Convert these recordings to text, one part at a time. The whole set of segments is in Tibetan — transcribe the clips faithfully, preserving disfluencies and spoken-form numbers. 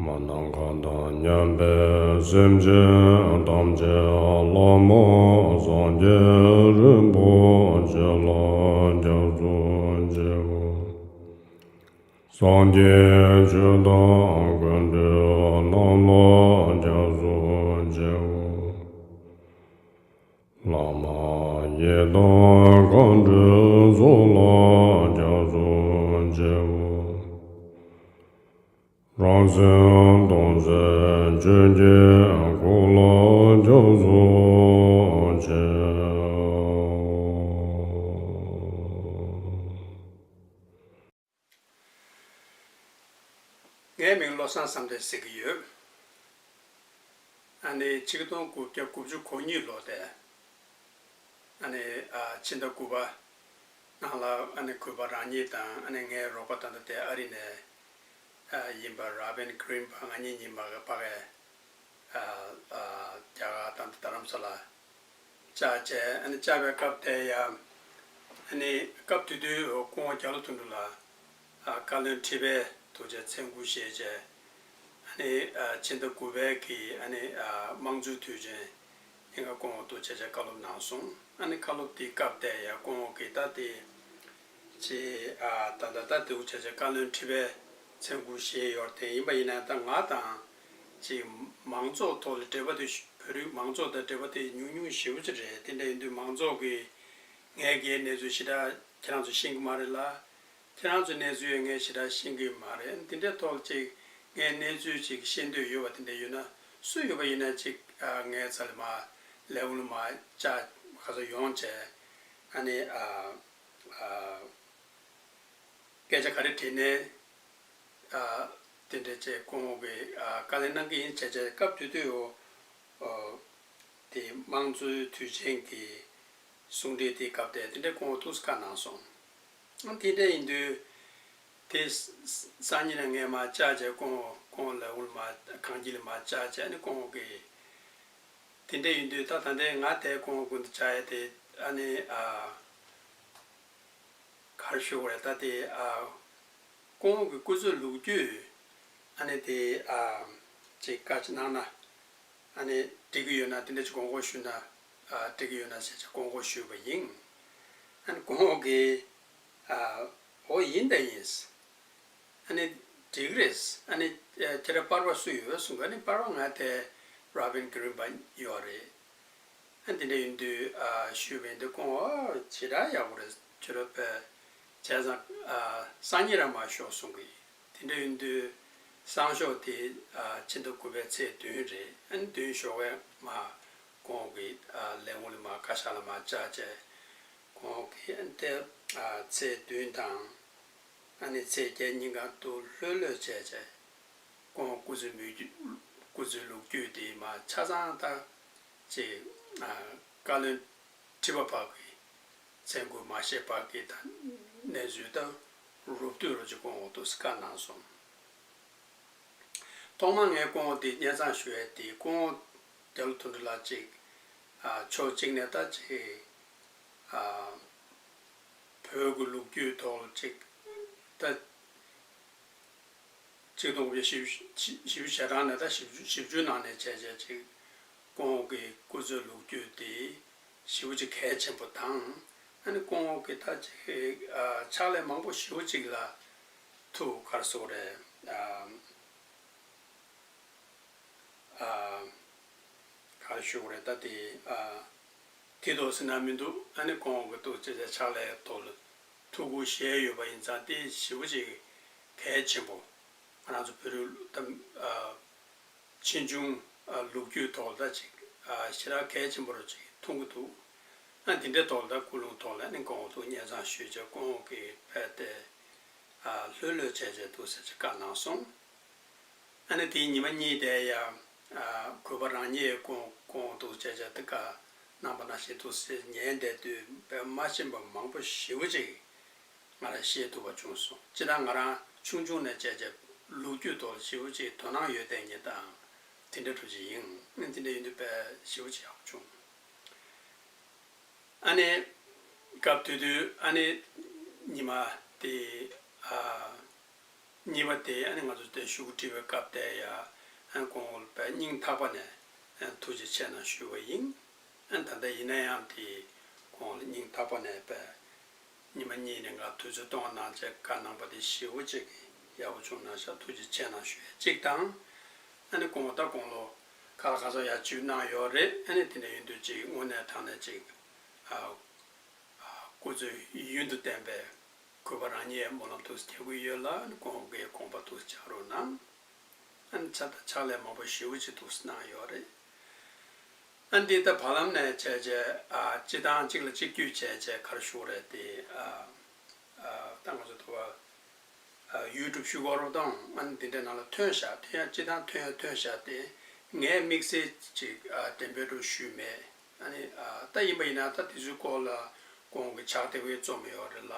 མ་ནམ་མཁའ་དང་མཉམ་པའི་སེམས་ཅན་ཐམས་ཅད་བླ་མ་སངས་རྒྱས་རིན་པོ་ཆེ་ལ་སྐྱབས་སུ་མཆིའོ། སངས་རྒྱས་ཆོས་དང་མཁའ་འགྲོ་རྣམས་ལ་སྐྱབས་སུ་མཆིའོ། བླ་མ་ཡི་དམ་མཁའ་འགྲོའི་ཚོགས་ལ་སྐྱབས་སུ་མཆིའོ། རང་སེམས་སྟོང་གསལ་ཆོས་ཀྱི་སྐུ་ལ་སྐྱབས་སུ་མཆིའོ། ངའི་མིང་བློ་བཟང་བསམ་གཏན་ཟེར་གྱི་ཡོད། ཨ་ནི་ཆིག་སྟོང་དགུ་བརྒྱ་དགུ་བཅུ་གོ་གཉིས་ལོ་དེ། ཨ་ནི་ཨ་ཕྱི་ཟླ་དགུ་པ་ནང་ལ་ཨ་ནི་གུས་པ་རང་ཉིད་དང་ཨ་ནི་ངའི་རོགས་པ་ད་ལྟ་དེ་ཨ་རི་ནས་ཨ་ཡིན་པ་རོ་བིན་གྷི་རིན་པ་ང་གཉིས་གཉིས་མ་གི་ཕ་གའི་ཨ་ཨ་རྒྱ་གར་ད་ལྟ་རྡ་རམ་ས་ལ་བཅར་བྱས། ཨ་ནི་བཅར་བའི་སྐབས་དེ་ཡང་ཨ་ནི་སྐབས་དེ་དུས་སྐུ་ངོ་རྒྱ་ལོ་དོན་གྲུབ་ལགས་ཨ་བཀའ་བློན་ཁྲི་པའི་ཐུགས་རྗེ་མཚན་སྐུ་བཞེས་བྱས། ཨ་ནི་ཨ་ཕྱི་ཟླ་དགུ་པའི་གི་ཨ་ནི་ཨ་དམངས་གཙོའི་དུས་ཆེན་ཉིན་ཀ་སྐུ་ངོ་ཐུགས་རྗེ་ཆེ་བཀའ་སློབ་གནང་སོང་། ཨ་ནི་བཀའ་སློབ་དེའི་སྐབས་དེ་ཡང་སྐུ་ངོ་གིས་ད་དེ་ཅི་ཨ་ད་ད་ད་དེ་འུ་ཆ་ཆ་བཀའ་བློན་ཁྲི་པའི་མཚན་སྐུ་བཞེས་ཡོད་དེ་ཡིན་པ་ཡིན་ན་ད་ང་དང་ཅི་མང་ཚོགས་ཐོག་ལ་འབྲེལ་བ་དེ་བོད་རིགས་མང་ཚོགས་དང་འབྲེལ་བ་དེ་ཉུང་ཉུང་ཞེ་པོ་ཅིག་རེད། དེ་འདྲ་ཡིན་དུས་མང་ཚོགས་ཀྱིས་ངའི་གི་གནས་ཚུལ་ཞེ་དྲག་ཁྱེད་རང་ཚོ་ཤེས་ཀྱི་མ་རེད་ལ། ཁྱེད་རང་ཚོའི་གནས་ཚུལ་ངས་ཞེ་དྲག་ཤེས་ཀྱི་མ་རེད། འདི་འདྲའི་ཐོག་ཅིག་ངའི་གནས་ཚུལ་ཅིག་ཤེས་འདོད་ཡོད་པ་དེ་འདྲ་ཡོད་ན་སུ་ཡོད་པ་ཡིན་ན་ཅིག་ཨ་ངའི་རྩ་ལ་མར་ལས་ཁུངས་ལ་མར་བཅར་ག་ཚོད་ཡོང་བྱས། ཨ་ནི་ཨ་ཨ་སྐད་ཆ་ག་རེ་དྲིས་ནའི་ཨ་དེ་འདྲ་བྱས་སྐུ་ངོ་གིས་ཨ་བཀའ་ལན་གནང་གི་ཡིན་བྱས་བྱས་སྐབས་དེ་དུས་འོ། ཨོ། དེ་དམངས་གཙོའི་དུས་ཆེན་གྱི་གསུང་འཕྲིན་དེའི་སྐབས་དེ་དེ་འདྲའི་སྐུ་ངོ་ཐུགས་སུ་བཀའ་གནང་སོང་། ཨ་དེ་འདྲ་ཡིན་དུས་དེ་ས་ས་སང་ཉིན་ནས་ངས་མར་བཅར་བྱས་སྐུ་ངོ་སྐུ་ངོ་ལས་ཁུངས་ལ་མར་ཁང་ཁྱིམ་ལ་མར་བཅར་བྱས་ནས་སྐུ་ངོ་གིས་དེ་འདྲ་ཡིན་དུས་ད་ད་ལྟའི་ང་དེ་སྐུ་ངོ་སྐུ་མདུན་བཅར་ཡས་དེ་ཨ་ནི་ཨ། ག་རེ་ཞུ་དགོས་རེད། ད་དེ་ཨ་སྐུ་ངོ་གི་སྐུ་ཚེ་ལོ་རྒྱུས་ཨ་ནི་དེ་ཨ་ཅིག་བཀའ་ཅིག་གནང་ན་ཨ་ནི་འགྲིག་གི་ཡོད་ན་དེ་འདྲ་ཅིག་དགོངས་སྐོར་ཞུ་ན་ཨ་འགྲིག་གི་ཡོད་ན་ཟེར་ཅིག་དགོངས་སྐོར་ཞུས་པ་ཡིན། ཨ་ནི་སྐུ་ངོ་གིས་ཨ་འོ་ཡིན་ད་ཡིན། ཨ་ནི་འགྲིག་གི་རེད། ཨ་ནི་ཁྱེད་རང་པར་པ་སུ་ཡོད་གསུངས། ཨ་ནི་པར་པ་ང་དེ་རོ་བིན་གྷི་རིན་པ་ཡོད་རེད། ཨ་འདི་འདྲ་ཡིན་དུས་ཨ་ཞུས་པ་ཡིན་དུས་ཁོང་ཨ་ཇི་ལྟར་ཡག་པོ་རེད་ཁྱོད་རང་པས་བྱས་ཙང་ཨ་སང་ཉིན་རང་མར་ཤོག་གསུང་གི། དེ་འདྲ་ཡིན་དུས་སང་ཞོགས་དེ་ཨ་ཕྱི་ཟླ་དགུ་པའི་ཚེས་བདུན་རེད། ཨ་ནི་བདུན་ཞོགས་པའི་མར་ཁོང་གི་ཨ་ལས་ཁུངས་ལ་མར་བཀའ་ཤག་ལ་མར་བཅར་བྱས་ཁོང་གིས་ཨ་ནི་དེ་ཨ་ཚེས་བདུན་དང་། ཨ་ནི་ཚེས་བརྒྱད་ཉིན་གང་དུ་ལྷོད་ལྷོད་བྱས་བྱས་ཁོང་སྐུ་ཚེ་མི་རྒྱུ་སྐུ་ཚེ་ལོ་རྒྱུས་དེ་མར་ཆ་ཚང་ད་ཅིག་ཨ་བཀའ་བློན་ཁྲི་པ་བར་གྱི་མཚན་སྐུ་མ་བཞེས་བར་གྱི་ད་གནས་ཚུལ་ད་རུབ་བཏུས་རུ་ཅིག་ཁོང་འོག་ཏུ་བཀའ་གནང་སོང་། ཐོག་མར་ངས་སྐུ་ངོ་དེ་སྙན་སེང་ཞུ་ཡས་དེ་སྐུ་ངོ་རྒྱ་ལོ་དོན་གྲུབ་ལགས་ཅིག་ཨ་ཕྱོགས་གཅིག་ནས་ད་ཅིག་ཨ་བོད་ཀྱི་ལོ་རྒྱུས་ཐོག་ཅིག་ད་ཆིག་སྟོང་དགུ་བརྒྱ་བཞི་བཅུ་ཞེ་གྲངས་ནས་ད་བཞི་བཅུ་བཞི་བཅུ་ནང་ནས་བྱས་བྱས་ཅིག་སྐུ་ངོ་གི་སྐུ་ཚེ་ལོ་རྒྱུས་དེ་ཞེ་པོ་ཅིག་གལ་ཆེན་པོ་དང་། ཨ་ནི་སྐུ་ངོ་གི་ད་ཅིག་ཨ་ཕྱག་ལས་མང་པོ་ཞེ་པོ་ཅིག་ལ་ཐུགས་ག་རེ་ཟེར་དགོས་རེད། ཨ་ཨ་ག་རེ་ཞུ་དགོས་རེད། ད་དེ་ཨ་དེ་ཏོག་ཟེར་ན་མི་འདུག་ཨ་ནི་སྐུ་ངོ་གི་ཏོག་ཙམ་ཕྱག་ལས་ཐོག་ལ་ཐུགས་ཁུར་བཞེས་ཡོད་པ་ཡིན་ཙང་དེ་ཞེ་པོ་ཅིག་གལ་ཆེན་པོ། ང་རང་ཚོ་བོད་རིགས་ད་ཨ་ཕྱིས་འབྱུང་ཨ་ལོ་རྒྱུས་ཐོག་ལ་ད་ཅིག་ཨ་ཞེ་དྲག་གལ་ཆེན་པོ་རུ་ཅིག་མཐོང་གི་འདུག་ཨ་འདི་འདྲའི་ཐོག་ལ་ད་ཀུན་སློང་ཐོག་ལ་ནི་སྐུ་ངོ་ཐུགས་སྙན་སེང་ཞུས་བྱས་སྐུ་ངོ་གིས་ཕེབས་ཏེ་ཨ་ལྷོད་ལྷོད་བྱས་བྱས་འདུག་ཟེར་ཅིག་བཀའ་གནང་སོང་། ཨ་ནི་དེའི་ཉི་མ་གཉིས་དེ་ཡང་ཨ་གུས་པ་རང་ཉིད་ཀྱིས་སྐུ་ངོ་འདུག་བྱས་བྱས་དེ་བཀའ་གནང་པ་ནང་བཞིན་འདུག་ཟེར་ཉན་བསྡད་དུས་དཔེ་མ་ཤེས་པ་མང་པོ་ཞེ་པོ་ཅིག་ང་རང་ཤེས་ཐུབ་པ་བྱུང་སོང་། སྤྱིར་ན་ང་རང་ཆུང་ཆུང་ནས་བྱས་བྱས་ལོ་རྒྱུས་ཐོག་ལ་ཞེ་པོ་ཅིག་དོ་སྣང་ཡོད་བསྡད་མཁན་དང་དེ་འདྲ་འདྲ་ཅིག་ཡིན། ཨ་ནི་དེ་འདྲ་ཡིན་དུས་དཔེ་ཞེ་པོ་ཅིག་ཡག་པོ་བྱུང་། ཨ་ནི་སྐབས་དེ་དུས་ཨ་ནི་ཉི་མ་དེ་ཨ་ གཉིས་པ་དེ་ཨ་ནི་ང་ཚོ་དེ་ཞུ་སྒོ་འབྲི་བའི་སྐབས་དེ་ཡ་ཨ་ཁོང་ལ་དཔེ་སྙིང་ཐག་པ་ནས་ཨ་ཐུགས་རྗེ་ཆེ་གནང་ཞུས་པ་ཡིན། ཨ་ད་ལྟ་ཡིན་ན་ཡང་དེ་ཁོང་ལ་སྙིང་ཐག་པ་ནས་དཔེ་ཉི་མ་གཉིས་ནས་ང་དུས་ཚོད་གཏོང་གནང་བྱས་བཀའ་གནང་པ་དེ་ཞེ་པོ་ཅིག་ཡག་པོ་བྱུང་གནང་ཤག་ཐུགས་རྗེ་ཆེ་གནང་ཞུ་ཡ་གཅིག་དང་། ཨ་ནི་དགོངས་པ་ད་དགུང་ལོ་ག་ལ་ག་ཚོད་ཡར་བཅུག་གནང་ཡོད་རེད། ཨ་ནི་དེ་འདྲ་ཡིན་དུས་ཅིག་དངོས་གནས་དྲང་གནས་ཅིག་ཨ་ཨ་སྐུ་ཚེ་ཡུན་དུ་བརྟན་པའི་གུས་པ་རང་ཉིད་སྨོན་ལམ་ཐུགས་སུ་རྒྱག་གི་ཡོད་ལ། ཨ་ནི་དགོངས་པའི་དགོངས་པ་ཐུགས་སུ་འཇགས་རོགས་གནང་། ཨ་ནི་ཕྱག་ཕྱག་ལས་མང་པོ་ཞེ་པོ་ཅིག་ཐུགས་སུ་གནང་ཡོད་རེད། ཨ་འདི་ལྟ་བར་ལམ་ནས་བྱས་བྱས་ཨ་སྤྱི་བཏང་གཅིག་ལ་གཅིག་བརྒྱུད་བྱས་བྱས་ག་རེ་ཞུ་དགོས་རེད་དེ། ཨ་ཨ་ད་ང་ཚོ་དུ་བ་ཨ་ཡུ་ཊུབ་ཞུ་གོ་རོ་དང་ཨ་ནི་འདི་འདྲའི་ནང་ལ་ཐོན་ཤག་ཐོན་ཡ་སྤྱི་བཏང་ཐོན་ཡ་ཐོན་ཤག་དེ་ངའི་དམིགས་བསལ་ཅིག་ཨ་འགྲེམས་སྤེལ་འགྲོ་ཞུས་མེད། ཨ་ནི་ཨ་ད་ཡིན་པ་ཡིན་ན་ད་དེ་ཚོའི་སྐོར་ལ་ཁོང་གི་ཕྱག་དེབ་རྩོམ་ཡོད་རེད་ལ།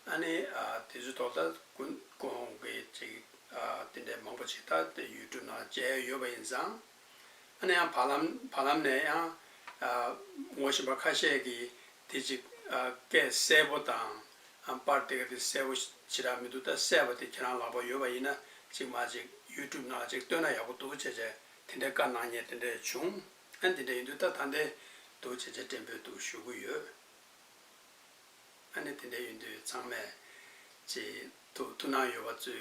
ཨ་ནི་ཨ་དེ་ཚོའི་ཐོག་ད་ཀུན་ཁོང་གི་ཅིག་ཨ་དེ་འདྲའི་མང་པོ་ཅིག་ད་དེ་ཡུ་ཊུབ་ནང་མཇལ་ཡོད་པ་ཡིན་ཙང་། ཨ་ནི་ཡང་བར་ལམ་བར་ལམ་ནས་ཡང་ཨ་ངོ་ཤེས་པ་ཁ་ཤས་ཀྱིས་དེ་ཅིག་ཨ་སྐད་གསལ་པོ་དང་ཨ་པར་དེ་ག་དེ་གསལ་པོ་ཞེ་དྲག་མི་འདུག་ད་གསལ་པོ་དེ་ཁྱེད་རང་ལག་པ་ཡོད་པ་ཡིན་ན་ཅིག་མ་ཅིག་ཡུ་ཊུབ་ནང་ཅིག་བཏོན་ན་ཡག་པོ་འདུག་བྱས་བྱས་དེ་འདྲའི་བཀའ་གནང་མཁན་དེ་འདྲ་བྱུང་། ཨ་ནི་དེ་འདྲ་ཡིན་དུས་ད་ད་ལྟའི་འདུག་བྱས་བྱས་འགྲེམས་སྤེལ་འདུག་ཞུ་གི་ཡོད། ཨ་ནི་དེ་འདྲ་ཡིན་དུས་ཚང་མས་ཅིག་ཐུགས་ཐུགས་སྣང་ཡོད་པ་ཚོས་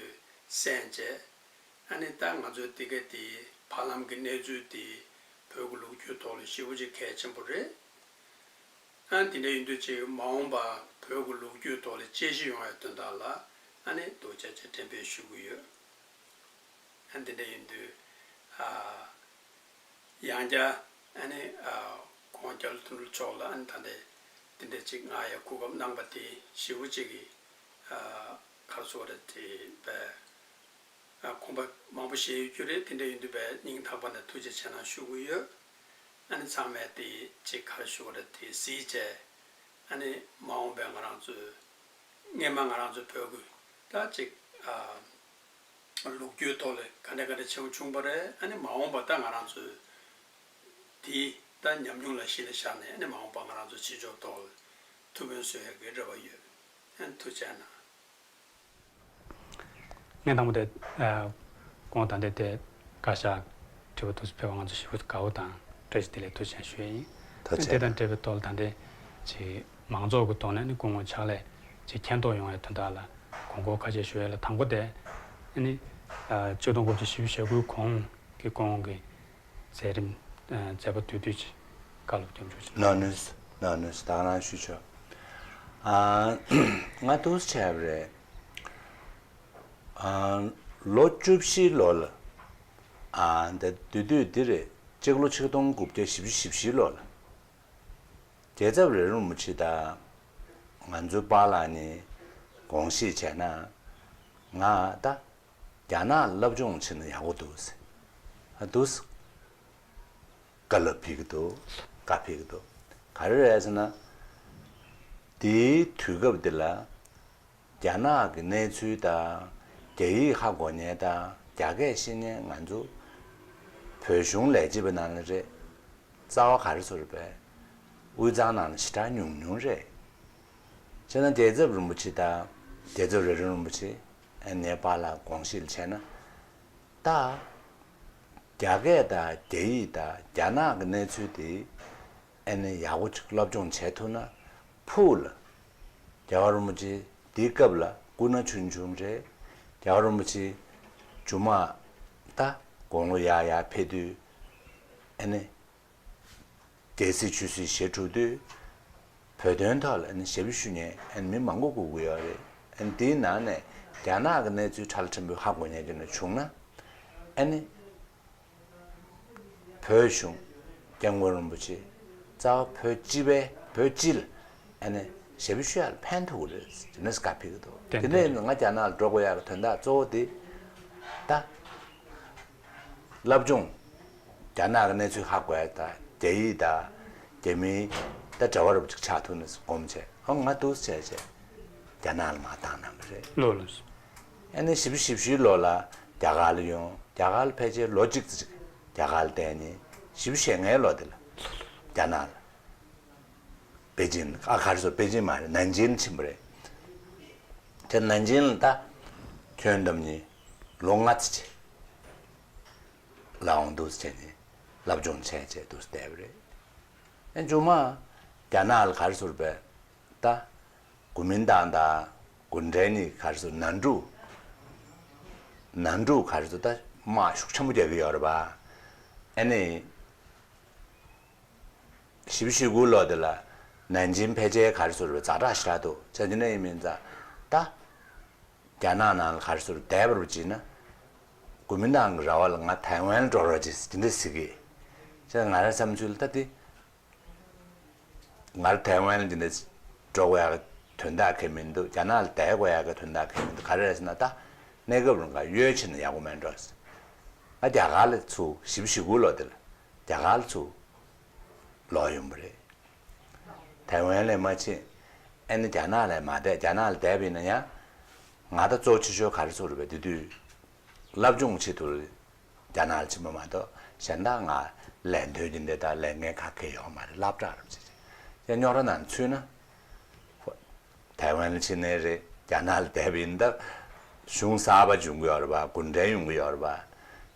གསན་བྱས། ཨ་ནི་ད་ང་ཚོའི་འདི་ག་འདི་བར་ལམ་གྱི་གནས་ཚུལ་འདི་བོད་ཀྱི་ལོ་རྒྱུས་ཐོག་ལ་ཞེ་པོ་ཅིག་གལ་ཆེན་པོ་རེད། ཨ་ནི་དེ་འདྲ་ཡིན་དུས་ཅིག་མ་འོངས་པ་བོད་ཀྱི་ལོ་རྒྱུས་ཐོག་ལ་དཔྱད་གཞི་ཡོང་བའི་དོན་དག་ལ་ཨ་ནི་འདུག་བྱས་བྱས་འགྲེམས་སྤེལ་ཞུ་གི་ཡོད། ཨ་འདི་འདྲ་ཡིན་དུས་ཨ་ཡང་བསྐྱར་ཨ་ནི་ཨ་ཁོང་རྒྱ་ལོ་དོན་གྲུབ་མཆོག་ལ་ཨ་ནི་ད་ལྟའི་འདི་འདྲ་ཅིག་ང་ཡ་གོ་སྐབས་གནང་པ་དེ་ཞེ་པོ་ཅིག་གི་ཨ་ག་རེ་ཟེར་དགོས་རེད་དེ་དཔེ་ཨ་དགོངས་པ་མང་པོ་བཞེས་ཡོད་རྒྱུ་རེད། དེ་འདྲ་ཡིན་དུས་དཔེ་སྙིང་ཐག་པ་ནས་ཐུགས་རྗེ་ཆེ་གནང་ཞུ་གི་ཡོད། ཨ་ནི་ཚང་མས་དེ་ཅིག་ག་རེ་ཞུ་དགོས་རེད་དེ་གཟིགས་བྱས། ཨ་ནི་མ་འོངས་པའི་ང་རང་ཚོའི་སྔས་མ་ང་རང་ཚོའི་བོད་ཀྱི་ད་ཅིག་ཨ་ལོ་རྒྱུས་ཐོག་ལ་ག་འདྲ་ག་འདྲ་བྱུང་བྱུང་པ་རེད། ཨ་ནི་མ་འོངས་པ་ད་ང་རང་ཚོའི་དེ་ད་ཉམས་མྱོང་ལ་གཞི་ལ་བཞག་ནས་ཨ་ནི་མ་འོངས་པ་ང་རང་ཚོ་ཕྱི་ཕྱོགས་ཐོག་ལ་ཐུགས་ཕན་གསོས་ཡག་གི་རེ་བ་ཡོད། ཨ་ནི་ཐུགས་རྗེ་གནང་། ངས་དང་པོ་དེ་ཨ་ཁོང་ད་ལྟའི་དེ་བཀའ་ཤག་དྲི་བ་དུས་སུ་ཕེབས་པ་ང་ཚོ་ཞེ་པོ་དགའ་བོ་དང་བཀྲ་ཤིས་བདེ་ལེགས་ཐུགས་རྗེ་ཆེ་ཞུ་ཡ་ཡིན། ཐུགས་རྗེ་དེ་དང་འབྲེལ་བའི་ཐོག་ལ་ད་ལྟའི་ཅིག་མང་ཚོགས་ཀྱི་ཐོག་ནས་ནི་སྐུ་ངོ་ཕྱག་ལས་ཅིག་མཁྱེན་རྟོགས་ཡོང་བའི་དོན་དག་ལ་དགོངས་སྐོར་ཁ་ཤས་ཞུ་ཡ་ལ་དང་པོ་དེ་ནི་ཨ་ཆིག་སྟོང་དགུ་བརྒྱ་བཞི་བཅུ་ཞེ་དགུའི་གོང་གི་སྐུ་ངོ་གི་མཛད་རིམ་ཨ་མཛད་པ་དུས་དུས་ཀྱི་བཀའ་སློབ་སྐྱབས་འཇུག་ཅིག་གནང་། ནོ་ནོས་ནོ་ནོས་ད་ག་རང་ཞུ་ཆོག་ཨ་ང་འདུག་སེ་བྱས་པ་རེད། ཨ་ལོ་བཅུ་བཞི་ལོ་ལ་ཨ་འདི་དུས་དུས་འདི་རེད། སྤྱི་ལོ་ཆིག་སྟོང་དགུ་བརྒྱ་བཞི་བཅུ་ཞེ་བཞི་ལོ་ལ་རྒྱལ་ཚབ་རས་རིམ་རིན་པོ་ཆེ་དང་ང་ཚོའི་པཱ་ལགས་གཉིས་དགོངས་བཞེས་བྱས་ན་ང་ད་རྒྱ་ནག་ལ་སློབ་སྦྱོང་བྱེད་ན་ཡག་པོ་འདུག་ཟེར། ཨ་འདུག་སེ་བཀའ་སློབ་ཕེབས་ཀྱི་འདུག་བཀའ་ཕེབས་ཀྱི་འདུག་ག་རེ་རེད་ཟེར་ན། དེའི་དུས་སྐབས་འདི་ལ་རྒྱ་ནག་གི་གནས་ཚུལ་དང་རྒྱ་ཡིག་ཧ་གོ་མཁན་དང་རྒྱ་སྐད་ཤེས་མཁན་ང་ཚོ་བོད་གཞུང་ལས་བྱེད་པའི་ནང་ལ་རེད། རྩ་བ་ག་རེ་ཟེར་བས་དབུས་གཙང་ནང་ལ་ཞེ་དྲག་ཉུང་ཉུང་རེད། བྱས་ན་རྒྱལ་ཚབ་རིན་པོ་ཆེ་དང་རྒྱལ་ཚབ་རས་རིམ་རིན་པོ་ཆེ་ཨ་ནེ་པཱ་ལགས་དགོངས་བཞེས་ལ་བྱས་ན། ད་རྒྱ་སྐད་དང་རྒྱ་ཡིག་དང་རྒྱ་ནག་གི་གནས་ཚུལ་དེ་ཨ་ནེ་ཡག་པོ་ཅིག་སློབ་སྦྱོང་བྱས་ཐུབ་ན་ཕུགས་ལ་རྒྱལ་བ་རིན་པོ་ཆེ་དེའི་སྐབས་ལ་སྐུ་ན་ཆུང་ཆུང་རེད། རྒྱལ་བ་རིན་པོ་ཆེ་མཇུག་མ་ད་དགུང་ལོ་ཡར་ཡར་ཕེབས་དུས་ཨ་ནེ་རྒྱལ་སྲིད་ཆོས་སྲིད་ཞེ་དྲུག་དུས་བོད་དོན་ཐོག་ལ་ཨ་ནི་ཞབས་ཞུ་མཁན་ཨ་ནི་མི་མང་པོ་དགོས་ཀྱི་ཡོད་རེད། ཨ་ནི་དེའི་ནང་ནས་རྒྱ་ནག་གི་གནས་ཚུལ་ཕྲ་ལ་ཕྲན་བུ་ཧ་གོ་མཁན་ཅིག་ནས་བྱུང་ན་ཨ་ནི་བོད་གཞུང་སྐྱབས་མགོན་རིན་པོ་ཆེ་རྩ་བ་བོད་སྤྱི་པའི་བོད་སྤྱི་ལ་ཨ་ནི་ཞབས་ཞུ་ཞུ་ཡག་ལ་ཕན་ཐོགས་ཀྱི་རེད་ཟེར་ནས་བཀའ་ཕེབས་ཀྱི་འདུག་ཏན་དེ་ནས་ཏན་ང་རྒྱ་ནག་ལ་འགྲོ་དགོས་ཡག་གི་དོན་དག་གཙོ་བོ་དེ་ད། སློབ་སྦྱོང་། རྒྱ་ནག་གི་གནས་ཚུལ་ཧ་གོ་ཡ་དང་རྒྱ་ཡིག་དང་རྒྱ་མིའི་ད་འབྲེལ་བ་རབ་ཅིག་ཆགས་ཐུབ་ནས་སྒོམ་བྱས་ཧོ་ང་འདུག་སེ་བྱས་བྱས་རྒྱ་ནག་ལ་མར་བཏང་གནང་བ་རེད། ལོ་ལོ། ཨ་ནི་བཞི་བཅུ་ཞེ་བཞིའི་ལོ་ལ་རྒྱ་གར་ལ་ཡོང་རྒྱ་གར་ལ་ཕལ་ཆེར་ལོ་གཅིག་ཙམ་ཅིག་རྒྱ་གར་ལ་བསྡད་ནས་བཞི་བཅུ་ཞེ་ལྔའི་ལོ་དེ་ལ་རྒྱ་ནག་ལ། པེ་ཅིན་ཨ་ག་རེ་ཟེར་པེ་ཅིན་མ་རེད་ནན་ཅིང་ཕྱིན་པ་རེད། དེ་ནན་ཅིང་ལ་ད་ ཁྱོན་བསྡོམས་ནི་ལོ་ལྔ་ཙམ་ཅིག་ལ་འོང་འདུག་སེ་བྱས་ནས་སློབ་སྦྱོང་བྱས་བྱས་འདུག་སེ་བསྡད་པ་རེད། ཨ་མཇུག་མ་རྒྱ་ནག་ལ་ག་རེ་ཟེར་བས། ད་གོ་མིན་ཏང་དང་གུང་ཁྲན་གཉིས་ག་རེ་ཟེར། ནང་འཁྲུག་ནང་འཁྲུག་ག་རེ་ཟེར། ད་དམག་ཤུགས་ཆེན་པོ་རྒྱག་གི་ཡོད་རེད་པ། ཨ་ནི་བཞི་བཅུ་ཞེ་དགུ་ལོ་དེ་ལ་ནན་ཅིང་ཕལ་ཆེར་ག་རེ་ཟེར་བས། ཛ་དྲག་ཞེ་དྲག་འདུག་བྱས། དེ་འདྲ་ཡིན་མིན་ཙང་ད་རྒྱ་ནག་ནང་ལ་ག་རེ་ཟེར་བསྡད་པར་བྱས་ན། གོ་མིན་ཏང་གི་ར་བ་ལ་ང་ཐའེ་ཝན་ལ་འགྲོ་རོགས་བྱེད་ཟེར་དེ་འདྲ་ཟེར་གི། བྱས། ང་རའི་བསམ་ཚུལ་ལ་ད་དེ། ང་ར་ཐའེ་ཝན་ལ་འདི་འདྲ་འགྲོ་དགོས་ཡག་གི་དོན་དག་གང་ཡང་མི་འདུག་རྒྱ་ནག་ལ་བསྡད་དགོས་ཡག་གི་དོན་དག་གང་ཡང་མི་འདུག་ག་རེ་རེད་ཟེར་ན། ད་གནས་སྐབས་རིང་ག་གཡོལ་ཕྱིན་ན་ཡག་པོ་མེད་འགྲོ་ཟེར། ང་རྒྱ་གར་ལ་ཚུར། བཞི་བཅུ་ཞེ་དགུ་ལོ་དེ་ལ་རྒྱ་གར་ལ་ཚུར་ལོག་ཡོང་པ་རེད། ཐའེ་ཝན་ལ་མ་ཕྱིན། ཨ་ནི་རྒྱ་ནག་ལ་མ་བསྡད། རྒྱ་ནག་ལ་བསྡད་པ་ཡིན་ན་ཡང་། ང་ད་གཙོ་ཆེ་ཤོས་ག་རེ་ཟེར་བས། དེ་དུས་སློབ་སྦྱོང་ཆེད་དུ་རྒྱ་ནག་ལ་ཕྱིན་པ་མ་གཏོགས། གཞན་དག་ང་ལས་དོན་གྱི་འདི་དག་ལས་འགན་ག་གེ་ཡོད་མ་རེད། སློབ་གྲྭ་རུ་ཕྱིན་བྱས། རྙོག་དྲ་ནང་ཚུད་ན། ཐའེ་ཝན་ལ་ཕྱིན་ནའི་རེད། རྒྱ་ནག་ལ་བསྡད་པ་ཡིན་ན་ད་གཞུང་གསར་པ་ཡོང་གི་ཡོད་རེད་པ། གུང་ཁྲན་ཡོང་གི་ཡོད་རེད་པ། བྱས་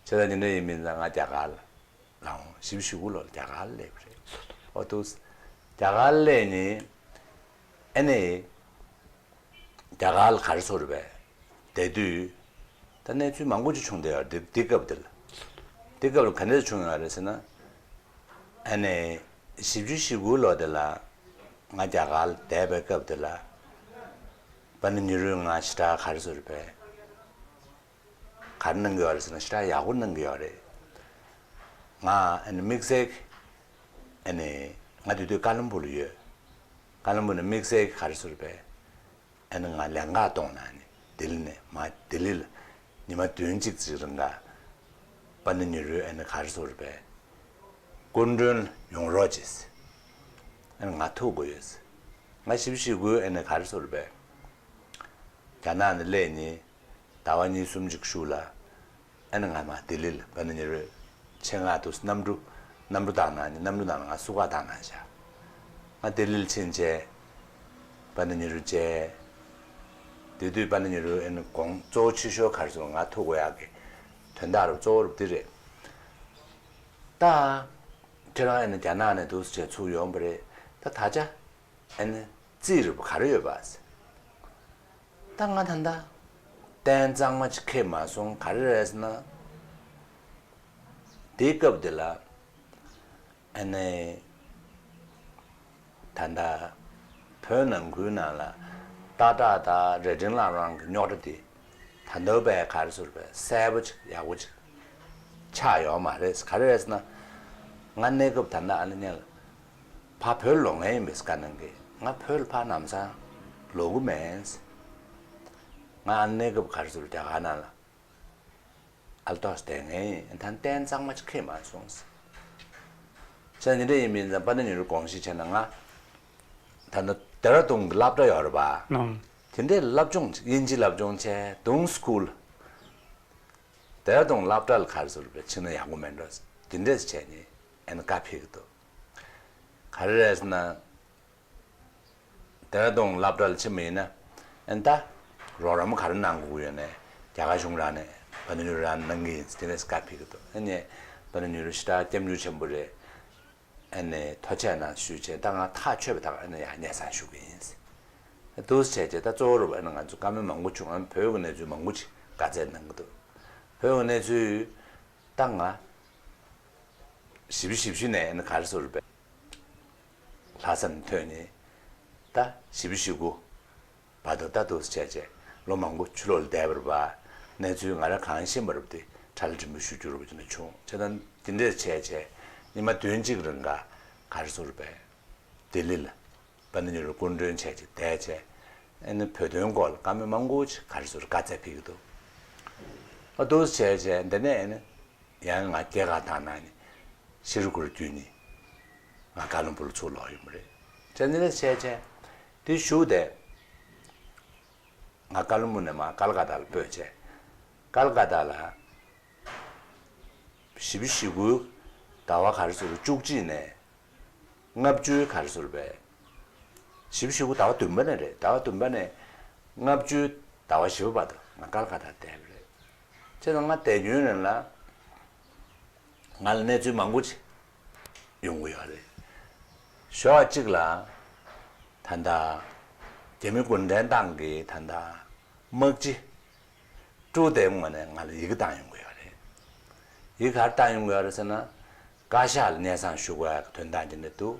ཙང་དེ་འདྲ་ཡིན་མིན་ཙང་ང་རྒྱ་གར་ལ། ལ་འོང་། བཞི་བཅུ་ཞེ་དགུ་ལོ་ལ་རྒྱ་གར་ལ་སླེབས་པ་རེད། འོ་འདུག་རྒྱ་གར་ལ་སླེབས་ནས། ཨ་ནི་རྒྱ་གར་ལ་ག་རེ་ཟེར་བས། དེ་དུས་ད་གནས་ཚུལ་མང་པོ་ཅིག་བྱུང་བསྡད་ཡོད་རེད། དེ་དེ་སྐབས་དེ་ལ། དེ་སྐབས་ལ་ག་འདྲ་བྱུང་ཡོད་རེད་ཟེར་ན། ཨ་ནི་བཞི་བཅུ་ཞེ་དགུ་ལོ་དེ་ལ་ང་རྒྱ་གར་ལ་བསྡད་པའི་སྐབས་དེ་ལ། པཎ་ཌི་ཏ་ཉི་རུས་ང་ཞེ་དྲག་ག་རེ་ཟེར་བས། ག་རེ་གནང་གི་ཡོད་རེད་ཟེར་ན། ཞེ་དྲག་ཡག་པོ་གནང་གི་ཡོད་རེད། ང་ཨ་ནི་དམིགས་བསལ་གྱི། ཨ་ནི་ང་དེ་དུས་ཀ་ལམ་སྦུག་ལ་ཡོད། ཀ་ལམ་སྦུག་ནས་དམིགས་བསལ་གྱི་ག་རེ་ཟེར་བས། ཨ་ནི་ང་ལས་འགན་གཏོང་གནང་ནས་ལྡི་ལི་ནས་མར་ལྡི་ལི་ལ་ཉི་མ་བདུན་གཅིག་ཙམ་རིང་ག་པཎ་ཌི་ཏ་ཉི་རུས་ཨ་ནི་ག་རེ་ཟེར་བས། སྐུ་མགྲོན་ལ་ཡོང་རོགས་བྱེད་ཟེར། ཨ་ནི་ང་ཐུག་དགོས་ཡོད་ཟེར། ང་བཞི་བཅུ་ཞེ་དགུ་ཨ་ནི་ག་རེ་ཟེར་བས། རྒྱ་ནག་ནས་སླེབས་ནས་ཟླ་བ་གཉིས་གསུམ་ཅིག་གཞུག་ལ། ཨ་ནི་ང་མར་ལྡི་ལི་ལ་པཎ་ཌི་ཏ་ཉི་རུ་ཆེད་མངགས་འདུག་གནམ་གྲུ། གནམ་གྲུ་བཏང་གནང་ནས། གནམ་གྲུ་ནང་ལ་ང་བསུ་ག་བཏང་གནང་བཞག་ང་ལྡི་ལི་ལ་ཕྱིན་བྱས། པཎ་ཌི་ཏ་ཉི་རུ་མཇལ། དེ་དུས་པཎ་ཌི་ཏ་ཉི་རུ་ཨ་ནི་དགོངས། གཙོ་བོ་ཆེ་ཤོས་ག་རེ་ཟེར། ང་ཐུག་དགོས་ཡག་གི་དོན་དག་རུ་གཙོ་བོ་རུ་འདི་རེད། ད་ཁྱེད་རང་ཨ་ནི་རྒྱ་ནག་ནས་འདུག་སེ་བྱས་ཚུར་ཡོང་པ་རེད། ད་ད་ཆ་ཨ་ནི་རྩིས་རིག་པ་ག་རེ་ཡོད་པ་ཟེར། ད་ང་ད་ལྟ་རྟེན་གཙང་མ་ཅིག་འཁེལ་མ་སོང་། ག་རེ་རེད་ཟེར་ན། དེའི་སྐབས་དེ་ལ་ཨ་ནི་ད་ལྟ་བོད་ནང་ཁུལ་ནང་ལ་སྟག་བྲག་དང་རྭ་སྒྲེང་བླ་བྲང་གི་རྙོག་དྲ་དེ་ད་ལྟ་བས་ག་རེ་ཟེར་བས་གསལ་པོ་ཅིག་ཡག་པོ་ཅིག་ཆགས་ཡོད་མ་རེད། ག་རེ་རེད་ཟེར་ན། ང་གནས་སྐབས་ད་ལྟ་ཨ་ནི་ནས་ལ་ཕར་བོད་ལོག་མཁན་ཡིན་པས་བཀའ་གནང་གི། ང་བོད་ལ་ཕར་ལམ་སང་ལོག་གི་མེད། ང་ཨ་ནི་གནས་སྐབས་ག་རེ་ཟེར། རྒྱ་གར་ནང་ལ་ཨ་ལ་ཏོག་ཙམ་བསྡད་མཁན་ཡིན། ད་རྟེན་གཙང་མ་ཅིག་འཁེལ་མ་སོང་། བྱས་ཙང་འདི་འདྲ་ཡིན་མིན་ཙང་པཎ་ཌི་ཏ་ཉི་རུ་དགོངས་བཞེས་བྱས་ན། ང་ད་ལྟ་ཌེ་ར་ལྡུན་གྱི་སློབ་གྲྭ་ཡོད་རེད་པ། ཨང་། དེ་འདྲའི་སློབ་སྦྱོང་། དབྱིན་ཇི་སློབ་སྦྱོང་བྱས། ལྡུན་སི་ཀུལ། ཌེ་ར་ལྡུན་སློབ་གྲྭ་ལ་ག་རེ་ཟེར་བས། ཕྱིན་ན་ཡག་པོ་མེད་འགྲོ། དེ་འདྲས་བྱས་ནས་ཨ་ནི་བཀའ་ཕེབས་ཀྱི་འདུག་ག་རེ་རེད་ཟེར་ན། ཌེ་ར་ལྡུན་སློབ་གྲྭ་ལ་ཕྱིན་པ་ཡིན་ན། ཨ་ནི་ད་རོགས་རམ་ག་རེ་གནང་དགོས་ཀྱི་ཡོད་ནའི་རྒྱ་གར་གཞུང་རང་ནས་པཎ་ཌི་ཏ་ཉི་རུ་རང་གནང་གི་ཡིན་ཟེར་དེ་འདྲས་བཀའ་ཕེབས་ཀྱི་འདུག་ཨ་ནི་པཎ་ཌི་ཏ་ཉི་རུ་ཞེ་དྲག་སྐྱབས་འཇུག་ཆེན་པོ་རེད། ཨ་ནི་ཐུགས་རྗེ་གནང་ཞུས་བྱས། ད་ང་ཐག་ཆོད་པ་དང་ཨ་ནི་ཡར་སྙན་སེང་ཞུ་གི་ཡིན་ཟེར། འདུག་སེ་བྱས་བྱས་ད་གཙོ་བོ་རུ་ཨ་ནི་ང་ཚོ་བཀའ་མོལ་མང་པོ་བྱུང་། ཨ་ནི་བོད་ཀྱི་གནས་ཚུལ་མང་པོ་ཅིག་བཀའ་སྩལ་གནང་གི་འདུག་བོད་ཀྱི་གནས་ཚུལ་ད་ང་བཞི་བཅུ་ཞེ་བཞི་ནས་ཨ་ནི་ག་རེ་ཟེར་བས། ལྷག་བསམ་ཐོན་ནས་ད་བཞི་བཅུ་ཞེ་དགུ་བར་དུ་ད་འདུག་སེ་བྱས་བྱས་ལོ་མང་པོ་ཕྱི་ལོགས་ལ་བསྡད་པ་རེད་པ། གནས་ཚུལ་ང་རང་གང་ཤེས་པ་རེད་པ། དེ་ཕྲ་ལ་འབྲི་མོ་ཞུ་རྒྱུ་རེད་པ། དེ་འདྲ་བྱུང་། བྱས་ཙང་དེ་འདྲས་བྱས་བྱས་ཉི་མ་བདུན་གཅིག་རིང་ག་ག་རེ་ཟེར་བས། ལྡི་ལི་ལ་པཎ་ཌི་ཏ་ཉི་རུ་སྐུ་མགྲོན་བྱས་བྱས་བསྡད་བྱས། ཨ་ནི་བོད་དོན་སྐོར་ལ་བཀའ་མོལ་མང་པོ་ཅིག་ག་རེ་ཟེར་བཀའ་སྩལ་ཕེབས་ཀྱི་འདུག་ཨ་འདུག་སེ་བྱས་བྱས་འདི་ནས་ཨ་ནི་ཡང་ང་སྐྱེས་སྐར་དང་ནང་ནས་ཤི་རུ་ཀུར་བརྒྱུད་ནས་ང་ཀ་ལོན་སྦུག་ལ་ཚུར་ལོག་ཡོང་བ་རེད། བྱས་ཙང་འདི་འདྲ་བྱས་བྱས་དེ་བཞུགས་ཏེ། ང་ཀ་ལོན་སྦུག་ནས་མར་ཀལ་ཀ་ཏ་ལ་སྤོས་བྱས། ཀལ་ཀ་ཏ་ལ་བཞི་བཅུ་ཞེ་དགུའི་ཟླ་བ་ག་རེ་ཟེར་བཅུ་གཅིག་ནས་ལྔ་བཅུའི་ག་རེ་ཟེར་བས། བཞི་བཅུ་ཞེ་དགུ་ཟླ་བ་བདུན་པ་ནས་རེད། ཟླ་བ་བདུན་པ་ནས་ལྔ་བཅུའི་ཟླ་བ་བཞི་པ་བར་དུ་ ང་ཀལ་ཀ་ཏ་བསྡད་པ་རེད། བྱས་ཙང་ང་བསྡད་རྒྱུའི་རིང་ལ་ང་ལ་གནས་ཚུལ་མང་པོ་ཅིག་ཡོང་གི་ཡོད་རེད། ཞོགས་གཅིག་ལ་ད་ལྟ་རྒྱ་མི་གུང་ཁྲན་ཏང་གི་ད་ལྟ་དམག་སྤྱི་ཀྲུའུ་ཏེ་ངོས་ནས་ང་ལ་ཡི་གེ་བཏང་ཡོང་གི་ཡོད་རེད། ཡི་གེ་ག་རེ་བཏང་ཡོང་གི་ཡོད་རེད་ཟེར་ན། བཀའ་ཤག་ལ་སྙན་སེང་ཞུ་དགོས་ཡག་གི་དོན་དག་ཅིག་འདྲ་འདུག་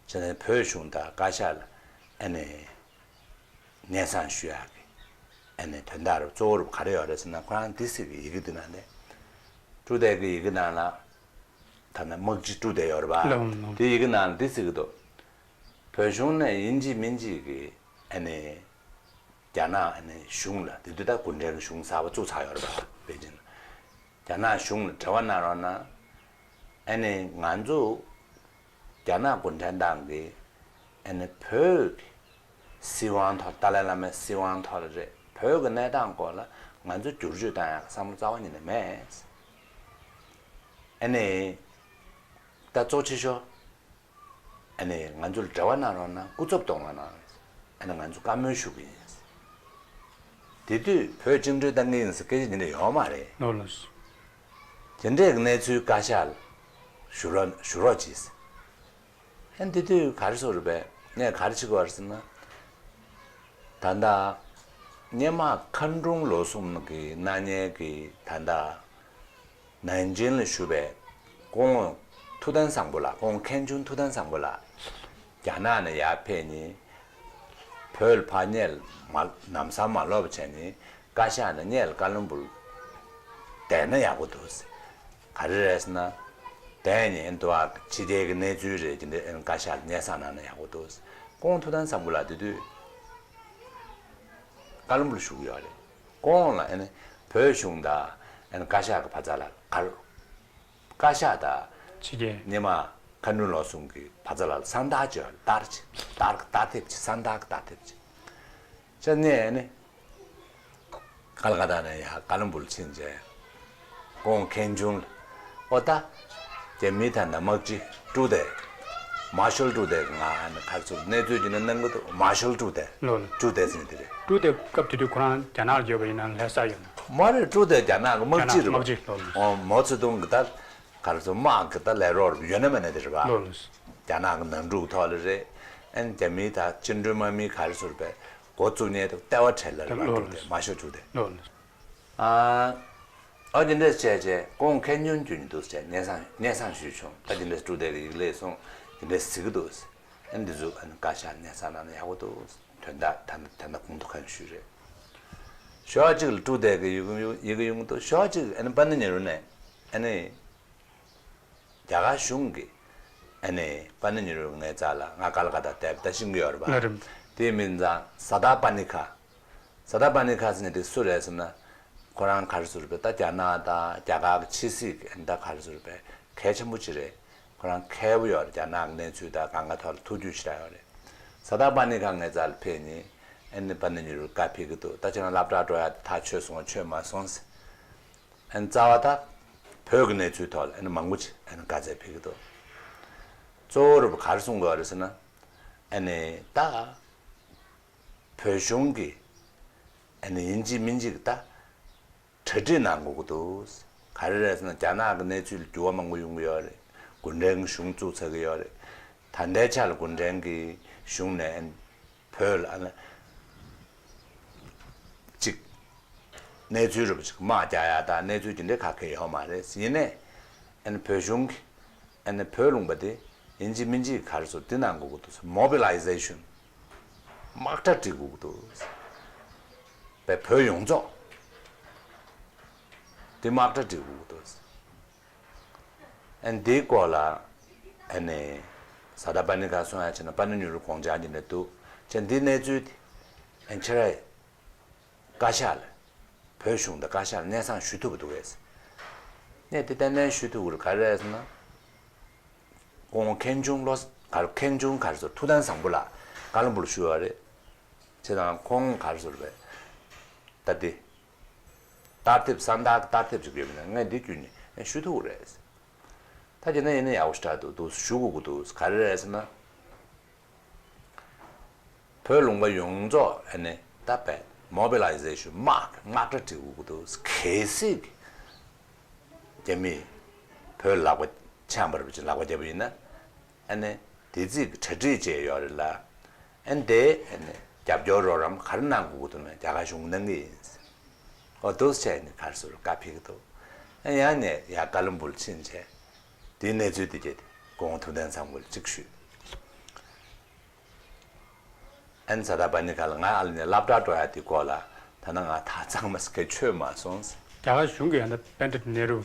བྱས་ཙང་བོད་གཞུང་དང་བཀའ་ཤག་ལ་ཨ་ནི་སྙན་སེང་ཞུ་ཡག་གི་ཨ་ནི་དོན་དག་རུ་གཙོ་བོ་རུ་ག་རེ་ཡོད་རེད་ཟེར་ན། ཁོ་རང་འདི་ཟེར་གི་ཡི་གེ་འདི་ནང་ནས། ཀྲུའུ་ཏེ་གི་ཡི་གེ་ནང་ལ་ད་ནི་དམག་སྤྱི་ཀྲུའུ་ཏེ་ཡོད་རེད་པ། ལགས་འོང་། ལགས་འོང་། དེ་ཡི་གེ་ནང་ལ་འདི་ཟེར་གི་འདུག་བོད་གཞུང་ནས་ཡིན་གཅིག་མིན་གཅིག་གི་ཨ་ནི་རྒྱ་ནག་ཨ་ནི་གཞུང་ལ། དེ་དུས་ད་གུང་ཁྲན་གྱི་གཞུང་གསར་པ་བཙུགས་ཚར་ཡོད་རེད་པ། པེ་ཅིན་ལ། རྒྱ་ནག་གཞུང་ལ་འབྲེལ་བ་གནང་རོགས་གནང་། ཨ་ནི་ང་ཚོ་རྒྱ་ནག་གུང་ཁྲན་ཏང་གིས་ཨ་ནི་བོད་ཀྱི་སྲིད་དབང་ཐོག་ཏཱ་ལའི་བླ་མའི་སྲིད་དབང་ཐོག་ལ་རེད། བོད་ཀྱི་གནས་སྟངས་སྐོར་ལ་ང་ཚོ་བསྒྱུར་བཅོས་བཏང་ཡག་བསམ་བློ་རྩ་བ་ཉིད་ནས་མེད། ཨ་ནི་ད་གཙོ་ཆེ་ཤོས། ཨ་ནི་ང་ཚོ་ལ་འབྲེལ་བ་གནང་རོགས་གནང་། སྐུ་ཚབ་གཏོང་རོགས་གནང་། ཨ་ནི་ང་ཚོ་བཀའ་མོལ་ཞུ་གི་ཡིན། དེ་དུས་བོད་བཅིངས་འགྲོལ་བཏང་གི་ཡིན་ཟེར་སྐད་ཆ་དེ་འདྲ་ཡོད་མ་རེད། ལགས་ལགས། དེ་འདྲའི་གནས་ཚུལ་བཀའ་ཤག་ལ་ཞུ་རོགས་ཞུ་རོགས་གྱིས། ཨ་ནི་དེ་དུས་ག་རེ་ཟེར་བ་རེད་པས། ངས་ག་རེ་བྱེད་དགོས་རེད་ཟེར་ན། ད་ལྟ་སྔོན་མ་ཁ་འབྲུ་ལོ་གསུམ་གྱི་སྣ་ཉལ་གྱི་ད་ལྟ་ནན་ཅིང་ལ་བཞུགས་པའི་སྐུ་ངོ་ཐུབ་བསྟན་བཟང་པོ་ལགས། སྐུ་ངོ་མཁན་ཆུང་ཐུབ་བསྟན་བཟང་པོ་ལགས། རྒྱ་ནག་ནས་ཡར་ཕེབས་ནས་བོད་ལ་ཕར་སྔོན་ལ་མ་ལམ་སང་མ་ལོག་པ་བྱས་ནས་བཀའ་ཤག་ནས་སྔོན་ལ་ཀ་ལོན་སྦུག་བསྡད་ན་ཡག་པོ་འདུག་ཟེར། ག་རེ་རེད་ཟེར་ན། བསྡད་ནས་འདུག་ཨ། ཕྱི་རྒྱལ་གྱི་གནས་ཚུལ་རེད། དེ་འདྲ་ཨ་ནི་བཀའ་ཤག་ལ་སྙན་སེང་གནང་ན་ཡག་པོ་འདུག་ཟེར། སྐུ་ངོ་ཐུབ་བསྟན་བཟང་པོ་ལགས་དེ་དུས་ཀ་ལོན་སྦུག་ལ་བཞུགས་ཡོད་རེད། ཁོང་ལ་ཨ་ནི་བོད་གཞུང་དང་ཨ་ནི་བཀའ་ཤག་གི་བར་མཚམས་ལ་ག་རེ། བཀའ་ཤག་དང་ཕྱི་རྒྱལ་སྔོན་མ་ཁ་འབྲུ་ལོ་གསུམ་གྱི་བར་མཚམས་ལ་གསང་བདག་ཅིག་ཡོད་རེད། ལྟར་ཅིག་ལྟར་གྱི་ལྟ་དེབ་ཅིག་གསང་བདག་གི་ལྟ་དེབ་ཅིག་བྱས་ནས་ཨ་ནི་ཀལ་ཀ་ཏ་ནས་ཡར་ཀ་ལོན་སྦུག་ཕྱིན་བྱས། ཁོང་མཁན་ཆུང་ལ། ཨོ་ད་རྒྱ་མིའི་ད་ནང་དམག་སྤྱི་ཀྲུའུ་ཏེ། མར་ཤལ་ཀྲུའུ་ཏེ་ང་ཨ་ནི་ག་རེ་ཟེར་གནས་ཚུལ་ཅིག་ནས་གནང་གི་འདུག་མར་ཤལ་ཀྲུའུ་ཏེ། ལགས་ལགས། ཀྲུའུ་ཏེ་ཟེར་དེ་རེད། ཀྲུའུ་ཏེ་སྐབས་དེ་དུས་ཁོ་རང་རྒྱ་ནག་ལ་འབྱོར་བ་ཡིན་ན་ལྷ་ས་ཡོད་ན། མ་རེད། ཀྲུའུ་ཏེ་རྒྱ་ནག་གི་དམག་སྤྱི་རེད་པ། རྒྱ་ནག་དམག་སྤྱི། ལགས་ལགས། ཨོ་མའོ་ཙེ་ཏུང་གི་ད་ག་རེ་ཟེར་དམག་གི་ད་ལས་རོགས་རེད་པ། ཡོད་ན་མེད་ན་དེ་རེད་པ། ལགས་ལགས། རྒྱ་ནག་གི་ནང་འཁྲུག་ཐོག་ལ་རེད། ཨ་ནི་རྒྱ་མིའི་ད་བཅིངས་འགྲོལ་དམག་མི་ག་རེ་ཟེར་པས་འགོ་བཙུགས་མཁན་དེ་ལྟེ་བ་གྲས་ལ་རེད་པ། ལགས་ཀྲུའུ་ཏེ། ལགས་མར་ཤལ་ཀྲུའུ་ཏེ། ལགས་ལགས། ཨ། ཨ་དེ་འདྲས་བྱས་བྱས་ཁོང་མཁན་ཆུང་རྒྱུན་འདུག་ཟེར་སྙན་སེང་སྙན་སེང་ཞུས་བྱུང་། ད་དེ་འདྲས་ཀྲུའུ་ཏེ་གི་ཡིག་ལས་སོང་། དེ་འདྲས་ཟེར་གི་འདུག་ཟེར། ཨ་འདི་ཚོ་ཨ་ནི་བཀའ་ཤག་སྙན་སེང་གནང་ན་ཡག་པོ་འདུག་དོན་དག་ད་ད་ད་གོང་དུ་གང་ཞུས་རེད། ཞོགས་གཅིག་ལ་ཀྲུའུ་ཏེ་གི་ཡི་གེ་ཡི་གེ་ཡོང་གི་འདུག་ཞོགས་གཅིག་ཨ་ནི་པ་ཎི་ཉི་རུ་ནས་ཨ་ནི། རྒྱ་གར་གཞུང་གིས་ཨ་ནི་པ་ཎི་ཉི་རུ་ངའི་རྩ་ལ། ང་ཀལ་ཀ་ཏ་བསྡད་པ་ད་ཤེས་ཀྱི་ཡོད་རེད་པ། ལགས་རེད། དེ་མིན་ཙང་ས་ཏ་པ་ཎི་ཁ། ས་ཏ་པ་ཎི་ཁ་ཟེར་ནས་དེ་སུ་རེད་ཟེར་ན། ཁོ་རང་ག་རེ་ཟེར་བས། ད་རྒྱ་ནག་དང་རྒྱ་གར་གྱི་ཕྱི་སྲིད་ཀྱི་ད་ག་རེ་ཟེར་བས་གལ་ཆེན་པོ་ཅིག་རེད། ཁོ་རང་མཁས་པོ་ཡོད་རེད། རྒྱ་ནག་གི་གནས་ཚུལ་དང་གང་ག་ཐོག་ལ་ཐུགས་རྒྱུས་ཞེ་དྲག་ཡོད་རེད། ས་ཏ་པ་ཎི་ཁ་ངའི་རྩ་ལ་ཕེབས་ནས་ཨ་ནི་པ་ཎི་ཉི་རུ་བཀའ་ཕེབས་ཀྱི་འདུག་ད་ཁྱེད་རང་སློབ་གྲྭ་འགྲོ་ཡ་ཐག་ཆོད་སོང་ཆོད་མ་སོང་ཟེར། ཨ་ནི་རྩ་བ་ད་བོད་ཀྱི་གནས་ཚུལ་ཐོག་ལ་ཨ་ནི་མང་པོ་ཅིག་ཨ་ནི་བཀའ་སྩལ་ཕེབས་ཀྱི་འདུག་གཙོ་བོ་རུ་ག་རེ་གསུང་དགོས་རེད་ཟེར་ན། ཨ་ནི་ད་བོད་གཞུང་གིས་ཨ་ནི་ཡིན་གཅིག་མིན་གཅིག་ད་གྲ་སྒྲིག་གནང་དགོས་ཀྱི་འདུག་ག་རེ་རེད་ཟེར་ན་རྒྱ་ནག་གི་གནས་ཚུལ་ལ་འགྱུར་བ་མང་པོ་ཡོང་གི་ཡོད་རེད། གུང་ཁྲན་གྱི་གཞུང་བཙུགས་ཚར་གྱི་ཡོད་རེད། ད་ལྟའི་ཆ་ལ་གུང་ཁྲན་གྱི་གཞུང་ནས་ཨ་ནི་བོད་ལ་ཨ་ནི་གཅིག་གནས་ཚུལ་རུ་ཅིག་དམག་རྒྱག་ཡ་དང་གནས་ཚུལ་དེ་འདྲའི་ག་གེ་ཡོད་མ་རེད། ཡིན་ནའི་ཨ་ནི་བོད་གཞུང་གིས་ཨ་ནི་བོད་ལུང་པ་དེ་ཡིན་གཅིག་མིན་གཅིག་ག་རེ་ཟེར་དེ་གནང་དགོས་ཀྱི་འདུག་མོ་བི་ལའི་ཟེ་ཤན། དམག་གྲ་སྒྲིག་དགོས་ཀྱི་འདུག་བོད་ཡོངས་རྫོགས་དེ་དམག་གྲ་སྒྲིག་དགོས་ཀྱི་འདུག་ཨ་ནི་འདིའི་སྐོར་ལ་ཨ་ནི་ས་ཏ་པ་ཎི་ཁ་གསུང་ཡ་བྱས་ན་པ་ཎི་ཉི་རུ་དགོངས་འཆར་འདི་འདྲ་འདུག་ཅེས་འདིའི་གནས་ཚུལ་དེ་ཨ་ནི་ཁྱེད་རང་བཀའ་ཤག་ལ་བོད་གཞུང་དང་བཀའ་ཤག་ལ་སྙན་སེང་ཞུ་ཐུབ་པ་འདུག་གས། ནས་དེ་ཏན་ཏན་ཞུ་ཐུབ་ཀྱི་རེད། ག་རེ་རེད་ཟེར་ན། ཁོང་མཁན་ཆུང་བློ་ག་རེ་མཁན་ཆུང་ག་རེ་ཟེར་ཐུབ་བསྟན་བཟང་པོ་ལགས་ཀ་ལོན་སྦུག་ལ་བཞུགས་ཡོད་རེད། བྱས་ཙང་ཁོང་ག་རེ་ཟེར་བས། ད་དེ། ལྟ་དེབ་གསང་བདག་གི་ལྟ་དེབ་ཅིག་ཡོད་པ་ན་ངས་འདི་བརྒྱུད་ནས་ངས་ཞུ་ཐུབ་ཀྱི་རེད། ད་དེ་ན་ཡིན་ན་ཡག་པོ་ཞེ་དྲག་འདུག་འདུག་ཞུ་དགོས་ཀྱི་འདུག་ག་རེ་རེད་ཟེར་ན། བོད་ལུང་པ་ཡོངས་རྫོགས་ཨ་ནི་ད་བས་ མོ་བི་ལའི་ཟེ་ཤོན་དམག་དམག་གྲ་སྒྲིག་དགོས་ཀྱི་འདུག་གལ་སྲིད་རྒྱ་མིས་བོད་ལག་པ་འཆང་བར་ལག་པ་བརྒྱབ་པ་ཡིན་ན། ཨ་ནི་དེ་རྩིས་ཀྱི་གྲ་སྒྲིག་བྱས་ཡོད་རེད་ལ། ཨ་ནི་དེ་ཨ་ནི་རྒྱབ་སྐྱོར་རོགས་རམ་ག་རེ་གནང་དགོས་ཀྱི་འདུག་ན་རྒྱ་གར་གཞུང་གནང་གི་ཡིན། ཨོ་འདུག་སེ་བྱས་ནས་ག་རེ་ཟེར་བཀའ་ཕེབས་ཀྱི་འདུག་ཨ་ཡང་ནས་ཡར་ཀ་ལོན་སྦུག་ཕྱིན་བྱས། དེའི་གནས་ཚུལ་དེ་བརྒྱུད་དེ་ཁོང་ཐུབ་བསྟན་བཟང་པོ་ལ་གཅིག་ཞུས། ཨན་ས་ད་པ་ནི་ཁ་ལ་ང་ཨ་ལ་ནས་སློབ་གྲྭ་འགྲོ་ཡ་དེ་སྐོར་ལ་ད་ནང་ང་ད་ཚང་མ་སྐད་ཆོད་མ་སོང་། རྒྱ་གར་གཞུང་གིས་ཨ་ནི་པཎྜི་ཏ་ནེ་རུ་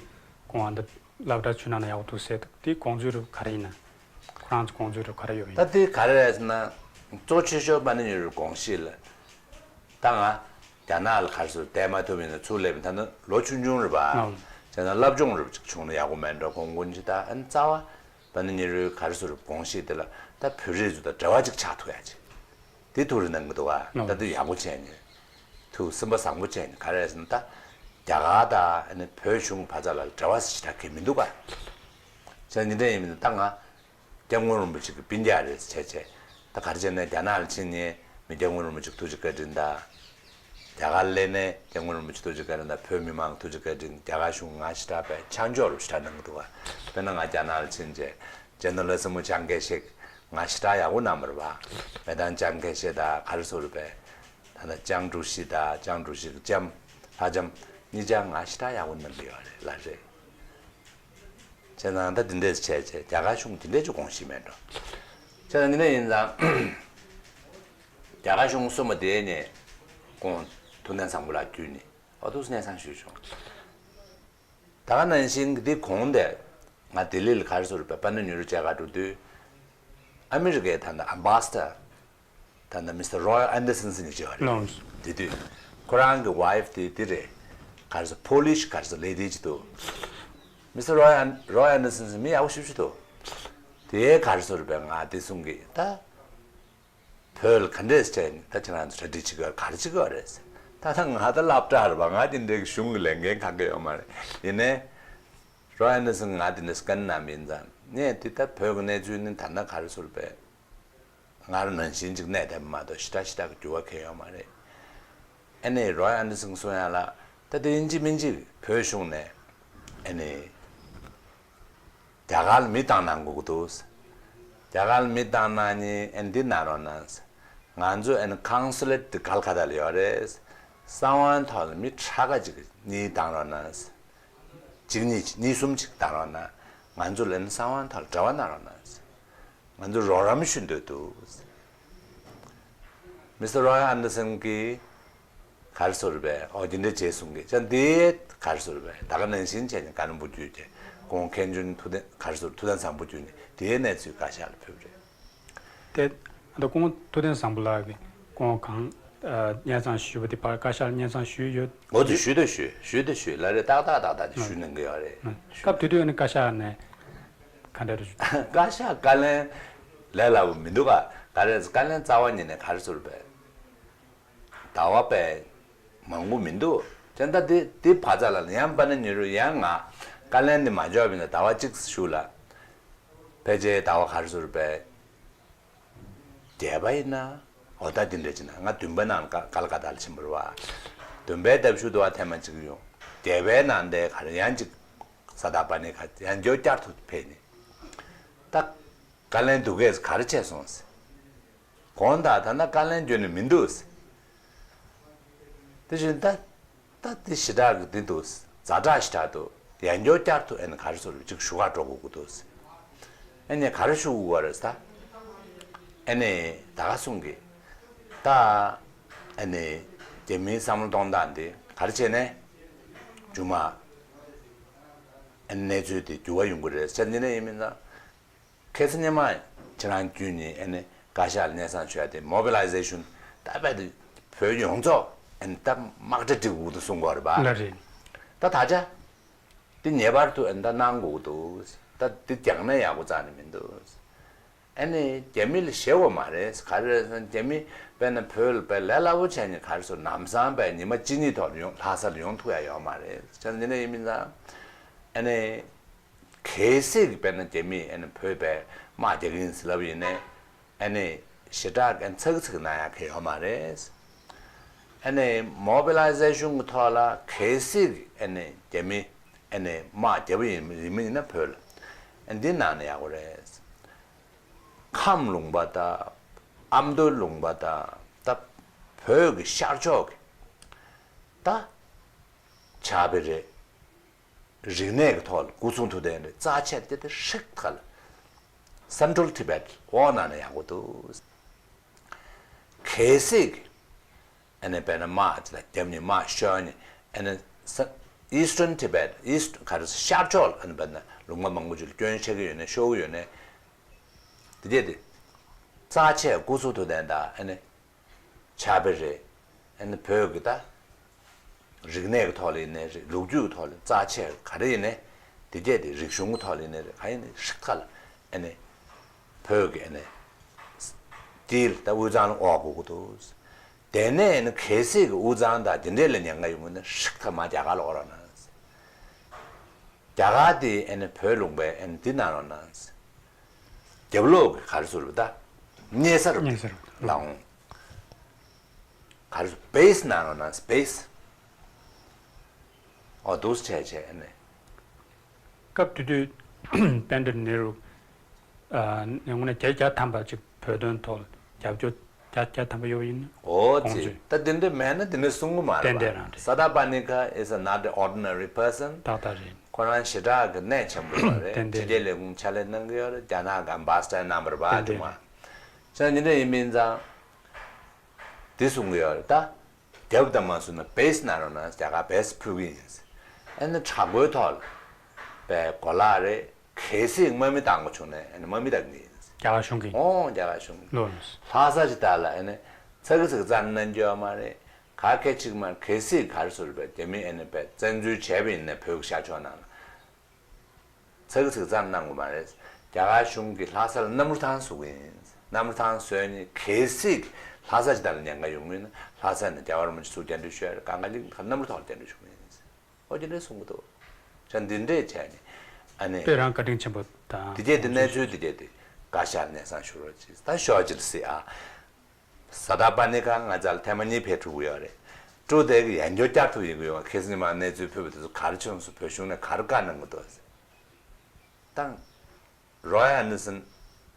ཁོང་ཨ་ནི་སློབ་གྲྭ་ཆུ་ནང་ན་ཡག་པོ་འདུག་ཟེར་འདུག་དེའི་དགོངས་ཚུལ་རུ་ག་རེ་ཡིན་ན། ཁོ་རང་ཚོ་དགོངས་ཚུལ་རུ་ག་རེ་ཡོད་ཡིན། ད་དེ་ག་རེ་རེད་ཟེར་ན། གཙོ་ཆེ་ཤོས་པཎྜི་ཏ་ནེ་རུ་དགོངས་གཞི་ལ། ད་ང་རྒྱ་ནག་ལ་ག་རེ་ཟེར་བལྟས་མ་ཐུབ་ཡིན་ན་ཚུར་སླེབས་ད་ནི་ལོ་ཆུང་ཆུང་རེད་པ། ཨང་། བྱས་ན་སློབ་སྦྱོང་རུ་ཅིག་བྱུང་ན་ཡག་པོ་མེད་འགྲོ་གོང་གོན་ཅི་ད་ཨ་ནི་རྩ་བ། པཎྜི་ཏ་ནེ་རུའི་ག་རེ་ཟེར་དགོངས་གཞི་དེ་ལ་ད་བོད་རིགས་ཚོ་དང་འབྲེལ་བ་ཅིག་ཆགས་ཐུབ་ཡ་ཅིག་དེ་ཐུགས་རེ་གནང་གི་འདུག་ག་ཨ། ད་དེ་ཡག་པོ་བྱས་ནས་ཐུགས་སེམས་པ་བཟང་པོ་བྱས་ནས་ག་རེ་ཟེར་ན་ད་རྒྱ་གར་དང་ཨ་ནི་བོད་གཞུང་བར་མཚམས་ལ་འབྲེལ་བ་ཞེ་དྲག་གི་མི་འདུག་ག་བྱས་ནས་འདྲ་ཡིན་མིན་ད་ང་སྐྱབས་མགོན་རིན་པོ་ཆེ་གི་སྤུན་ཀྱག་རེད་བྱས་བྱས་ད་ག་རེ་བྱས་ནས་རྒྱ་ནག་ལ་ཕྱིན་ནས་མི་སྐྱབས་མགོན་རིན་པོ་ཆེ་ཐུགས་རྗེ་བཀའ་དྲིན་དང་། རྒྱ་གར་སླེབས་ནས་སྐྱབས་མགོན་རིན་པོ་ཆེ་ཐུགས་རྗེ་བཀའ་དྲིན་དང་བོད་མི་མང་ཐུགས་རྗེ་བཀའ་དྲིན་རྒྱ་གར་གཞུང་ང་ཞེ་དྲག་པའི་ཆ་འཇོག་རུ་ཞེ་དྲག་གནང་གི་འདུག་ག་དཔེར་ན་ང་རྒྱ་ནག་ལ་ཕྱིན་རྗེས་ཇེ་ནོ་ལ་སྲིན་མོ་ལྕང་སྐད་བཤད་ང་ཞེ་དྲག་ཡག་པོ་གནང་བ་རེད་པ། མེ་ཏང་ལྕང་སྐད་བཤད་ད་ག་རེ་ཟེར་དགོས་རེད་པས། ད་ལྟ་ལྕང་ཀྲུའུ་ཞི་དང་ལྕང་ཀྲུའུ་ཞི་གི་ལྕམ་ལྷ་ལྕམ་གཉིས་ཆ་ང་ཞེ་དྲག་ཡག་པོ་གནང་གི་ཡོད་རེད་ལ་རེད། བྱས་ཙང་ད་འདི་འདྲས་བྱས་བྱས་རྒྱ་གར་གཞུང་འདི་འདྲས་ཅིག་དགོངས་གཞི་མེད་འགྲོ། བྱས་ཙང་འདི་འདྲས་ཡིན་ཙང་། རྒྱ་གར་གཞུང་གསུམ་པ་དེ་ནས་ཁོང་ཐུབ་བསྟན་བཟང་པོ་ལགས་བརྒྱུད་ནས་ཨོ་ཐུགས་སུ་སྙན་སེང་ཞུས་བྱུང་། ད་ག་ནང་བཞིན་འདི་གོང་དེ་ང་ལྡི་ལི་ལ་ག་རེ་ཟེར་བའི་པཎྜི་ཏ་ཉུ་རུ་མཇལ་ཁ་འགྲོ་དུས། ཨ་མི་རི་ཀའི་ད་ལྟ་ཨམ་བྷ་སི་ཌར་ད་ལྟ་མི་སི་ཊར་རོ་ཡལ་ཨན་ཌར་སན་ཟེར་མཁན་ཅིག་ཡོད་རེད། ལགས། དེ་དུས་ཁོ་རང་གི་ཝའི་ཕི་དེ་དེ་རེད། ག་རེ་ཟེར་ཕོ་ལི་ཤི་ག་རེ་ཟེར་ལེ་ཌི་ཅིག་འདུག་མི་སི་ཊར་རོ་ཡལ་རོ་ཡལ་ཨན་ཌར་སན་ཟེར་མི་ཡག་པོ་ཞེ་པོ་ཅིག་འདུག་དེ་ག་རེ་ཟེར་བའི་ང་དེ་གསུང་གི་ད། བོད་ལ་ག་འདྲས་བྱས་ནས་ད་ཁྱེད་རང་ཚོ་གྲ་སྒྲིག་བྱེད་དགོས་ག་རེ་བྱེད་དགོས་རེད། ད་ད་ང་ད་སློབ་གྲྭ་རེད་པ། ང་དེ་འདྲའི་གཞུང་གི་ལས་འགན་གང་ག་ཡོད་མ་རེད། ཡིན་ནའི་རོ་ཡལ་ཨན་ཌར་སན་ང་དེ་འདྲ་སྐད་ནང་མིན་ཙང་ངས་དེ་ད་བོད་ཀྱི་གནས་ཚུལ་ནི་ད་ལྟ་ག་རེ་ཟེར་བས། སྔར་ནང་བཞིན་ཅིག་གནས་བསྡད་པ་མ་གཏོགས་ཞེ་དྲག་ཞེ་དྲག་གི་འགྱུར་བ་གང་ཡང་ཡོད་མ་རེད། ཨ་ནི་རོ་ཡལ་ཨན་ཌར་སན་གསུང་ཡ་ལ་ད་དེ་ཡིན་གཅིག་མིན་གཅིག་བོད་གཞུང་ནས་ཨ་ནི། རྒྱ་གར་ལ་མི་བཏང་གནང་དགོས་ཀྱི་འདུག་རྒྱ་གར་ལ་མི་བཏང་གནང་མཁན་ཨ་ནི་འདི་གནང་རོགས་གནང་། ང་ཚོ་ཨ་ནི་ཀོན་སུ་ལེཊ་དེ་གལ་ཀ་ཏ་ལ་ཡོད་རེད། གསང་བའི་ཐོག་ལ་མི་ཁྲ་ཁ་ཅིག་གཉིས་བཏང་རོགས་གནང་། གཅིག་གཉིས་གཉིས་གསུམ་ཅིག་བཏང་རོགས་གནང་། ང་ཚོ་ལ་ཨ་ནི་གསང་བའི་ཐོག་ལ་འབྲེལ་བ་གནང་རོགས་གནང་། ང་ཚོ་རོགས་རམ་ཞུ་འདོད་འདུག་མི་སི་ཊར་རོ་ཡལ་ཨན་ཌར་སན་གྱིས་ག་རེ་ཟེར་བས། ཨོ་དེ་འདྲ་བྱས་གསུང་གི་ཅང་དེ་ག་རེ་ཟེར་བས། ད་ག་ནང་བཞིན་བྱས་ནས་ཀ་ལོན་སྦུག་བརྒྱུད་དེ་ཁོང་མཁན་ཆུང་ཐུབ་བསྟན་ག་རེ་ཟེར་ཐུབ་བསྟན་བཟང་པོ་བརྒྱུད་ནས་དེའི་གནས་ཚུལ་བཀའ་ཤག་ལ་ཕེབས་རེད། དེ་ད་ཁོང་ཐུབ་བསྟན་བཟང་པོ་ལགས་ཀྱིས་ཁོང་གང་སྙན་སེང་ཞུས་པ་དེ་བར་བཀའ་ཤག་ལ་སྙན་སེང་ཞུས་ཡོད། འོ་དེ་ཞུས་དང་ཞུས་ཞུས་དང་ཞུས་ལ་རེད། ཏག་ཏག་ཏག་ཏག་དེ་ཞུས་གནང་གི་ཡོད་རེད། སྐབས་དེ་དུས་ནི་བཀའ་ཤག་ནས་ག་འདྲ་རེད། བཀའ་ཤག་བཀའ་བློན་ལས་སླ་པོ་མི་འདུག་ག་ག་རེ་བཀའ་བློན་རྩ་བ་ཉིད་ནས་ག་རེ་ཟེར་བས། ཟླ་བ་པས་མང་པོ་མི་འདུག་དེ་འདྲ་དེ་དེ་བར་མཚམས་ལ་ཡང་པཎྜི་ཏ་ཉུ་རུ་ཡང་ང་བཀའ་བློན་དེ་མ་འཇོག་པ་ཡིན་ན་ཟླ་བ་གཅིག་བཞུགས་ལ། ཕལ་ཆེར་ཟླ་བ་ག་རེ་ཟེར་བས། བརྒྱད་པ་ཡིན་ན། འོ་ད་དེ་འདྲ་བྱས་ན་ང་བདུན་པ་ནང་ཀ་ཀལ་ཀ་ཏ་ལ་ཕྱིན་པ་རེད་པ། བདུན་པའི་ལྡབ་ཞུགས་དུ་བ་ཐེངས་མ་གཅིག་ཡོང་། བརྒྱད་པའི་ནང་དེ་ག་རེ་ཡང་གཅིག་ས་ད་པ་ནི་ཁ་ཡང་བསྐྱར་བསྐྱར་དུ་ཕེབས་ནས། ད་བཀའ་བློན་འདུག་གས་ག་རེ་བྱས་སོང་ཟེར། དགོངས་དག་ད་ལྟ་བཀའ་བློན་འཇོན་ནི་མི་འདུག་དེ་བཞིན་ད་ད་དེ་ཞེ་དྲག་གི་འདི་འདུག་ཛ་དྲག་ཞེ་དྲག་འདུག་ཡང་བསྐྱར་བསྐྱར་དུ་ཨ་ནི་ག་རེ་ཟེར་ཅིག་ཞུ་ག་འགྲོ་དགོས་ཀྱི་འདུག་ཨ་ནི་ག་རེ་ཞུ་དགོས་རེད་ད། ཨ་ནི་ད་ག་གསུང་གི་ད་ཨ་ནི་རྒྱ་མིའི་བསམ་བློ་གཏོང་སྟངས་འདི་ག་རེ་བྱས་ནས་རྒྱུ་མ་ཨ་ནི་གནས་ཚུལ་དེ་འགྱུར་བ་ཡོང་གི་རེད་ཟེར་འདི་ནས་ཡིན་མིན་ད། ཁ་སང་ཉི་མ་ཁྱེད་རང་བརྒྱུད་ནས་ཨ་ནི་བཀའ་ཤག་ལ་སྙན་སེང་ཞུ་ཡ་དེ་མོ་བི་ལའི་ཟེ་ཤོན་ད་རྦད་དེ་བོད་ཡོངས་རྫོགས་ཨ་ནི་ད་དམག་གྲ་སྒྲིག་དགོས་འདུག་གསུང་གི་ཡོད་རེད་པ། ལགས་རེད། ད་ད་ཆ་དེ་ངེས་པར་དུ་ཨ་ནི་ད་གནང་དགོས་འདུག་ད་དེ་རྒྱག་ན་ཡག་པོ་རྩ་ནས་མི་འདུག་ཨ་ནི་རྒྱ་མི་ལ་ཞེད་དགོས་མ་རེད། ག་རེ་རེད་ཟེར་ན་རྒྱ་མི་དཔེར་ན་བོད་ལ་དཔེ་ལས་སླ་པོ་བྱས་ནས་ག་རེ་ཟེར་ལམ་སང་དཔེ་ཉི་མ་གཅིག་གཉིས་ཐོག་ལ་ཡོང་ལྷ་ས་ལ་ཡོང་ཐུབ་ཡ་ཡོད་མ་རེད། བྱས་ཙང་འདི་འདྲ་ཡིན་མིན་ཙང་ཨ་ནི། གལ་སྲིད་ཀྱི་དཔེར་ན་རྒྱ་མིས་ཨ་ནི་བོད་པའི་དམག་རྒྱག་གི་ཡིན་ཟེར་ལབ་ཡིན་ནའི་ཨ་ནི་ཞེ་དྲག་ཨ་ནི་ཚག་ཚིག་གནང་ཡག་གི་ཡོད་མ་རེད། ཨ་ནི་མོ་བི་ལའི་ཟེ་ཤོན་གྱི་ཐོག་ལ་གལ་སྲིད་ཀྱི་ཨ་ནི་རྒྱ་མི་ཨ་ནི་དམག་རྒྱབ་ཡིན་ཡིན་མིན་ཡིན་ན་བོད་ལ་ཨ་འདི་གནང་ན་ཡག་པོ་རེད། ཁམས་ལུང་པ་དང་ཨ་མདོ་ལུང་པ་དང་ད་བོད་ཀྱི་ཤར་ཕྱོགས་ཀྱི་ད་ཆ་བི་རེད། རིག་གནས་ཀྱི་ཐོག་ལ་སྐུ་གསུང་ཐུགས་རྟེན་རེད། རྩ་ཆེ་དེ་དེ་ཧྲིག་ཐག་ལ་Central Tibet་འོག་ནང་ནས་ཡག་པོ་འདུག་གལ་སྲིད་ཀྱི་ཨ་ནི་དཔེར་ན་དམག་ཅིག་ལ་རྒྱབ་ནས་དམག་ཤོར་ནས་ཨ་ནི་ས་Eastern Tibet East་ག་རེ་ཤར་ཕྱོགས་ལ་ཨ་ནི་དཔེར་ན་ལུང་པ་མང་པོ་ཅིག་ལ་སྐྱོན་ཆགས་ཀྱི་ཡོད་ནས་ཤོར་གྱི་ཡོད་ནས་དེ་རྗེས་དེ་རྩ་ཆེ་སྐུ་གསུང་ཐུགས་རྟེན་དང་ཨ་ནི། ཆ་བི་རེད། ཨ་ནི་བོད་ཀྱི་ད། རིག་གནས་ཀྱི་ཐོག་ལ་ཡིན་ནའི་རེད། ལོ་རྒྱུས་ཀྱི་ཐོག་ལ་རྩ་ཆེ་ག་རེ་ཡིན་ནའི། དེ་རྗེས་དེ་རིག་གཞུང་གི་ཐོག་ལ་ཡིན་ནའི་རེད། ག་ཡིན་ནའི་ཧྲིག་ཐག་ལ་ཨ་ནི། བོད་ཀྱི་ཨ་ནི། སྟིལ་ད་དབུས་གཙང་ལ་འོག་དགོས་ཀྱི་འདུག་དེ་ནས་ཨ་ནི་གལ་སྲིད་ཀྱི་དབུས་གཙང་དང་དེ་འདྲས་ལ་ཉེན་ཁ་ཡོང་གི་ན་ཧྲིག་ཐག་མ་རྒྱ་གར་ལ་འོག་རོགས་གནང་། རྒྱ་གར་དེ་ཨ་ནི་བོད་ལུང་པའི་ཨ་ནི་འདི་གནང་རོགས་གནང་། རྒྱབ་ལོགས་ཀྱི་ག་རེ་ཟེར་རུ་ད། གཉན་ས་རུ་གཉན་ས་རུ་ལའང་། ག་རེ་ཟེར་སྤེ་སི་ནང་ལ་ན་སྤེ་སི། ཨོ་འདུག་སེ་བྱས་བྱས་ཨ་ནི། སྐབས་དེ་དུས་པཎྜི་ཏ་ནེ་རུ། ཨ་ནི་དངོས་གནས་བརྒྱ་ཆ་བརྒྱ་ཐམ་པ་ཅིག་བོད་དོན་ཐོག་རྒྱབ་སྐྱོར་བརྒྱ་ཆ་བརྒྱ་ཐམ་པ་ཡོད་པ་ཡིན་ན། ཨོ་དགོངས་ཙི་ཚོད་ད་དེ་འདྲ་མེད་ན་དེ་འདྲ་གསུང་གི་མ་རེད་པ། ཏན་ཏན་རང་རེད། སཱ་ཏཱ་པཱ་ཎི་ཀ་is a not an ordinary person། ཏག་ཏག་རེད། ཁོ་རང་ཞེ་དྲག་གི་གནད་ཆེན་པོ་ཡོད་རེད། ཏན་ཏན་ཕྱི་རྒྱལ་ལས་ཁུངས་ཕྱག་ལས་གནང་གི་ཡོད་རེད། རྒྱ་ནག་གི་ཨམ་བྷ་སི་ཌར་རྣམ་པ་རེད་པ། ཏན་ཏན་ཅུང་མ། ཅང་ཉིན་རེ་ཡིན་མིན་ཙང་། འདི་གསུང་གི་ཡོད་རེད་ད། རྒྱབ་དང་མ་སོང་ན་བེ་སི་ན་རོ་ན་རྒྱ་གར་བེ་སི་ཕུལ་གི་ཡིན། ཨ་ནི་དྲག་པོའི་ཐོག་ལ། པའི་གོ་ལག་རེད། གལ་སྲིད་དམག་མི་བཏང་དགོས་བྱུང་ན་ཨ་ནི་དམག་མི་བཏང་གི་ཡིན། རྒྱ་གར་གཞུང་གིས། ཨོ་རྒྱ་གར་གཞུང་གིས། ལོ་ལོ། ལྷ་ས་ཅིག་ད་ལ་ཨ་ནི་ཚ་གི་ཚིག་རྩ་ནས་གནང་རྒྱུ་ཡོད་མ་རེད། ག་གེ་ཅིག་མ་གལ་སྲིད་ག་རེ་ཟེར་བས་རྒྱ་མི་ཨ་ནི་པའི་བཙན་འཛུལ་བྱས་པ་ཡིན་ན་བོད་ཀྱི་ཤར་ཕྱོགས་ནང་ལ། ཚ་གི་ཚིག་རྩ་ནས་གནང་དགོས་མ་རེད། རྒྱ་གར་གཞུང་གིས་ལྷ་ས་ལ་གནམ་གྲུ་ཐང་བཟོ་གི་ཡིན། གནམ་གྲུ་ཐང་བཟོས་ནས་གལ་སྲིད་ལྷ་ས་ཅིག་ད་ལ་ཉེན་ཁ་ཡོང་གི་ཡིན་ན་ལྷ་ས་ནས་རྒྱལ་བ་རིན་པོ་ཆེ་ཚུར་བཅར་འདྲི་ཞུ་ཡ་རེད། གང་ག་ལིང་གནམ་གྲུ་ཐོག་ལ་བཅར་འདྲི་ཞུ་གི་ཡིན། ཨོ་དེ་འདྲས་གསུང་གི་འདུག་ཅང་འདི་འདྲས་བྱས་ནས་ཨ་ནི། དཔེ་རང་བཀའ་དྲིན་ཆེན་པོ་དང་། དེ་རྗེས་དེ་གནས་ཚུལ་དེ་རྗེས་དེ་བཀའ་ཤག་སྙན་སེང་ཞུ་རོགས་གྱིས། ད་ཞོགས་ཅིག་སྲིད་ཨ། ས་ཏཱ་པ་ཎི་ཀ་ང་ཚ་ལ་ཐེངས་མ་གཉིས་ཕེབས་ཐུབ་ཀྱི་ཡོད་རེད། ཀྲུའུ་ཏེ་གི་ཡང་བསྐྱར་བསྐྱར་ཐུབ་ཡིན་གྱི་ཡོད། ཁ་སང་ཉི་མ་གནས་ཚུལ་ཕུལ་བ་དེ་ཚོ་ག་རེ་བྱུང་སོང་། བོད་གཞུང་ནས་ག་རེ་བཀའ་གནང་གི་འདུག་ཟེར། དང་། Roy Anderson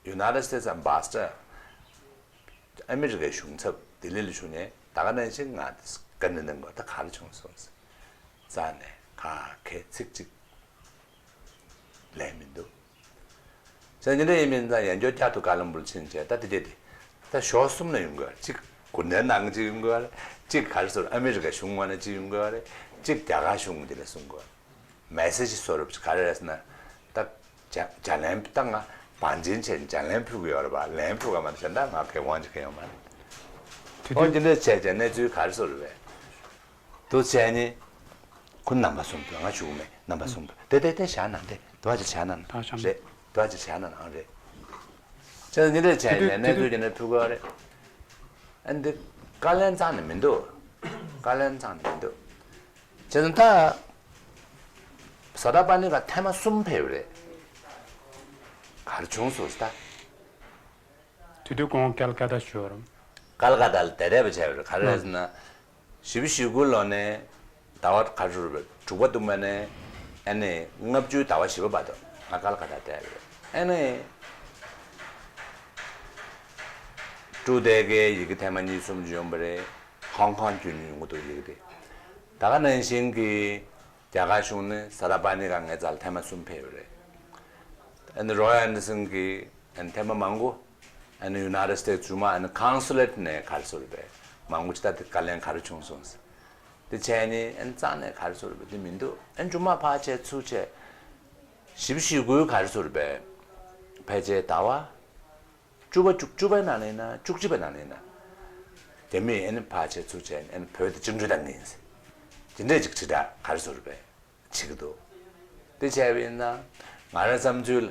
United States Ambassador ཨ་མི་རི་ཀའི་གཞུང་ཚབ་ལྡི་ལི་ལ་བཞུགས་ནས་ད་ག་ནང་བཞིན་ང་དེ་བཀའ་འདྲི་གནང་དགོས། ད་ག་རེ་བྱུང་སོང་ཟེར། རྩ་ནས་ག་གེ་ཚིག་གཅིག་ལན་མི་འདུག་ཟེར། ཉིན་རེ་ཡིན་མིན་ད་ཡང་བསྐྱར་བསྐྱར་དུ་ཀ་ལམ་བུར་ཕྱིན་བྱས། ད་དེ་རྗེས་དེ་ད་ཞོགས་གསུམ་ལ་ཡོང་དགོས། གཅིག་གུང་ཁྲན་ཏང་གཅིག་ཡོང་དགོས་རེད། གཅིག་ག་རེ་ཟེར་ཨ་མི་རི་ཀ་གཞུང་ངོས་ནས་གཅིག་ཡོང་དགོས་རེད། གཅིག་རྒྱ་གར་གཞུང་དེ་ལ་གསུང་དགོས། མེ་སེ་ཇི་བཟོ་རབས་ག་རེ་རེད་ཟེར་ན། ད་ཇ་ཇ་ལན་ད་ང་བང་ཆེན་བྱས་ཇ་ལན་ཕུལ་གི་ཡོད་རེད་པ། ལན་ཕུལ་ག་མ་རེད། གཞན་དག་ང་གི་དབང་ཆ་གང་ཡང་མ་རེད། དེ་ཨོ་དུས་དེ་འདྲ་བྱས་བྱས་གནས་ཚུལ་ག་རེ་བཟོ་རེད་པས། འདུག་བྱས་ནི། ཁོ་རྣམ་པ་གསུམ་དུ་ང་བཞུགས་མེད། རྣམ་པ་གསུམ་དུ་དེ་དེ་དེ་བཞག་ན་དེ་དུ་བ་ཅིག་བྱས་ན་ན་ད་བཞག་རེད། དུ་བ་ཅིག་བྱས་ན་ན་རེད། བྱས་ནི་འདྲ་བྱས་དེ་དུས་ནས་གནས་ཚུལ་དེ་དུས་དེ་འདྲ་ཕུལ་གི་ཡོད་རེད། ཨ་འདི་བཀའ་ལན་རྩ་ནས་མི་འདུག་བཀའ་ལན་རྩ་ནས་མི་འདུག་བྱས་ཙང་ད། ས་ཏཱ་པ་ཎི་ཀ་ཐེངས་མ་གསུམ་ཕེབས་རེད། ག་རེ་བྱུང་སོང་ཟེར་ད། དེ་དུས་ཁོང་ཀལ་ཀ་ཏ་བཞུགས་རུང་། ཀལ་ཀ་ཏ་ལ་དེ་རེད་པ་བྱས་པ་རེད། ག་རེ་རེད་ཟེར་ན། བཞི་བཅུ་ཞེ་དགུ་ལོ་ནས་ཟླ་བ་ག་རེ་རེད་པ། དྲུག་པ་བདུན་པ་ནས་ཨ་ནི་ལྔ་བཅུའི་ཟླ་བ་བཞི་པ་བར་དུ་ང་ཀལ་ཀ་ཏ་བསྡད་པ་རེད། ཨ་ནི། ཀྲུའུ་ཏེ་གའི་ཡི་གེ་ཐེངས་མ་གཉིས་གསུམ་བྱུང་བ་རེད། ཧོང་ཀོང་བརྒྱུད་ནས་ཡོང་གི་འདུག་ཡི་གེ་དེ། ད་ག་ནང་བཞིན་གྱི་རྒྱ་གར་གཞུང་ནས་ས་ཏཱ་པ་ཎི་ཀ་ངའི་རྩ་ལ་ཐེངས་མ་གསུམ་ཕེབས་ཡོད་རེད། ཨ་ནི་རོ་ཡ་ཨན་ཌར་སན་གྱིས་ཨ་ནི་ཐེངས་མ་མང་པོ་ཨ་ནི་ཡུ་ནའི་ཊེཌ་སི་ཊེཊ་སི་ཇུ་མ་ཨ་ནི་ཀོན་སུ་ལེཊ་ནས་ག་རེ་ཟེར་བས་མང་པོ་ཅིག་ད་དེ་བཀའ་ལན་ག་རེ་བྱུང་སོང་ཟེར། དེ་བྱས་ནི་ཨ་ནི་རྩ་ནས་ག་རེ་ཟེར་བས་དེ་མི་འདུག་ཨ་ནི་ཇུ་མ་ཕར་བྱས་ཚུར་བྱས། བཞི་བཅུ་ཞེ་དགུའི་ག་རེ་ཟེར་བས་ཕལ་ཆེར་ཟླ་བ། བཅུ་པ་བཅུ་བཅུ་པའི་ནང་ནས་ཡིན་ན་བཅུ་གཅིག་པའི་ནང་ནས་ཡིན་ན། རྒྱ་མིས་ཨ་ནི་ཕར་བྱས་ཚུར་བྱས་ཨ་ནི་བོད་དེ་བཅིངས་འགྲོལ་བཏང་གི་ཡིན་ཟེར། དེ་འདྲས་ཅིག་དྲིལ་བསྒྲགས་ག་རེ་ཟེར་བས་བྱེད་ཀྱི་འདུག་དེ་བྱས་པ་ཡིན་ན་ང་རང་བསམ་ཚུལ་ལ་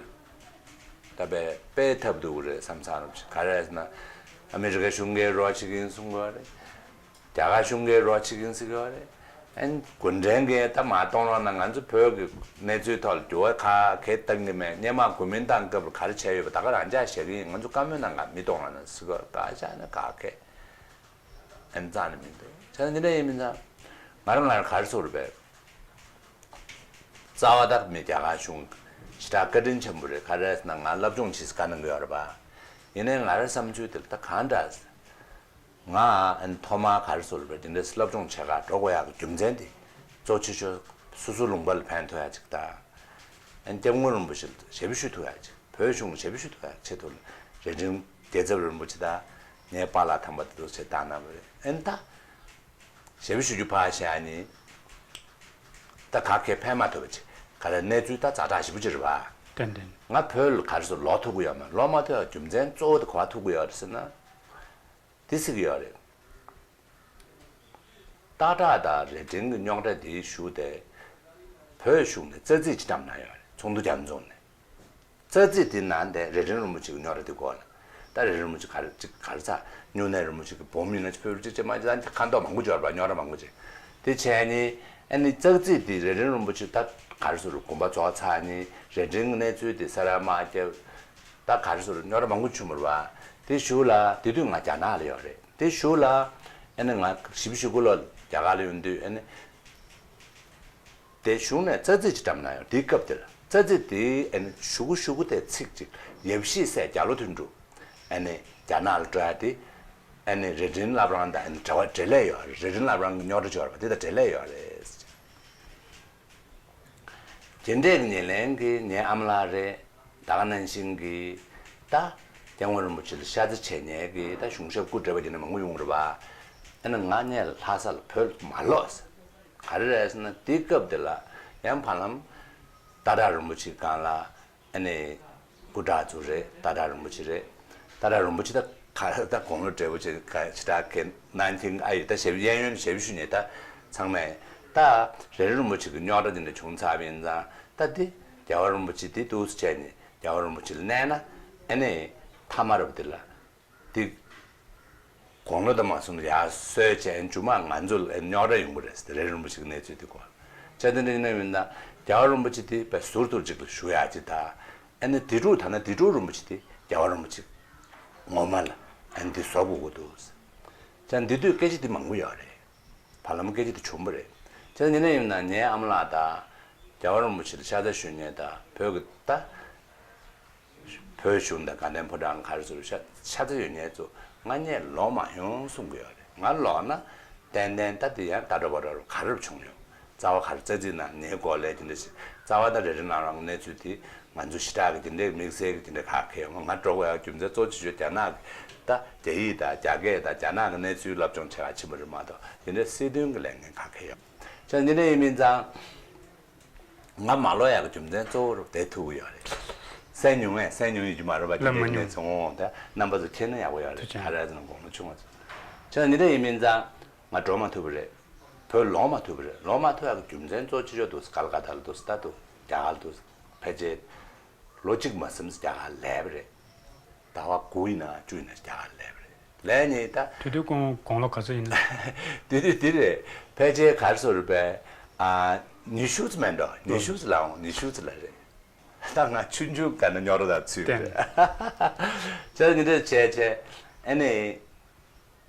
ད་བས་དཔེ་ཐབས་སྡུག་གི་རེད་བསམ་ཚར་རབས་ཅིག་ག་རེ་རེད་ཟེར་ན། ཨ་མི་རི་ཀ་གཞུང་གིས་རོགས་བྱེད་ཀྱི་ཡིན་གསུང་གི་ཡོད་རེད། རྒྱ་གར་གཞུང་གིས་རོགས་བྱེད་ཀྱི་ཡིན་ཟེར་གྱི་ཡོད་རེད། ཨན་གུང་ཁྲན་གྱིས་ད་མ་གཏོང་རོགས་གནང་། ང་ཚོ་བོད་ཀྱི་གནས་ཚུལ་ཐོག་ལ་འགྱུར་བ་ག་གེ་བཏང་གི་མེད། སྔོན་མ་གོ་མིན་ཏང་སྐབས་ལ་ག་རེ་བྱས་ཡོད་པ་ད་ག་རང་འཇགས་བཞག་གི་ཡིན། ང་ཚོ་བཀའ་མོལ་གནང་ག་མི་གཏོང་རོགས་གནང་ཟེར་གྱི་ཡོད་རེད། བཀའ་ཤག་ནས་ག་གེ་ཨན་རྩ་ནས་མི་འདུག་བྱས་ན་འདི་འདྲ་ཡིན་མིན་ཙང་། ང་རང་ང་རང་ག་རེ་ཟེར་དགོས་རེད་པས། རྩ་བ་དག་མི་རྒྱ་གར་གཞུང་ཞེ་དྲག་བཀའ་དྲིན་ཆེན་པོ་རེད། ག་རེ་ཟེར་ན་ང་སློབ་སྦྱོང་བྱེད་ས་དཀའ་གནང་གི་ཡོད་རེད་པ། ཡིན་ནའི་ང་རའི་བསམ་ཚུལ་དེ་ལ་ད་གང་འདྲ་ཟེར། ང་ཨ་ནི་ཐོག་མར་ག་རེ་ཟེར་དགོས་རེད་པས། འདི་འདྲ་སློབ་སྦྱོང་བྱེད་གར་འགྲོ་དགོས་ཡག་གི་རྒྱུ་མཚན་དེ་གཙོ་ཆེ་ཤོས་སོ་སོའི་ལུང་པ་ལ་ཕན་ཐོགས་ཡག་ཅིག་དང་། ཨ་ནི་སྐྱབས་མགོན་རིན་པོ་ཆེ་ལ་ཞབས་ཕྱི་ཞུ་ཐུབ་ཡག་ཅིག་བོད་གཞུང་ལ་ཞབས་ཕྱི་ཞུ་ཐུབ་ཡག་ཆེད་དུ་ལ་རྭ་སྒྲེང་རྒྱལ་ཚབ་རིན་པོ་ཆེ་དང་ངའི་པཱ་ལགས་དམ་པ་དེ་ཚོ་ཆེད་བཏང་གནང་བ་རེད། ཨ་ནི་ད་ཞབས་ཕྱི་ཞུ་རྒྱུ་ཕར་བཞག་ནི། ད་ག་གེ་ཕན་མ་ཐོགས་པ་ཅིག་ག་རེ་གནས་ཚུལ་ད་ཛ་དྲག་ཞེ་པོ་ཅིག་རེད་པ། ཏན་ཏན། ང་བོད་ལ་ག་རེ་ཟེར་ལོག་ཐུབ་ཀྱི་ཡོད་མ་རེད། ལོག་མ་ཐུབ་ཡག་རྒྱུ་མཚན་གཙོ་བོ་དེ་ག་པར་ཐུག་གི་ཡོད་རེད་ཟེར་ན། འདི་ཟེར་གྱི་ཡོད་རེད། སྟག་བྲག་དང་རྭ་སྒྲེང་གི་རྙོག་དྲ་འདིའི་གཞུག་དེ། བོད་གཞུང་ནས་རྩ་རྩིས་ཅིག་བཀྲམ་གནང་ཡོད་རེད། ཚོགས་འདུ་རྒྱ་མཚོ་ནས། རྩ་རྩིས་དེ་ནང་དེ་རྭ་སྒྲེང་རིན་པོ་ཆེ་གི་རྙོག་དྲ་དེ་སྐོར་ལ། ད་རྭ་སྒྲེང་རིན་པོ་ཆེ་ག་རེ་ཅིག་ག་རེ་ཚ། སྨྱུང་གནས་རིན་པོ་ཆེ་གི་བུ་མིན་ན་ཅི་ཕེབས་རུ་ཅིག་ཅེས་མ་ཅི་ད་ཁ་མདོག་མང་པོ་འབྱོར་པ་རྙོག་དྲ་མང་པོ་ཅིག་དེ་བྱས་ནི། ཨ་ནི་རྩ་རྩིས་དེ་རྭ་སྒྲེང་རིན་པོ་ཆེ་ད་ག་རེ་ཟེར་དགོས་རེད། དགོངས་པ་རྫོགས་ཚར་ནི་རྭ་སྒྲེང་གི་གནས་ཚུལ་དེ་ས་ར་མ་རྒྱབ། ད་ག་རེ་ཟེར་དགོས་རེད། རྙོག་དྲ་མང་པོ་བྱུང་བ་རེད་པ། དེ་གཞུག་ལ་དེ་དུས་ང་རྒྱ་ནག་ལ་ཡོད་རེད། དེ་གཞུག་ལ་ཨ་ནི་ང་ཞེ་པོ་ཞེ་པོ་ལོ་རྒྱ་གར་ལ་ཡོང་དུས་ཨ་ནི། དེ་གཞུག་ནས་རྩ་རྩིས་ཅིག་བཀྲམ་གནང་ཡོད། དེའི་སྐབས་དེ་ལ་རྩ་རྩིས་དེ་ཨ་ནི་གཞུག་གུ་གཞུག་གུ་དེ་ཚིག་ཅིག་ཡབ་གཞིས་སྲས་བརྒྱ་ལོ་དོན་གྲུབ་ཨ་ནི་རྒྱ་ནག་ལ་འགྲོ་ཡ་དེ་ཨ་ནི་རྭ་སྒྲེང་བླ་བྲང་དང་ཨ་ནི་འབྲེལ་བ་འབྲེལ་ལས་ཡོད་རེད། རྭ་སྒྲེང་བླ་བྲང་གི་རྙོག་དྲ་འབྱོར་བ་དེ་དང་འབྲེལ་ལས་ཡོད་རེད། དེ་འདྲས་ཀྱི་ཉེར་ལེན་གྱི་ངའི་ཨ་མ་ལགས་རེད། ད་ག་ནང་བཞིན་གྱི་ད་སྐྱབས་མགོན་རིན་པོ་ཆེ་ལ་ཤ་ཚ་བྱེད་མཁན་གྱི་ད་གཞུང་ཞབས་སྐུ་བགྲེས་པ་དེ་འདྲ་མང་པོ་ཡོང་རེད་པ། ཨ་ནི་ང་གཉིས་ལྷ་ས་ལ་བོད་ལ་མ་ལོག་ཟེར། ག་རེ་རེད་ཟེར་ན་དེའི་སྐབས་དེ་ལ་ཡང་ཕ་ལམ་སྟག་བྲག་རིན་པོ་ཆེ་སྒང་ལ་ཨ་ནི་སྐུ་དྲག་ཚོ་རེད། སྟག་བྲག་རིན་པོ་ཆེ་རེད། སྟག་བྲག་རིན་པོ་ཆེ་ད་ག་ད་དགུང་ལོ་བགྲེས་པོ་ཆེ་ག་ཞེ་དྲག་གི་ནང་ཐིང་ཨ་ཡི་ད་ཞབས་གཡས་གཡོན་ཞབས་ཞུ་ནས་ད་ཚང་མས་ད་རྭ་སྒྲེང་རིན་པོ་ཆེ་གི་རྙོག་དྲ་དེ་འདྲ་བྱུང་ཚར་བ་ཡིན་ཙང་ད་དེ་རྒྱལ་བ་རིན་པོ་ཆེ་དེ་འདུག་སེ་བྱས་ནས་རྒྱལ་བ་རིན་པོ་ཆེ་ལ་གནས་ན་ཨ་ནི་ཐ་མ་རབ་དེ་ལ། དེ་དགུང་ལོ་དང་མ་སོང་ཡར་སོས་བྱས་མཇུག་མ་ང་ཚོ་ལ་རྙོག་དྲ་ཡོང་གི་རེད་ཟེར། རྭ་སྒྲེང་རིན་པོ་ཆེ་གི་གནས་ཚུལ་དེ་སྐོར་བྱས་དེ་འདྲ་ཡིན་ན་ཡིན་ན་རྒྱལ་བ་རིན་པོ་ཆེ་དེ་དཔེ་ཟུར་དུ་ཅིག་ལ་བཞུགས་ཡག་ཅིག་དང་། ཨ་ནི་དེ་དྲུག་ད་ནི་དེ་དྲུག་རིན་པོ་ཆེ་དེ་རྒྱལ་བ་རིན་པོ་ཆེ་ངོ་མ་ལ་ཨ་ནི་དེ་བཟོ་དགོས་ཀྱི་འདུག་ཟེར། བྱས་འདི་དུས་སྐད་ཆ་དེ་མང་པོ་ཡོད་རེད། བར་ལམ་སྐད་ཆ་དེ་བྱུང་བ་རེད། བྱས་ཡིན་ན་ཡིན་ན་ངའི་ཨ་མ་ལགས་དང་རྒྱལ་བ་རིན་པོ་ཆེ་ལ་ཤ་ཚ་ཞུ་མཁན་དང་བོད་ཀྱི་ད། བོད་གཞུང་དང་དགའ་ལྡན་ཕོ་བྲང་ག་རེ་ཟེར་ཤ་ཤ་ཚ་ཡོད་མཁན་ཚོ་ང་གཉིས་ལོག་མ་ཡོང་གསུང་གི་ཡོད་རེད། ང་ལོག་ན་ཏན་ཏན་ད་དེ་ཡང་ད་འགྲོ་བ་འགྲོ་རུ་ག་རེ་བྱུང་ཡོང་། རྩ་བ་ག་རེ་རྩ་རྩིས་ནང་ནས་སྐོར་ལས་དེ་འདྲ་ཞིག་རྩ་བ་ད་རྭ་སྒྲེང་ལ་རང་གི་གནས་ཚུལ་དེ་ང་ཚོ་ཞེ་དྲག་གི་དེ་འདྲའི་དམིགས་བསལ་གྱི་དེ་འདྲ་ག་གེ་ཡོང་ང་འགྲོ་དགོས་ཡག་རྒྱུ་མཚན་གཙོ་ཆེ་ཤོས་རྒྱ་ནག་གི་ད་རྒྱ་ཡིག་དང་རྒྱ་སྐད་དང་རྒྱ་ནག་གི་གནས་ཚུལ་སློབ་སྦྱོང་བྱེད་ག་ཕྱིན་པ་རེད་མ་གཏོགས་དེ་འདྲའི་སྲིད་དོན་གྱི་ལས་འགན་ག་གེ་ཡོང་། བྱས་ཙང་འདི་འདྲ་ཡིན་མིན་ཙང་། ང་མ་ལོག་ཡག་གི་རྒྱུ་མཚན་གཙོ་བོ་རུ་དེ་ཐུག་གི་ཡོད་རེད། གསན་མྱོང་ངས་གསན་མྱོང་ཡོད་ཀྱི་མ་རེད་པ། ལབ་མ་དེ་འདྲའི་མྱོང་། གནས་ཚུལ་འོང་ད་རྣམ་པ་ཚོ་མཁྱེན་ན་ཡག་པོ་ཡོད་རེད། ཐུགས་རྗེ་ཆེ། ག་རེ་ཟེར་ན་དགུང་ལོ་ཆུང་བ་ཚོ། བྱས་ཙང་འདི་འདྲ་ཡིན་མིན་ཙང་ང་འགྲོ་མ་ཐུབ་པ་རེད། བོད་ལོག་མ་ཐུབ་པ་རེད། ལོག་མ་ཐུབ་ཡག་གི་རྒྱུ་མཚན་གཙོ་ཆེ་ཤོས་འདུག་ཀལ་ཀ་ཏ་ལ་འདུག་ད་འདུག་རྒྱ་གར་ལ་འདུག་ཕལ་ཆེར། ལོ་གཅིག་མ་ཟིན་རྒྱ་གར་ལ་ལས་པ་རེད། ཟླ་བ་དགུ་ཡིན་ན་བཅུ་ཡིན་ན་རྒྱ་གར་ལ་ལས་པ་རེད། ལས་ནས་ད། དེ་དུས་ཁོང་དགུང་ལོ་ག་ཚོད་ཡིན་ན། དེ་དུས་དེ་རེད། ཕལ་ཆེར་ག་རེ་ཟེར་དགོས་རེད་པས། ཨ། ཉི་ཤུ་ཙམ་མིན་འགྲོ། ཉི་ཤུ་ཙམ་ལ་འོང་། ཉི་ཤུ་ཙམ་ལ་རེད། ད་ང་ཆུང་ཆུང་སྒང་ནས་རྙོག་དྲ་དང་ཚུད་པ་རེད། བྱས་ཙང་འདི་འདྲ་བྱས་བྱས་ཨ་ནི།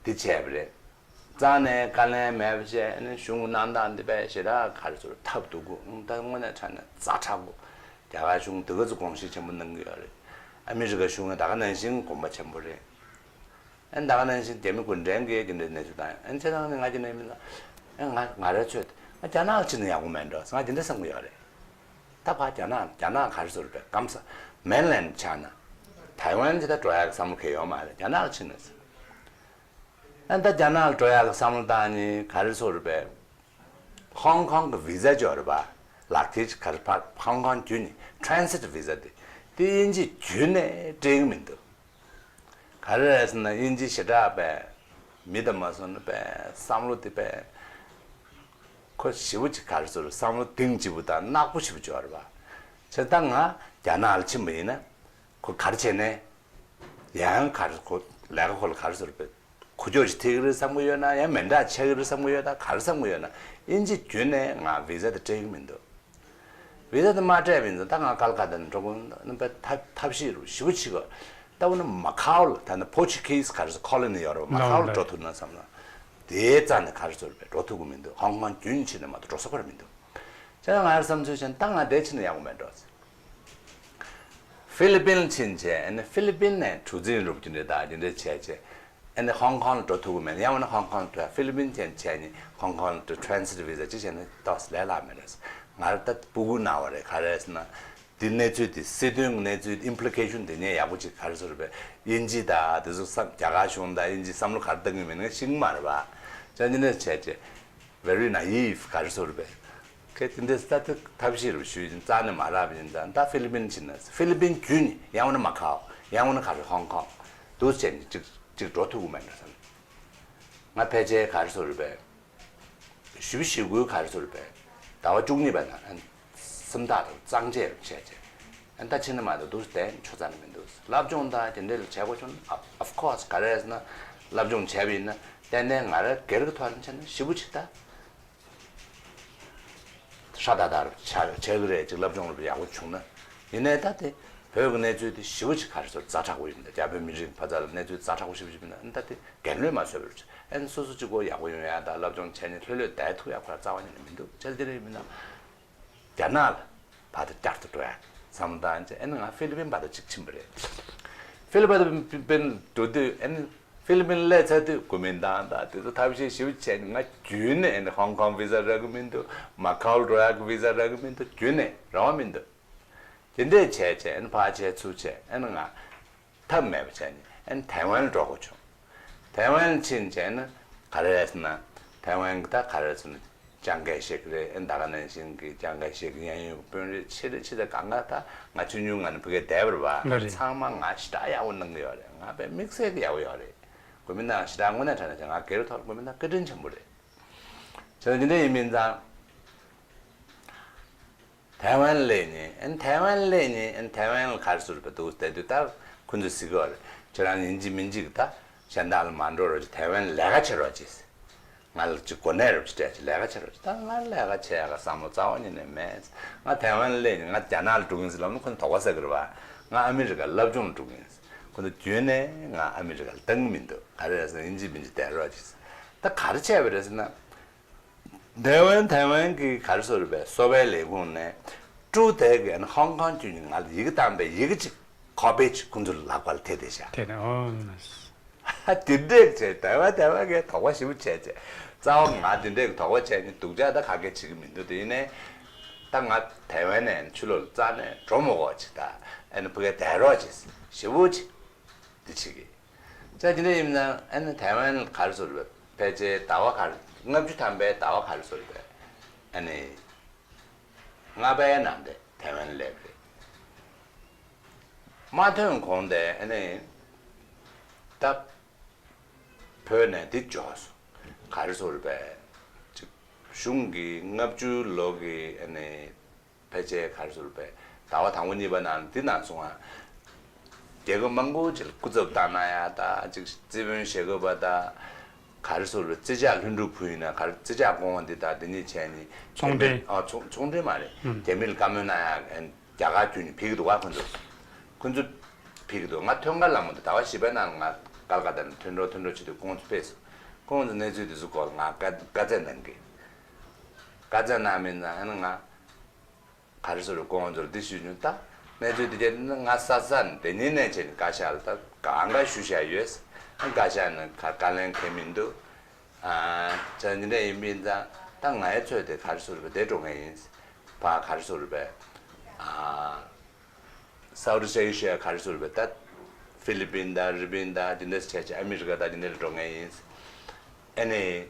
འདི་བྱས་པ་རེད། རྩ་ནས་བཀའ་ལན་མེད་པ་བྱས་ནས་གཞུང་གི་གནང་སྟངས་འདི་དཔེ་ཞེ་དྲག་ག་རེ་ཟེར་ཐབས་སྡུག་གུ་ད་དངོས་གནས་དྲང་གནས་ཛ་དྲག་གུ། རྒྱ་གར་གཞུང་འདི་ག་ཚོད་དགོངས་བཞེས་ཆེན་པོ་གནང་གི་ཡོད་རེད། ཨ་མི་རི་ཀ་གཞུང་ཡང་ད་ག་ནང་བཞིན་དགོངས་པ་ཆེན་པོ་རེད། ཨ་ནི་ད་ག་ནང་བཞིན་རྒྱ་མི་གུང་ཁྲན་གྱིས་འདི་འདྲའི་གནས་ཚུལ་བཏང་ཡོད། ཨ་ནི་བྱས་ཙང་ནི་ང་ཅི་ནས་མིན་ན། ཨ་ང་ང་རང་ཚོས་ཨ་རྒྱ་ནག་ལ་ཕྱིན་ན་ཡག་པོ་མེད་འགྲོ་ང་འདི་འདྲ་བསམ་གི་ཡོད་རེད། ད་ཕར་རྒྱ་ནག་རྒྱ་ནག་ག་རེ་ཟེར་རེད་སྐམ་ས་མེན་ལེན་ཆགས་ན། ཐའེ་ཝན་ཅི་ད་འགྲོ་ཡག་གི་བསམ་བློ་གང་ཡང་ཡོད་མ་རེད། རྒྱ་ནག་ལ་ཕྱིན་ན་ཟེར། ཨ་ད་རྒྱ་ནག་ལ་འགྲོ་ཡག་གི་བསམ་བློ་བཏང་ནི་ག་རེ་ཟེར་རེད་པས། ཧོང་ཀོང་གི་བི་ཛ་ཅིག་ཡོད་རེད་པ། ལག་ཁྱེར་ཅིག་ག་རེ་ཕར་ཧོང་ཀོང་བརྒྱུད་ནས་ཊེ་རན་སིཊ་བི་ཛ་དེ། དེ་དབྱིན་ཇི་བརྒྱུད་ནས་སྤྲད་ཀྱི་མི་འདུག་ག་རེ་རེད་ཟེར་ན་དབྱིན་ཇི་ཞེ་དྲག་པས་མི་དང་མ་སོང་ན་པས་བསམ་བློ་དེ་པས་ཁོ་ཞེ་པོ་ཅིག་ག་རེ་ཟེར་བསམ་བློ་གཏིང་ལྗིད་པོ་དང་ནག་པོ་ཞེ་པོ་ཅིག་ཡོད་རེད་པ། བྱས་ཙང་ང་རྒྱ་ནག་ལ་ཕྱིན་པ་ཡིན་ན་ཁོ་ག་རེ་བྱས་ནས་ཡང་ག་རེ་ཁོ་ལས་ཀ་ཁོ་ལ་ག་རེ་ཟེར་བས། ཁུ་ཅོ་ཞིག་ཐེག་གི་རེད་བསམ་གི་ཡོད་ན་ཡང་མེ་མདའ་ཆག་གི་རེད་བསམ་གི་ཡོད་ན་ག་རེ་བསམ་གི་ཡོད་ན་དབྱིན་ཇི་བརྒྱུད་ནས་ང་བི་ཛ་དེ་སྤྲད་ཀྱི་མི་འདུག་བི་ཛ་དེ་མ་སྤྲད་པ་ཡིན་ཙང་ད་ང་ཀལ་ཀ་ཏ་ནས་འགྲོ་དགོས་ན་ཐབས་ཐབས་ཤེས་རུ་ཞེ་པོ་ཅིག་གོ། ད་འོ་ན་མ་ཁའོ་ལ་ད་ནི་པོ་ཆུ་ཀི་སི་ག་རེ་ཟེར་ཁོ་ལོ་ནི་ཡོད་རེད་པ། མ་ཁའོ་ལ་འགྲོ་ཐུབ་ན་བསམ་ན། དེའི་རྩ་ནས་ག་རེ་ཟེར་བས་འགྲོ་ཐུབ་ཀྱི་མི་འདུག་ཧོང་ཀོང་རྒྱུན་ཕྱིན་ནས་མ་གཏོགས་འགྲོ་ས་ག་རེ་མི་འདུག་བྱས་ཙང་ང་རང་བསམ་ཚུལ་བྱས་ན་ད་ང་འདིར་ཕྱིན་ན་ཡག་པོ་མེད་འགྲོ། ཧྥི་ལི་པིན་ཕྱིན་བྱས་ཨ་ནི་ཧྥི་ལི་པིན་ནས་གྲུ་གཟིངས་རུབ་རྒྱུ་འདྲ་དང་དེ་འདྲ་བྱས་བྱས་ཨ་ནི་ཧོང་ཀོང་ལ་འགྲོ་ཐུབ་ཀྱི་མེད། ཡང་མིན་ན་ཧོང་ཀོང་ལ་འགྲོ་ཡ་ཧྥི་ལི་པིན་ཕྱིན་བྱས་ནི་ཧོང་ཀོང་ལ་འགྲོ་transit visa ཅིག་བྱས་ན་ཏོག་ཙམ་ལས་སླ་མེད་རེད། ང་རང་ད་སྤུ་གུ་ན་བ་རེད། ག་རེ་ཟེར་ན། འདི་གནས་ཚུལ་དེ་སྲིད་དོན་གནས་ཚུལ་implication དེ་ཉན་ཡག་པོ་ཅིག་ག་རེ་ཟེར་བས་དབྱིན་ཇི་དང་དེ་ཚོ་བསམ་རྒྱ་གར་གཞུང་དང་དབྱིན་ཇི་བསམ་བློ་ག་རེ་བཏང་གི་མིན་ང་ཤེས་ཀྱི་མ་རེད་པ། བྱས་ཙང་འདི་འདྲ་བྱས་བྱས་very naive ག་རེ་ཟེར་བས་ཁྱེད་དེ་འདྲ་ས་དེ་ཐབས་ཤེས་རུ་ཞུས་ཡིན་རྩ་ནས་མ་རག་པ་ཡིན་ཙང་ད་ཧྥི་ལི་པིན་ཕྱིན་ན་ཧྥི་ལི་པིན་བརྒྱུད་ནས་ཡང་ན་མ་ཁའོ་ཡང་ན་ག་རེ་ཧོང་ཀོང་དུ་བྱས་ནས་ཅིག་ཅིག་འགྲོ་ཐུབ་ཀྱི་མེད་འགྲོ་བསམ། ང་ཕལ་ཆེར་ག་རེ་ཟེར་བས། ཞུ་ཞུ་དགོས་ག་རེ་ཟེར་བས། ཟླ་བ་བཅུ་གཉིས་པ་ནང་སེམས་ཐག་དང་གཙང་བཅད་བྱས་བྱས། ཨ་ད་ཕྱིན་ན་མ་གཏོགས་འདུག་བསྡད་ཆོག་ས་ནི་མི་འདུག་སློབ་སྦྱོང་དང་དེ་འདྲ་ལ་བྱེད་དགོས་བྱུང་ན་of course ག་རེ་ཟེར་ན་སློབ་སྦྱོང་བྱས་པ་ཡིན་ན་ཏན་ཏན་ང་རང་སྒེར་གྱི་ཐོག་ནས་བྱས་ན་ཞེ་པོ་ཅིག་ད། ཧྲ་ད་ད་རུ་ཆ་ཆ་གི་རེད་ཅིག་སློབ་སྦྱོང་རུ་ཡག་པོ་བྱུང་ན། ཡིན་ནའི་ད་དེ་བོད་ཀྱི་གནས་ཚུལ་དེ་ཞེ་པོ་ཅིག་ག་རེ་ཟེར་ཛ་དྲག་པོ་ཡིན་ད་རྒྱ་བོད་མི་རིགས་ཕ་ཚ་ལ་གནས་ཚུལ་ཛ་དྲག་པོ་ཞེ་པོ་ཅིག་ཡིན་ན་ད་དེ་རྒན་ལོས་མ་བཟོད་པར་ཨན་སོ་སོ་གཅིག་པོ་ཡག་པོ་ཡོང་ཡ་ད་སློབ་སྦྱོང་བྱས་ནས་ལྷོད་ལྷོད་བསྡད་ཐུབ་ཡ་ཁོ་ར་རྩ་བ་ཉིད་ནས་མི་འདུག་བྱས་ཙང་དེ་རེད་མིན་ན། རྒྱ་ནག་ལ་བར་དུ་བསྐྱར་དུ་འགྲོ་ཡ་བསམ་བློ་བཏང་བྱས་ཨན་ང་ཧྥི་ལི་པིན་བར་དུ་གཅིག་ཕྱིན་པ་རེད། ཧྥི་ལི་པིན་འགྲོ་དུས་ཨན། ཧྥི་ལི་པིན་སླེབས་ཚར་དུས་གོ་མིན་ཏང་དང་དེ་ཚོ་ཐབས་ཤེས་ཞིབ་བྱས་ནས་ང་རྒྱུན་ནས་ཨ་ནི་ཧོང་ཀོང་བི་ཟ་རག་གི་མི་འདུག་མ་ཁའོ་འགྲོ་ཡག་གི་བི་ཟ་རག་གི་མི་འདུག་རྒྱུན་ནས་རང་དབང་མི་འདུག་དེ་འདྲས་བྱས་བྱས་ཨ་ནི་ཕར་བྱས་ཚུར་བྱས་ཨ་ནི་ང་ཐབས་མེད་པ་བྱས་ནས་ཨ་ནི་ཐའེ་ཝན་ལ་འགྲོ་དགོས་བྱུང་། ཐའེ་ཝན་ཕྱིན་བྱས་ན་ག་རེ་རེད་ཟེར་ན། ཐའེ་ཝན་གྱི་ད་ག་རེ་ཟེར་ན་སྤྱང་ཀ་ཞིག་རེད། ཨ་ད་ག་ནང་བཞིན་གྱི་སྤྱང་ཀ་ཞིག་གི་གཡས་གཡོན་དཔོན་རིགས་ཆེ་རེད་ཆེ་ད་གང་ག་ད་ང་ཆུང་ཆུང་ང་ནི་ཕ་གིར་བསྡད་པ་རེད་པ། ལ་རེད། ཚང་མ་ང་ཞེ་དྲག་ཡག་པོ་གནང་གི་ཡོད་རེད། ང་དཔེ་དམིགས་བསལ་གྱི་ཡག་པོ་ཡོད་རེད། གོ་མིན་ཏང་ཞེ་དྲག་དངོས་གནས་དྲང་གནས་བྱས་ང་སྒེར་ཐོག་ལ་གོ་མིན་ཏང་བཀའ་དྲིན་ཆེན་པོ་རེད། བྱས་ཙང་འདི་འདྲ་ཡིན་མིན་ཙང་། ཐའེ་ཝན་སླེབས་ནས་ཨན་ཐའེ་ཝན་སླེབས་ནས་ཨན་ཐའེ་ཝན་ལ་ག་རེ་ཟེར་བ་འདུག་བསྡད་དུས་ད་ཁོ་ཚོས་ཟེར་གི་ཡོད་རེད། ཁྱེད་རང་ཡིན་གཅིག་མིན་གཅིག་ད་གཞན་དག་ལ་མ་འགྲོ་རོགས་གྱིས་ཐའེ་ཝན་ལ་ལས་ཀ་བྱེད་རོགས་གྱིས། ང་ལ་ཅིག་གོ་གནས་རོགས་གྱིས་སྤྲད་ཅིག་ལས་ཀ་བྱེད་རོགས་གྱིས། ད་ང་ལས་ཀ་བྱེད་ཡག་བསམ་བློ་རྩ་བ་ཉིད་ནས་མེད། ང་ཐའེ་ཝན་སླེབས་ནས་ང་རྒྱ་ནག་ལ་འགྲོ་གི་ཡིན་ཟེར་ལབ་ན་ཁོ་ཚོ་དོགས་པ་ཟ་གི་རེད་པ། ང་ཨ་མི་རི་ཀ་སློབ་སྦྱོང་ལ་འགྲོ་གི་ཡིན། ཁོ་ཚོ་རྒྱུན་ནས་ང་ཨ་མི་རི་ཀ་ལ་བཏང་གི་མི་འདུག་ག་རེ་རེད་ཟེར་ན་ཡིན་གཅིག་མིན་གཅིག་བསྡད་རོགས་གྱིས། ད་ག་རེ་བྱས་པ་རེད་ཟེར་ན། ཐའེ་ཝན་ཐའེ་ཝན་གྱི་ག་རེ་ཟེར་བས་གསོ་བའི་ལས་ཁུངས་ནས་ཀྲུའུ་ཏེ་གི་ཧོང་ཀོང་ཁྱོན་ནས་ང་ལ་ཡི་གེ་བཏང་པའི་ཡི་གེ་གཅིག་ཁོ་པེ་གཅིག་ཁོ་ཚོ་ལ་ལག་པ་ལ་ཐེབས་བསྡད་ཤག་དེ་ནས་ཨོ། ཧ་དེ་འདྲས་བྱས་ཐའེ་ཝན་ཐའེ་ཝན་གྱི་དོགས་པ་ཞེ་པོ་བྱས་བྱས་རྩ་བ་ང་དེ་འདྲས་ཀྱི་དོགས་པ་བྱས་ནས་སྡུག་ཅག་ད་ག་གེ་བྱེད་ཀྱི་མི་འདུག་དེ་ཡིན་ནའི་ད་ང་ཐའེ་ཝན་ནས་ཕྱི་ལོགས་ལ་རྩ་ནས་འགྲོ་མི་དགོས་ཅིག་ད་ཨ་ནི་ཕ་གིར་བསྡད་རོགས་ཅིག་ཞེ་པོ་ཅིག་འདི་བྱེད་ཀྱི། ད་དེ་འདྲ་ཡིན་ན་ཨ་ནི་ཐའེ་ཝན་ག་རེ་ཟེར་བས་ཕལ་ཆེར་ཟླ་བ་ག་རེ་ལྔ་བཅུ་ཐམ་པའི་ཟླ་བ་ག་རེ་ཟེར་བས་ཨ་ནི་ལྔ་པའི་ནང་དེ་ཐའེ་ཝན་སླེབས་རེད། མ་ཐོན་གོང་དེ་ཨ་ནི་ད་བོད་ནས་འདི་འབྱོར་སོང་ག་རེ་ཟེར་བས་ཅིག་གཞུང་གི་ལྔ་བཅུ་ལོ་གི་ཨ་ནི། ཕལ་ཆེར་ག་རེ་ཟེར་བས་ཟླ་བ་དང་པོ་གཉིས་པ་ནང་འདི་ནང་སོང་ང་། རྒྱལ་ཁབ་མང་པོ་ཅིག་ལ་སྐུ་ཚབ་བཏང་གནང་ཡ་ད་ཅིག་རྩིས་དཔོན་ཞེ་གི་པ་ད་ག་རེ་ཟེར་བས་རྩིས་ཆག་ལྷུན་གྲུབ་བུ་ཡིན་ན་ག་རེ་རྩིས་ཆག་ཀུང་ཝང་འདི་ད་འདི་གཉིས་བྱས་ནི་ཚོང་འབྲེལ། ཨ་ཚོང་ཚོང་འབྲེལ་མ་རེད། ཨུམ། རྒྱ་མི་ལ་བཀའ་མོལ་གནང་ཡ་རྒྱ་གར་བརྒྱུད་ནས་ཕེབས་ཀྱི་འདུག་ག་ཁོ་ཚོ། ཁོ་ཚོ་ཕེབས་ཀྱི་འདུག་ང་ཐོན་ཁ་ལ་མོ་འདི་ཟླ་བ་བཞི་པའི་ནང་ང་ཀལ་ཀ་ཏ་ནས་ཐོན་འགྲོ་ཐོན་འགྲོ་བྱེད་དུས་ཁོང་ཚོ་ཕེབས་སོང་། ཁོང་ཚོ་གནས་ཚུལ་འདི་ཚོ་སྐོར་ལ་ང་བཀའ་བཀའ་སྩལ་གནང་གི། བཀའ་སྩལ་གནང་མིན་ཙང་ཨ་ནི་ང་། ག་རེ་ཟེར་རུ་ཁོང་ཚོར་འདི་ཞུས་བྱུང་ད། གནས་ཚུལ་འདི་བྱས་ན་ང་ས་ས་ནས་དེ་ཉིན་ནས་བྱས་ནས་བཀའ་ཤག་ལ་ད་གང་ག་ཞུ་བཞག་ཡོད། བཀའ་ཤག་ནས་ག་བཀའ་ལན་ཁེལ་མི་འདུག་ཨ། བྱས་འདི་འདྲ་ཡིན་པ་ཡིན་ཙང་ད་ང་ཡི་ཚོད་དེ་ག་རེ་ཟེར་རུ་བས་དེ་འགྲོ་ངེས་ཡིན། ཕ་ག་རེ་ཟེར་རུ་བས། ཨ། Southeast Asia ག་རེ་ཟེར་རུ་བས་ད། ཧྥི་ལི་པིན་དང་རི་པིན་དང་འདི་འདྲ་བྱས་བྱས་ཨ་མི་རི་ཀ་དང་འདི་འདྲ་ལ་འགྲོ་ངེས་ཡིན། ཨ་ནི།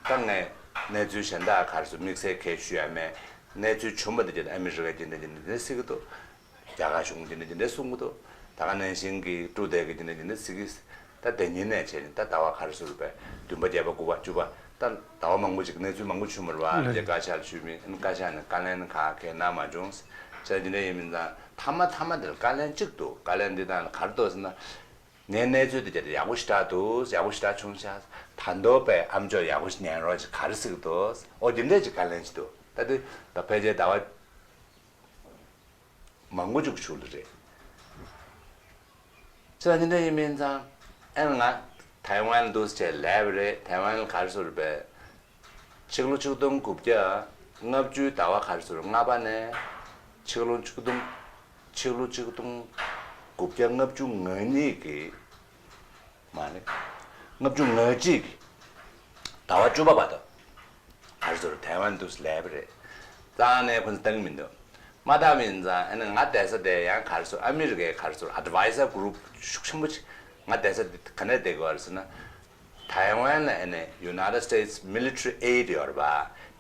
ད་ངས་གནས་ཚུལ་གཞན་དག་ག་རེ་ཟེར་དམིགས་བསལ་གས་ཞུ་ཡ་མེད། གནས་ཚུལ་བྱུང་བ་འདི་བྱས་ཨ་མི་རི་ཀ་འདི་འདྲ་འདི་འདྲ་ཟེར་གི་འདུག་རྒྱ་གར་གཞུང་འདི་འདྲ་འདི་འདྲ་གསུང་གི་འདུག་ད་ག་ནང་བཞིན་གྱི་ཀྲུའུ་ཏེ་གི་འདི་འདྲ་འདི་འདྲ་ཟེར་གི། ད་དེ་ཉིན་ནས་བྱས་ནས་ད་ཟླ་བ་ག་རེ་ཟེར་བས་བདུན་པ་བརྒྱད་པ་དགུ་པ་བཅུ་པ་ད་ཟླ་བ་མང་པོ་ཅིག་གནས་ཚུལ་མང་པོ་བྱུང་མ་རེད་པ། ལགས། འདི་བཀའ་ཤག་ལ་ཞུས་མིན་བཀའ་ཤག་ནས་བཀའ་ལན་ག་གས་གནང་མ་བྱུང་། བྱས་འདི་འདྲ་ཡིན་མིན་ཙང་མཐའ་མ་མཐའ་མ་འདིར་བཀའ་ལན་གཅིག་འདུག་བཀའ་ལན་འདི་དང་ག་རེ་འདུག་ཟེར་ན། ངའི་གནས་ཚུལ་འདི་བྱས་ཏེ་ཡག་པོ་ཞེ་དྲག་འདུག་ཡག་པོ་ཞེ་དྲག་བྱུང་ཤག་ད་མདོ་པའི་ཨ་མཆོག་ཡག་པོ་ཞིག་ཉན་རོགས་ཅིག་ག་རེ་ཟེར་གི་འདུག་ཨོ་འདི་འདྲས་ཅིག་བཀའ་ལན་ཞིག་འདུག་ད་དེ་ད་ཕལ་ཆེར་ཟླ་བ་མང་པོ་ཅིག་གི་ཤུལ་ལ་རེད། ཅི་ལ་འདི་འདྲ་ཡིན་མིན་ཙང་ཨེ་ང་ ཐའེ་ཝན་འདུག་སེ་ལབ་པ་རེད། ཐའེ་ཝན་ག་རེ་ཟེར་བས། ཕྱི་ལོ་ཆིག་སྟོང་དགུ་བརྒྱ་ལྔ་བཅུའི་ཟླ་བ་ག་རེ་ཟེར་ལྔ་པ་ནས་ཕྱི་ལོ་ཆིག་སྟོང་ཕྱི་ལོ་ཆིག་སྟོང་དགུ་བརྒྱ་ལྔ་བཅུ་ང་གཉིས་ཀྱི་མ་རེད། ལྔ་བཅུ་ང་གཅིག་གི་ཟླ་བ་བཅུ་པ་བར་དུ། ཨ་རི་ཚོར་ཐའེ་ཝན་དུ་ལས་པ་རེད། རྩ་ནས་ཁོ་ཚོ་བཏང་གི་མི་འདུག་མ་བཏང་མིན་ཙང་ཨ་ནི་ང་བསྡད་ས་དེ་ཡང་ག་རེ་ཟེར། ཨ་མི་རི་ཀའི་ག་རེ་ཟེར་ཨེ་ཌི་ཝའི་ཛར་གུ་རུབ་ཤུགས་ཆེན་པོ་ཅིག་ང་བསྡད་ས་དེ་ག་ནས་བསྡད་དགོས་རེད་ཟེར་ན། ཐའེ་ཝན་ལ་ཨ་ནི་United States Military Aid ཡོད་རེད་པ།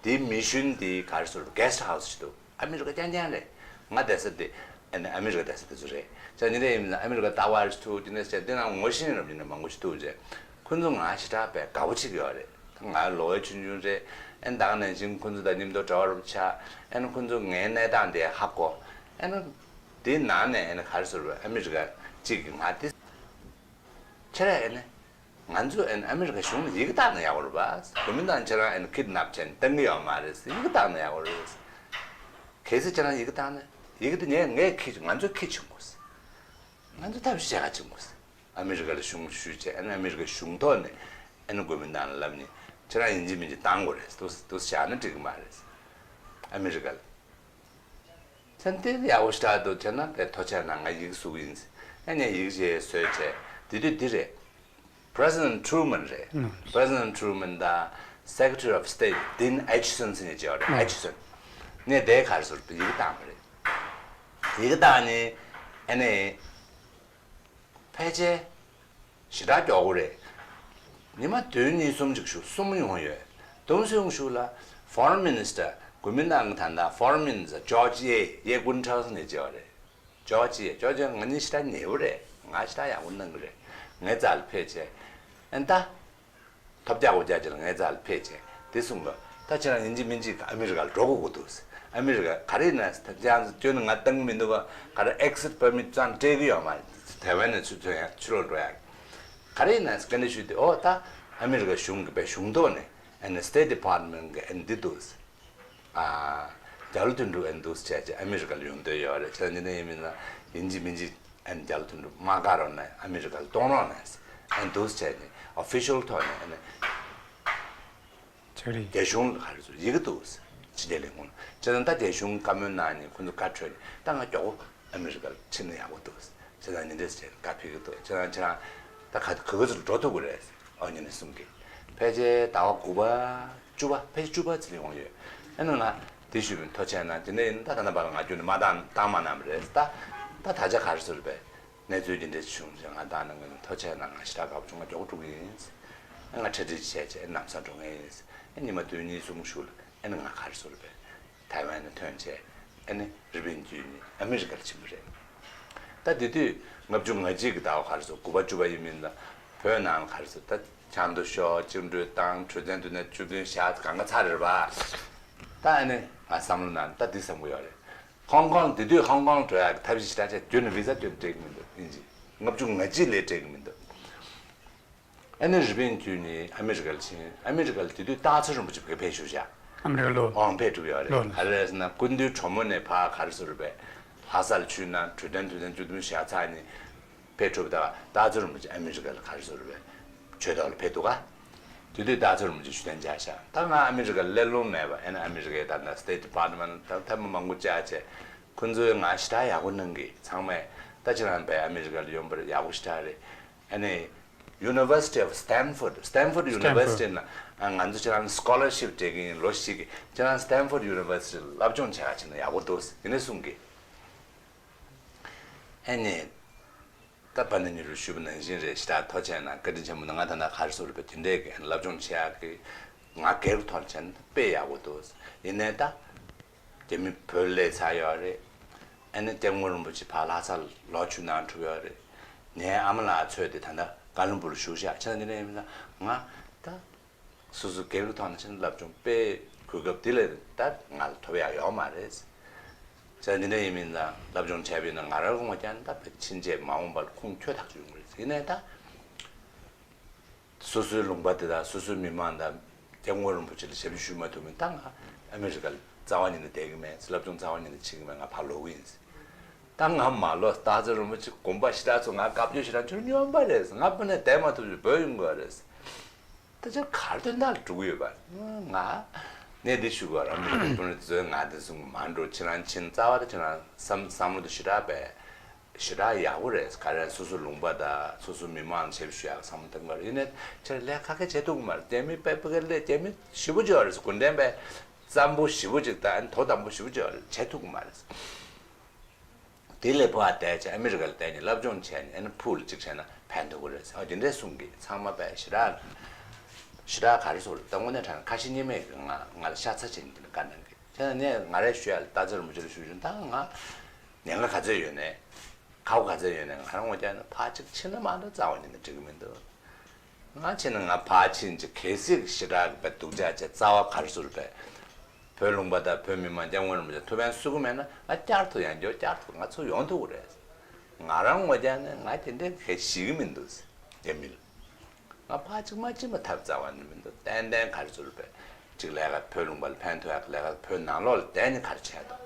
དེའི་མི་ཤུན་དེའི་ག་རེ་ཟེར་གེ་སི་ཊི་ཧའུ་སི་ཞིག་འདུག་ཨ་མི་རི་ཀ་རྐྱང་རྐྱང་རེད། ང་བསྡད་ས་དེ་ཨ་ནི་ཨ་མི་རི་ཀ་བསྡད་ས་དེ་ཚོ་རེད། ཅག་ཉིན་རེ་ཡིན་ན་ཨ་མི་རི་ཀ་ལྟ་བ་རེ་ཐུག་དེ་ནས་བྱས་དེ་ནང་ངོ་ཤེས་རབ་ཡིན་ན་མང་པོ་ཞིག་ཐུག་རྗེས་ཁོ་ཚོ་ང་ཞེ་དྲག་པའི་དགའ་པོ་བྱེད་ཀྱི་ཡོད་རེད། ང་ལོ་བའི་ཆུང་ཆུང་རེད། ཨ་ནི་ད་ག་ནང་བཞིན་ཁོ་ཚོ་དང་མཉམ་དུ་འདྲ་བ་རུ་ཆགས། ཨ་ནི་ཁོ་ཚོ་ངའི་གནས་སྟངས་དེ་ཧ་གོ། ཨ་ནི་དེའི་ནང་ནས་ཨ་ནི་ག་རེ་ཟེར་བས་ཨ་མི་རི་ཀ་གཅིག་གིས་ང་དེ་ཁྱེད་རང་ཨ་ནི། ང་ཚོ་ཨ་ནི་ཨ་མི་རི་ཀ་གཞུང་ལ་ཡི་གེ་བཏང་ན་ཡག་པོ་རེད་པ། གོ་མིན་ཏང་ཁྱེད་རང་ཨ་ནི་ཁིད་ནབ་བྱས་ནས་བཏང་གི་ཡོད་མ་རེད། ཡི་གེ་བཏང་ན་ཡག་པོ་རེད། གལ་སྲིད་ཁྱེད་རང་ཡི་གེ་བཏང་ན་ཡི་གེ་དེ་ངས་ངས་ཁྱེར་ང་ཚོས་ཁྱེར་བྱུང་དགོས། ང་ཚོ་ཐབས་ཤེས་བྱ་ག་བྱུང་དགོས། ཨ་མི་རི་ཀ་ལ་གཞུང་ཞུས་བྱས་ཨ་ནི་ཨ་མི་རི་ཀ་གཞུང་ཐོག་ནས་ཨ་ནི་གོ་མིན་ཏང་ལ་ལབ་ནས་ཁྱེད་རང་ཡིན་གཅིག་མིན་གཅིག་བཏང་དགོས་རེད། འདུག་འདུག་བཞག་ན་འགྲིག་གི་མ་རེད། ཨ་མི་རི་ཀ་ལ། ཚན་དེ་ཡག་པོ་ཞེ་དྲག་འདུག་བྱས་ན་དེ་ཐོ་ཆད་ན་ང་ཡིག་གཟུགས་ཡིན། ཨ་ནི་ཡིག་ཅེས་བཟོས་བྱས་དེ་དུས་འདི་རེད། President Truman རེད། President Truman དང་Secretary of State Dean Acheson ཟེར་ནས་བྱས་པ་རེད། Acheson ནས་དེ་གར་ཟུར་དུ་ཡིག་བཏང་བ་རེད། ཡིག་བཏང་ནས་ཨ་ནི་ཕལ་ཆེར་ཞེ་དྲག་མགྱོགས་པོ་རེད། ཉི་མ་བདུན་གཉིས་གསུམ་ཅིག་ཞུ་གསུམ་ཡོང་ཡོད། དུང་སེང་ཞུ་ལ་Foreign Minister གོ་མིན་ཏང་གི་ད་ལྟ་Foreign Minister George Ye Ye Gun Chao ཟེར་ནས་བྱས་པ་རེད། ཇོ་ཅི་ཇོ་ཅི་ང་གཉིས་ཞེ་དྲག་ཉེ་བོ་རེད། ང་ཞེ་དྲག་ཡག་པོ་གནང་གི་རེད། ངའི་རྩ་ལ་ཕེབས་བྱས། ཨན་ད། ཐོབ་རྒྱག་གོ་རྒྱག་ཅིག་ལ་ངའི་རྩ་ལ་ཕེབས་བྱས་དེ་གསུངས་པ། ད་ཁྱེད་རང་ཡིན་གཅིག་མིན་གཅིག་ཨ་མི་རི་ཀ་ལ་འགྲོ་དགོས་ཀྱི་འདུག་ཨ་མི་རི་ཀ་ག་རེ་ཡིན་ན་ད་ཅང་ཁྱོད་ནི་ང་བཏང་གི་མི་འདུག་ག་ག་རེ་exit permit ཙང་སྤྲད་གི་ཡོད་མ་རེད། ཐའེ་ཝན་ནས་ཚུར་ཚུར་ཡང་ཕྱི་ལོགས་འགྲོ་ཡག་ག་རེ་ཡིན་ན་བཀའ་འདྲི་ཞུས་ཏེ་ཨོ་ད་ཨ་མི་རི་ཀ་གཞུང་གི་པའི་གཞུང་ཐོག་ནས་ཨ་ནི་State Department གི་ཨ་ནི་འདི་འདུག་ཨ། རྒྱ་ལོ་དོན་གྲུབ་ཨན་འདུག་སེ་བྱས་རྗེས་ཨ་མི་རི་ཀ་ལ་ཡོང་འདོད་ཡོད་རེད། བྱས་ཙང་འདི་ནས་ཡིན་མིན་ན་ཡིན་གཅིག་མིན་གཅིག་ཨན་རྒྱ་ལོ་དོན་གྲུབ་མ་དགའ་རོགས་གནང་ཨ་མི་རི་ཀ་ལ་གཏོང་རོགས་གནང་ཨན་འདུག་སེ་བྱས་ནས་ཨོ་ཕི་ཤལ་ཐོག་ནས་ཨ་ནི་ཕྱག་རིས། རྒྱ་གཞུང་ལ་ག་རེ་ཟེར་ཡི་གེ་འདུག་སེ་ཕྱི་རྒྱལ་ལས་ཁུངས་ལ། བྱས་ཙང་ད་རྒྱ་གཞུང་བཀའ་མོལ་གནང་ནས་ཁོ་ཚོ་བཀའ་འཁྲོལ་ནས་ད་ང་མགྱོགས་པོ་ཨ་མི་རི་ཀ་ལ་ཕྱིན་ན་ཡག་པོ་འདུག་སེ། ཁྱེད་རང་ཉིན་རེ་བྱས་བཀའ་ཕེབས་ཀྱི་འདུག་ཁྱེད་རང་ཁྱེད་རང་ད་ག་ག་ག་ཚོད་འགྲོ་ཐུབ་ཀྱི་རེད། ཨོ་ཉིན་རེ་གསུང་གི་ཕལ་ཆེར་ཟླ་བ་དགུ་པ་བཅུ་པ་ཕལ་ཆེར་བཅུ་པ་ཙམ་ཡོང་ཡོད། ཨེ་ན་ང་དེ་ཞུས་པའི་ཐོ་ཆད་ན་དེ་ནས་ཡིན་ད་ད་ལྟ་བར་ལ་ང་རྒྱུན་ནས་མ་བཏང་བཏང་མ་གནང་བ་རེད། ད་ད་ད་ཆ་ག་རེ་ཟེར་བས་གནས་ཚུལ་འདི་འདྲ་བྱུང་ཞེས་ང་བཏང་ན་ངས་ཐོ་ཆད་ན་ང་ཞེ་དྲག་དགའ་པོ་བྱུང་། ང་མགྱོགས་པོ་འགྲོ་གི་ཡིན། ཨེ་ང་གྲ་སྒྲིག་བྱས་བྱས་ཨེ་ལམ་སང་འགྲོ་མཁན་ཡིན། ཨེ་ཉི་མ་བདུན་གཉིས་གསུམ་ཞུ་ལ་ཨེ་ན་ང་ག་རེ་ཟེར་བས། ཐའེ་ཝན་ནས་ཐོན་བྱས་ཨ་ནི་རི་པིན་བརྒྱུད་ནས་ཨ་མི་རི་ཀར་ཕྱིན་པ་རེད། ད་དེ་དུས་ལྔ་བཅུ་ང་གཅིག་གི་ཟླ་བ་ག་རེ་ཟེར་དགུ་པ་བཅུ་པ་ཡིན་མིན་ལ་བོད་ནང་ལ་ག་རེ་ཟེར་ད་ཆང་དུ་ཤོག་བཅིངས་འགྲོལ་བཏང་གྲོས་ཚན་དུ་ནས་བཅུ་བདུན་བཞག་གང་ག་ཚར་རེད་པ། ད་ཨ་ནི་ང་བསམ་བློ་ནང་ད་འདི་བསམ་གི་ཡོད་རེད། ཧོང་ཀོང་དེ་དུས་ཧོང་ཀོང་འགྲོ་ཡག་གི་ཐབས་ཤེས་ཞེ་དྲག་བྱས་རྒྱུ་ནི་བི་ཟ་སྟོན་སྤྲད་གི་མི་འདུག་ཨིན་ཇི་ལྔ་བཅུ་ང་གཅིག་ལས་སྤྲད་གི་མི་འདུག་ཨ་ནི་རི་པིན་བརྒྱུད་ནས་ཨ་མི་རི་ཀ་ལ་ཕྱིན། ཨ་མི་རི་ཀ་ལ་དེ་དུས་སྟག་འཚེར་རིན་པོ་ཆེ་ཕེབས་བཞུགས་བཞག་ཨ་མི་རི་ཀ་ལོ། ཨོང་ཕེབས་གྲུབ་ཡོད་རེད། ལོ་ལ། ག་རེ་རེད་ཟེར་ན་སྐུ་མདུན་གྲོ་མོ་ནས་ཕར་ག་རེ་ཟེར་བས་ལྷ་སར་ཆུད་ན་གྲོས་དོན་དུས་ཚན་བཅུ་བདུན་བཞག་ཚར་ནས་ཕེབས་གྲུབ་ད་སྟག་འཚེར་རིན་པོ་ཆེ་ཨ་མི་རི་ཀ་ལ་ག་རེ་ཟེར་བས་ཆོས་ཐོག་ལ་ཕེབས་འདུག་ག་དེ་དུས་སྟག་འཚེར་རིན་པོ་ཆེ་ཞུ་དན་བྱ་བཞག་ད་ང་ཨ་མི་རི་ཀ་ལ་སླེབས་ལོང་མེད་པ་ཨ་ནི་ཨ་མི་རི་ཀའི་ད་ལྟ་State Department ད་ཐབས་མང་པོ་བཅག་བྱས་ཁོ་ཚོས་ང་ཞེ་དྲག་ཡག་པོ་གནང་གི་ཚང་མས་ད་ཁྱེད་རང་བས་ཨ་མི་རི་ཀ་ལ་ཡོང་པར་ཡག་པོ་ཞེ་དྲག་རེད། ཨ་ནི། University of Stanford Stanford Stanford University ན་ང་ཚོ་ཁྱེད་རང་scholarship སྤྲད་ཀྱི་ཡིན། ལོ་གཅིག་གི་ཁྱེད་རང་Stanford University ལ་སློབ་སྦྱོང་བྱེད་ག་ཕྱིན་ན་ཡག་པོ་འདུག་ཡིན་ནས་གསུང་གི་ཨ་ནི། ད་པ་ཎི་ཉི་རུ་ཞུས་པ་ནང་བཞིན་རེད། ཞེ་དྲག་ཐོ་ཆད་ན་བཀའ་དྲིན་ཆེན་པོ་ན་ང་ད་ལྟ་ག་རེ་ཟེར་བས་དེ་འདྲས་ཀྱི་སློབ་སྦྱོང་བྱེད་ཡག་གི་ང་སྒེར་ཐོག་ནས་བྱས་ན་དཔེ་ཡག་པོ་འདུག་ཡིན་ནའི་ད། རྒྱ་མི་བོད་སླེབས་ཚར་ཡོད་རེད། ཨ་ནི་སྐྱབས་མགོན་རིན་པོ་ཆེ་ཕར་ལྷ་སར་ལོག་ཆུ་ནང་གྲུབ་ཡོད་རེད། ངའི་ཨ་མ་ལགས་ཚོས་དེ་ད་ལྟ་ཀ་ལོན་སྦུག་ལ་བཞུགས་ཤག་ཆ་འདི་འདྲ་ཡིན་ན་ང་ད་སོ་སོ་སྒེར་གྱི་ཐོག་ནས་ཕྱིན་སློབ་སྦྱོང་དཔེ་གོ་སྐབས་འདི་ལས་ད་ང་ལ་ཐོབ་ཡག་ཡོད་མ་རེད། ཆ་འདི་འདྲ་ཡིན་མིན་ན་སློབ་སྦྱོང་བྱས་པ་ཡིན་ན་ང་རང་དགོངས་པ་བརྒྱབ་ན་ད་ཕྱིན་ཆད་མ་འོངས་པར་ཁུངས་འཁྱོལ་ཐག་ཆོད་ཡོང་གི་རེད། ཡིན་ནའི་ད། སོ་སོའི་ལུང་པ་དེ་དང་སོ་སོའི་མི་མང་དང་སྐྱབས་མགོན་རིན་པོ་ཆེ་ལ་ཞབས་ཕྱི་ཞུ་མ་ཐུབ་མིན་ད་ང་ཨ་མི་རི་ཀ་ལ་རྩ་བ་ཉིད་ནས་བསྡད་ཀྱི་མེད། སློབ་སྦྱོང་རྩ་བ་ཉིད་ནས་བྱེད་ཀྱི་མེད། ང་ཕར་ལོག་གི་ཡིན། ད་ང་མ་ལོ་སྟག་འཚེར་རིན་པོ་ཆེ་དགོངས་པ་ཞེ་དྲག་ཚོ་ང་བཀའ་བཀྱོན་ཞེ་དྲག་ཁྱོད་སྨྱོན་པ་རེད། ང་སྤུན་ནས་བསྡད་མ་ཐུབ་ཅིག་བོད་ཡོང་དགོས་རེད། ད་ཆ་གར་དོན་དག་ལ་འགྲོ་གི་ཡོད་པ། ང་གནས་འདི་ཞུ་དགོས་ར་མི་དཔོན་རིགས་ཚོས་ང་འདི་གསུང་གི་མ་འགྲོ། ཁྱེད་རང་ཕྱིན་རྩ་བ་ད་ཁྱེད་རང་བསམ་བསམ་བློ་དེ་ཞེ་དྲག་པས་ཞེ་དྲག་ཡག་པོ་རེད། ག་རེ་སོ་སོ་ལུང་པ་དང་སོ་སོ་མི་མང་ཆེ་ཞུ་ཡག་བསམ་བློ་གཏོང་གི་རེད། ཡིན་ནའི་ཁྱེད་ལས་ཁ་ཁ་བྱེད་ཐུབ་ཀྱི་མ་རེད། རྒྱ་མི་པའི་ཕ་གི་ལས་རྒྱ་མི་ཞེ་པོ་ཅིག་ཡོད་རེད། གུང་ཁྲན་པའི་རྩམ་པོ་ཞེ་པོ་ཅིག་དང་དོ་དམ་པོ་ཞེ་པོ་ཅིག་ཡོད་རེད། བྱེད་ཐུབ་ཀྱི་མ་རེད། དེ་ལས་ཕར་བསྡད་བྱས་ཨ་མི་རི་ཀ་ལ་བསྡད་ནས་སློབ་སྦྱོང་བྱས་ནས་ཨ་ནི་ཕུགས་ལ་གཅིག་བྱས་ན་ཕན་ཐོགས་ཀྱི་རེད་ཟེར། ཨ་དེ་འདྲས་གསུང་གི་ཚང་མ་པས་ཞེ་དྲག་ཞེ་དྲག་ག་རེ་ཟེར་ད་དངོས་གནས་དྲང་ཁ་ཞེ་གཉིས་མེད་ཀྱི་ང་ང་ལ་ཤ་ཚ་བྱས་ནས་དེ་ནས་བཀའ་གནང་གི། བྱས་ན་ངས་ང་རས་ཞུ་ཡ་ལ་སྟག་འཚེར་རིན་པོ་ཆེ་ལ་ཞུ་བཞིན་ད་ང་ཉེན་ཁ་ག་ཚོད་ཡོད་ནས་ཁག་པོ་ག་ཚོད་ཡོད་ནས་ང་རང་ངོ་རྒྱག་ན་ཕར་གཅིག་ཕྱིན་ན་མ་གཏོགས་རྩ་བ་ཉིད་ནས་འགྲིག་གི་མི་འདུག་ང་ཕྱིན་ན་ང་ཕར་ཕྱིན་ཅིག་གལ་སྲིད་ཞེ་དྲག་གི་སྡུག་ཅག་བྱས་རྩ་བ་ག་རེ་ཟེར་བས། བོད་ལུང་པ་དང་བོད་མི་མང་སྐྱབས་མགོན་རིན་པོ་ཆེ་ཐུགས་ཕན་གསོས་ཀྱི་མེད་ན་ང་བསྐྱར་དུ་ཡང་བསྐྱར་བསྐྱར་དུ་ང་ཚུར་ཡོང་ཐུབ་ཀྱི་རེད། ང་རང་ངོ་རྒྱག་ནས་ང་དེ་འདྲའི་གལ་ཞིག་གི་མི་འདུག་རྒྱ་མི་ལ། ང་ཕར་གཅིག་མ་ཕྱིན་པ་ཐབས་རྩ་བ་ནས་མི་འདུག་ཏན་ཏན་ག་རེ་ཟེར་བས། གཅིག་ལས་ཀ་བོད་ལུང་པ་ལ་ཕན་ཐོགས་ཡག་ལས་ཀ་བོད་ནང་ལོགས་ལ་བསྡད་ནས་ག་རེ་བྱས་དང་།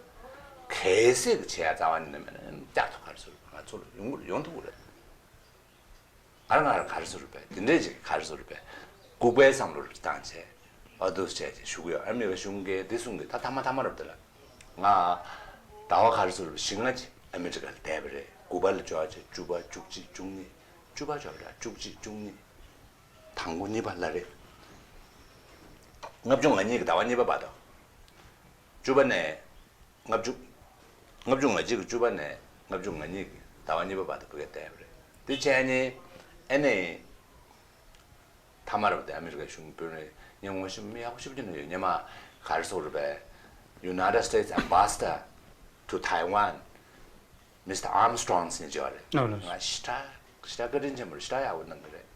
གལ་སྲིད་ཀྱི་བྱེད་ཡག་རྩ་བ་ནས་མེད་ན་བསྐྱར་དུ་ག་རེ་ཟེར་བས་ང་ཚུར་ཡོང་ཡོང་ཐུབ་ཀྱི་རེད། ང་རང་ང་རང་ག་རེ་ཟེར་བས་དེ་འདྲས་ཅིག་ག་རེ་ཟེར་བས་ལྐུགས་པའི་བསམ་བློ་རེ་བཏང་བྱས་ཨ་འདུག་བྱས་ཅིག་ཞུ་གི་ཡོད། ཨ་མི་རི་ཀ་གཞུང་གིས་འདི་གསུང་གི་ད་ཐ་མ་ཐ་མ་རབ་དེ་ལ་ང་ཟླ་བ་ག་རེ་ཟེར་བས་བཞི་ལྔ་ཅིག་ཨ་མི་རི་ཀ་ལ་བསྡད་པ་རེད། དགུ་པ་ལ་འབྱོར་བྱས་བཅུ་པ་བཅུ་གཅིག་བཅུ་གཉིས་བཅུ་པ་འབྱོར་ར་བཅུ་གཅིག་བཅུ་གཉིས་དང་པོ་གཉིས་པ་ལ་རེད། ལྔ་བཅུ་ང་གཉིས་ཀྱི་ཟླ་བ་གཉིས་པ་བར་དུ་བཅུ་པ་ནས། ལྔ་བཅུ། ལྔ་བཅུ་ང་གཅིག་གི་བཅུ་པ་ནས་ལྔ་བཅུ་ང་གཉིས་ཀྱི་ཟླ་བ་གཉིས་པ་བར་དུ་བོད་སྐད་བསྡད་པ་རེད། དེ་བྱས་ནས་ཨ་ནི་ཐ་མ་རབ་དེ་ཨ་མི་རི་ཀའི་གཞུང་དཔོན་རེད། ངས་ངོ་ཤེས་མི་ཡག་པོ་ཞེ་པོ་ཅིག་ནི་ཡོད། སྔོན་མ་ག་རེ་ཟེར་བས། United States Ambassador to Taiwan, Mister Armstrong ཟེར་མཁན་ཅིག་ཡོད་རེད། ཨོ་ལགས། ང་ཞེ་དྲག་ཞེ་དྲག་བཀའ་དྲིན་ཆེན་པོ་རེད། ཞེ་དྲག་ཡག་པོ་གནང་གི་རེད།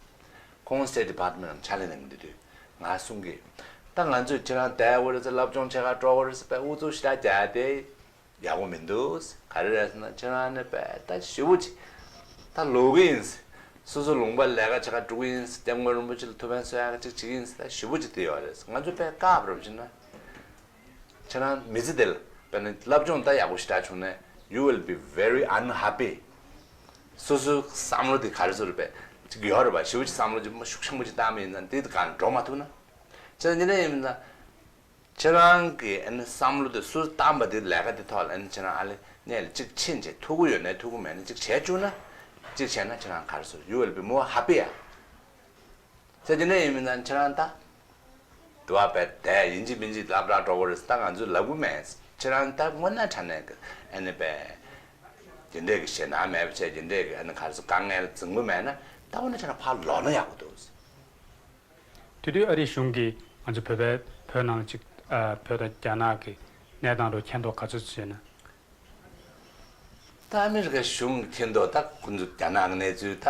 ཁོང་State Department ནང་ཕྱག་ལས་གནང་གི་འདུག་དུས་ང་གསུང་གི། ད་ང་ཚོས་ཁྱེད་རང་བསྡད་ཡོད་རེད་ཟེར་སློབ་སྦྱོང་བྱེད་གར་འགྲོ་གི་རེད་ཟེར་བས་ཨུ་ཚུགས་ཞེ་དྲག་རྒྱག་དེ་ཡག་པོ་མི་འདུག་ག་རེ་རེད་ཟེར་ན་ཁྱེད་རང་ནི་བས་ད་ཞེ་པོ་ཅིག་ད་ལོག་གི་ཡིན། སོ་སོ་ལུང་པ་ལས་ཀ་བྱེད་གར་འགྲོ་གི་ཡིན། སྐྱབས་མགོན་རིན་པོ་ཆེ་ལ་ཐུགས་ཕན་གསོ་ཡག་ཅིག་བྱེད་ཀྱི་ཡིན་ཟེར་ད་ཞེ་པོ་ཅིག་དེ་ཡོད་རེད། ང་ཚོ་བས་བཀག་པ་རེད་བྱས་ན། ཁྱེད་རང་མི་ཚེ་འདི་ལ་དཔེར་ན་སློབ་སྦྱོང་ད་ཡག་པོ་ཞེ་དྲག་བྱུང་ན་you will be very unhappy. སོ་སོའི་བསམ་བློ་དེ་ག་རེ་ཟེར་བས་ཅིག་ཡོད་རེད་པ། ཞེ་པོ་ཅིག་བསམ་བློ་ཅིག་མ་ཤུགས་ཆེན་པོ་ཅིག་བཏང་བ་ཡིན་ན་འདི་གང་འགྲོ་མ་ཐུབ་ན། ཁྱེད་རང་འདི་འདྲ་ཡིན་ན་ཁྱེད་རང་གི་ཨ་ནི་བསམ་བློ་དེ་སུ་བཏང་པ་དེ་ལས་ཀ་དེ་ཐོག་ལ་ཨ་ནི་ཁྱེད་རང་ཨ་ལེ་གནས་ལ་ཅིག་ཕྱིན་བྱས་ཐུག་གི་ཡོད་ན་ཐུག་གི་མེད་ན་ཅིག་བྱས་བཅུག་ན་ཅིག་བྱས་ན་ཁྱེད་རང་ག་རེ་ཟེར་you will be more happy ཡ། ཟེར་དེ་འདྲ་ཡིན་མིན་ན་ཁྱེད་རང་ད། དུ་བ་བས་དེ་ཡིན་གཅིག་མིན་གཅིག་སློབ་གྲྭ་འགྲོ་གི་རེད་ད་ང་ཚོས་ལབ་གི་མེད། ཁྱེད་རང་ད་དངོས་གནས་དྲང་གནས་ཀྱི་ཨ་ནི་བས། དེ་འདྲས་ཀྱི་ཞེད་སྣང་མེད་པ་བྱས་དེ་འདྲས་ཀྱི་ཨ་ནི་ག་རེ་ཟེར་དཀའ་ངལ་འཛིན་གི་མེད་ན་ད་དངོས་གནས་ཁྱེད་རང་ཕར་ལོག་ན་ཡག་པོ་འདུག་དེ་དུས་ཨ་རིའི་གཞུང་གིས་ང་ཚོ་བོད་པའི་བོད་ནང་ལ་ཅིག་ཨ་བོད་དང་རྒྱ་ནག་གི་གནས་སྟངས་ཐོག་མཁྱེན་རྟོགས་ག་ཚོད་བྱས་ན། ད་ཨ་མི་རི་ཀ་གཞུང་གི་མཁྱེན་རྟོགས་ད་ཁོ་ཚོ་རྒྱ་ནག་གི་གནས་ཚུལ་ད་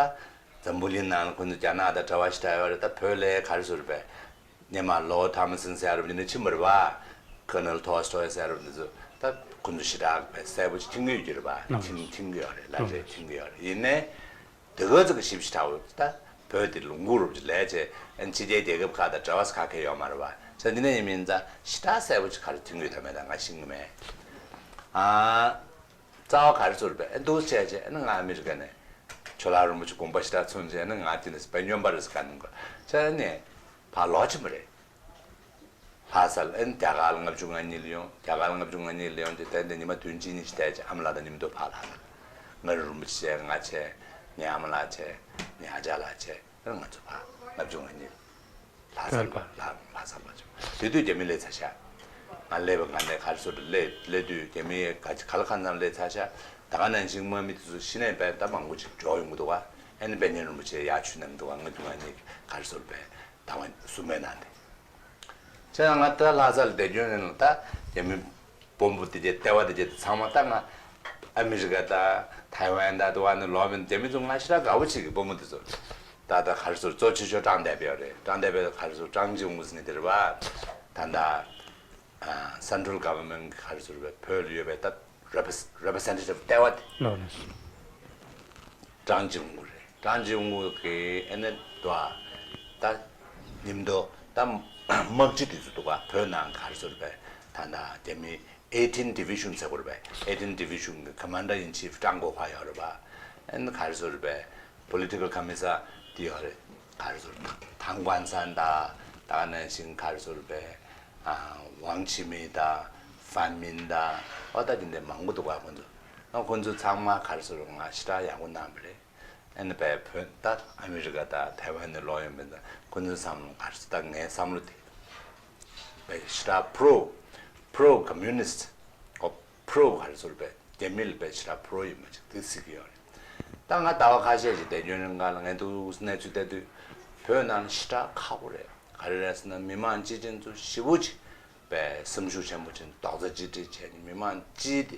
འཛམ་བུ་གླིང་ནང་ལ་ཁོ་ཚོ་རྒྱ་ནག་དང་འབྲེལ་བ་ཞེ་དྲག་ཡོད་རེད། ད་བོད་ལ་ག་རེ་ཟེར་བས་སྔོན་མ་Lord Palmerston ཟེར་ཡ་རབས་འདི་ནས་ཕྱིན་པ་རེད་བ། Colonel Tolstoy ཟེར་ཡ་རབས་འདི་ཚོ་ད་ཁོ་ཚོ་ཞེ་དྲག་བས་གསལ་པོ་ཅིག་མཐོང་གི་ཡོད་ཀྱི་རེད་བ། མཐོང་མཐོང་གི་ཡོད་རེད། ལབ་རེད། མཐོང་གི་ཡོད་རེད། ཡིན་ནའི། དེ་ག་ཚོད་ཀྱི་ཞིབ་ཞིབ་ཐག་ད་བོད་དེ་ལུང་ཁུག་རུབ་ཀྱི་ལས་བྱེད་ཨན་ཕྱི་རྒྱལ་རྒྱལ་ཁབ་ཁག་དང་འབྲེལ་བ་ཁ་ཁེ་ཡོད་མ་རེད་བ། ས་འདི་ནས་ཡིན་མིན་ཙང་ཞེ་དྲག་གསལ་པོ་ཅིག་ག་རེ་ཐོན་གྱི་ཡོད་ད་མེད་ད་ང་ཤེས་ཀྱི་མེད། ཨ། རྩ་བ་ག་རེ་ཚོར་བས་ཨ་འདུག་བྱས་བྱས་ཨ་ནི་ང་ཨ་མི་རི་ཀ་ནས་ཇོ་ལགས་རིན་པོ་ཆེ་དགོངས་པ་ཞེ་དྲག་ཚོམས་བྱས་ཨ་ནི་ང་དེ་ནས་བས་སྨྱོན་པ་རེད་ཟེར་ག་ནང་ག་བྱས་ཨ་ནི་ཕར་ལོག་ཕྱིན་པ་རེད། ལྷ་ས་ལ་ཨན་རྒྱ་གར་ལ་ལྔ་བཅུ་ང་གཉིས་ལ་ཡོང་། རྒྱ་གར་ལ་ལྔ་བཅུ་ང་གཉིས་ལ་ཡོང་རྗེས་ཏན་ཏན་ཉི་མ་བདུན་གཅིག་གཉིས་ཤིག་བསྡད་རྗེས་ཨ་མ་ལགས་དང་མཉམ་དུ་ཕར་ལྷ་ས་ལ། ང་རང་རིན་པོ་ཆེ་བྱས་ང་བྱས། ངའི་ཨ་མ་ལགས་བྱས། ངའི་ཨ་ཅག་ལགས་བྱས། ཨན་ང་ཚོ་ཕར་ལྔ་བཅུ་ང་གཉིས་ལྷ་ས་ལ་བོད་པ། ལྷ་ལྷ་ས་ལ་བྱས། དེ་དུས་རྒྱ་མི་སླེབས་ཚར་ཤག་ང་སླེབས་པ་ང་ནས་ག་རེ་ཟེར་སླེབས་སླེབས་དུས་རྒྱ་མི་ག་ག་ལ་གང་འཚམ་སླེབས་ཚར་ཤག་ད་ག་ནང་བཞིན་དམག་མི་དེ་ཚོ་གཞི་ནས་བས་ད་མང་པོ་ཅིག་འབྱོར་ཡོང་གི་འདུག་ག་ཨ་ནི་དཔལ་ལྡན་རིན་པོ་ཆེ་ཡར་ཆུ་ནང་འདུག་ག་ལྔ་བཅུ་ང་གཉིས་ག་རེ་ཟེར་བས་ཟླ་བ་གསུམ་པའི་ནང་དེ། བྱས་ཙང་ང་ད་ལྷ་ས་ལ་བསྡད་རྒྱུ་ནི་ད་རྒྱ་མི་དཔོན་པོ་དེ་གྱད་ལྟེ་བ་དེ་གྱད་དེ་ཚང་མ་ད་ང་ཨ་མི་རི་ཀ་ད་ཐའེ་ཝན་ད་དུ་བ་ནི་ལོག་མིན་རྒྱ་མི་ཚོ་ང་ཞེ་དྲག་དགའ་བོ་བྱེད་ཀྱི་དཔོན་པོ་དེ་ཚོ་ད་ད་ག་རེ་ཟེར་གཙོ་ཆེ་ཤོས་ཀྲང་ཏེ་པེ་རེད། ཀྲང་ཏེ་པེ་ག་རེ་ཟེར་ཀྲང་ཅིང་ཝུ་ཟེར་ནི་དེ་རེད་བ། ད་ད་Central Government གི་ག་རེ་ཟེར་བའི་བོད་ལ་ཡོད་པའི་ད་Repres- Representative ལྟེ་བ་དེ། ལགས་ལགས། ཀྲང་ཅིང་ཝུ་རེད། ཀྲང་ཅིང་ཝུ་གིས་ཨ་ནི་དུ་ཨ་ད་མཉམ་དུ་ད་དམག་སྤྱི་དེ་ཚོ་འདུག་ག་བོད་ནང་ག་རེ་ཟེར་བའི་ ད་ལྟ་རྒྱ་མི་eighteen division ཟེར་དགོས་རེད་པས། eighteen division གི་commander in chief ཀྲང་གོ་ཧྭ་ཡོད་རེད་པ། ཨན་ག་རེ་ཟེར་རེད་པས། political commissar དེ་ཡོད་རེད། ག་རེ་ཟེར་ཐང་ཀོན་སན་དང་ད་ག་ནང་བཞིན་ག་རེ་ཟེར་རེད་པས། ཝང་ཆི་མི་དང་ཧྥན་མིན་དང་ཨོ་ད་དེ་འདྲ་མང་པོ་འདུག་ག་ཁོང་ཚོ། ཨ་ཁོང་ཚོ་ཚང་མ་ག་རེ་ཟེར་རེད། ང་ཞེ་དྲག་ཡག་པོ་གནང་བ་རེད། ཨ་ནི་བས་བོད་ད་ཨ་མི་རི་ཀ་དང་ཐའེ་ཝན་ནས་ལོག་ཡོང་མི་འདུག་ཁོ་ཚོའི་བསམ་བློ་ག་རེ་ཟེར། ད་ངའི་བསམ་བློ་དེ་བས་ཞེ་དྲག་pro pro communist ཨོ་pro ག་རེ་ཟེར་བས་རྒྱ་མི་ལ་བས་ཞེ་དྲག་pro ཡིན་པ་ཅིག་དེ་གཟིགས་ཀྱི་ཡོད་རེད། ད་ང་ཟླ་བ་ཁ་ཤས་ཤིག་བསྡད་རྒྱུན་རིང་ག་ལ་ངས་འདུག་གནས་ཚུལ་བལྟས་དུས་བོད་ནང་ཞེ་དྲག་ཁག་པོ་རེད། ག་རེ་རེད་ཟེར་ན་མི་མང་སྤྱི་བྱེ་ཚོ་ཞེ་པོ་ཅིག་པའི་སེམས་ཤུགས་ཆེན་པོ་ཅན་རྡོག་རྩ་གཅིག་སྒྲིལ་བྱས་ནས་མི་མང་སྤྱི་དེ་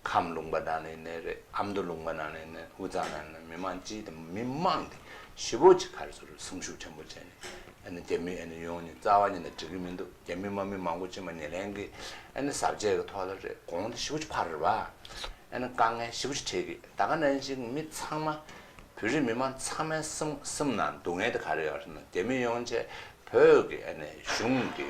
ཁམས་ལུང་པ་ནང་ནས་ནས་རེད། ཨ་མདོ་ལུང་པ་ནང་ནས་ནས་དབུས་གཙང་ནང་ནས་མི་མང་སྤྱི་དེ་མི་མང་དེ་ཞེ་པོ་ཅིག་ག་རེ་ཟེར་སེམས་ཤུགས་ཆེན་པོ་བྱས་ནས་ཨ་ནི་རྒྱ་མི་ཨ་ནི་ཡོང་ནས་རྩ་བ་ཉིད་ནས་འགྲིག་གི་མི་འདུག་རྒྱ་མི་དམག་མི་མང་པོ་ཅིག་མ་ཉེ་ལན་གི་ཨ་ནི་ཟབ་ཆས་ཀྱི་ཐོག་ལ་རེད་གོང་དེ་ཞེ་པོ་ཅིག་འཕར་རེད་བ། ཨ་ནི་དཀའ་ངལ་ཞེ་པོ་ཅིག་འཕྲད་གི་ད་ག་ནང་བཞིན་མི་ཚང་མ་བོད་རིགས་མི་མང་ཚང་མའི་སེམས་སེམས་ནང་སྡུག་བསྔལ་དེ་ག་རེ་ཡོད་རེད་ཟེར་ན་རྒྱ་མི་ཡོང་བྱས། བོད་ཀྱི་ཨ་ནི་གཞུང་གི་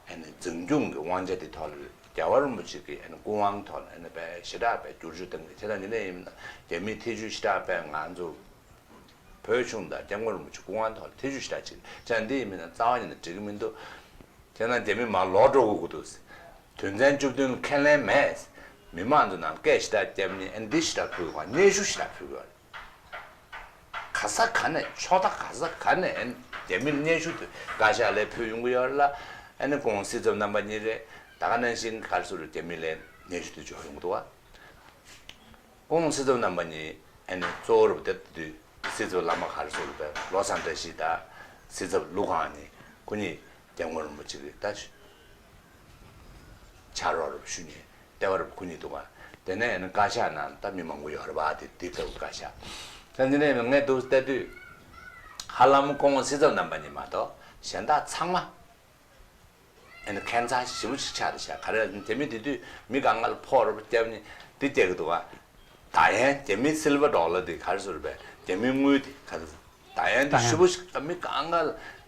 ཨ་ནི་འཛིན་སྐྱོང་གི་དབང་ཆ་དེ་ཐོག་ལ་རྒྱལ་བ་རིན་པོ་ཆེ་གི་ཨ་ནི་སྐུ་དབང་ཐོག་ལ་ཨ་ནི་དཔེ་ཞེ་དྲག་དཔེ་བསྒྱུར་བཅོས་བཏང་གི་བྱས་ཙང་འདི་ནས་ཡིན་ན་རྒྱ་མིས་ཐེ་བྱུས་ཞེ་དྲག་དཔེ་ང་ཚོ་བོད་གཞུང་དང་སྐྱབས་མགོན་རིན་པོ་ཆེ་སྐུ་དབང་ཐོག་ལ་ཐེ་བྱུས་ཞེ་དྲག་བྱེད་ཀྱི་བྱས་ཙང་འདི་ཡིན་མིན་ན་རྩ་བ་ཉིད་ནས་འགྲིག་གི་མི་འདུག་བྱས་ཙང་རྒྱ་མི་མར་ལོག་འགྲོ་དགོས་ཀྱི་འདུག་དོན་ཚན་བཅུ་བདུན་ལ་ཁས་ལེན་མེད། མི་མང་ཚོ་ནང་སྐད་ཞེ་དྲག་བརྒྱབ་ནས་ཨ་ནི་འདི་ཞེ་དྲག་ཕུལ་དགོས་སྙན་ཞུ་ཞེ་དྲག་ཕུལ་དགོས། ག་ས་ག་ནས་ཕྱོགས་མཐའ་ག་ས་ག་ནས་རྒྱ་མིར་སྙན་ཞུ་དེ་བཀའ་ཤག་ལ་ཕུལ་ཡོང་གི་ཡོད་ལ། ཨ་ནི་ཁོང་སྲིད་ཚབ་རྣམ་པ་གཉིས་རེད། ད་ག་ནང་བཞིན་ག་རེ་ཟེར་རྒྱ་མི་ལ་སྙན་ཞུ་དེ་འབྱོར་ཡོང་གི་འདུག་བ། ཁོང་སྲིད་ཚབ་རྣམ་པ་གཉིས་ཨ་ནི་གཙོ་བོར་བསྡད་དུས་སྲིད་ཚབ་བླ་མ་ག་རེ་ཟེར་བློ་བཟང་བཀྲ་ཤིས་དང་སྲིད་ཚབ་ཀླུ་ཁང་གཉིས་ཁོ་གཉིས་སྐྱབས་མགོན་རིན་པོ་ཆེ་གི་ད། ཕྱག་རོགས་རུ་ཞུ་ནས་ལྟེ་བ་རུ་ཁུར་ནས་འདུག་ག་དེ་ནས་ནི་བཀའ་ཤག་ནང་ད་མི་མང་པོ་ཡོད་རེད་པ། དེ་དེ་ལྟ་བུ་བཀའ་ཤག་ད་འདི་ནས་ངས་འདུག་ལྟ་དུས་ཧ་ལམ་ཁོང་སྲིད་ཚབ་རྣམ་པ་གཉིས་མ་གཏོགས་གཞན་དག་ཚང་མ་ཨ་ནི་ཁྱད་མཚར་ཞེ་པོ་ཅིག་ཆགས་རེད་ཤག་ག་རེ་རེད་དེ་མི་དེ་དུས་མི་གང་ག་ལ་ཕོག་རུ་བརྒྱབ་ནས་འདི་བསྡད་ཀྱི་འདུག་ག་ད་ཡང་རྒྱ་མི་སིལ་བ་ཌོ་ལར་དེ་ག་རེ་ཟེར་བས་རྒྱ་མི་དངུལ་དེ་ག་རེ་ཟེར། ད་ཡང་འདི་ཞེ་པོ་ཞིག་མི་གང་ག་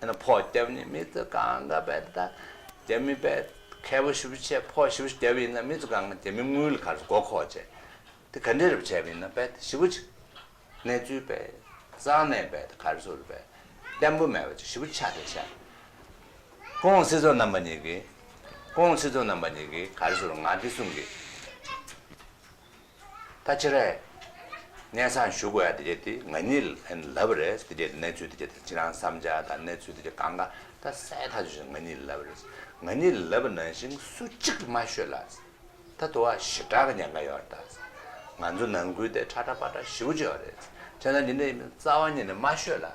ལ་ཕོག་བརྒྱབ་ནས་མི་ཚོ་གང་ག་བས་ད་རྒྱ་མི་བས་མཁས་པོ་ཞེ་པོ་བྱས་ཕོག་ཞེ་པོ་ཞིག་བརྒྱབ་ཡིན་ན་མི་ཚོ་གང་ག་རྒྱ་མི་དངུལ་ལ་ག་རེ་མགོ་འཁོར་བྱས་དེ་ག་འདྲས་རུ་བྱས་པ་ཡིན་ན་བས་ཞེ་པོ་ཞིག་གནས་ཚུལ་བས་རྩ་ནས་བས་ག་རེ་ཟེར་བས་བརྟན་པོ་མེད་པ་ཞེ་པོ་ཆགས་བསྡད་ཤག་ཁོང་སྲིད་ཚོགས་རྣམ་པ་གཉིས་ཀྱིས་ཁོང་སྲིད་ཚོགས་རྣམ་པ་གཉིས་ཀྱིས་ག་རེ་ཟེར་ང་འདི་གསུང་གི་ད་ཕྱི་རེད། སྙན་སེང་ཞུ་དགོས་ཡ་དེ་གྱད་དེ་ང་གཉིས་ལ་ལབ་པ་རེད། དེ་གྱད་དེ་གནས་ཚུལ་དེ་གྱད་དེ་ཁྱེད་རང་བསམ་འཆར་དང་གནས་ཚུལ་དེ་གྱད་གང་ག་ད་གསལ་ཐག་ཆོད་ཆོད་ང་གཉིས་ལ་ལབ་པ་རེད། ང་གཉིས་ལ་ལབ་པ་ནང་བཞིན་སུ་གཅིག་གིས་མ་ཤོད་ལ། ད་དུ་བ་ཞེ་དྲག་གི་ཉེན་ཁ་ཡོད་རེད་ད། ང་ཚོ་ནང་ཁུལ་དེ་ཁྲ་ཁྲ་པ་ཏྲ་ཞེ་པོ་ཅིག་ཡོད་རེད། བྱས་ན་འདི་འདྲ་ཡིན་མིན་རྩ་བ་ཉིད་ནས་མ་ཤོད་ལ།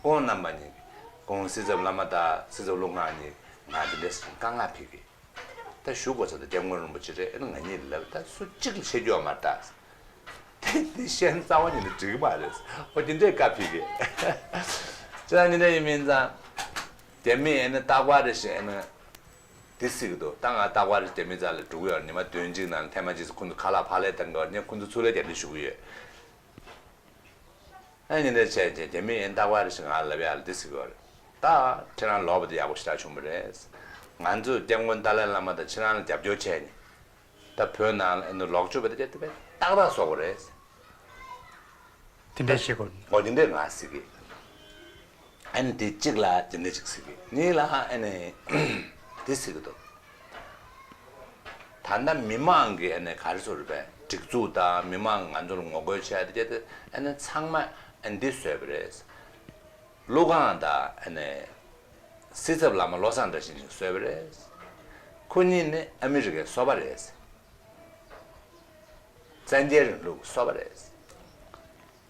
ཁོང་རྣམ་པ་གཉིས་ཀྱིས་ཁོང་སྲིད་ཚབ་བླ་མ་དང་སྲིད་ཚབ་ཀླུ་ཁང་གཉིས་ང་འདི་འདྲ་བཀའ་མངགས་ཕེབས་ཀྱི། ད་ཞུ་དགོས་ས་དེ་སྐྱབས་མགོན་རིན་པོ་ཆེ་རེད། ཨ་ནི་ང་གཉིས་ལབ་ད་སུ་གཅིག་ལ་བཤད་རྒྱུ་ཡོད་མ་རེད་ད། དེ་འདི་ཤན་རྩ་བ་ཉིད་ནས་འགྲིག་གི་མ་རེད། ཨོ་དེ་འདྲས་བཀའ་ཕེབས་ཀྱི། ཅི་ད་འདི་འདྲ་ཡིན་མིན་ཙང་། རྒྱ་མི་ཨ་ནི་རྟག་པར་རེ་བཞིན་ཨ་ནི་འདི་ཟེར་གྱི་འདུག་ད་ང་རྟག་པར་རེ་རྒྱ་མི་རྩ་ལ་འགྲོ་གི་ཡོད། ཉི་མ་བདུན་གཅིག་ནང་ལ་ཐེངས་མ་གཅིག་ཙམ་ཁོང་ཚོ་ཁ་ལག་ཕག་ལས་བཏང་གི་ཡོད། ངས་ཁོང་ཚོ་ཚུར་ལ་རྒྱབ་འདེགས་ཞུ་གི་ཡོད། ཨ་ནི་འདྲ་བྱས་བྱས་རྒྱ་མི་ཨ་ནི་རྟག་པར་རེ་བཞིན་ང་ལ་ལབ་ཡ་ལ་འདི་ཟེར་གྱི་ཡོད་རེད། ད་ཁྱེད་རང་ལོག་པ་དེ་ཡག་པོ་ཞེ་དྲག་བྱུང་བ་རེད། ང་ཚོས་སྐྱབས་མགོན་ཏཱ་ལའི་བླ་མ་དང་ཁྱེད་རང་ལ་རྒྱབ་སྐྱོར་བྱས་ནས། ད་བོད་ནང་ལ་ཨ་ནི་ལོག་སྤྱོད་པ་དེ་དེ་བས་ཏག་ཏག་བཟོ་དགོས་རེད། དེ་འདྲས་བྱེད་དགོས། འོ་དེ་འདྲས་ང་ཟེར་གི། ཨ་ནི་དེ་གཅིག་ལ་དེ་འདྲས་གཅིག་ཟེར་གི། གཉིས་ལ་ཨ་ནི་དེ་ཟེར་གི་འདུག་ད་ལྟ་མི་མང་གི་ཨ་ནི་ག་རེ་ཟེར་བས་སྒྲིག་འཛུགས་དང་མི་མང་ང་ཚོར་ངོ་རྒོལ་བྱས་དེ་དེ་ཨ་ནི་ཚང་མ་ཨ་ནི་འདི་བཟོས་པ་རེད། ཀླུ་ཁང་དང་ཨ་ནི་སྲིད་ཚབ་བླ་མ་བློ་བཟང་བཀྲ་ཤིས་གཉིས་བཟོས་པ་རེད། ཁོ་གཉིས་ནི་ཨ་མི་རི་ཀའི་སོ་པ་རེད། བཙན་རྒྱལ་རིང་ལུགས་སོ་པ་རེད།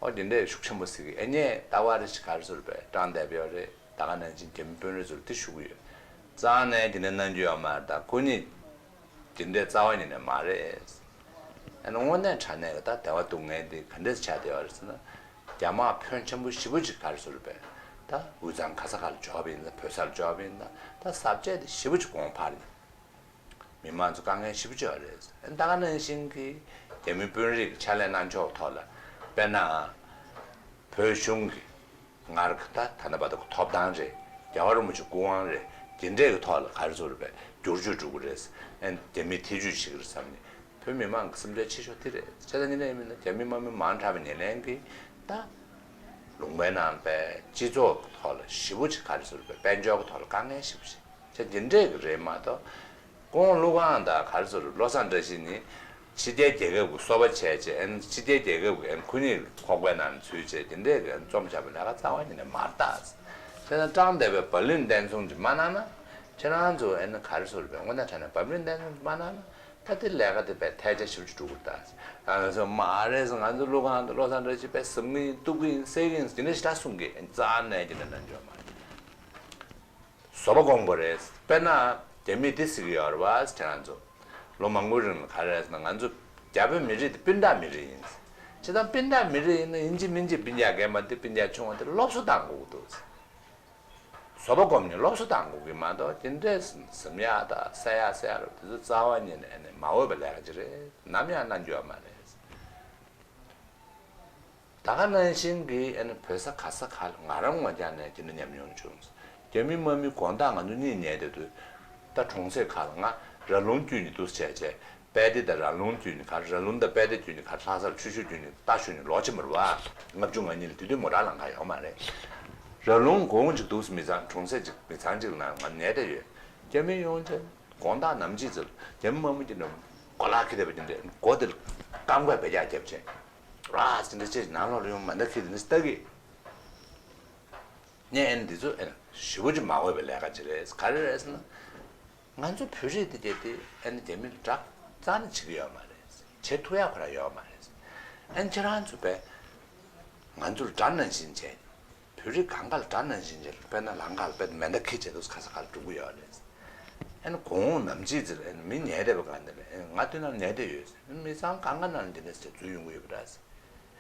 ཨོ་དེ་འདྲའི་ཤུགས་ཆེན་པོ་ཟེར་གི། ཨ་ནི་ལྟ་བ་རེ་ཞིག་ག་རེ་ཟེར་བས་དྲང་བསྡད་པ་ཡོད་རེད། ད་ག་ནང་བཞིན་རྒྱ་མི་དཔོན་རིགས་ཚོར་དེ་ཞུ་གི་ཡོད། རྩ་ནས་དེ་འདྲ་གནང་རྒྱུ་ཡོད་མ་རེད། ད་ཁོ་གཉིས་དེ་འདྲའི་རྩ་བ་ཉིད་ནས་མ་རེད། ཨ་ནི་དངོས་གནས་དྲང་གནས་ཀྱི་ད་དལ་བ་སྡུག་བསྔལ་འདི་ག་འདྲས་ཆགས་བསྡད་ཡོད་རེད་ཟེར་ན། རྒྱ་དམག་ཕོན་ཆེན་པོ་ཞེ་པོ་ཅིག་ག་རེ་ཟེར་བས་ད་དབུས་གཙང་ག་ས་ག་ལ་འབྱོར་བ་ཡིན་ན། བོད་ས་ལ་འབྱོར་བ་ཡིན་ན། ད་ཟབ་ཆས་དེ་ཞེ་པོ་ཅིག་གོང་འཕར་ཡིན། མི་མང་ཚོ་དཀའ་ངལ་ཞེ་པོ་ཅིག་ཡོད་རེད། ད་ག་ནང་བཞིན་གྱི་རྒྱ་མི་དཔོན་རིགས་ཀྱི་ཕྱག་ལས་གནང་ཕྱོགས་ཐོག་ལ་དཔེར་ན་བོད་གཞུང་གི་སྔར་གྱི་ད་ད་ལྟ་བར་དུ་ཐོབ་ཐང་རེད། རྒྱལ་བ་རིན་པོ་ཆེ་སྐུ་དབང་རེད། དེ་འདྲས་ཀྱི་ཐོག་ལ་ག་རེ་ཟེར་བས་ བསྒྱུར་བཅོས་འགྲོ་གི་རེད། ཨན་རྒྱ་མིས་ཐེ་བྱུས་བྱེད་ཀྱི་རེད་བསམ་ནས་བོད་མི་མང་གི་སེམས་ཁྲལ་ཆེ་ཤོས་དེ་རེད། བྱས་ཙང་ཉིན་རེ་ཡིན་མིན་ན་རྒྱ་མི་དམག་མི་མང་དྲགས་པའི་ཉེར་ལེན་གྱིས་ད་ལུང་པའི་ནང་པའི་སྤྱི་ཚོགས་ཀྱི་ཐོག་ལ་ཞེ་པོ་ཅིག་ག་རེ་ཟེར་བའི་དཔལ་འབྱོར་གྱི་ཐོག་ལ་དཀའ་ངལ་ཞེ་པོ་ཅིག་བྱས་འདི་འདྲས་ཀྱི་རེད་མ་གཏོགས། ཀོང་ཀླུ་ཁང་དང་ག་རེ་ཟེར་བློ་བཟང་བཀྲ་ཤིས་ནི་ཕྱི་རྒྱལ་རྒྱལ་ཁབ་ཀྱི་སོ་པ་བྱས་བྱས་ཨན་ཕྱི་རྒྱལ་རྒྱལ་ཁབ་ཀྱི་ཨན་ཁོ་གཉིས་ཁོག་པའི་ནང་ཚུད་བྱས་འདི་འདྲས་ཀྱི་ཨན་རྩོམ་བྱ་བའི་ལས་ཀ་རྩ་བ་ཉིད་ནས་མ་རེད་ད། དེ་ན་ཀྲང་དེ་བས་བར་ལིན་བསྟན་སྲུང་ཅིག་མ་གནང་ན་ཁྱེད་རང་ཚོ་ཨན་ག་རེ་ཟེར་བའི་དངོས་གནས་དྲང་གནས་བར་ལིན་བསྟན་སྲུང་ཅིག་མ་གནང་ན། ད་དེ་ལས་ཀ་དེ་དཔེ་ཐལ་ཆ་ཞེ་པོ་ཅིག་འགྲོ་གི་རེད་ད། ཨ་ང་ཚོ་མ་རེད་ཟེར། ང་ཚོ་ཀླུ་ཁང་དུ་བློ་བཟང་བཀྲ་ཤིས་དཔེ་ཟིན་གི་ཡིན། གཏུག་གི་ཡིན། བསད་གི་ཡིན་ཟེར་དེ་འདྲ་ཞེ་དྲག་གསུང་གི་ཡིན། རྩ་ནས་ཀྱི་དེ་འདྲ་འཇོག་མ་རེད། བཟོ་པ་གོང་པོ་རེད། དཔེར་ན་རྒྱ་མིས་འདི་ཟེར་གི་ཡོད་རེད་བ། ཁྱེད་རང་ཚོ་ལོ་མང་པོའི་རིང་ལ་ག་རེ་རེད་ཟེར་ན་ང་ཚོ་རྒྱ་བོད་མི་རིགས་དེ་སྤུན་ཟླ་མི་རིགས་ཡིན། བྱས་ཙང་སྤུན་ཟླ་མི་རིགས་ཡིན་ན་ཡིན་གཅིག་མིན་གཅིག་སྤུན་ཀྱག་རྒན་པ་འདི་སྤུན་ཀྱག་ཆུང་བ་འདི་སློབ་གསོ་བཏང་དགོས་ཀྱི་འདུག་བཟོ་པ་སྒོམ་ནས་སློབ་གསོ་བཏང་དགོས་ཀྱི་མ་གཏོགས་དེ་འདྲས་ཟིན་ཡག་དང་བསད་ཡག་བསད་ཡག་རེད། དེ་ཚོ་རྩ་བ་ཉིད་ནས་ཨ་ནི་མ་འོས་པའི་ལས་ཀ་ཅིག་རེད། ནམ་ཡང་གནང་རྒྱུ་ཡོད་མ་རེད། ད་ག་ནང་བཞིན་གྱི་ཨ་ནི་བོད་ས་ག་ས་ག་ལ་ང་རང་ངོ་རྒྱག་ནས་དེ་འདྲ་ཉམས་མྱོང་བྱུང་། རྒྱ་མི་དམག་མི་དགོང་དག་ང་ཚོ་གཉིད་ཉལ་བསྡད་དུས་ད་གྲོང་གསེབ་ཁག་ལ་ང་ར་ལུང་བརྒྱུད་ནས་འདུག་བྱས་བྱས། དཔལ་ལྡེ་དང་ར་ལུང་བརྒྱུད་ནས་ག་ར་ལུང་དང་དཔལ་ལྡེ་བརྒྱུད་ནས་ག་ར་ལྷ་སར་ཆུ་ཤུར་བརྒྱུད་ནས་རྟ་ཞོན་ནས་ལོག་ཕྱིན་པ་རེད་བ། ལྔ་བཅུ་ང་གཉིས་ལ་དེ་དུས་མོ་ཊ་ལང་ཁ་ཡོད་མ་རེད། ར་ལུང་གོང་ཅིག་འདུག་མི་ཚང་གྲོང་གསེབ་ཅིག་མི་ཚང་ཅིག་ལ་ང་ཉལ་བསྡད་ཡོད། རྒྱ་མི་ཡོང་བྱས་དགོང་དག་ནམ་ཕྱེད་ཙམ་རྒྱ་མི་དམག་མི་དེ་འདྲ་མགོ་ལག་ཁྱེར་བསྡད་པ་དེ་འདྲས་མགོ་དེ་ལ་རྐང་པས་བེ་རྒྱག་བརྒྱབ་བྱས་ར་དེ་འདྲ་བྱས་ནང་ལོགས་ལ་ཡོང་མ་ཎི་ཁྱེར་དེ་འདྲ་ལྟ་གི། ངས་ཨ་ནི་འདི་ཚོ་ཨ་ནི་ཞེ་པོ་ཅིག་མ་འོས་པའི་ལས་ཀ་ཅིག་རེད། ག་རེ་རེད་ཟེར་ན། ང་ཚོ་བོད་རིགས་འདི་གས་དེ་ཨ་ནི་རྒྱ་མི་ལ་དགྲ་རྩ་ནས་བྱེད་ཀྱི་ཡོད་མ་རེད། བྱེད་ཐུབ་ཡག་ཁོ་རང་ཡོད་མ་རེད། ཨ་ནི་ཁྱེད་རང་ཚོ་དཔེ་ང་ཚོར་དགྲ་ནང་བཞིན་བྱས། བོད་རིགས་གང་ག་ལ་དགྲ་ནང་བཞིན་བྱས། དཔེར་ན་ལམ་ཁ་ལ་དཔེ་མེ་མདའ་འཁྱེར་བྱས་འདུག་ག་ས་ག་ལ་འགྲོ་གི་ཡོད་རེད། ཨ་ནི་གོང་འོག་ནམ་ཕྱེད་ཙམ་ལ་ཨ་ནི་མི་ཉལ་བསྡད་པ་གང་འདི་ལ་ཨ་ནི་ང་མདུན་ན་ཉལ་བསྡད་ཡོད། མི་ཚང་གང་ག་ནང་ལ་འདི་འདྲ་ཟེར་འཛུལ་ཡོང་གི་ཡོད་པ་འདྲ་ཟེར།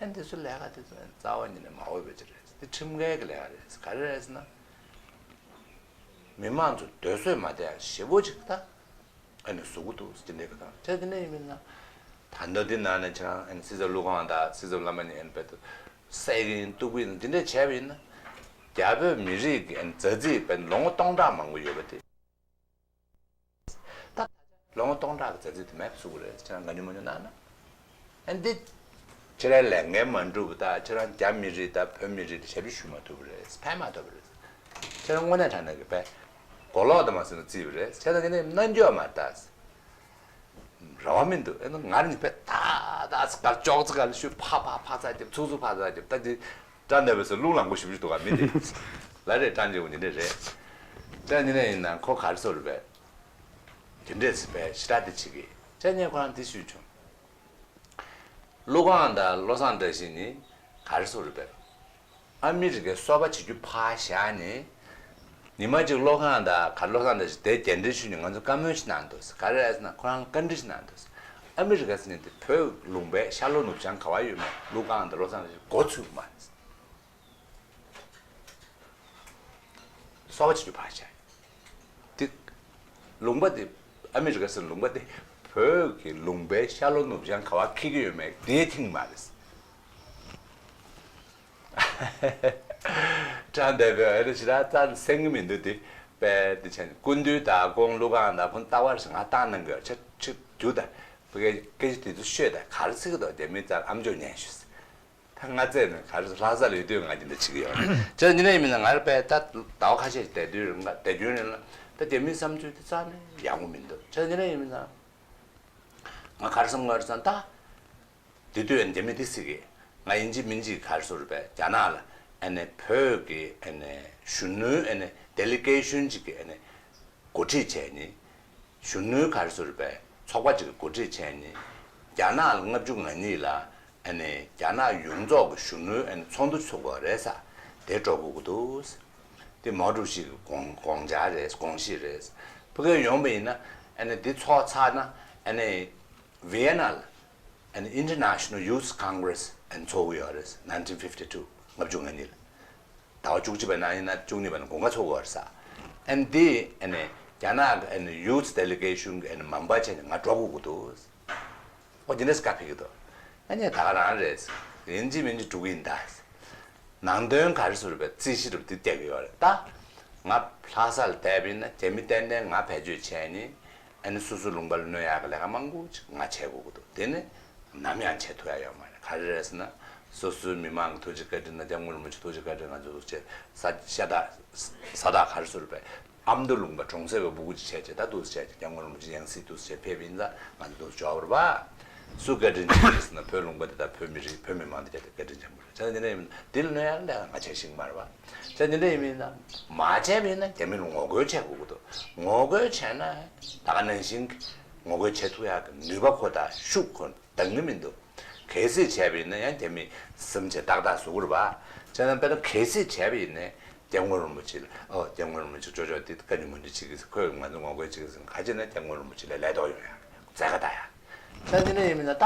ཨ་ནི་འདི་ཚོ་ལས་ཀ་འདི་ཚོ་ཨ་ནི་རྩ་བ་ཉིད་ནས་མ་འོས་པ་ཅིག་རེད། འདི་ཁྲིམས་འགལ་གྱི་ལས་ཀ་རེད། ག་རེ་རེད་ཟེར་ན། མི་མང་ཚོ་སྡོད་བཟོད་མ་བསྡད་ཡག་ཞེ་པོ་ཅིག་ད་ཨ་ནི་བཟོ་གི་འདུག་ཟེར་འདི་འདྲའི་གི་དང་། ཁྱེད་འདི་འདྲ་ཡིན་མིན་ན། ད་ལྟ་འདི་ནང་ནས་ཁྱེད་རང་ཨ་ནི་སྲིད་ཚབ་ཀླུ་ཁང་དང་སྲིད་ཚབ་བླ་མ་གཉིས་ཨ་ནི་དཔེ་དུ་བསད་ཀྱི་ཡིན་གཏུབ་ཀྱི་ཡིན་འདི་འདྲ་བྱས་པ་ཡིན་ན། རྒྱ་བོད་མི་རིགས་ཀྱི་ཨ་ནི་མཛའ་བརྩེ་དཔེ་ལོ་ངོ་སྟོང་ཕྲག་མང་པོ་ཡོད་པ་དེ། ད་ལོ་ངོ་སྟོང་ཕྲག་གི་མཛའ་བརྩེ་དེ་མེད་པ་བཟོ་གི་རེད། ཁྱེད་རང་ག་ཉུང་མ་ཉུང་གནང་ན། ཨ་འདི། ཁྱེད་རང་ལས་འགན་མ་འགྲུབ་པ་དང་ཁྱེད་རང་རྒྱ་མི་རིགས་དང་བོད་མི་རིགས་ལ་ཞབས་ཕྱི་ཞུ་མ་ཐུབ་པ་རེད། ཕན་མ་ཐོགས་པ་རེད། ཁྱེད་རང་དངོས་གནས་དྲང་གནས་ཀྱི་དཔེ་མགོ་ལོག་དང་མ་ཟིན་ན་རྩིས་པ་རེད། ཁྱེད་རང་དེ་ནས་རྣ་འགྱོག་མ་ལྟ། རེ་བ་མི་འདུག་ཨ་ནི་ང་རང་གཉིས་དཔེ་ཏག་ཏག་ཙི་གར་ཅོག་ཙི་གར་ལ་ཤུ་ཕ་ཕ་ཕ་ཚ་རྒྱབ་ཚུགས་ཚུགས་ཕ་ཚ་རྒྱབ་ད་འདི། ཀྲང་འདས་པའི་སུ་རླུང་ལངས་པོ་ཞིབ་ཞིབ་འདུག་ག་མི་དེ། ལ་རེ་ཀྲང་རྗེ་བོ་འདི་འདྲས་རེད། ཀྲང་འདི་འདྲས་ཡིན་ན་ཁོ་ག་རེ་ཟེར་རེད་པས། འདི་འདྲས་སི་པས་ཞི་དྲག་འདི་བྱེད་ཀྱི། ཀྲང་ངས་ཁོ་རང་འདི་ཞུས་བྱུང་། ཀླུ་ཁང་དང་བློ་བཟང་བཀྲ་ཤིས་ནི་ག་རེ་ཟེར་རེད་པས། ཨ་མི་རི་ཀའི་སོ་པ་བྱེད་རྒྱུ་ཕར་བཞག་ནས། ཉི་མ་གཅིག་བློ་ཁང་དང་ག་བློ་བཟང་བཀྲ་ཤིས་དེ་རྒྱན་འདྲེན་ཞུས་ནས་ང་ཚོ་བཀའ་མོལ་ཞིག་གནང་འདུག་ག་རེ་རེད་ཟེར་ན་ཁོ་རང་ལ་བཀའ་འདྲི་ཞིག་གནང་འདུག་ཨ་མི་རི་ཀ་ཟེར་ནས་དེ་བོད་ལུང་པའི་ཤར་ལྷོ་ནུབ་བྱང་ག་བ་ཡོད་མེད་ཀླུ་ཁང་དང་བློ་བཟང་བཀྲ་ཤིས་མགོ་ཚོས་མ་རེད། གསོ་བ་བྱེད་རྒྱུ་ཕར་བཞག་དེ། ལུང་པ་དེ། ཨ་མི་རི་ཀ་ཟེར་ལུང་པ་དེ། བོད་ཀྱི་ལུང་པའི་ཤར་ལྷོ་ནུབ་བྱང་ག་བ་འཁེལ་གྱི་ཡོད་མེད་དེའི་ཐིག་མ་རེད། ཀྲང་འདས་པའི་ཨ་རི་ཞི་ར་རྩ་སེང་གི་མི་འདུག་དེ། དཔེ་དེ་བྱས་ནས་སྐུ་མདུན་དང་ཀོང་ཀླུ་ཁང་དང་ཁོང་ལྟ་བར་ཞིག་ང་བཏང་གནང་གི་ཡོད། ཆ་ཆུ་རྒྱུ་དང་། བོད་སྐད་སྐད་ཆ་དེ་ཚོ་ཤོད་དང་ག་རེ་ཟེར་གི་འདུག་དེ་མི་རྩར་ཨམ་ཅོག་ཉན་ཤོག་ད་ང་བཙལ་ནས་ག་རེ་ལྷ་ས་ལ་ཡོད་དུས་ང་འདི་འདྲ་བྱེད་ཀྱི་ཡོད་རེད། ཅེས་འདི་འདྲ་ཡིན་མིན་ན་ང་རང་དཔེ་ད་ཟླ་བ་ཁ་ཤས་ཤིག་བསྡད་དུས་རིང་ལ་བསྡད་རྒྱུན་རིང་ལ་ད་རྒྱ་མིའི་བསམ་ཚུལ་དེ་རྩ་ནས་ཡག་པོ་མི་འདུག་ཅེས་འདི་འདྲ་ཡིན་མིན་ན་ང་ག་རེ་བསམ་ག་རེ་བསམ་ད། དེ་དུས་རྒྱ་མི་འདི་ཟེར་གི་ང་ཡིན་གཅིག་མིན་གཅིག་ག་རེ་ཟེར་རེད་པས་རྒྱ་ནག་ལ་ཨ་ནི་བོད་ཀྱི་ཨ་ནི་གཞོན་ནུའི་ཨ་ནི་ཌེ་ལི་གེ་ཤོན་ཅིག་གི་ཨ་ནི། འགོ་ཁྲིད་བྱས་ནི། གཞོན་ནུའི་ག་རེ་ཟེར་རེད་པས་ཚོགས་པ་ཅིག་གི་འགོ་ཁྲིད་བྱས་ནི། རྒྱ་ནག་ལ་ལྔ་བཅུ་ང་གཉིས་ལ་ཨ་ནི་རྒྱ་ནག་ཡོངས་རྫོགས་ཀྱི་གཞོན་ནུའི་ཨ་ནི་ཚོགས་འདུ་ཚོགས་དགོས་རེད་ས། དེ་འགྲོ་དགོས་ཀྱི་འདུག་དེ་མའོ་ཀྲུའུ་ཞི་གི་དགོངས་དགོངས་འཆར་རེད། དགོངས་གཞི་རེད། ཕ་གིར་ཡོང་པ་ཡིན་ན་ཨ་ནི་འདི་ཚོགས་ཚར་ན་ཨ་ནི་ཝི་ཡེ་ན་ལ། ཨ་ནི་International Youth Congress ཨ་ནི་ཚོགས་ཀྱི་ཡོད་རེད། nineteen fifty two ལྔ་བཅུ་ང་གཉིས་ལ། ཟླ་བ་བཅུ་གཅིག་པའི་ནང་ཡིན་ན་བཅུ་གཉིས་པའི་ནང་དགུན་ཁ་ཚོགས་ཀྱི་ཡོད་རེད་ས། ཨ་ནི་དེ་ཨ་ནི་རྒྱ་ནག་གི་ཨ་ནི་Youth Delegation གི་ཨ་ནི་མམ་པ་བྱས་ནས་ང་འགྲོ་དགོས་ཀྱི་འདུག་ཨོ་དེ་འདྲས་བཀའ་ཕེབས་ཀྱི་འདུག་ཨ་ནི་ད་ག་རང་རེད། ཡིན་གཅིག་མིན་གཅིག་འགྲོ་གི་ཡིན་ད། ནང་དོན་ག་རེ་ཟེར་རེད་པས་རྩིས་གཞི་རུ་དེ་བལྟས་ཀྱི་ཡོད་རེད་ད། ང་ལྷ་ས་ལ་བསྡད་པ་ཡིན་ན་རྒྱ་མི་ཏན་ཏན་ང་བེད་སྤྱོད་བྱས་ནས་ཨ་ནི་སོ་སོའི་ལུང་པ་ལ་གནོད་ཡག་གི་ལས་ཀ་མང་པོ་ཅིག་ང་བྱེད་དགོས་ཀྱི་འདུག་དེ་ནི་ནམ་ཡང་བྱེད་ཐུབ་ཡ་ཡོད་མ་རེད། ག་རེ་རེད་ཟེར་ན། སོ་སོའི་མི་མང་གི་ཐུགས་རྗེ་བཀའ་དྲིན་དང་སྐྱབས་མགོན་རིན་པོ་ཆེ་ཐུགས་རྗེ་བཀའ་དྲིན། ང་ཚོ་ཐུགས་རྗེ་ས་ས་དག་ས་དག་ག་རེ་ཟེར་བས། ཨ་མདོ་ལུང་པ་གྲོང་གསེབ་པའི་སྤུ་གུ་ཅིག་བྱས་བྱས། ད་འདུག་སེ་བྱས་བྱས་སྐྱབས་མགོན་རིན་པོ་ཆེ་ཡང་སྲིད་འདུག་སེ་བྱས་ཕེབས་པ་ཡིན་ཙང་ང་ཚོ་འདུག་སེ་འབྱོར་བ་རེད་པ། སུ་བཀའ་དྲིན་ཆེ་ཟེར་ན་བོད་ལུང་པ་འདི་དང་བོད་མི་རིགས་བོད་མི་མང་འདི་ག་དེ་བཀའ་དྲིན་ཆེན་པོ་རེད། བྱས་ཙང་འདི་འདྲ་ཡིན་མིན་འདི་ལ་གནོད་ཡག་ལས་ང་བྱས་ཤེས་ཀྱི་མ་རེད་པ། བྱས་ཙང་འདི་འདྲ་ཡིན་མིན་ན་མ་བྱས་པ་ཡིན་ན་རྒྱ་མི་ལ་ངོ་རྒོལ་བྱེད་དགོས་ཀྱི་འདུག་ངོ་རྒོལ་བྱས་ན་ད་ག་ནང་བཞིན་གྱི་ངོ་རྒོལ་བྱེད་ཐུབ་ཡག་གི་ནུས་པ་ཁོ་དང་ཤུགས་ཁོ་འདང་གི་མི་འདུག་གལ་སྲིད་བྱས་པ་ཡིན་ན་ཡང་རྒྱ་མི་སེམས་ཅན་ཏག་ཏག་བཟོ་གི་རེད་པ། བྱས་ཙང་དཔེར་ན་གལ་སྲིད་བྱས་པ་ཡིན་ན་སྐྱབས་མགོན་རིན་པོ་ཆེ་ལ། ཨོ་སྐྱབས་མགོན་རིན་པོ་ཆེ་ཅོ་ཅོ་འདི་བཀའ་འགྱུར་མ་འདི་བྱེད་ཀྱི་ཟེར། ཁོས་ང་ཚོ་ངོ་རྒོལ་བྱེད་ཀྱི་ཟེར། ག་བྱས་ན་སྐྱབས་མགོན་རིན་པོ་ཆེ་ལ་ལས་ཐོག་ཡོང་ཡག་རྩལ་ཁ་བཏང་ཡག་ད་འདི་འདྲ་ཡིན་མིན་ན་ད་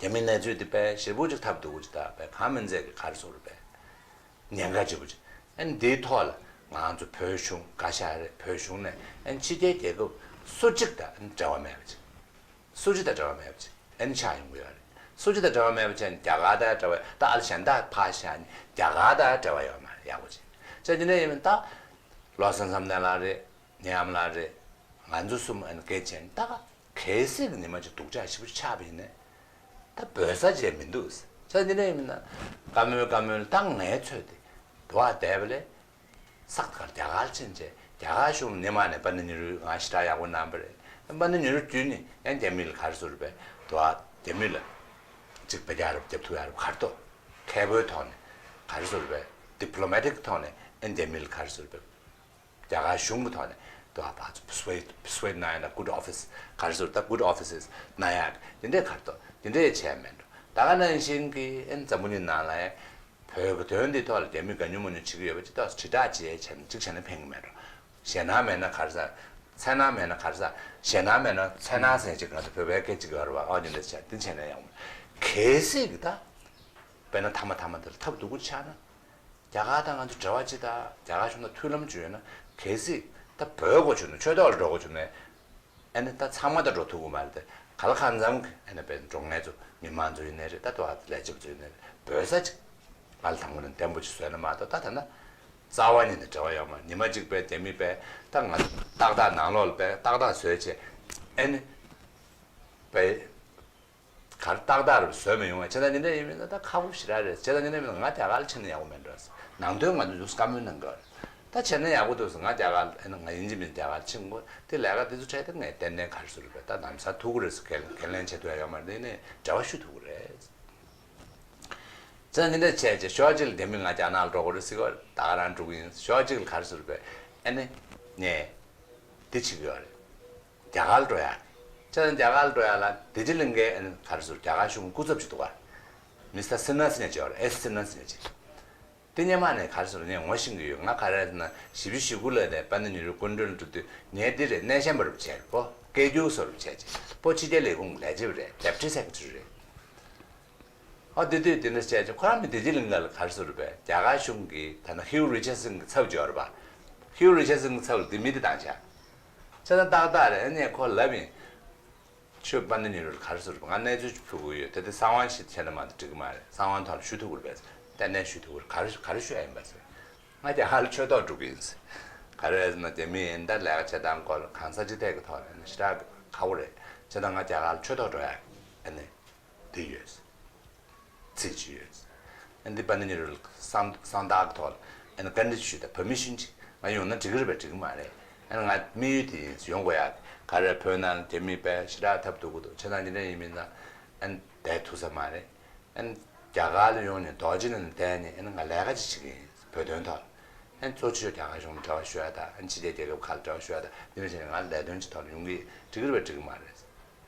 རྒྱ་མིའི་གནས་ཚུལ་འདི་དཔེ་ཞེ་པོ་ཅིག་ཐབས་སྡུག་པོ་ཅིག་ད་དཔེ་གང་མིན་ཚད་ཀྱི་ག་རེ་ཟེར་དགོས་རེད་པས། ཉེན་ཁ་ཆེ་པོ་ཅིག་ཨ་ནི་འདིའི་ཐོག་ལ་ང་ཚོ་བོད་གཞུང་བཀའ་ཤག་རེད། བོད་གཞུང་ནས་ཨ་ནི་ཕྱི་རྒྱལ་རྒྱལ་ཁབ་སུ་གཅིག་དང་ཨ་ནི་འབྲེལ་བ་མེད་པ་ཅིག་སུ་གཅིག་དང་འབྲེལ་བ་མེད་པ་ཅིག་ཨ་ནི་ཆགས་ཡོང་གི་ཡོད་རེད། སུ་གཅིག་དང་འབྲེལ་བ་མེད་པ་བྱས་ནས་རྒྱ་གར་དང་འབྲེལ་བ། ད་ཨ་ལ་གཞན་དག་ཕར་བཞག་ནས་རྒྱ་གར་དང་འབྲེལ་བ་ཡོད་མ་རེད། ཡག་པོ་བྱས། བྱས་དེ་འདྲ་ཡིན་མིན་ད་བློ་བཟང་བསམ་གཏན་ལགས་རེད། ནེ་ཨམ་ལགས་རེད། ང་ཚོ་གསུམ་ཨ་ནི་སྐད་ཆ་ནི་ད་ག་གལ་སྲིད་ཀྱི་ཉི་མ་གཅིག་སྡུག་ཅག་ཞེ་པོ་ཅིག་ཆགས་པ་ཡིན་ནའི་ད་འབོད་ས་ཅིག་མི་འདུག་བྱས་དེ་འདྲ་ཡིན་མིན་ན་བཀའ་མོལ་བཀའ་མོལ་ད་ངའི་ཚོད་དེ་འགྲོ་བ་བསྡད་པ་ལས། སག་ད་ག་རྒྱ་གར་ཕྱིན་བྱས་རྒྱ་གར་གཞུང་ནས་མ་ནས་པཎྜི་ཏ་ཉི་རུ་ང་ཞེ་དྲག་ཡག་པོ་གནང་པ་རེད། པཎྜི་ཏ་ཉི་རུ་བརྒྱུད་ནས་ཡང་རྒྱ་མི་ལ་ག་རེ་ཟེར་དགོས་རེད་པས། དོ་བ་རྒྱ་མི་ལ་ཅིག་བེད་སྤྱོད་རྒྱབ་ཐུབ་ཡག་རེད། ག་རེ་ཐོག་མཁས་པོའི་ཐོག་ནས་ག་རེ་ཟེར་དགོས་རེད་པས། ཌི་པི་ལོ་མེ་ཊིག་ཐོག་ནས་ཡང་རྒྱ་མི་ལ་ག་རེ་ཟེར་དགོས་རེད་པས། རྒྱ་གར་གཞུང་གི་ཐོག་ནས་དོ་བ་ཕར་ཚུར་པར་སུ་ཨེ་ཌི་པར་སུ་ཨེ་ཌི་གནང་ཡག་དང་། གུཌ་ཨོ་ཕི་སི་ག་རེ་ཟེར་དགོས་རེད། ད་གུཌ་ཨོ་ཕི་སི་གནང་ཡག་འདི་འདྲས་ག་རེ་ཐོག་འདི་འདྲས་བྱས་མེད་འགྲོ། ད་ག་ནང་བཞིན་གྱི་ཨ་ནི་འཛམ་བུ་གླིང་ནང་ལ་ཡང་བོད་ཀྱི་དོན་འདི་ཐོག་ལ་རྒྱ་མི་ག་ཉུང་མ་ཉུང་བྱེད་ཀྱི་ཡོད་པ་ཅིག་ཏོག་ཙམ་དྲིལ་བསྒྲགས་བྱས་བྱས་ནས་ཅིག་བྱས་ན་ཕན་གྱི་མེད་འགྲོ། ཞེད་སྣང་མེད་ན་ག་རེ་ཟ། འཚེར་སྣང་མེད་ན་ག་རེ་ཟ། ཞེད་སྣང་མེད་ན་འཚེར་སྣང་ཟེར་ཅིག་ང་ཚོ་བོད་པའི་སྐད་ཅིག་ཡོད་རེད་པ། ཨོ་ཉི་འདི་བྱས་འདི་བྱས་ན་ཡག་མོ། གལ་སྲིད་ཀྱི་ད་དཔེར་ན་མཐའ་མ་མཐའ་མ་འདི་ལ་ཐབས་སྡུག་པོ་ཆགས་ན། རྒྱ་གར་དང་ང་ཚོ་འབྲེལ་བ་ཅིག་དང་རྒྱ་གར་གཞུང་དང་མཐུན་ལམ་ཅིག་ཡོད་ན། གལ་སྲིད་ད་འབོད་དགོས་བྱུང་ན། ཆོས་ཐོག་ལ་འགྲོ་དགོས་བྱུང་ན། ཨ་ནི་ད་ཚང་མ་ད་འགྲོ་ཐུབ་ཀྱི་མ་རེད་དེ། ག་ལ་གང་འཚམ་གྱི་ཨ་ནི་དཔེ་འགྲོ་མཁན་ཚོ་མི་མང་ཚོ་ཡིན་ནའི་རེད། ད་དོ་བ་ལས་བྱེད་པ་ཚོ་ཡིན་ནའི་རེད། འབོད་ས་ཅིག་ང་ལ་དང་པོ་ནས་བརྟན་པོ་ཅིག་བཟོས་ན་མ་གཏོགས། ད་ད་ན་རྩ་བ་ཉིད་ནས་འབྲེལ་བ་ཡོད་མ་རེད། ཉི་མ་གཅིག་དཔེ་རྒྱ་མི་དཔེ་ད་ང་ཏག་ཏག་ནང་ལོགས་ལ་དཔེ་ཏག་ཏག་བཟོས་བྱས་ཨ་ནི་དཔེ་ག་རེ་ཏག་ཏག་རུ་བཟོས་མི་ཡོང་བ་བྱས་ན། འདི་འདྲ་ཡིན་མིན་ད་ད་ཁག་པོ་ཞེ་དྲག་རེད། བྱས་ན་འདི་འདྲ་ཡིན་མིན་ང་རྒྱ་གར་ལ་ཕྱིན་ན་ཡག་པོ་མེད་འགྲོ། ནང་དོན་ང་ཚོ་ཡོངས་བཀའ་མོལ་གནང་དགོས་རེད། ད་བྱས་ན་ཡག་པོ་འདུག་ཟེར། ང་རྒྱ་གར་ཨ་ནི་ང་ཡིན་གཅིག་མིན་གཅིག་རྒྱ་གར་ཕྱིན་དགོས། དེ་ལས་ཀ་དེ་ཚོ་འཕྲད་དེ་ངས་ཏན་ཏན་ག་རེ་ཟེར་དགོས་རེད་པས། ད་ལམ་སང་ཐུག་གི་རེད་ཟེར། ཁས་ཁས་ལེན་བྱེད་ཐུབ་ཡ་ཡོད་མ་རེད། དེ་ནས་འབྲེལ་བ་ཞུ་ཐུབ་ཀྱི་རེད། ཙང་འདི་འདྲ་བྱས་རྗེས་ཕྱོགས་གཅིག་ལ་དེ་མིན་ང་རྒྱ་ནག་ལ་འགྲོ་དགོས་རེད་ཟེར་གི་ད་ག་རང་འགྲོ་གི་ཡིན། ཕྱོགས་གཅིག་ལ་ག་རེ་ཟེར་དགོས་རེད་པས། ཨ་ནི་ངས་འདི་བྱེད་ཀྱི་ཡོད་རེད། རྒྱ་གར་ལ་འགྲོ་ཡ། ཙང་རྒྱ་གར་ལ་འགྲོ་ཡ་ལ་བདེ་སྐྱིད་གླིང་གའི་ཨ་ནི་ག་རེ་ཟེར། རྒྱ་གར་གཞུང་སྐུ་ཚབ་ཅིག་འདུག་ག་མི་སི་ཊར་སི་ནཱ་ཟེར་མཁན་ཅིག་ཡོད་རེད། ཨེས་སི་ནཱ་ཟེར་མཁན་ཅིག་དེ་སྔོན་མ་ནས་ག་རེ་ཟེར་ངས་ངོ་ཤེས་ཀྱི་ཡོད། ང་ག་རེ་ཟེར་ན་བཞི་བཅུ་ཞེ་དགུ་ལོ་དེ་པཎྜི་ཏ་ཉི་རུ་སྐུ་མགྲོན་ལ་འགྲོ་དུས་ངས་འདི་རེད། གནས་ཆེན་པ་རུ་བྱས་པོ་སྐད་སྒྱུར་བཟོ་རུ་བྱས་ཅིག་པོ་ཕྱི་རྒྱལ་ལས་ཁུངས་ལས་བྱེད་པ་རེད། ཌེ་པུ་ཊི་སེ་ཀེ་རེ་ཊི་རེད། ཨ་དེ་དུས་དེ་འདྲ་བྱས་ཅིག་ཁོ་རང་མི་བདེ་སྐྱིད་གླིང་ག་ལ་ག་རེ་ཟེར་བས། རྒྱ་གར་གཞུང་གིས་ད་ནང་ཧིའུ་རི་ཆར་སན་གྱི་ཚབ་ཅིག་ཡོད་རེད་པ། ཧིའུ་རི་ཆར་སན་གྱི་ཚབ་ལ་འདི་མི་དེ་བཏང་བྱས། བྱས་ཙང་ཏག་ཏག་རེད། ཨ་ནི་ཁོ་ལབ་ཡིན། ཁྱོད་པཎྜི་ཏ་ཉི་རུ་ལ་ག་རེ་ཟེར་བ། ང་གནས་ཚུལ་ཅིག་ཕུལ་དགོས་ཡོད། དེ་དེ་གསང་བ་ཞིག་བྱས་ན་མ་གཏོགས་འགྲིག་གི་མ་རེད། གསང་བ་ཐོག་ལ་ཞུ་ཐུབ་ཀྱི་རེད་པས། ཏན་ཏན་ཞུ་ཐུབ་ཀྱི་རེད། ག་རེ་ག་རེ་ཞུ་ཡ་ཡིན་པ་ཟེར། ང་རྒྱ་གར་ལ་ཆོས་ཐོག་འགྲོ་གི་ཡིན་ཟེར། ག་རེ་ཟེར་ན་རྒྱ་མི་ཡིན་ད་ལས་ཀ་བྱེད་སྟངས་སྐོར་ལ་གང་ས་ཅི་ཐད་ཀྱི་ཐོག་ནས་ཞེ་དྲག་ཁག་པོ་རེད། བྱས་ཙང་ང་རྒྱ་གར་ལ་ཆོས་ཐོག་འགྲོ་ཡ་ཨ་ནི་འདི་ཡོད་ཟེར། ཚིག་ཅིག་ཡོད། ཨ་འདི་པཎྜི་ཏ་ཉི་རུ་ལ་གསང་གསང་བདག་གི་ཐོག་ལ་ཨ་ནི་བཀའ་འདྲི་ཞུས་དང་། པར་མི་ཤན་ཅིག་ང་ཡོང་ན་འགྲིག་གི་རེད་པས། འགྲིག་གི་མ་རེད། ཨ་ནི་ང་དམིགས་ཡུལ་དེ་ཡིན། ཡོང་དགོས་ཡག་ག་རེ། བོད་ནང་རྒྱ་མི་དཔེ་ཞེ་དྲག་ཐབས་སྡུག་གི་འདུག་བྱས་ཙང་འདི་འདྲ་ཡིན་མིན་ཙང་ཨ་ནི་བསྡད་ཐུབ་ས་མ་རེད། ཨ་ནི་རྒྱ་གར་ལ་ཡོང་ནས་རྡོ་རྗེ་གླིང་ལ་བསྡད་ནས་ཨ་ནི་ང་ལས་ཀ་ཅིག་བྱེད་ཀྱི་ཡིན། བོད་དོན་ཐོག་ལ། ཨ་ནི་གཙོ་ཆེ་ཤོས་རྒྱ་གར་གཞུང་ལ་འབྲེལ་བ་ཞུ་ཡ་དང་། ཨ་ནི་ཕྱི་རྒྱལ་རྒྱལ་ཁབ་ཁག་ལ་འབྲེལ་བ་ཞུ་ཡ་དང་། འདི་འདྲ་བྱས་ནས་ང་ལས་དོན་ཅིག་ཐོག་ལ་ཡོང་གི་འགྲིག་གི་རེད་པས། འགྲིག་གི་མ་རེད།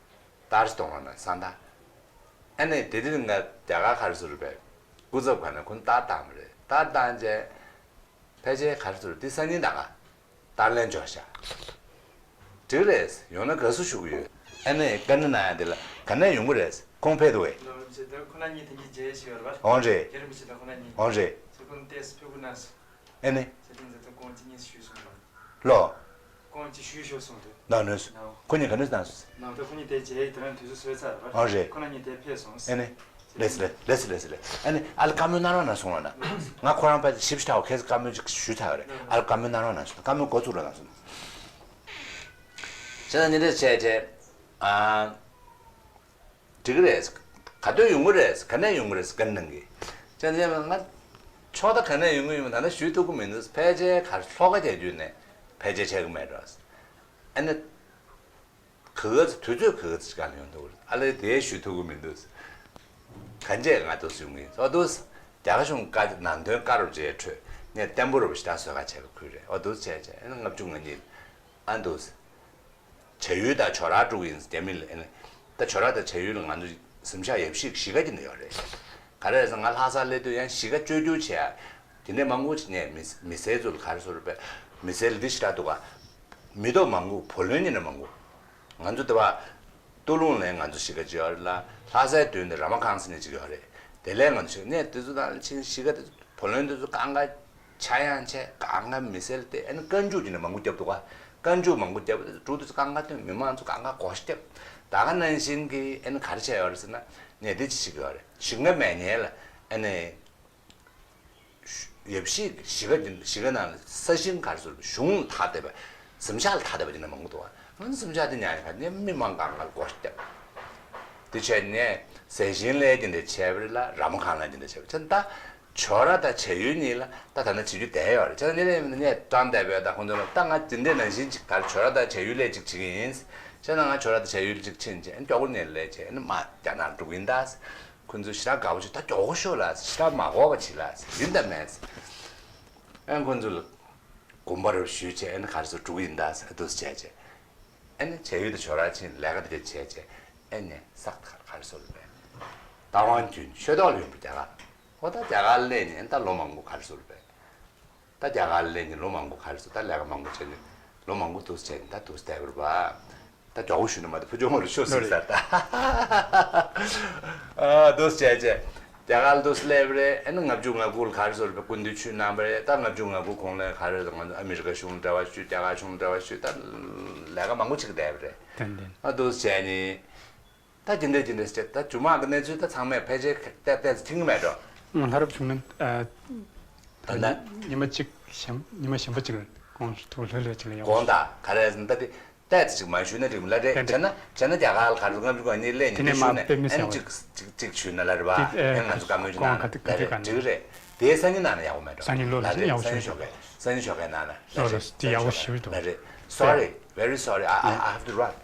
ཏར་སྟོང་བ་ན་སང་ད། ཨ་ནི་དེ་དུས་ང་རྒྱ་གར་ག་རེ་ཟེར་བས། སྐུ་ཚབ་ཁང་ནས་ཁོང་ཏར་བཏང་བ་རེད། ཏར་བཏང་རྗེས་ཕལ་ཆེར་ག་རེ་ཟེར། འདི་སང་ཉིན་ད་ག་ཏར་ལེན་འཇོག་ཤག་འགྲིག་རེད། ཡོང་ན་དགའ་བསུ་ཞུ་གི་ཡོད། ཨ་ནི་བཀའ་འདྲི་གནང་ཡ་དེ་ལ་ག་ནས་ཡོང་གི་རེད། ཁོང་ཕེབས་འདུག་གས། ལོ་རིན་པོ་ཆེ་ད་ཁོ་རང་གཉིས་དེ་གཉིས་མཇལ་ཞིག་ཡོད་རེད་པ། འོང་རེད། རྒྱ་རིན་པོ་ཆེ་ད་ཁོ་རང་གཉིས། འོང་རེད། ཚེ་ཁོང་ཏེས་ཕེབས་དགོས་ན་ཟེར། ཨ་ནི། ཚེ་ཏིང་ཟེར་ད་ཁོང་གཅིག་གཉིས་ཞུས་སོང་། ལོ། ཁོང་གཅིག་ཞུས་ཤོག་གསུངས་འདུག་ནང་ནས་སུ། ནའོ། ཁོ་གཉིས་ག་འདྲ་གནང་སོང་། ནའོ་ད་ཁོ་གཉིས་དེ་མཇལ་ཡི་དེ་རིང་དུས་ཚོད་སོས་ཚར་རེད་པ། ཨོ་རེད། ཁོ་རང་གཉིས་དེ་ཕེབས་སོང་། ཨེ་ནི། ལེས་ལེས་ལེས་ལེས་ལེས། ཨ་ནི་ཨ་ལ་བཀའ་མོལ་གནང་རོགས་གནང་གསུངས་རོགས་གནང་། ང་ཁོ་རང་དཔེ་ཞིབ་ཆ་བ་ཁས་བཀའ་མོལ་ཅིག་ཞུས་ཚར་བ་རེད། ཨ་ལ་བཀའ་མོལ་གནང་རོགས་གནང་གསུངས། བཀའ་མོལ་འགོ་བཙུགས་རོགས་གནང་གསུངས། བྱས་ཙང་འདི་འདྲ་བྱས་བྱས། ཨ། འགྲིག་གི་རེད། ག་དུས་ཡོང་གི་རེད། ག་ནས་ཡོང་གི་རེད། བཀའ་གནང་གི། བྱས་ཙང་ང་ཕྱོགས་མཐའ་ག་ནས་ཡོང་གི་ཡོད་མེད་ད་ལྟ་ཞུ་ཐུབ་ཀྱི་མི་འདུག་ཕལ་ཆེར་ག་ལྷོ་ཁ་རྒྱག་རྒྱུ་ནས་ཕལ་ཆེར་ཆགས་ཀྱི་མེད་འགྲོ། ཨ་ནི། ག་ག་ཚོད་དུས་ཚོད་ག་ག་ཚོད་ཅིག་ག་ལ་ཡོང་ཐུབ་ཀྱི་རེད། ཨ་ལས་དེ་ཞུ་ཐུབ་ཀྱི་མི་འདུག་གང་བྱས་ང་འདུག་ཡོང་གི་ཨོ་འདུག་རྒྱ་གར་གཞུང་བཀའ་ནང་དོན་བཀའ་རུ་རྗེས་འཕྲོས་ནས་བརྟན་པོ་རུ་ཞེ་དྲག་བཟོ་ག་བྱས་པ་ཁུལ་རེད། ཨོ་འདུག་བྱས་བྱས་ཨ་ནི་ལྔ་བཅུ་ང་གཉིས་ཨ་འདུག་བྱ་ཡུལ་དང་ཇོ་ར་དཀྲུག་ཡིན་རྒྱ་མི་ལ་ཨེ་ནས། ད་ཇོ་ར་དང་བྱ་ཡུལ་ལ་ང་ཚོ་གཟིམ་ཤག་ཡབ་གཞིས་གཞིས་ཀ་དེ་འདྲ་ཡོད་རེད། ག་རེ་རེད་ཟེར་ང་ལྷ་སར་སླེབས་དུས་ཡང་གཞིས་ཀ་བཅོས་བསྒྱུར་བྱས་ཡ། དེ་འདྲས་མང་པོ་ཞིག་ནས་མི་མི་སེར་ཚོ་ལ་ག་རེ་ཟེར་རེད་པས། མི་སེར་ལ་འདི་ཞེ་དྲག་འདུག་ག་མི་ཐོག་མང་པོ་བུ་ལོན་ཉིན་ནས་མང་པོ། ང་ཚོ་དེ་བ། སྟོད་ལུང་ལ་ང་ཚོ་གཞིས་ཀ་ཅིག་ཡོད་རེད་ལ། ལྷ་སའི་མདུན་དེ་ར་མ་ཁང་ཟེར་ནས་ཅིག་ཡོད་རེད། དེ་ལས་ང་ཚོ་གཞིས་ནས་དེ་ཚོ་དང་ཕྱིན་གཞིས་ཀ་དེ་ཚོ་བུ་ལོན་དེ་ཚོ་གང་ག་ཆག་ཡང་ཆག་གང་ག་མི་སེར་དེ་ཨ་ནི་བཀའ་འཇུག་ཅིག་ནས་མང་པོ་བརྒྱབ་འདུག་ག་བཀའ་འཇུག་མང་པོ་བརྒྱབ་འབྲུག་དེ་ཚོ་གང་ག་དེ་མི་མང་ཚོ་གང་ག་བགོ་བཤའ་བརྒྱབ། ད་ག་ནང་བཞིན་གྱི་ཨ་ནི་ག་རེ་བྱས་ཡོད་རེད་ཟེར་ན་ནས་དེ་ཅིག་ཞིག་ཡོད་རེད། ཞིང་ཁ་མེད་མཁན་ལ་ཨ་ནི། ཡབ་གཞིས་གཞིས་ཀ་འདི་གཞིས་ཀ་ནང་ལ་ས་ཞིང་ག་རེ་ཟེར་གཞུང་ལ་ཐག་བསྡད་པ། གཟིམ་ཤག་ལ་ཐག་བསྡད་པ་དེ་འདྲ་མང་པོ་འདུག་ག་ང་ཚོ་གཟིམ་ཤག་དེ་ཉར་ཡག་ནས་མི་མང་གང་ག་ལ་བགོ་བཤའ་བརྒྱབ། དེ་བྱས་ནས་ཟས་ཞིང་ལས་དེ་འདྲ་བྱས་པ་རེད་ལ་ར་མ་ཁང་ལ་དེ་འདྲ་བྱས་པ་བྱས་ད་ཇོ་ར་དང་བྱ་ཡུལ་གཉིས་ལ་ད་ད་ནི་བྱེད་རྒྱུ་བསྡད་ཡོད་རེད། བྱས་ནས་ནས་ནས་ཀྲང་བསྡད་པའི་ད་ཁོང་ཚོ་ལ་ད་ང་དེ་འདྲ་ནང་བཞིན་ཅིག་ད་ཇོ་ར་དང་བྱ་ཡུལ་ལས་ཅིག་བྱེད་ཀྱི་ཡིན། བྱས་ན་ང་ཇོ་ར་དང་བྱ་ཡུལ་ཅིག་ཕྱིན་བྱས་མགྱོགས་པོ་ནས་ལས་བྱས་ནས་མ་རྒྱ་ནག་འགྲོ་གི་ཡིན་ད། ཁོ་ཚོ་ཞེ་དྲག་དགའ་པོ་བྱུང་། ད་མགྱོགས་པོ་ཤོག་ལ་ཞེ་དྲག་མ་དགོས་པ་བྱེད་ལ་ཡིན་ད་མེད། ཨན་ཁོ་ཚོ་ལ་དགོངས་པ་རུ་ཞུས་བྱས་ཨན་ག་རེ་ཟེར་འགྲོ་གི་ཡིན་ད་ཟེར་འདུག་སེ་བྱས་བྱས། ཨན་བྱ་ཡུལ་དུ་ཇོ་ར་ཕྱིན་ལས་ཀ་དེ་བྱས་བྱས་ཨན་ནས་ས་ག་རེ་ཟེར་ལ་བས། རྟ་དབང་རྒྱུན་ཤོད་ཐོག་ལ་ཡོང་པ་རྒྱ་གར། ཨོ་ད་རྒྱ་གར་སླེབས་ནས་ཨན་ད་ལོ་མང་པོ་ག་རེ་ཟེར་ལ་བས། ད་རྒྱ་གར་སླེབས་ནས་ལོ་མང་པོ་ག་རེ་ཟེར་ད་ལས་ཀ་མང་པོ་བྱས་ནས་ལོ་མང་པོ་འདུག་སེ་བྱས་ནས་ད་འདུག་སེ་བསྡད་པ་རེད་པ། ད་མགྱོགས་པོ་ཞུས་ན་མ་གཏོགས་ཕུ་ཆུང་མ་ལ་ཤོར་ཟིན་ས་ད། ཨ་འདུག་སེ་བྱས་བྱས་རྒྱ་གར་ལ་འདུག་སེ་སླེབས་པ་རེད། ཨ་ནི་ལྔ་བཅུ་ང་དགུ་ལ་ག་རེ་ཟེར་ལ་བས་སྐུ་མདུན་ཆོས་གནང་པ་རེད། ད་ལྔ་བཅུ་ང་དགུ་གོང་ལ་ག་རེ་ཟེར་ང་ཚོ་ཨ་མི་རི་ཀ་གཞུང་ལ་འབྲེལ་བ་ཞུས། རྒྱ་གར་གཞུང་ལ་འབྲེལ་བ་ཞུས། ད་ལས་ཀ་མང་པོ་བྱེད་ཀྱི་བསྡད་པ་རེད། ཏན་ཏན། ཨ་འདུག་སེ་བྱས་ནས། ད་ཇི་འདྲ་ཇི་འདྲ་ཟེར་ད་ཇུ་མ་གི་གནས་ཚུལ་ད་ཚང་མས་ཕལ་ཆེར་ཏན་ཏན་ཟེར་མཁྱེན་གྱི་མེད་འགྲོ། ང་ལྷ་རབ་བྱུང་ན་ཨ། ད་ད་ལྟ་ཉི་མ་གཅིག་གཞན་ཉི་མ་གཞན་པ་གཅིག་ལ་དགོངས་ཐུགས་ལྷོད་ལྷོད་ཅིག་ལ་ཡོང་། དགོངས་དག་ག་རེ་ཟེར་ན་ད་དེ་ཏན་ཏན་ཅིག་མ་ཞུས་ན་འགྲིག་མི་ལ་རེད། ཏན་ཏན། བྱས་ན་བྱས་ན་རྒྱ་གར་ལ་ག་རེ་ལྔ་བཅུ་ང་གཉིས་སླེབས་ནས་དེ་ནས་དེ་ཞུས་མ་ནས་དཔེ་མི་ཨ་ནི་སྲིད་པ་གཅིག་གཅིག་གཅིག་ཞུས་ན་ལ་རེད་པ། ཨེ་ང་ཚོ་བཀའ་མོལ་ཞིག་གནང་ན་ལ་རེད། འགྲིག་རེད། དེའི་སང་ཉིན་ནང་ན་ཡག་པོ་མེད་འགྲོ། སང་ཉིན་ལོ་ལ་ལ་རེད། ཡག་པོ་སང་ཉིན་ཞོགས་ཀས་སང་ཉིན་ཞོགས་ཀས་ནང་ན་ལ་ལོ་ལ་རེད། དེ་ཡག་པོ་ཞེ་པོ་འདུག་ལ་རེད། Sorry, very sorry. I, I, I have to run.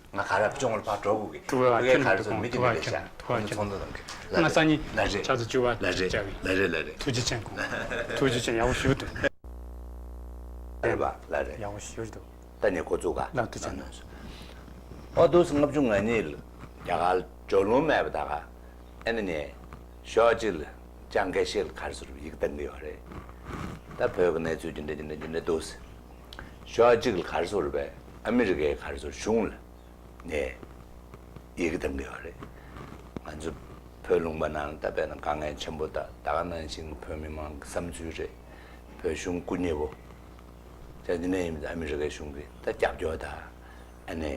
ང་ག་རེ་ཅུང་ལ་ཕར་འགྲོ་དགོས་ཀི། ཕྲུ་གུ་ཁྱེད་ག་རེ་ཚོ་མི་དེ་མི་ལས་ཤག་ང་ཚོ་ཚོགས་འདུ་གཏོང་གི། ང་སང་ཉིན་ལ་རེད། ཕྱག་ཚོ་བཅུ་པ་ལ་རེད་བཅར་གི། ལ་རེད་ལ་རེད། ཐུགས་རྗེ་ཆེ་གོང་། ཐུགས་རྗེ་ཆེ། ཡག་པོ་ཞེ་པོ་འདུག་ལ་རེད་པ་ལ་རེད། ཡག་པོ་ཞེ་པོ་འདུག་ད་ནི་འགོ་བཙུགས་ག་ལ་ཐུགས་རྗེ་ཆེ། ཨོ་འདུག་སེ་ལྔ་བཅུ་ང་གཉིས་ལ་རྒྱ་གར་ལ་སྦྱོར་ལུང་མེད་པ་ད་ག་ཨ་ནི་ནས་ཕྱོགས་གཅིག་ལ་ཅང་ཁེ་ཤེ་ལ་ག་རེ་ཟེར་ཡིག་བཏང་གི་ཡོད་རེད། ད་བོད་ཀྱི་གནས་ཚུལ་འདི་འདྲ་འདི་འདྲ་འདི་འདྲ་འདུག་སེ། ཕྱོགས་གཅིག་ལ་ག་རེ་ཟེར་བས་ཨ་མི་རི་ཀའི་ག་རེ་ཟེར་གཞུང་ལ་ནས་ཡི་གེ་བཏང་གི་ཡོད་རེད། ང་ཚོ་བོད་ལུང་པ་ནང་ད་དཔེར་ན་དཀའ་ངལ་ཆེན་པོ་དང་ད་ག་ནང་བཞིན་བོད་མི་མང་གི་བསམ་ཚུལ་རེད། བོད་གཞུང་སྐུ་ཉེ་བོ། ད་འདི་ནས་ཡིན་ཨ་མི་རི་ཀའི་གཞུང་གིས་ད་རྒྱབ་སྐྱོར་དང་ཨ་ནི་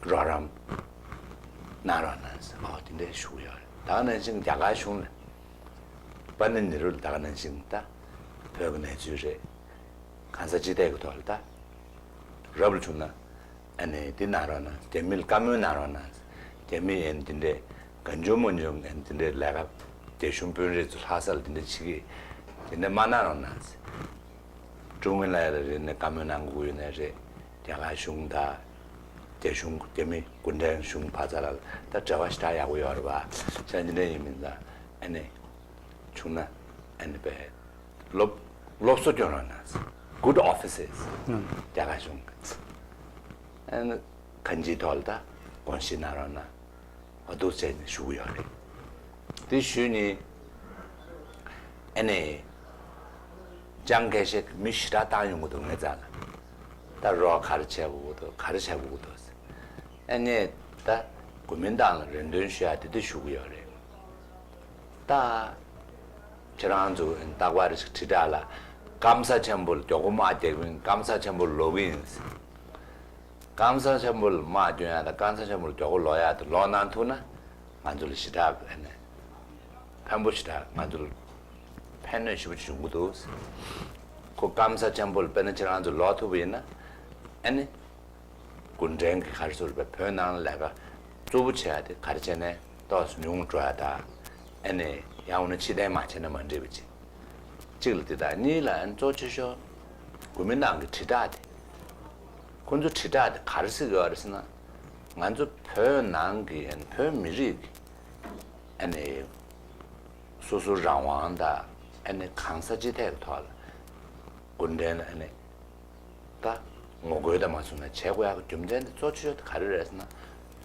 རོགས་རམ་གནང་རོགས་གནང་ཟེར་ཨོ་དེ་འདྲ་ཞུ་གི་ཡོད་རེད། ད་ག་ནང་བཞིན་རྒྱ་གར་གཞུང་ལ་པ་ནི་ནི་རུ་ལ་ད་ག་ནང་བཞིན་ད་བོད་ཀྱི་གནས་ཚུལ་རེད། གང་ཟག་སྤྱི་ཐད་ཀྱི་ཐོག་ལ་ད་རབ་ལ་བྱུང་ན་ཨ་ནི་འདི་གནང་རོགས་གནང་། རྒྱ་མི་ལ་བཀའ་མོལ་གནང་རོགས་གནང་། རྒྱ་མི་ཡན་འདི་འདྲས་གང་བྱུང་མང་བྱུང་ཡན་འདི་འདྲས་ལས་ཀ་རྒྱ་གཞུང་དཔོན་རིགས་ཚོ་ལྷ་ས་ལ་འདི་འདྲས་བྱེད་ཀྱི་འདི་འདྲས་མ་གནང་རོགས་གནང་། ཀྲུང་ཨུན་ལ་ཡ་ལ་རེ་ནས་བཀའ་མོལ་གནང་དགོས་ཡོད་ན་རེད། རྒྱ་གར་གཞུང་དང་རྒྱ་གཞུང་རྒྱ་མི་གུང་ཁྲན་གཞུང་ཕར་ཚུར་ལ་ད་འབྲེལ་བ་ཞེ་དྲག་ཡག་པོ་ཡོད་རེད་པ། ཆ་འདི་འདྲས་ཡིན་མིན་ད་ཨ་ནི་བྱུང་ན་ཨ་ནི་པས། སློབ་སློབ་གསོ་སྐྱོན་རོགས་གནང་། Good offices. ཨང་། རྒྱ་གར་གཞུང་གི། ཨ་ནི་གང་ཅིའི་ཐོག་ལ་ད་དགོངས་བཞེས་གནང་རོགས་གནང་། འོ་འདུག་བྱས་ནས་ཞུ་གི་ཡོད་རེད། དེ་ཞུས་ནས་ཨ་ནི་ཅང་ཁེ་ཤེ་གི་མི་ཞེ་དྲག་བཏང་ཡོང་གི་འདུག་ངའི་རྩ་ལ། ད་རོགས་ག་རེ་བྱེད་དགོས་འདུག་ག་རེ་བྱེད་དགོས་འདུག་ཨ་ནི་ད་གོ་མིན་ཏང་ལ་རེ་འདུན་ཞུ་ཡ་དེ་འདྲ་ཞུ་གི་ཡོད་རེད། ད་ཁྱེད་རང་ཚོ་རྟག་པར་ཞིག་དྲིལ་བསྒྲགས་ལ་སྐམ་ས་ཆེན་པོ་ལ་མགྱོགས་པོ་དམག་རྒྱག་གི་ཡིན། སྐམ་ས་ཆེན་པོ་ལ་ལོག་གི་ཡིན། སྐམ་ས་ཆེན་པོ་ལ་དམག་སྐྱོན་ཡ་དང་སྐམ་ས་ཆེན་པོ་ལ་མགྱོགས་པོ་ལོག་ཡ་དེ་ལོག་གནང་ཐུབ་ན་ང་ཚོ་ལ་ཞེ་དྲག་ཨ་ནི་ ཕན་པོ་ཞེ་དྲག་ང་ཚོར་ཕན་ནུས་ཞེ་པོ་ཅིག་འབྱུང་གི་འདུག། ཁོ་སྐམ་ས་ཆེན་པོ་ལ་དཔེར་ན་ཁྱེད་རང་ཚོ་ལོག་ཐུབ་པ་ཡིན་ན། ཨ་ནི་གུང་ཁྲན་གྱི་ག་རེ་ཟེར་བའི་བོད་ནང་ལ་ལས་ཀ་གཙོ་བོ་བྱས་ཏེ་ག་རེ་བྱས་ནས་ཏོག་ཙམ་ཉུང་འགྲོ་ཡ་ད། ཨ་ནི་ཡང་འོ་ན་ཕྱིར་འཐེན་མ་བྱས་ན་མ་འགྲིག་པ་ཅིག་གཅིག་ལ་དེ་དང་གཉིས་ལ་ཨ་ནི་གཙོ་ཆེ་ཤོས་གུས་མིན་ཏང་གི་དྲིལ་བསྒྲགས་དེ། ཁོ་ཚོ་དྲིལ་བསྒྲགས་དེ་ག་རེ་ཟེར་གྱི་ཡོད་རེད་ཟེར་ན། ང་ཚོ་བོད་ནང་གི་ཨ་ནི་བོད་མི་རིགས་ཀྱི་ཨ་ནི་སོ་སོ་རང་དབང་དང་ཨ་ནི་གང་ས་ཅི་ཐད་ཀྱི་ཐོག་ལ་གུང་ཁྲན་ལ་ཨ་ནི་ད་ངོ་རྒོལ་དང་མ་སོང་ན་བྱེད་དགོས་ཡག་གི་རྒྱུ་མཚན་དེ་གཙོ་ཆེ་ཤོས་དེ་ག་རེ་རེད་ཟེར་ན།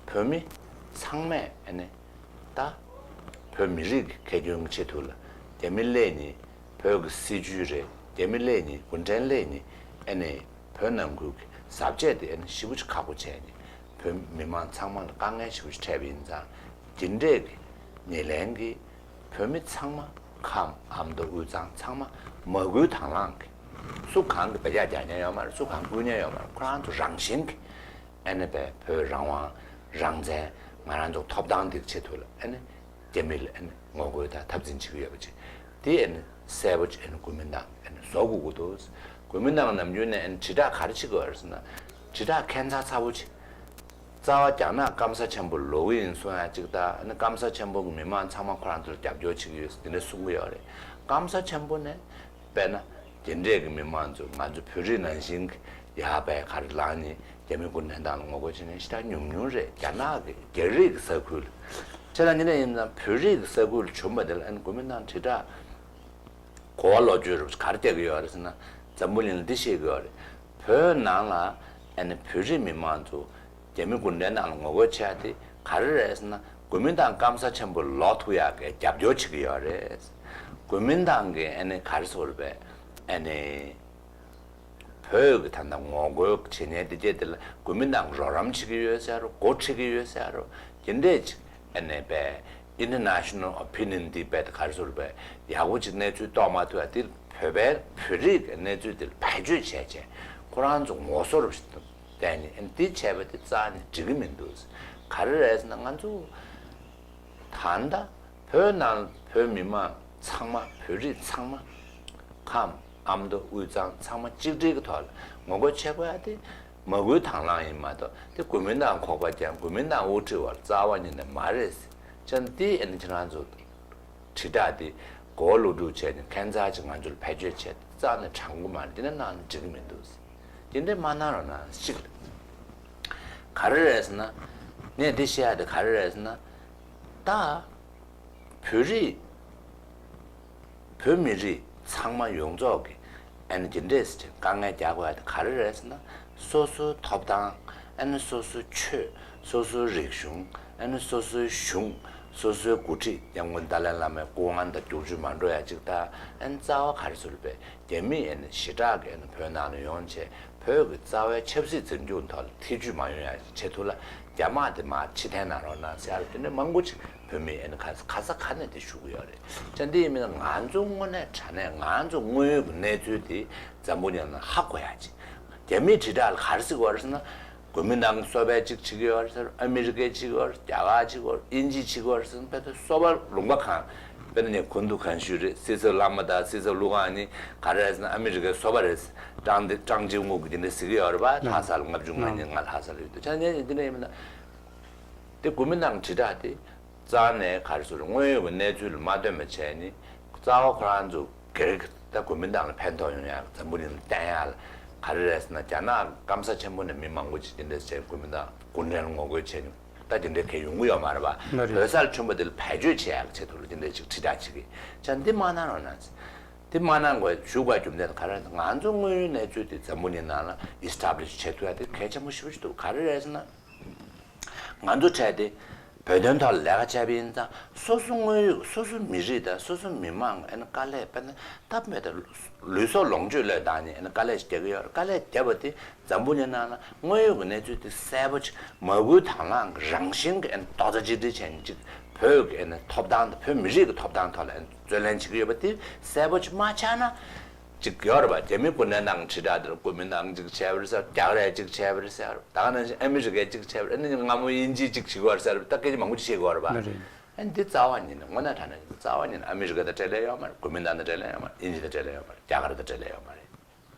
བོད་མི་ཚང་མས་ཨ་ནི་ད་བོད་མི་རིགས་ཀྱི་ཁེ་གྱོང་གི་ཆེད་དུ་ལ་རྒྱ་མི་སླེབས་ནི་བོད་ཀྱི་སྲིད་ཇུས་རེད། རྒྱ་མི་སླེབས་ནི་གུང་ཁྲན་སླེབས་ནི་ཨ་ནི་བོད་ནང་ཁུལ་གྱི་ཟབ་ཆས་དེ་ཨ་ནི་ཞེ་པོ་ཅིག་ཁག་པོ་བྱས་ནས་བོད་མི་མང་ཚང་མ་ལ་དཀའ་ངལ་ཞེ་པོ་ཅིག་འཕྲད་པ་ཡིན་ཙང་། འདི་འདྲས་ཀྱི་ཉེར་ལེན་གྱི་བོད་མི་ཚང་མ་ཁམས་ཨ་མདོ་དབུས་གཙང་ཚང་མ་མ་བསྐུལ་དང་བླངས་ཀྱི། སུ་གང་གི་བེད་སྤྱོད་རྒྱག་མཁན་ཡོད་མ་རེད། སུ་གང་བསྐུལ་མཁན་ཡོད་མ་རེད། ཁོ་རང་ཚོ་རང་བཞིན་གྱི་ཨ་ནི་བས་བོད་རང་དབང་རང་བཙན་ང་རང་ཚོ་ཐོབ་ཐང་འདི་ཆེད་དུ་ལ་ཨ་ནི་རྒྱ་མི་ལ་ཨ་ནི་ངོ་རྒོལ་དང་འཐབ་འཛིང་བྱེད་ཀྱི་ཡོད་པ་ཅིག་དེ་ཨ་ནི་གསལ་པོ་ཅིག་ཨ་ནི་གུས་མིན་ཏང་ཨ་ནི་བཟོ་དགོས་ཀྱི་འདུག། གུས་མིན་ཏང་ནམ་རྒྱུན་ནས་ཨ་ནི་དྲིལ་བསྒྲགས་ག་རེ་བྱེད་དགོས་རེད་ཟེར་ན། དྲིལ་བསྒྲགས་ཁྱད་མཚར་ཚ་པོ་ཅིག། རྩ་བ་རྒྱ་ནག་སྐམ་ས་ཆེན་པོ་ལོག་གི་ཡིན་གསུང་ཡ་གཅིག་དང་། ཨ་ནི་སྐམ་ས་ཆེན་པོ་གི་མི་མང་ཚང་མ་ཁོ་རང་ཚོར་རྒྱབ་སྐྱོར་བྱེད་ཀྱི་ཡོད་ཟེར་དེ་འདྲ་གསུང་གི་ཡོད་རེད། སྐམ་ས་ཆེན་པོ་ནས་དཔེར་ན་དེ་འདྲས་ཀྱི་མི་མང་ཚོ་ང་ཚོ་བོད་རིགས་ནང་བཞིན་གྱི་ཡར་བས་ག་རེ་ལངས་ནས་རྒྱ་མི་གུང་ཁྲན་ཏང་ལ་ངོ་རྒོལ་བྱེད་མཁན་ཞེ་དྲག་ཉུང་ཉུང་རེད། རྒྱ་ནག་གི་རྒྱ་རིགས་ཀྱི་ས་ཁུལ། ཁྱེད་རང་ཉིད་ནས་ཡིན་ན་བོད་རིགས་ཀྱི་ས་ཁུལ་བྱུང་བ་དེ་ལ་ཨ་ནི་གུས་མིན་ཏང་དྲིལ་བསྒྲགས་གོ་བ་ལོག་སྤྱོད་རུ་ག་རེ་རྒྱག་གི་ཡོད་རེད་ཟེར་ན། འཛམ་བུ་གླིང་ལ་འདི་བཤད་ཀྱི་ཡོད་རེད། བོད་ནང་ལ་ཨ་ནི་བོད་རིགས་མི་མང་ཚོ་རྒྱ་མི་གུང་ཁྲན་ཏང་ལ་ངོ་རྒོལ་བྱས་ཏེ་ག་རེ་རེད་ཟེར་ན། གུས་མིན་ཏང་སྐམ་ས་ཆེན་པོ་ལོག་ཐུབ་ཡག་གི་རྒྱབ་སྐྱོར་བྱེད་ཀྱི་ཡོད་རེད། གུས་མིན་ཏང་གི་ཨ་ནི་ག་རེ་ཟེར་བས་ཨ་ནི་བོད་ཀྱི་ད་ལྟ་ངོ་རྒོལ་བྱེད་མཁན་དེ་གྱད་དེ་ལ་གུས་མིན་ཏང་རོགས་རམ་བྱེད་ཀྱི་ཡོད་ཟེར་རོ། འགོ་ཁྲིད་ཀྱི་ཡོད་ཟེར་རོ། དེ་འདྲས་ཅིག་ཨ་ནི་བས་International Opinion འདི་བས་ག་རེ་ཟེར་བས་ཡག་པོ་ཅིག་གནས་ཚུལ་རྟོགས་མ་ཐུབ་ཡ་དེ་བོད་པའི་བོད་རིགས་ཀྱི་གནས་ཚུལ་དེ་ལ་བེད་སྤྱོད་བྱས་བྱས་ཁོ་རང་ཚོ་ངོ་སོ་རུ་བསྟན་ནས་ཨ་ནི་འདི་བྱས་པ་དེ་རྩ་ནས་འགྲིག་གི་མི་འདུག། ག་རེ་རེད་ཟེར་ན་ང་ཚོ་ད་ལྟ་བོད་ནང་བོད་མི་མང་ཚང་མ་བོད་རིགས་ཚང་མ་ཁམས་ཨ་མདོ་དབུས་གཙང་ཚང་མ་གཅིག་སྒྲིལ་གྱི་ཐོག་ལ་ངོ་རྒོལ་བྱེད་དགོས་ཡ་དེ་མ་བསྐུལ་དང་བླངས་ཡིན་མ་གཏོགས་དེ་གུས་མིན་ཏང་ཁོག་པ་རྒྱག་གུས་མིན་ཏང་དབུ་ཁྲིད་པ་རྩ་བ་ཉིད་ནས་མ་རེད། ཅང་དེ་ཨ་ནི་ཁྱེད་རང་ཚོ་དྲིལ་བསྒྲགས་དེ་གོ་བ་ལོག་སྤྲོད་བྱས་ནས་ཁྱད་མཚར་ཅིག་ང་ཚོར་བེད་སྤྱོད་བྱས་རྩ་ནས་དྲང་པོ་མ་རེད། དེ་འདྲ་གནང་ན་འགྲིག་གི་མི་འདུག། དེ་འདྲ་མ་གནང་རོགས་གནང་། གཅིག་ལ་ག་རེ་རེད་ཟེར་ན། ངས་འདི་བཤད་ཡ་དེ་ག་རེ་རེད་ཟེར་ན། ད་བོད་རིགས་བོད་མི་རིགས་ཚང་མ་ཡོངས་རྫོགས་ཀྱི་ཨ་ནི་འདི་འདྲས་ཀྱི་དཀའ་ངལ་རྒྱག་དགོས་ཡ་དེ་ག་རེ་རེད་ཟེར་ན། སོ་སོའི་ཐོབ་ཐང་། ཨ་ནི་སོ་སོའི་ཆོས། སོ་སོའི་རིག་གཞུང་། ཨ་ནི་སོ་སོའི་གཞུང་། སོ་སོའི་འགོ་ཁྲིད་ཡང་སྔོན་ཏཱ་ལའི་བླ་མའི་སྐུ་དབང་དང་བསྒྱུར་བཅོས་མ་འགྲོ་ཡ་གཅིག་དང་། ཨ་ནི་རྩ་བ་ག་རེ་ཟེར་བས་རྒྱ་མིས་ཨ་ནི་ཞེ་དྲག་གི་ཨ་ནི་བོད་ནང་ལ་ཡོང་བྱས་བོད་ཀྱི་རྩ་བའི་ཆབ་སྲིད་འཛིན་སྐྱོང་ཐོག་ལ་ཐེ་ཇུས་མ་ཡོང་ཡ་ཆེད་དུ་ལ་རྒྱ་དམག་དེ་མར་ཕྱིར་འཐེན་གནང་རོགས་གནང་ཟེར་ཡ་དེ་འདྲ་མང་པོ་ཅིག་བོད་མིས་ཨ་ནི་ག་ས་ག་ས་ག་ནས་དེ་ཞུ་གི་ཡོད་རེད། ཅང་དེ་ཡིན་མིན་ན་ང་ཚོ་དངོས་གནས་དྲང་གནས་ང་ཚོ་དངོས་ཡོད་ཀྱི་གནས་ཚུལ་དེ་འཛམ་བུ་གླིང་ལ་ཧ་གོ་ཡ་ཅིག། རྒྱ་མིའི་དྲིལ་བསྒྲགས་ལ་ག་རེ་ཟེར་གྱི་ཡོད་རེད་ཟེར་ན། གུས་མིན་ཏང་གིས་སོ་པའི་གཅིག་བྱེད་ཀྱི་ཡོད་རེད་ཟེར། ཨ་མི་རི་ཀས་བྱེད་ཀྱི་ཡོད་རེད། རྒྱ་གར་བྱེད་ཀྱི་ཡོད་རེད། དབྱིན་ཇིས་བྱེད་ཀྱི་ཡོད་རེད་ཟེར་ན། དཔེ་དེ་སོ་པ་ལུང་པ་གང་། དཔེར་ན་ངས་གོ་འདུག་གང་ཞུས་རེད། སྲིད་ཚོགས་བླ་མ་དང་སྲིད་ཚོགས་ཀླུ་ཁང་གཉིས་ག་རེ་རེད་ཟེར་ན་ཨ་མི་རི་ཀའི་སོ་པ་རེད། ཀྲང་ཏེ་ཀྲང་ཅིན་ཝུ་གིས་དེ་འདྲ་ཟེར་གྱི་ཡོད་རེད་པ། ལྷ་ས་ལ་ལྔ་བཅུ་ང་གཉིས་ང་ལྷ་ས་ལ་ཡོད་དུས་ཆ་ནས་དེ་འདྲ་ཡིན་མིན་ན། དེ་གུས་མིན་ཏང་དྲིལ་བསྒྲགས་དེ་རྩ་ནས་ག་རེ་ཟེར་དངོས་ཡོད་ཀྱི་གནས་ཚུལ་ལ་མ་ལྟོས་པ་བྱས་ནས་རྩ་བ་ཁོ་རང་ཚོ་སྒེར་གྱི་ད་གུས་མིན་ཏང་ལ་ཕན་ཐོགས་ཡོང་ཡ་འཛམ་བུ་གླིང་ལ་བསྟན་ཡ་ལ་ག་རེ་རེད་ཟེར་ན། རྒྱ་ནག་སྐམ་ས་ཆེན་པོ་ནས་མི་མང་པོ་ཅིག་དེ་འདྲ་བྱས་གུས་མིན་ཏང་གུང་ཁྲན་ལ་ངོ་རྒོལ་བྱས་ནས་ད་དེ་འདྲའི་གལ་ཡོང་གི་ཡོད་མ་རེད་པ། མ་རེད། བོད་ས་ལ་བྱུང་བ་དེ་ལ་བེད་སྤྱོད་བྱེད་ཡག་ཆེད་དུ་ལ་དེ་འདྲའི་ཅིག་དྲིལ་བསྒྲགས་བྱེད་ཀྱི་ཅང་འདི་མ་གནང་རོགས་གནང་། འདི་མ་གནང་དགོས་ཞུ་དགོས་རྒྱུ་མཚན་ག་རེ་ང་ཚོ་དངོས་ཡོད་གནས་ཚུལ་དེ་འཛམ་བུ་གླིང་ནང་ལ་ཨི་སི་ཊབ་ལི་ཤི་བྱེད་ཐུབ་ཡ་དེ་གལ་ཆེན་པོ་ཞེ་པོ་ཞིག་འདུག། ག་རེ་རེད་ཟེར་ན། ང་ཚོ་འཕྲད་དེ་བོད་དོན་ཐོག་ལ་ལས་ཀ་བྱས་པ་ཡིན་ཙང་སོ་སོ་དངོས་ཡོད་སོ་སོ་མི་རིགས་དང་སོ་སོ་མི་མང་ཨ་ནི་དཀའ་ལས་དཔེར་ན་སྟབས་མེད་དང་ལུས་སྲོག་ལོངས་སྤྱོད་བློས་བཏང་ནས་ཨ་ནི་དཀའ་ལས་ཤིག་རྒྱག་གི་ཡོད་རེད། དཀའ་ལས་བརྒྱབ་པ་དེ་འཛམ་བུ་གླིང་ནང་ལ་དངོས་ཡོད་ཀྱི་གནས་ཚུལ་དེ་གསལ་པོ་ཅིག་མ་བསྐུལ་དང་བླངས་ཀྱི་རང་བཞིན་གྱི་ཨ་ནི་རྡོག་རྩ་གཅིག་སྒྲིལ་བྱས་ནས་ཅིག་བོད་ཀྱི་ཨ་ནི་ཐོབ་ཐང་དང་བོད་མི་རིགས་ཀྱི་ཐོབ་ཐང་ཐོག་ལ་ཨ་ནི་རྩོད་ལེན་བྱེད་ཀྱི་ཡོད་པ་དེ་གསལ་པོ་ཅིག་མ་ཆགས་ན། ཅིག་ཡོད་རེད་པ། རྒྱ་མི་གུང་ཁྲན་ཏང་དྲིལ་བསྒྲགས་དེར་གུས་མིན་ཏང་ཅིག་བྱས་པ་རེད་ཟེར། རྒྱ་གར་ཡ་ཅིག་བྱས་པ་རེད་ཟེར། ད་ག་ནང་བཞིན་ཨ་མི་རི་ཀས་ཅིག་བྱས་པ་རེད། ཨ་ནི་སྔ་མོ་དབྱིན་ཇིས་ཅིག་བྱེད་ཀྱི་ཡོད་རེད་ཟེར། ད་སྐད་ཆ་མང་པོ་ཅིག་བཤད་ཀྱི་ཡོད་རེད་པ། ལགས་རེད། ཨ་འདི་རྩ་བ་ཉིད་ནས་དངོས་གནས་དྲང་གནས་རྩ་བ་ཉིད་ནས་ཨ་མི་རི་ཀ་དང་འབྲེལ་ལས་ཡོད་མ་རེད། གོ་མིན་ཏང་དང་འབྲེལ་ལས་ཡོད་མ་རེད། དབྱིན་ཇི་དང་འབྲེལ་ལས་ཡོད་མ་རེད། རྒྱ་གར་དང་འབྲེལ་ལས་ཡོད་མ་རེད།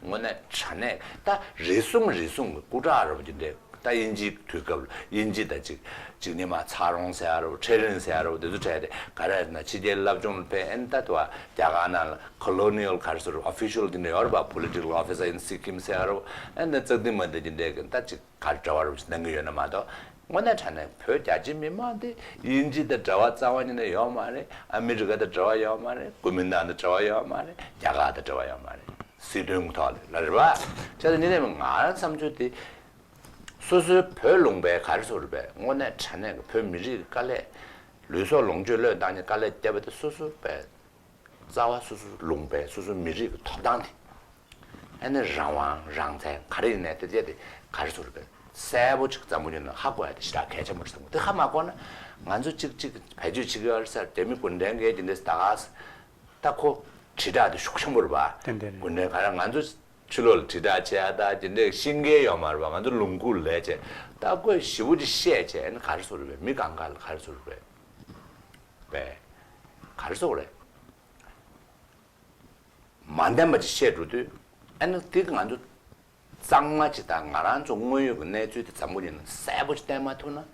དངོས་གནས་དྲང་གནས་ད་རེ་ཟུང་རེ་ཟུང་གི་སྐུ་དྲག་ར་བ་ཅིག་འདྲ། ད་དབྱིན་ཇིའི་དུས་སྐབས་ལ་དབྱིན་ཇི་དང་ཅིག་ཅིག་ཉི་མ་ཚ་རོང་ཟེར་ཡ་ར་བ། ཁྲེ་རིན་ཟེར་ཡ་ར་བ། དེ་ཚོ་གྲས་དེ་ག་རེ་ཟེར་ན་ཕྱི་རྒྱལ་སློབ་སྦྱོང་ལ་ཕེབས། ཨ་ནི་ད་དུ་བ་རྒྱ་གར་ནང་ལ་ཁོ་ལོ་ནི་ཡལ་ག་རེ་ཟེར། ཨོ་ཕི་ཤལ་དེ་འདྲ་ཡོད་རེད་པ། Political Officer in Sikkim ཟེར་ཡ་ར་བ། ཨ་ནི་ཙག་དི་མ་དི་ཅིག་འདྲ་གི་ད་ཅིག་ག་རེ་འདྲ་བ་ར་བ་ཅིག་གནང་གི་ཡོད་ན་མ་གཏོགས། དངོས་གནས་དྲང་གནས་བོད་རྒྱ་ཆེ་མི་མང་དེ་དབྱིན་ཇི་དང་འབྲེལ་བ་རྩ་བ་ཉིད་ནས་ཡོད་མ་རེད། ཨ་མི་རི་ཀ་དང་འབྲེལ་བ་ཡོད་མ་རེད། གོ་མིན་ཏང་དང་འབྲེལ་བ་ཡོད་མ་རེད། རྒྱ་གར་དང་འབྲེལ་བ་ཡོད་མ་རེད། སྲིད་དོན་གྱི་ཐོག་ལ་ལ་རེད་པ། བྱས་ཙང་ཉིན་རེ་ང་རང་བསམ་ཚུལ་དེ། སོ་སོའི་བོད་ལུང་པའི་ག་རེ་ཟེར་དགོས་རེད་པས། དངོས་གནས་དྲང་གནས་ཀྱི་བོད་མི་རིགས་ཀྱི་དཀའ་ལས། ལུས་སྲོག་ལོངས་སྤྱོད་བློས་བཏང་ནས་དཀའ་ལས་བརྒྱབ་པ་དེ་སོ་སོ་པས། རྩ་བ་སོ་སོ་ལུང་པའི་སོ་སོའི་མི་རིགས་ཀྱི་ཐོབ་ཐང་དེ། ཨ་ནི་རང་དབང་རང་བཙན་ག་རེ་ཡིན་ནའི་དེ་དེ་དེ་ག་རེ་ཟེར་དགོས་རེད་པས། གསལ་པོ་ཅིག་འཛམ་བུ་གླིང་ནང་ཧ་གོ་ཡ་དེ་ཞེ་དྲག་གལ་ཆེན་པོ་རེད་བསམ་གི། དེ་ཧ་མ་གོ་ན་ང་ཚོ་ཅིག་ཅིག་བེད་སྤྱོད་བྱེད་ཀྱི་ཡོད་རེད་ཟེར། རྒྱ་མི་གུང་ཁྲན་གྱིས་དེ་འདྲ་ཟེར། ད་ག་ས་ད་ཁོ་དྲིལ་བསྒྲགས་དེ་ཤུགས་ཆེན་པོ་རེད་པ། ཏན་ཏན་རེད། གུང་ཁྲན་ག་རེ་ང་ཚོ་ཕྱི་ལོགས་ལ་དྲིལ་བསྒྲགས་བྱེད་ཡ་ད་དེ་འདྲའི་ཤེས་མཁན་ཡོད་མ་རེད་པ། ང་ཚོ་ལུང་ཁུག་ལ་བྱས་ད་ཁོས་ཞེ་པོ་ཅིག་བཤད་བྱས། ཨ་ནི་ག་རེ་ཟེར་དགོས་རེད་པས། མི་གང་ག་ལ་ག་རེ་ཟེར་དགོས་རེད་པས། ག་རེ་ཟེར་དགོས་རེད། མ་བདེན་པ་ཅིག་བཤད་འགྲོ་དུས། ཨ་ནི་དེ་ང་ཚོ་གཙང་མ་ཅིག་དང་ང་རང་ཚོ་དངོས་ཡོད་ཀྱི་གནས་ཚུལ་དེ་འཛམ་བུ་གླིང་ལ་གསལ་པོ་ཅིག་བསྟན་མ་ཐུབ་ན།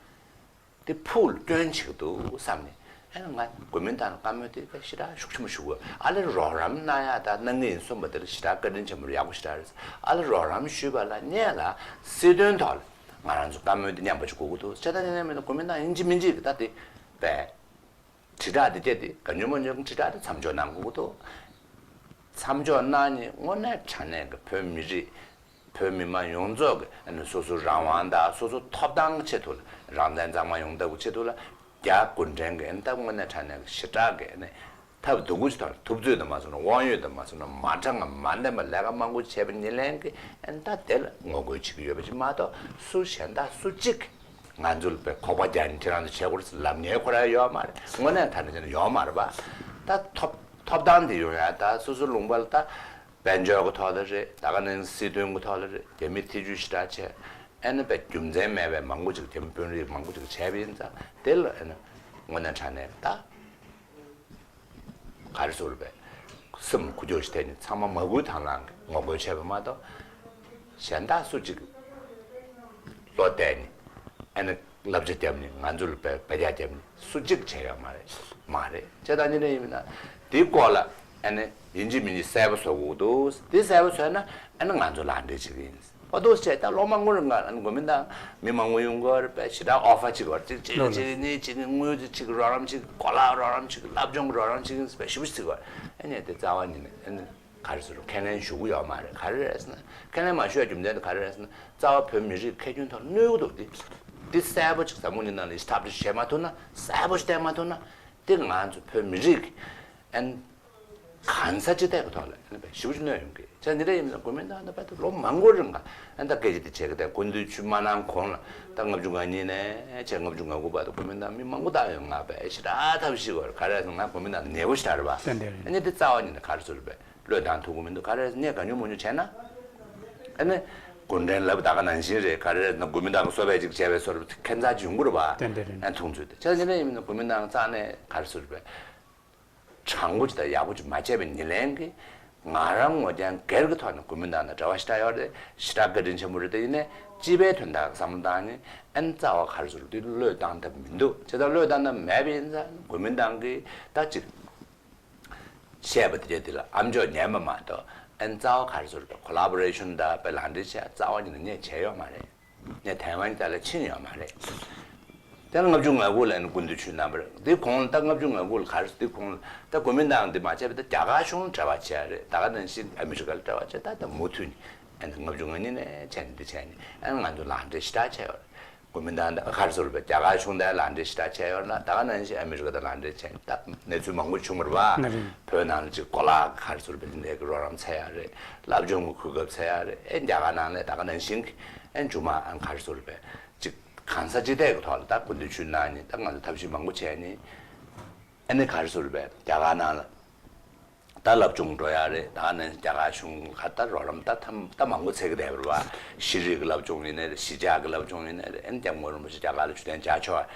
དེ་ཕུགས་ལ་སྐྱོན་བྱེད་ཀྱི་འདུག་བསམ་ནས། ཨ་ནི་ང་གོ་མིན་ཏང་ལ་བཀའ་མོལ་དེ་ཞེ་དྲག་ཤུགས་ཆེན་པོ་ཞུ་དགོས། ཨ་ལེ་རོགས་རམ་གནང་ཡ་ད་གནང་གི་ཡིན་གསུངས་པ་དེ་ལ་ཞེ་དྲག་བཀའ་དྲིན་ཆེན་པོ་རེད། ཡག་པོ་ཞེ་དྲག་རེད། ཨ་ལེ་རོགས་རམ་ཞུས་པ་ལ་ངས་ལ་སྲིད་དོན་ཐོག་ལ་ང་རང་ཚོ་བཀའ་མོལ་དེ་མཉམ་པ་ཞིག་དགོས་ཀྱི་འདུག། བྱས་ཙང་དེ་ནས་མིན་ན་གོ་མིན་ཏང་ཡིན་གཅིག་མིན་གཅིག་གི་ད་དེ་པས། དྲིལ་བསྒྲགས་དེ་བྱས་ཏེ་གང་བྱུང་མང་བྱུང་གི་དྲིལ་བསྒྲགས་དེ་མཚམས་འཇོག་གནང་དགོས་ཀྱི་འདུག། མཚམས་འཇོག་གནང་ནས་དངོས་གནས་དྲང་གནས་ཀྱི་བོད་མི་རིགས། བོད་མི་མང་ཡོངས་རྫོགས་ཀྱི་ཨ་ནི་སོ་སོ་རང་དབང་དང་སོ་སོ་ཐོབ་ཐང་གི་ཆེད་དུ་ལ། རང་བཙན་གཙང་མ་ཡོང་ཐབས་ཀྱི་ཆེད་དུ་ལ། རྒྱ་གུང་ཁྲན་གྱིས་ཨ་ནི་ད་དངོས་གནས་དྲང་གནས་ཀྱི་ཞེ་དྲག་གི་ཨ་ནི་ཐབས་སྡུག་པོ་ཞིག་དང་ཐུབ་ཚོད་དུ་མ་སོང་ན། དབང་ཡོད་དུ་མ་སོང་ན། མ་དྲང་ང་མ་བདེན་པ་ལས་ཀ་མང་པོ་བྱས་པ་ཉིད་ལན་གྱིས་ཨ་ནི་ད་དེ་ལ་ངོ་རྒོལ་བྱེད་ཀྱི་ཡོད་པ་ཞིག་མ་གཏོགས། སུ་གཞན་དག་སུ་གཅིག་གིས་ང་ཚོ་ལ་དཔེ་ཁོག་པ་རྒྱག་ནས་ཁྱེད་རང་ཚོ་བྱེད་དགོས་རེད་ལབ་མཁན་ཁོ་རང་ཡོད་མ་རེད། དངོས་གནས་ད་ནི་ཡོད་མ་རེད་པ། ད་ཐོབ་ཐོབ་ཐང་དེ་ཡོང་ཡ་ད་སོ་སོ་ལུང་པ་ལ་ད་དཔལ་འབྱོར་གྱི་ཐོག་ལ་རེད། ད་ག་ནང་སྲིད་དོན་གྱི་ཐོག་ལ་རེད། རྒྱ་མི་ཐེ་ཇུས་ཞེ་དྲག་བྱས། ཨ་ནི་དཔེ་རྒྱུ་མཚན་མེད་པའི་མང་པོ་ཅིག་རྒྱ་མི་དཔོན་རིགས་མང་པོ་ཅིག་བྱས་པ་ཡིན་ཙང་། དེ་ལ་ཨ་ནི་དངོས་གནས་དྲང་གནས་ད། ག་རེ་ཟེར་དགོས་རེད་པས། སེམས་ཁུ་འཁྱོག་ཞིག་བསྡད་ནས་ཚང་མ་མ་བསྐུལ་དང་བླངས་ཀྱིས་ངོ་རྒོལ་བྱས་པ་མ་གཏོགས། གཞན་དག་སུ་གཅིག་བློ་གཏད་ནས་ཨ་ནི་བསླབ་བྱ་བརྒྱབ་ནས་ང་ཚོ་ལ་བེ་བེ་རྒྱག་བརྒྱབ་ནས་སུ་གཅིག་བྱས་ཡོད་མ་རེད། མ་རེད། བྱས་ཙང་ཉིན་རེ་ཡིན་ན་དེའི་སྐོར་ལ་ཨ་ནི་ཡིན་གཅིག་མིན་གཅིག་གསལ་པོ་བཟོ་དགོས་ཀྱི་འདུག། དེ་གསལ་པོ་བཟོས་ན་ཨ་ནི་ང་ཚོ་ལག་འབྲེལ་བྱེད་ཀྱི་ཡིན། ཨོ་ཏོ་ཟེར་ད་ལོ་མང་པོ་རིང་ག་ཨ་ནི་གོ་མིན་ཏང་མི་མང་པོ་ཡོང་གི་ཡོད་རེད་པས། ཞེ་དྲག་ཨོ་ཕར་བྱེད་ཀྱི་ཡོད་རེད། གཅིག་གཅིག་ལོ་གཅིག་གཉིས་གཅིག་གཉིས་དངུལ་གཅིག་གཅིག་རོགས་རམ་གཅིག་གོ་ལག་རོགས་རམ་གཅིག་སློབ་སྦྱོང་རོགས་རམ་གཅིག་ཡིན་པས་ཞེ་པོ་ཅིག་བརྩི་གི་ཡོད་རེད། ཨ་ནི་དེ་རྩ་བ་ཉིད་ནས་ཨ་ནི་ག་རེ་ཟེར་རོ། ཁས་ལེན་ཞུ་གི་ཡོད་མ་རེད། ག་རེ་རེད་ཟེར་ན། ཁས་ལེན་མ་ཞུ་བའི་རྒྱུ་མཚན་དེ་ག་རེ་རེད་ཟེར་ན། རྩ་བ་བོད་མི་རིགས་ཁེ་ཕན་ཐོག་གནོད་གི་འདུག། དེ་དེ་གསལ་པོ་ཅིག་འཛམ་བུ་གླིང་ནང་ལ་ཨེ་སི་ཊེབ་ལི་ཤི་བྱེད་མ་ཐུབ་ན། གསལ་པོ་ཞིག་བསྟན་མ་ཐུབ་ན། དེ་ང་ཚོ་བོད་མི་རིགས་ཨ་ནི་གང་ས་ཅི་ཐད་ཀྱི་ཐོག་ལ་ཨ་ནི་དཔེ་ཞེ་པོ་ཅིག་གནོད་ཡོང་གི། ཅག་འདི་འདྲ་ཡིན་ན་གོ་མིན་ཏང་ནི་དཔེ་ད་ལོ་མང་པོ་རིང་ག་ཨ་ནི་ད་སྐད་ཆ་དེ་བྱེད་ཀྱི། ད་སྐུ་མདུན་ཆོས་མ་གནང་གོང་ལ་ད་ལྔ་བཅུ་ང་གཉིས་ནས་བྱས་ལྔ་བཅུ་ང་དགུ་བར་དུ་གོ་མིན་ཏང་མི་མང་པོ་བཏང་ཡོད། ང་དཔེ་ཞེ་དྲག་ཐབས་ཤེས་བར་ག་རེ་ཟེར་ང་གོ་མིན་ཏང་ནི་ཉེ་པོ་ཞེ་དྲག་རེད་པ། ཏན་ཏན་རེད། ཨ་ནི་དེ་རྩ་བ་ཉིད་ནས་ག་རེ་ཟེར་རེད་པས། བློས་བཏང་ཐུབ་ཀྱི་མི་འདུག། ག་རེ་ཟེར་ངས་གང་བྱུང་མང་བྱུང་བྱས་ན། ཨ་ནི་གུང་ཁྲན་ལབ་ད་ག་ནང་བཞིན་རེད། ག་རེ་ཟེར་ན་གོ་མིན་ཏང་གི་སོ་པའི་ཅིག་བྱས་པའི་སོར་ཁྱད་མཚར་ཅིག་ཡོང་གི་རེད་པ། ཏན་ཏན་རེད། ཨ་ནི་མཐོང་ཚུལ་དེ་ཆ་ནི་ཡིན་ན་གོ་མིན་ཏང་རྩ་ནས་ག་རེ་ཟེར་རེད་པས། དྲང་པོ་ཅིག་དང་ཡག་པོ་ཅིག་མ་བྱས་པའི་ཉེར་ལེན་གྱིས་ང་རང་ངོ་རྒྱང་སྒེར་གྱི་ཐོག་ནས་གོ་མིན་ཏང་དང་འབྲེལ་བ་ཞེ་དྲག་ཡོད་རེད། ཞེ་དྲག་བཀའ་དྲིན་ཆེན་པོ་རེད། དེ་ཡིན་ནའི་སྤྱི་པའི་དོན་དག་བསམ་བློ་བཏང་ནས་ཨ་ནི་རྩ་བ་ག་རེ་ཟེར་རེད། དེ་བློས་བཏང་ཐབས་མི་འདུག། བྱས་ཙང་བློས་བཏང་ཐབས་མེད་པ་ཡིན་ཙང་གོ་མིན་ཏང་གིས་ད་ཅིག་བཤད་པ་དེ་འདྲ་དེ་ལ་ཨ་མཆོག་ཉན་པ་མ་གཏོགས། ཨ་ནི་རྩ་བ་ག་རེ་ཟེར་རེད། ཁོ་ལ་བོ་རེ་ཤོན་དང་དཔེ་ལག་འབྲེལ་བྱས་རྩ་བ་ཉིད་ནས་ངས་བྱས་ཡོད་མ་རེད། ངས་ཐའེ་ཝན་རྒྱལ་ལ་ཕྱིན་ཡོད་མ་རེད། དེ་ལ་ལྔ་བཅུ་ང་དགུ་ལ་ནི་སྐུ་མདུན་ཆོས་གནང་བ་རེད། དེ་གོང་ལ་ད་ལྔ་བཅུ་ང་དགུ་ལ་ག་རེ་ཟེར། དེ་གོང་ལ་ད་གོ་མིན་ཏང་འདི་མ་བྱས་པ་ད་རྒྱ་གར་གཞུང་ལ་འབྲེལ་བ་བྱས་རེད། ད་ག་ནང་བཞིན་ཨ་མི་རི་ཀ་ལ་འབྲེལ་བ་བྱས། ད་ད་མུ་མཐུད་ནས་ཨ་ནི་ལྔ་བཅུ་ང་གཉིས་ནས་བྱས་ནས་འདི་བྱས་ནས་ཨ་ནི་ང་ཚོ་ལག་འབྲེལ་ཞེ་དྲག་བྱས་ཡོད་རེད། གོ་མིན་ཏང་ད་ག་རེ་ཟེར་བས། རྒྱ་གར་གཞུང་དང་ལག་འབྲེལ་ཞེ་དྲག་བྱས་ཡོད་ན། ད་ག་ནང་བཞིན་ཨ་མི་རི་ཀ་དང་ལག་འབྲེལ་བྱས་ད་གནས་ཚུལ་མང་པོ་བྱུང་བ་རེད་པ། ན་རེད། བོད་ནང་ལ་ཅིག་གོ་ལག་ག་རེ་ཟེར་བས། འདི་འདྲའི་གི་རོགས་རམ་འཚོལ་ཡ་རེད། སློབ་སྦྱོང་གི་གོ་སྐབས་འཚོལ་ཡ་རེད། ཨེ་རྒྱ་གར་ནང་ལ་ད་ག་ནང་བཞིན་གྱི་ཨེ་མཇུག་མ་ཨ་ག་རེ་ཟེར་བས། ཅིག་གང་ས་ཅི་ཐད་ཀྱི་ཐོག་ལ་ད་སྐུ་མདུན་ཆོས་གནང་ནས་ད་ང་ཚོ་ཐབས་ཤེས་མང་པོ་བྱས་ནས་ཨ་ནི་ག་རེ་ཟེར་བས། རྒྱ་གར་ནང་ལ་ད་སློབ་སྦྱོང་འགྲོ་ཡ་རེད། ད་ནི་རྒྱ་གར་གཞུང་ག་ད་རོགས་རམ་ད་ཐམ་ད་མང་པོ་འཚོལ་གི་བསྡད་པ་རེད་པ། ཤེས་རིག་གི་སློབ་སྦྱོང་ཡིན་ནའི་རེད། གཞིས་ཆགས་ཀྱི་སློབ་སྦྱོང་ཡིན་ནའི་རེད། ཨེ་སྐྱབས་མགོན་རིན་པོ་ཆེ་རྒྱ་གར་ལ་ཆོས་ཐེངས་བརྒྱ་ཕྱོགས་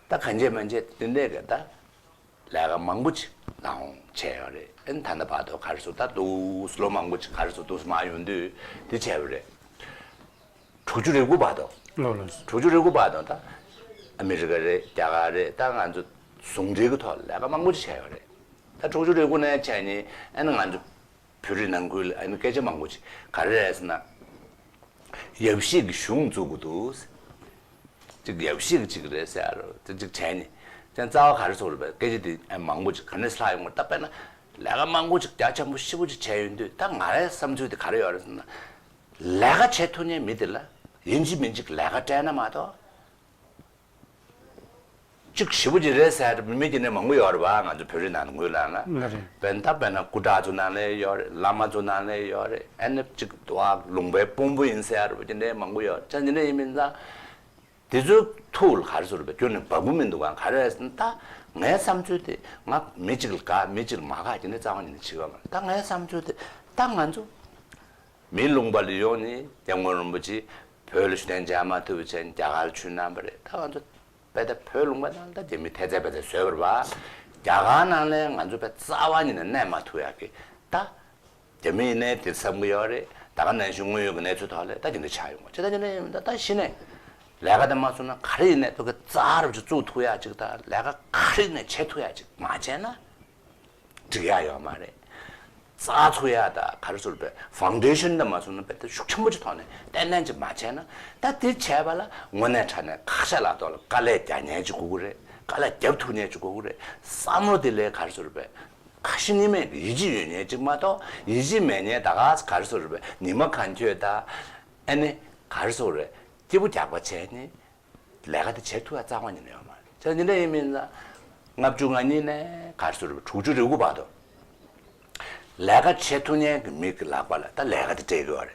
ད་གང་བྱེད་མ་བྱེད་དེ་འདྲས་ཀྱི་ད་ལས་ཀ་མང་པོ་ཅིག་ལས་ཁུངས་བྱས་ཡོད་རེད། ཨ་ནི་ད་ལྟ་བར་དུ་ག་རེ་ཟེར་ད་འདུག་སེ་ལོ་མང་པོ་ཅིག་ག་རེ་ཟེར་འདུག་སེ་མར་ཡོང་དུས་དེ་བྱས་པ་རེད། དྲུག་ཅུ་རེ་དགུ་བར་དུ། ལོ་ལོ། དྲུག་ཅུ་རེ་དགུ་བར་དུ་ད་ཨ་མི་རི་ཀ་རེད། རྒྱ་གར་རེད། ད་ང་ཚོ་ཟུང་འབྲེལ་གྱི་ཐོག་ལས་ཀ་མང་པོ་ཅིག་བྱས་ཡོད་རེད། ད་དྲུག་ཅུ་རེ་དགུ་ནས་བྱས་ནས་ཨ་ནི་ང་ཚོ་བོད་རིགས་ནང་ཁུལ་ལ་ཨ་ནི་སྐད་ཆ་མང་པོ་ཅིག་ག་རེ་རེད་ཟེར་ན། ཡབ་གཞིས་ཀྱི་གཞུང་བཙུགས་དགོས་འདུག་ཅིག་ཡབ་གཞིས་ཀྱི་ཅིག་རེད་ཟེར་རོ། དེ་ཅིག་བྱས་ནས་ཀྱང་རྩ་བ་ག་རེ་ཟེར་དགོས་རེད་པས། སྐད་ཆ་དེ་ཨ་མང་པོ་ཅིག་ག་ནས་ལྷག་ཡོང་བ་ད་དཔེར་ན་ལས་ཀ་མང་པོ་ཅིག་རྒྱ་ཆེན་པོ་ཞེ་པོ་ཅིག་བྱས་ཡོང་དུས་ད་ང་རའི་བསམ་ཚུལ་དེ་ག་རེ་ཡོད་རེད་ཟེར་ན། ལས་ཀ་བྱེད་ཐུབ་མཁན་མི་དེ་ལ་ཡིན་གཅིག་མིན་གཅིག་ལས་ཀ་སྤྲད་ན་མ་གཏོགས། གཅིག་ཞེ་པོ་ཅིག་རེད་ཟེར་མི་མི་དེ་ནས་མང་པོ་ཡོད་རེད་པ། ང་ཚོ་བོད་རིགས་ནང་ལ་ངོས་ལ་ན། ལ་རེད། དཔེར་ན་ད་དཔེར་ན་སྐུ་དྲག་ཚོ་ནང་ལ་ཡོད་རེད། བླ་མ་ཚོ་ནང་ལ་ཡོད་རེད། ཨ་ནི་གཅིག་ལུང་པའི་དཔོན་པོ་ཡིན་ཟེར་ཡ་རེད་པ། དེ་འདྲའི་མང་པོ་ཡོད་རེད། ཅང་དེ་འདྲ་ཡིན་མིན་ཙང་། དེ་ཚོའི་ཐུགས་ལ་ག་རེ་ཟེར་རེད་པ། ཁྱོན་ནས་འབབ་ཀྱི་མི་འདུག་ག་ག་རེ་རེད་ཟེར་ན། ད་ངའི་བསམ་ཚུལ་དེ་ང་མི་གཅིག་ལ་དགའ་མི་གཅིག་ལ་མ་དགའ་དེ་འདྲ་རྩ་བ་ཉིད་ནས་བྱེད་ཀྱི་ཡོད་མ་རེད། ད་ངའི་བསམ་ཚུལ་དེ་ད་ང་ཚོ། མི་ལུང་པ་ལ་ཡོང་ནས་སྐྱབས་མགོན་རིན་པོ་ཆེ་བོད་ལ་ཞུ་གཏན་འཇལ་མ་ཐུབ་པ་བྱས་ནས་རྒྱ་གར་ལ་བྱོན་གནང་བ་རེད། ད་ང་ཚོ་དཔེ་ད་བོད་ལུང་པ་ནང་ད་རྒྱ་མི་ཐེ་ཚད་པ་དེ་བཟོས་པ་རེད་པ། རྒྱ་གར་ནང་ལ་ང་ཚོ་དཔེ་རྩ་བ་ཉིད་ནས་གནས་མ་ཐུབ་ཡག་གི་ད། རྒྱ་མི་ཡིན་ནའི་དེ་བསམ་གྱི་ཡོད་རེད། ད་ག་ནང་བཞིན་དངོས་ཡོད་ཀྱི་གནས་ཚུལ་ཐོག་ལ་ད་དེ་འདྲ་ཆགས་ཡོང་བ་ཅི་ད་དེ་འདྲ་ཡིན་ད་ད་གཞི་ནས་ལས་ཀ་དེ་མ་བཟོ་ན་ག་རེ་ཡིན་ནའི་ཐུག་གི་རྩ་རབ་ཅིག་བཙུགས་ཐུབ་ཡག་ཅིག་ད་ལས་ཀ་ག་རེ་ཡིན་ནའི་བྱེད་ཐུབ་ཡག་ཅིག་མ་བྱས་ན། འགྲིག་ཡ་ཡོད་མ་རེད། རྩ་ཚུགས་ཡ་ད་ག་རེ་ཟེར་བའི་ཕའུན་ཌེ་ཤན་དེ་མ་བཟོ་ན་དཔེ་ད་ཤུགས་ཆེན་པོ་ཅིག་ཐོག་ནས་ཏན་ཏན་ཅིག་མ་བྱས་ན། ད་དེ་བྱས་པ་ལ་དངོས་གནས་དྲང་གནས་ཁ་ཤ་ལག་ཐོག་ལ་དཀའ་ལས་རྒྱག་མཁན་ཅིག་དགོས་ཀྱི་རེད། དཀའ་ལས་རྒྱབ་ཐུབ་མཁན་ཅིག་དགོས་ཀྱི་རེད། བསམ་བློ་དེ་ལས་ག་རེ་ཟེར་བའི་ཁ་ཞེ་གཉིས་མེད་ཀྱི་ཡིད་ཆེས་ཡོད་མཁན་ཅིག་མ་གཏོགས། ཡིད་ཆེས་མེད་མཁན་ད་ག་ག་རེ་ཟེར་བའི་ཉི་མ་གང་འཁྱོལ་ད་ཨ་ནི་ག་རེ་ཟེར་རེད། སྐྱིད་པོ་རྒྱག་པ་བྱས་ནས། ལས་ཀ་དེ་བྱེད་ཐུབ་ཡ་རྩ་བ་ཉིད་ནས་ཡོད་མ་རེད། བྱས་ཙང་འདི་འདྲ་ཡིན་མིན་ན། ལྔ་བཅུ་ང་གཉིས་ནས་ག་རེ་ཟེར་དྲུག་ཅུ་རེ་དགུ་བར་དུ་ལས་ཀ་བྱེད་ཐུབ་མཁན་གྱི་མི་གི་ལག་པ་ལ་ད་ལས་ཀ་དེ་སྤྲད་ཀྱི་ཡོད་རེད།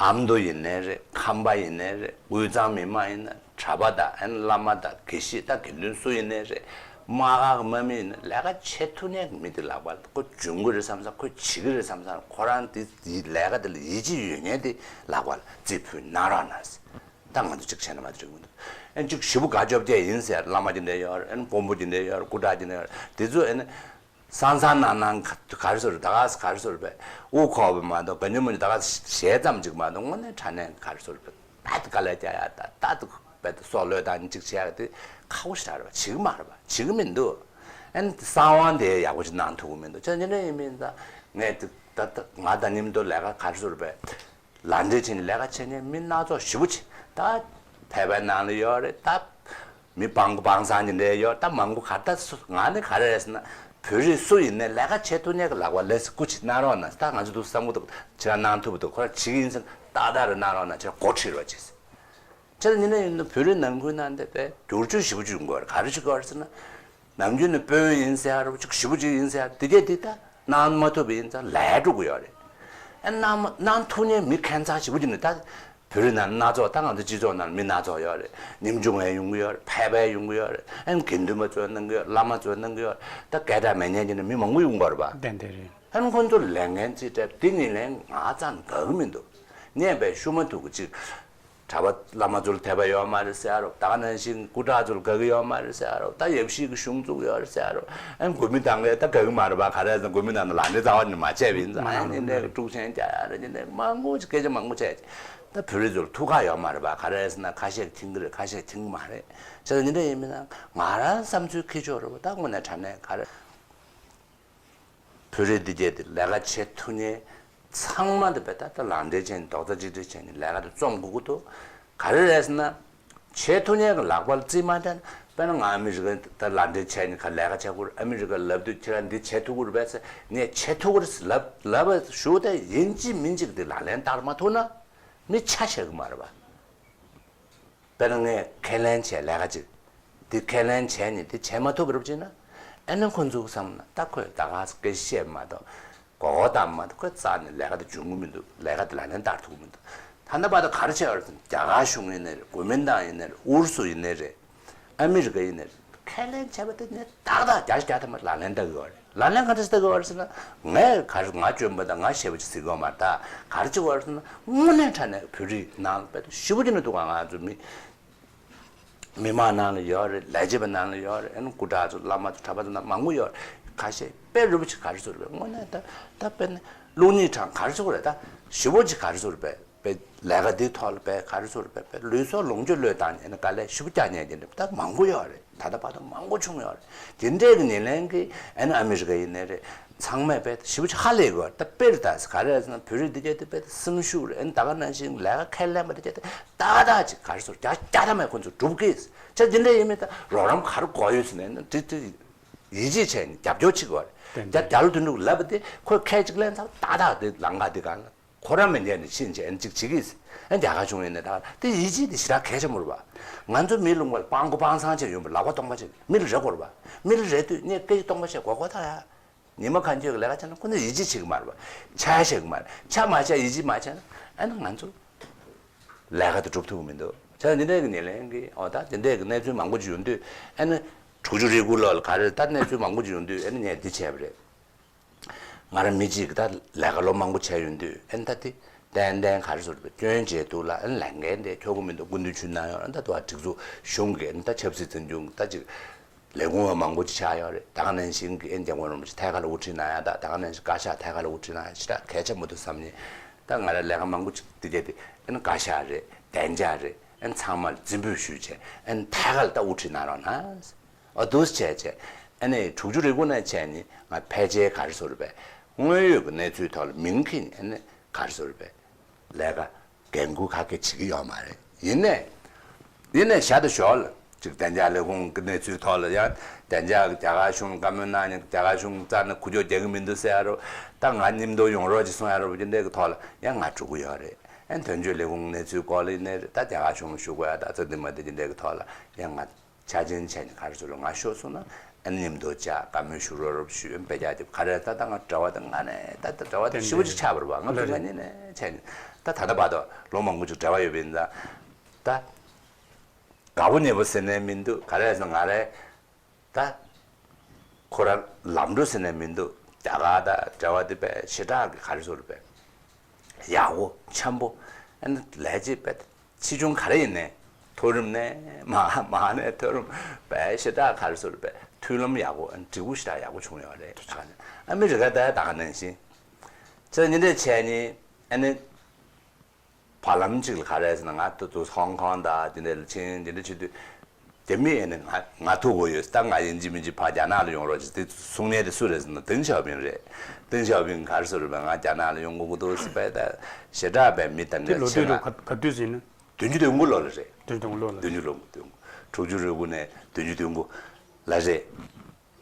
ཨ་མདོ་ཡིན་ནའི་རེད། ཁམས་པ་ཡིན་ནའི་རེད། དབུས་གཙང་མི་མང་ཡིན་ན། གྲྭ་པ་དང་ཨན་བླ་མ་དང་དགེ་བཤེས་དང་དགེ་འདུན་སུ་ཡིན་ནའི་རེད། དམག་སྒར་གྱི་དམག་མི་ཡིན་ན། ལས་ཀ་བྱེད་ཐུབ་མཁན་གྱི་མི་དེ་ལག་པ་ལ་ཁོ་འཇོན་གྱི་རེད་བསམ་བསམ། ཁོ་བྱེད་ཀྱི་རེད་བསམ་བསམ། ཁོ་རང་དེ་ལས་ཀ་དེ་ལ་ཡིད་ཆེས་ཡོད་མཁན་དེ་ལག་པ་ལ་རྩིས་ཕུལ་གནང་རོགས་གནང་། ད་ང་ཚོ་གཅིག་བྱས་ན་མ་འགྲིག་མི་འདུག་ཨན་གཅིག་ཞེ་པོ་དགའ་སྐྱོ་བྱེད་ཡིན་ཟེར། བླ་མ་དེ་འདྲ་ཡོད་རེད། ཨན་དཔོན་པོ་དེ་འདྲ་ཡོད་རེད། སྐུ་དྲག་དེ་འདྲ་ཡོད་རེད། དེ་ཚོ་ཨན་སང་སང་ནང་ནང་ག་རེ་ཟེར་ད་ག་ག་རེ་ཟེར་བས་དབུ་ཁོག་པའི་མ་གཏོགས་ག་ཉོ་མ་ཉོ་ད་ག་ཞལ་ཙམ་ཅིག་མ་གཏོགས་དངོས་གནས་དྲང་གནས་ག་རེ་ཟེར་བས་ད་དཀའ་ལས་རྒྱག་ཡ་ད་ད་དཔེ་སྲོག་བློས་བཏང་ཅིག་བྱེད་ཡ་དེ་ཁག་པོ་ཞིག་རེད་བ། བྱེད་ཀྱི་མ་རེད་བ། བྱེད་ཀྱི་མི་འདུག་ཨན་གསང་བ་དེ་ཡག་པོ་ཅིག་གནང་ཐུབ་ཀྱི་མི་འདུག་ཅང་ཅི་འདྲ་ཡིན་མིན་ད་ངས་ད་ད་ང་ད་ཉིན་དུ་ལས་ཀ་ག་རེ་ཟེར་བས། ལག་འབྲེལ་བྱས་ནས་ལས་ཀ་བྱེད་མཁན་མི་སྣ་ཚོགས་ཞེ་པོ་ཅིག་ད་ཕལ་པའི་ནང་ལ་ཡོད་རེད། ད་མི་སྤང་གོ་སྤང་སང་གི་འདྲ་ཡོད། ད་མང་པོ་ག་ད་སུ་ང་ནི་ག་རེ་རེད་ཟེར་ན། བོད་རིགས་སུ་ཡིན་ནའི་ལས་ཀ་བྱེད་ཐུབ་མཁན་གྱི་ལག་པ་ལས་སུ་སྐུ་ཅིག་གནང་རོགས་གནང་། ད་ང་ཚོ་འདུག་བསམ་གི་འདུག་ཅི་ག་གནང་ཐུབ་འདུག་ཁོ་རང་བྱེད་ཀྱི་ཡིན་ཟེར་ཏག་ཏག་རེ་གནང་རོགས་གནང་། ཅི་ག་འགོ་ཁྲིད་རོགས་བྱེད་ཟེར། ཅི་ལ་ཉིན་ན་ཡིན་ན་བོད་རིགས་ནང་ཁུལ་ནང་དེ་དཔེ་བསྒྱུར་བཅོས་ཞེ་པོ་ཅིག་ཡོང་གི་ཡོད་རེད། ག་རེ་བྱེད་ཀྱི་ཡོད་རེད་ཟེར་ན། ནམ་རྒྱུན་ནས་དཔོན་ཡིན་ཟེར་ཡ་རེད། ཅིག་ཞེ་པོ་ཅིག་ཡིན་ཟེར་ཡ་དེ་གས་དེ་ད་གནང་མ་ཐུབ་པ་ཡིན་ཙང་ལས་འགྲོ་གི་ཡོད་རེད། ཨ་གནང་མ་གནང་ཐུབ་མཁན་མི་ཁྱད་མཚར་ཞེ་པོ་ཅིག་ནི་ད་བོད་རིགས་ནང་སྣ་ཚོགས་ད་ང་ཚོ་སྤྱི་ཚོགས་ནང་མི་སྣ་ཚོགས་ཡོད་རེད། ཉམ་ཆུང་བའི་ཡོང་གི་ཡོད་རེད། ཕལ་པའི་ཡོང་གི་ཡོད་རེད། ཨ་དགེ་འདུན་པ་ཚོས་གནང་གི་ཡོད། བླ་མ་ཚོས་གནང་གི་ཡོད་རེད། ད་སྐད་གྲགས་མེད་མཁན་གྱི་ནི་མི་མང་པོ་ཡོང་གི་ཡོད་རེད་པ། ཏན་ཏན་རེད། ཨ་ཁོ་ཚོ་ལས་འགན་རྩིས་སྤྲད་དེ་ཉིན་ལན་ང་ཙམ་དགའ་གི་མི་འདུག་ཉན་པའི་ཤུ་མ་ཐུག་གི་ཅིག་གྲྭ་པ་བླ་མ་ཚོ་ལ་དད་པ་ཡོད་མ་རེད་ཟེར་རོ། ད་ག་ནང་བཞིན་སྐུ་དྲག་ཚོ་ལ་དགའ་གི་ཡོད་མ་རེད་ཟེར་རོ། ད་ཡབ་གཞིས་ཀྱི་གཞུང་བཙུགས་ཡོད་རེད་ཟེར་རོ། ཨ་ནི་དགོན་མི་དང་གས་ད་དགའ་གི་མ་རེད་པ། ག་རེ་ཟེར་ན་དགོན་མི་ནང་ལ་ལག་འབྲེལ་རྩ་བ་ནས་མ་བྱས་པ་ཡིན་ཙང་། ཨ་ནི་འདྲའི་དཀྲུག་ཤིང་རྒྱག་ཡ་རེད། འདི་འདྲའི་མང་པོ་ཅིག་སྐད་ཆ་མང་པོ་བྱས་ཅིག་ད་བོད་རིགས་ཚོ་ལ་ཐུགས་ཁག་ཡོད་མ་རེད་པ། ག་རེ་ཟེར་ན་ཁ་ཤས་ཀྱིས་མཁྱེན་གི་རེད། ཁ་ཤས་ཀྱིས་མཁྱེན་གི་མ་རེད། བྱས་ཙང་འདི་འདྲ་ཡིན་མིན་ན་ང་རང་བསམ་ཚུལ་ཁྱེར་ཆོག་རེད་པ། ད་དངོས་གནས་དྲང་གནས་ག་རེ། བོད་རིགས་འདི་གས་དེ་ལས་ཀ་བྱེད་ཐུབ་མཁན་ཚང་མ་དེ་བས་ད་ལྟ་ལག་འབྲེལ་བྱས་ནས་རྡོག་རྩ་གཅིག་སྒྲིལ་བྱས་ནས་ལས་ཀ་དེ་རྩོམ་དགོས་ཀྱི་འདུག་ག་རེ་རེད་ཟེར་ན། བྱེད་ཐུབ་མཁན་གྱི་ལག་པ་ལ་རྩིས་མ་སྤྲད་ན། དཔེར་ན་ང་ཨ་མི་རི་ཀ་ད་ལག་འབྲེལ་བྱས་ནས་ཁ་ལས་ཀ་བྱེད་དགོས་རེད། ཨ་མི་རི་ཀ་ལབ་དུས་ཁྱེད་རང་འདི་བྱེད་ཐུབ་ཀྱི་རེད་པས་ཟེར། ངས་བྱེད་ཐུབ་ཀྱི་རེད་ཟེར་ལབ་ལབ་པ་ཞུ་སྟེ་ཡིན་གཅིག་མིན་གཅིག་དེ་ལག་ལེན་བསྟར་མ་ཐུབ་ན་མི་ཆ་བཞག་གི་མ་རེད་པ། དཔེར་ན་ངས་ཁས་ལེན་བྱས་ལས་ཀ་ཅིག་འདི་ཁས་ལེན་བྱས་ནས་འདི་བྱེད་མ་ཐུབ་པ་རེད་ཅེ་ན། ཨ་ནི་ཁོ་ཚོ་བསམ་ན་ད་ཁོས་ད་ག་སྐད་བཤད་མ་གཏོགས་མགོ་སྐོར་བཏང་མ་གཏོགས་ཁོས་རྩ་ནས་ལས་ཀ་དེ་འཇོན་གི་མི་འདུག་ལས་ཀ་དེ་ལག་ལེན་བསྟར་ཐུབ་ཀྱི་མི་འདུག་ད་ལྟ་བར་དུ་ག་རེ་བྱས་པ་རེད་ཟེར་ན། རྒྱ་གར་གཞུང་ཡིན་ནའི་རེད། གོ་མིན་ཏང་ཡིན་ནའི་རེད། ཨུ་རུ་སུ་ཡིན་ནའི་རེད། ཨ་མི་རི་ཀ་ཡིན་ནའི་རེད། ཁས་ལེན་བྱས་པ་དེ་ནས་ཏག་ཏག་བརྒྱ་ཆ་བརྒྱ་ཐམ་པ་ལག་ལེན་བསྟར་གི་ཡོད་རེད། ལག་ལེན་ག་འདྲ་ཞིག་བསྟར་གི་ཡོད་རེད་ཟེར་ན། ངས་ག་རེ་ང་སྐྱོན་པ་དང་ང་ཞེད་པ་ཅིག་ཟེར་གི་ཡོད་མ་རེད། ད་ག་རེ་བྱེད་ཀྱི་ཡོད་རེད་ཟེར་ན། དངོས་གནས་དྲང་གནས་བོད་རིགས་ནང་ལ་དཔེ་ཞེ་པོ་ཅིག་ནས་འདུག་ག་ང་ཚོ་མི། མི་མང་ནང་ལ་ཡོད་རེད། ལས་བྱེད་པ་ནང་ལ་ཡོད་རེད། ཨ་ནི་སྐུ་དྲག་ཚོ་བླ་མ་ཚོ་གྲྭ་པ་ཚོ་ནང་མང་པོ་ཡོད་རེད། ཁ་ཤས་དཔེ་རུ་བ་ཅིག་ག་རེ་ཟེར་རེད། དངོས་གནས་ད་ད་དཔེར་ན་བླུག་སྙིང་བྲང་ག་རེ་ཟེར་རེད། ད་ཞེ་པོ་ཅིག་ག་རེ་ཟེར་རེད། དཔེ་ལས་ཀ་འདི་ཐོག་ལ་དཔེ་ག་རེ་ཟེར་རེད། དཔེ་ལུས་སྲོག་ལོངས་སྤྱོད་བློས་བཏང་ནས་ཨ་ནི་དཀའ་ལས་ཞེ་པོ་རྒྱག་མཁན་དེ་འདྲ་ད་མང་པོ་ཡོད་རེད། ད་ལྟ་བར་དུ་མང་པོ་བྱུང་ཡོད་རེད། དེ་འདྲས་ཀྱི་ཉེར་ལེན་གྱི་ཨ་ནི་ཨ་མི་རི་ཀ་ཡིན་ནའི་རེད། ཚང་མས་དཔེ་ཞེ་པོ་ཅིག་ཧ་ལས་དགོས་རེད། ད་དཔེར་ད་ག་རེ་ཟེར་ན་བོད་རིགས་འདི་གྱད་དེ་དཔེ་སེམས་ཤུགས་རེད། ཨ་ནི་ད་ག་ནང་བཞིན་ལས་ཀ་ཁས་ལེན་པ་འདི་གྱད་དེ་ཏག་ཏག་ཅིག་ག་རེ་ཟེར་རྒྱ་རྒྱ་ཐ་མའི་ཁོ་ཚོ་སྒྲུབ་གི། ཅག་འདི་འདྲ་ཡིན་མིན་ད་རོགས་རམ་ག་རེ་དགོས་ཡོད་ཟེར་ནས་ན་དེ་དེ་ཡིད་ཆེས་བྱས་ནས་རྒྱབ་སྐྱོར་བྱེད་དགོས་རེད། ཏན་རྒྱ་ཏན་རྒྱ་ལོ་དོན་གྲུབ་ལབ་པ་དེ་ཁོས་ཁས་ཅིག་ལེན་ཚར་ཏག་ཏག་དེ་ལམ་ཁ་དེ་གང་ལ་ཁོ་རང་མི་འགྱངས་ནས་ཕྱིན་བྱས་ཨ་ནི་ཅིག་བྱེད་ཀྱི། ཨ་རྒྱ་གར་གཞུང་ཡིན་ནས་ད་དེ་ཡིད་ཆེས་དེ་ཞེ་དྲག་གལ་ཆེན་པོ་རེད་པ། ང་ཚོ་མི་ལུང་པ་ལ་སྤང་མགོ་སྤང་ཐང་བྱས་ཡོང་པ་ལག་པ་སྟོང་པ་བྱས་མི་ལ་རེ་དགོས་རེད་པ། མི་ལ་རེ་དུས་ངས་སྐད་ཆ་སྟོང་པ་བཤད་དགོས་དགོས་ད་ཡ། ཉི་མ་གང་འཁྱོལ་གྱི་ལས་ཀ་བྱས་ན་ཁོ་ཚོ་ཡིད་ཆེས་བྱེད་ཀྱི་མ་རེད་པ། ཆ་བཞག་གི་མ་རེད། ཆ་མ་བཞག་ཡིད་ཆེས་མ་བྱས་ན་ཨ་ནི་ང་ཚོ་ལས་ཀ་དེ་སྒྲུབ་ཐུབ་ཀྱི་མི་འདུག་ཆ་འདི་འདྲའི་གི་ཉེར་ལེན་གྱི་འོ་ད་དེ་འདྲའི་གི་གནས་ཚུལ་མང་པོ་ཅིག་ཡོང་དུས་ཨ་ནི་དྲུག་ཅུ་རེ་དགུ་ལོ་ལ་ག་རེ་ད་གནས་ཚུལ་མང་པོ་ཅིག་ཡོང་དུས་ཨ་ནི་ངས་འདི་བྱས་པ་རེད། ང་རང་མི་གཅིག་གི་ད་ལས་ཀ་ལོ་མང་པོ་བྱས་ཡོང་དུས་ཨ་ནི་ད་དེ་ཏན་ཏན་ག་རེ་ཟེར་རེད། སྐྱོན་བྱས་འདུག་ལ་ཨ་ནི་ལས་འགན་དེ་འཁྱོག་གི་མི་འདུག་སྐུ་མདུན་ཆུ་གནང་ཡོང་ཨ་ནི་ད་དུ་བ་སྒྲིག་འཛུགས་གཞུང་གི་ཨ་ནི་ད་ཆབ་སྲིད་འཛིན་སྐྱོང་ད་ཅིག་ལས་ཁུངས་མང་པོ་ཅིག་ཆགས་ཡོད་རེད། ད་ག་ནང་བཞིན་གྱི་ཨན་སྐྱབས་མགོན་རིན་པོ་ཆེ་ཐད་ཀར་ལ་དབུ་ཁྲིད་གནང་ཡ་ད་ད་ག་ནང་བཞིན་བཀའ་ཤག་ཐད་ཀར་ལ་དབུ་ཁྲིད་གནང་ཡ་ཞེ་དྲག་གལ་ཆེན་པོ་འདུག་བསམ་ནས། ད་ང་རང་ལས་ཀ་མང་པོ་ཅིག་དེ་གྱད་དེ་ཨན་བཀའ་ཤག་རེད། བདེ་འཇགས་རེད། ཨན་ཚང་མ་ལ་རྩིས་འབུལ་ཞུས་བྱས་ཨན་ཐད་ཀར་ལ་ད་དབུ་ཁྲིད་གནང་རོགས་གནང་། ཨ་འདུག་སེ་བྱས་བྱས་ཨ་ནི་དྲུག་ཅུ་རེ་དགུ་ནས་བྱས་ནས་ང་ཕལ་ཆེར་ག་རེ་ཟེར་རེད་པས། དངོས་ཡོད་ཀྱི་གནས་ཚུལ་ཐོག་ལ་མིང་འཁྱེར་ནས་ཨ་ནི་ག་རེ་ཟེར་རེད་པས། ལས་ཀ་འགན་འཁུར་ག་གེ་བྱེད་ཀྱི་ཡོད་མ་རེད། ཡིན་ནའི་ཡིན་ནའི་བཞག་ཏུ་ཞོག་ལ་ཅིག་བདེ་འཇགས་ལས་ཁུངས་ཀྱི་གནས་ཚུལ་ཐོག་ལ་ཡང་བདེ་འཇགས་ཀྱི་རྒྱ་གར་གཞུང་ལ་བཀའ་མོལ་གནང་ནས་རྒྱ་གར་གཞུང་རྩ་ནས་ཁུ་བྱུག་རྒྱག་གི་མི་འདུག་ཟེར་ཡ་རོ། ད་ང་མཉམ་དུ་ཡོང་རོགས་ཅིག་གསུང་ཡ་རོ་འདི་འདྲའི་གི་ཐོག་ལ་ཡང་ང་འགྲོ་གི་ཡོད་རེད། ཨན་དོན་གཅོད་ལས་ཁུངས་གནས་ཚུལ་སྐོར་ལ་ཡིན་ནའི་རེད། ད་རྒྱ་གར་གཞུང་ལ་ཞུ་དགོས་ཡ་ད་ཚོ་འདི་མ་འདི་འདི་འདྲའི་གི་ཐོག་ལ་ཡང་ང་ཆ་ཆེན་བྱས་ནས་ག་རེ་ཟེར་ལོ་ང་ཤོག་སོང་ན་ཨ་ནི་མཉམ་དུ་བཅར་བཀའ་མོལ་ཞུ་རོགས་རོགས་ཞུ་ཨ་ནི་བེད་སྤྱོད་དེ་ག་རེ་ད་ད་ང་གྲྭ་བ་དང་ང་ནས་ད་ད་གྲྭ་བ་དང་ཞེ་པོ་ཅིག་ཆགས་པ་རེད་པ། ང་ཕ་ག་ཉིན་ནས་བྱས་ནས་ད་ད་ལྟ་བར་དུ་ལོ་མང་པོ་ཅིག་གྲྭ་བ་ཡོད་པ་ཡིན་ཙང་ད་དགའ་པོ་ཉེ་པོ་ཟེར་ནས་མི་འདུག་ག་རེ་ཟེར་ང་རེ་ད་ཁོ་རང་ལམ་འགྲོ་ཟེར་ནས་མི་འདུག་རྒྱ་གར་ད་གྲྭ་བ་དེ་དཔེ་ཞེ་དྲག་གི་ག་རེ་ཟེར་རེད་པས། ཡག་པོ་འཆམ་པོ་ཨ་ནི་ལས་བྱེད་པ་ཆེ་ཆུང་ག་རེ་ཡིན་ནའི་མཐོ་རིམ་ནས་མ་མ་ནས་མཐོ་རིམ་བས་ཞེ་དྲག་ག་རེ་ཟེར་བས་མཐུན་ལམ་ཡག་པོ་ཨ་ནི་འབྲས་བུ་ཞེ་དྲག་ཡག་པོ་བྱུང་ཡོད་རེད། ད་ག་ནས་ཨ་མི་རི་ཀ་ད་ད་ག་ནང་བཞིན་ཚེ་ཉིན་དེ་བྱས་ནི་ཨ་ནི་བར་ལམ་གཅིག་ལ་ག་རེ་ཟེར་ན་ང་ཏུ་ཏུ་ཧོང་ཀོང་ད་དེ་འདྲ་ལ་ཕྱིན་དེ་འདྲ་བྱེད་དུས། རྒྱ་མི་ཡིན་ནི་ང་ང་ཐུག་དགོས་ཡོད། ད་ང་ཡིན་གཅིག་མིན་གཅིག་ཕར་རྒྱ་ནག་ལ་ཡོང་རོགས་ཅིག་དེ་གསུང་མཁན་དེ་སུ་རེད་ཟེར་ན་ཏེང་ཞའོ་ཕིང་རེད། ཏེང་ཞའོ་ཕིང་ག་རེ་ཟེར་རེད་པས། ང་རྒྱ་ནག་ལ་ཡོང་དགོས་ཀྱི་འདུག་ཟེར་བས་ད་ཞེ་དྲག་པས་མི་དང་དེ་འདྲ་ལོ་ཆེ་དུས་ན་དུ་ག་ག་དུས་ཟིན་ན། བདུན་ཅུ་དོན་དགུ་ལོ་ལ་རེད། བདུན་ཅུ་དོན་དགུ་ལོ་ལ་བདུན་ཅུ་ལོ་དོན་དགུ་དྲུག་ཅུ་རེ་དགུ་ནས་བདུན་ཅུ་དོན་དགུ་ལ་རེད།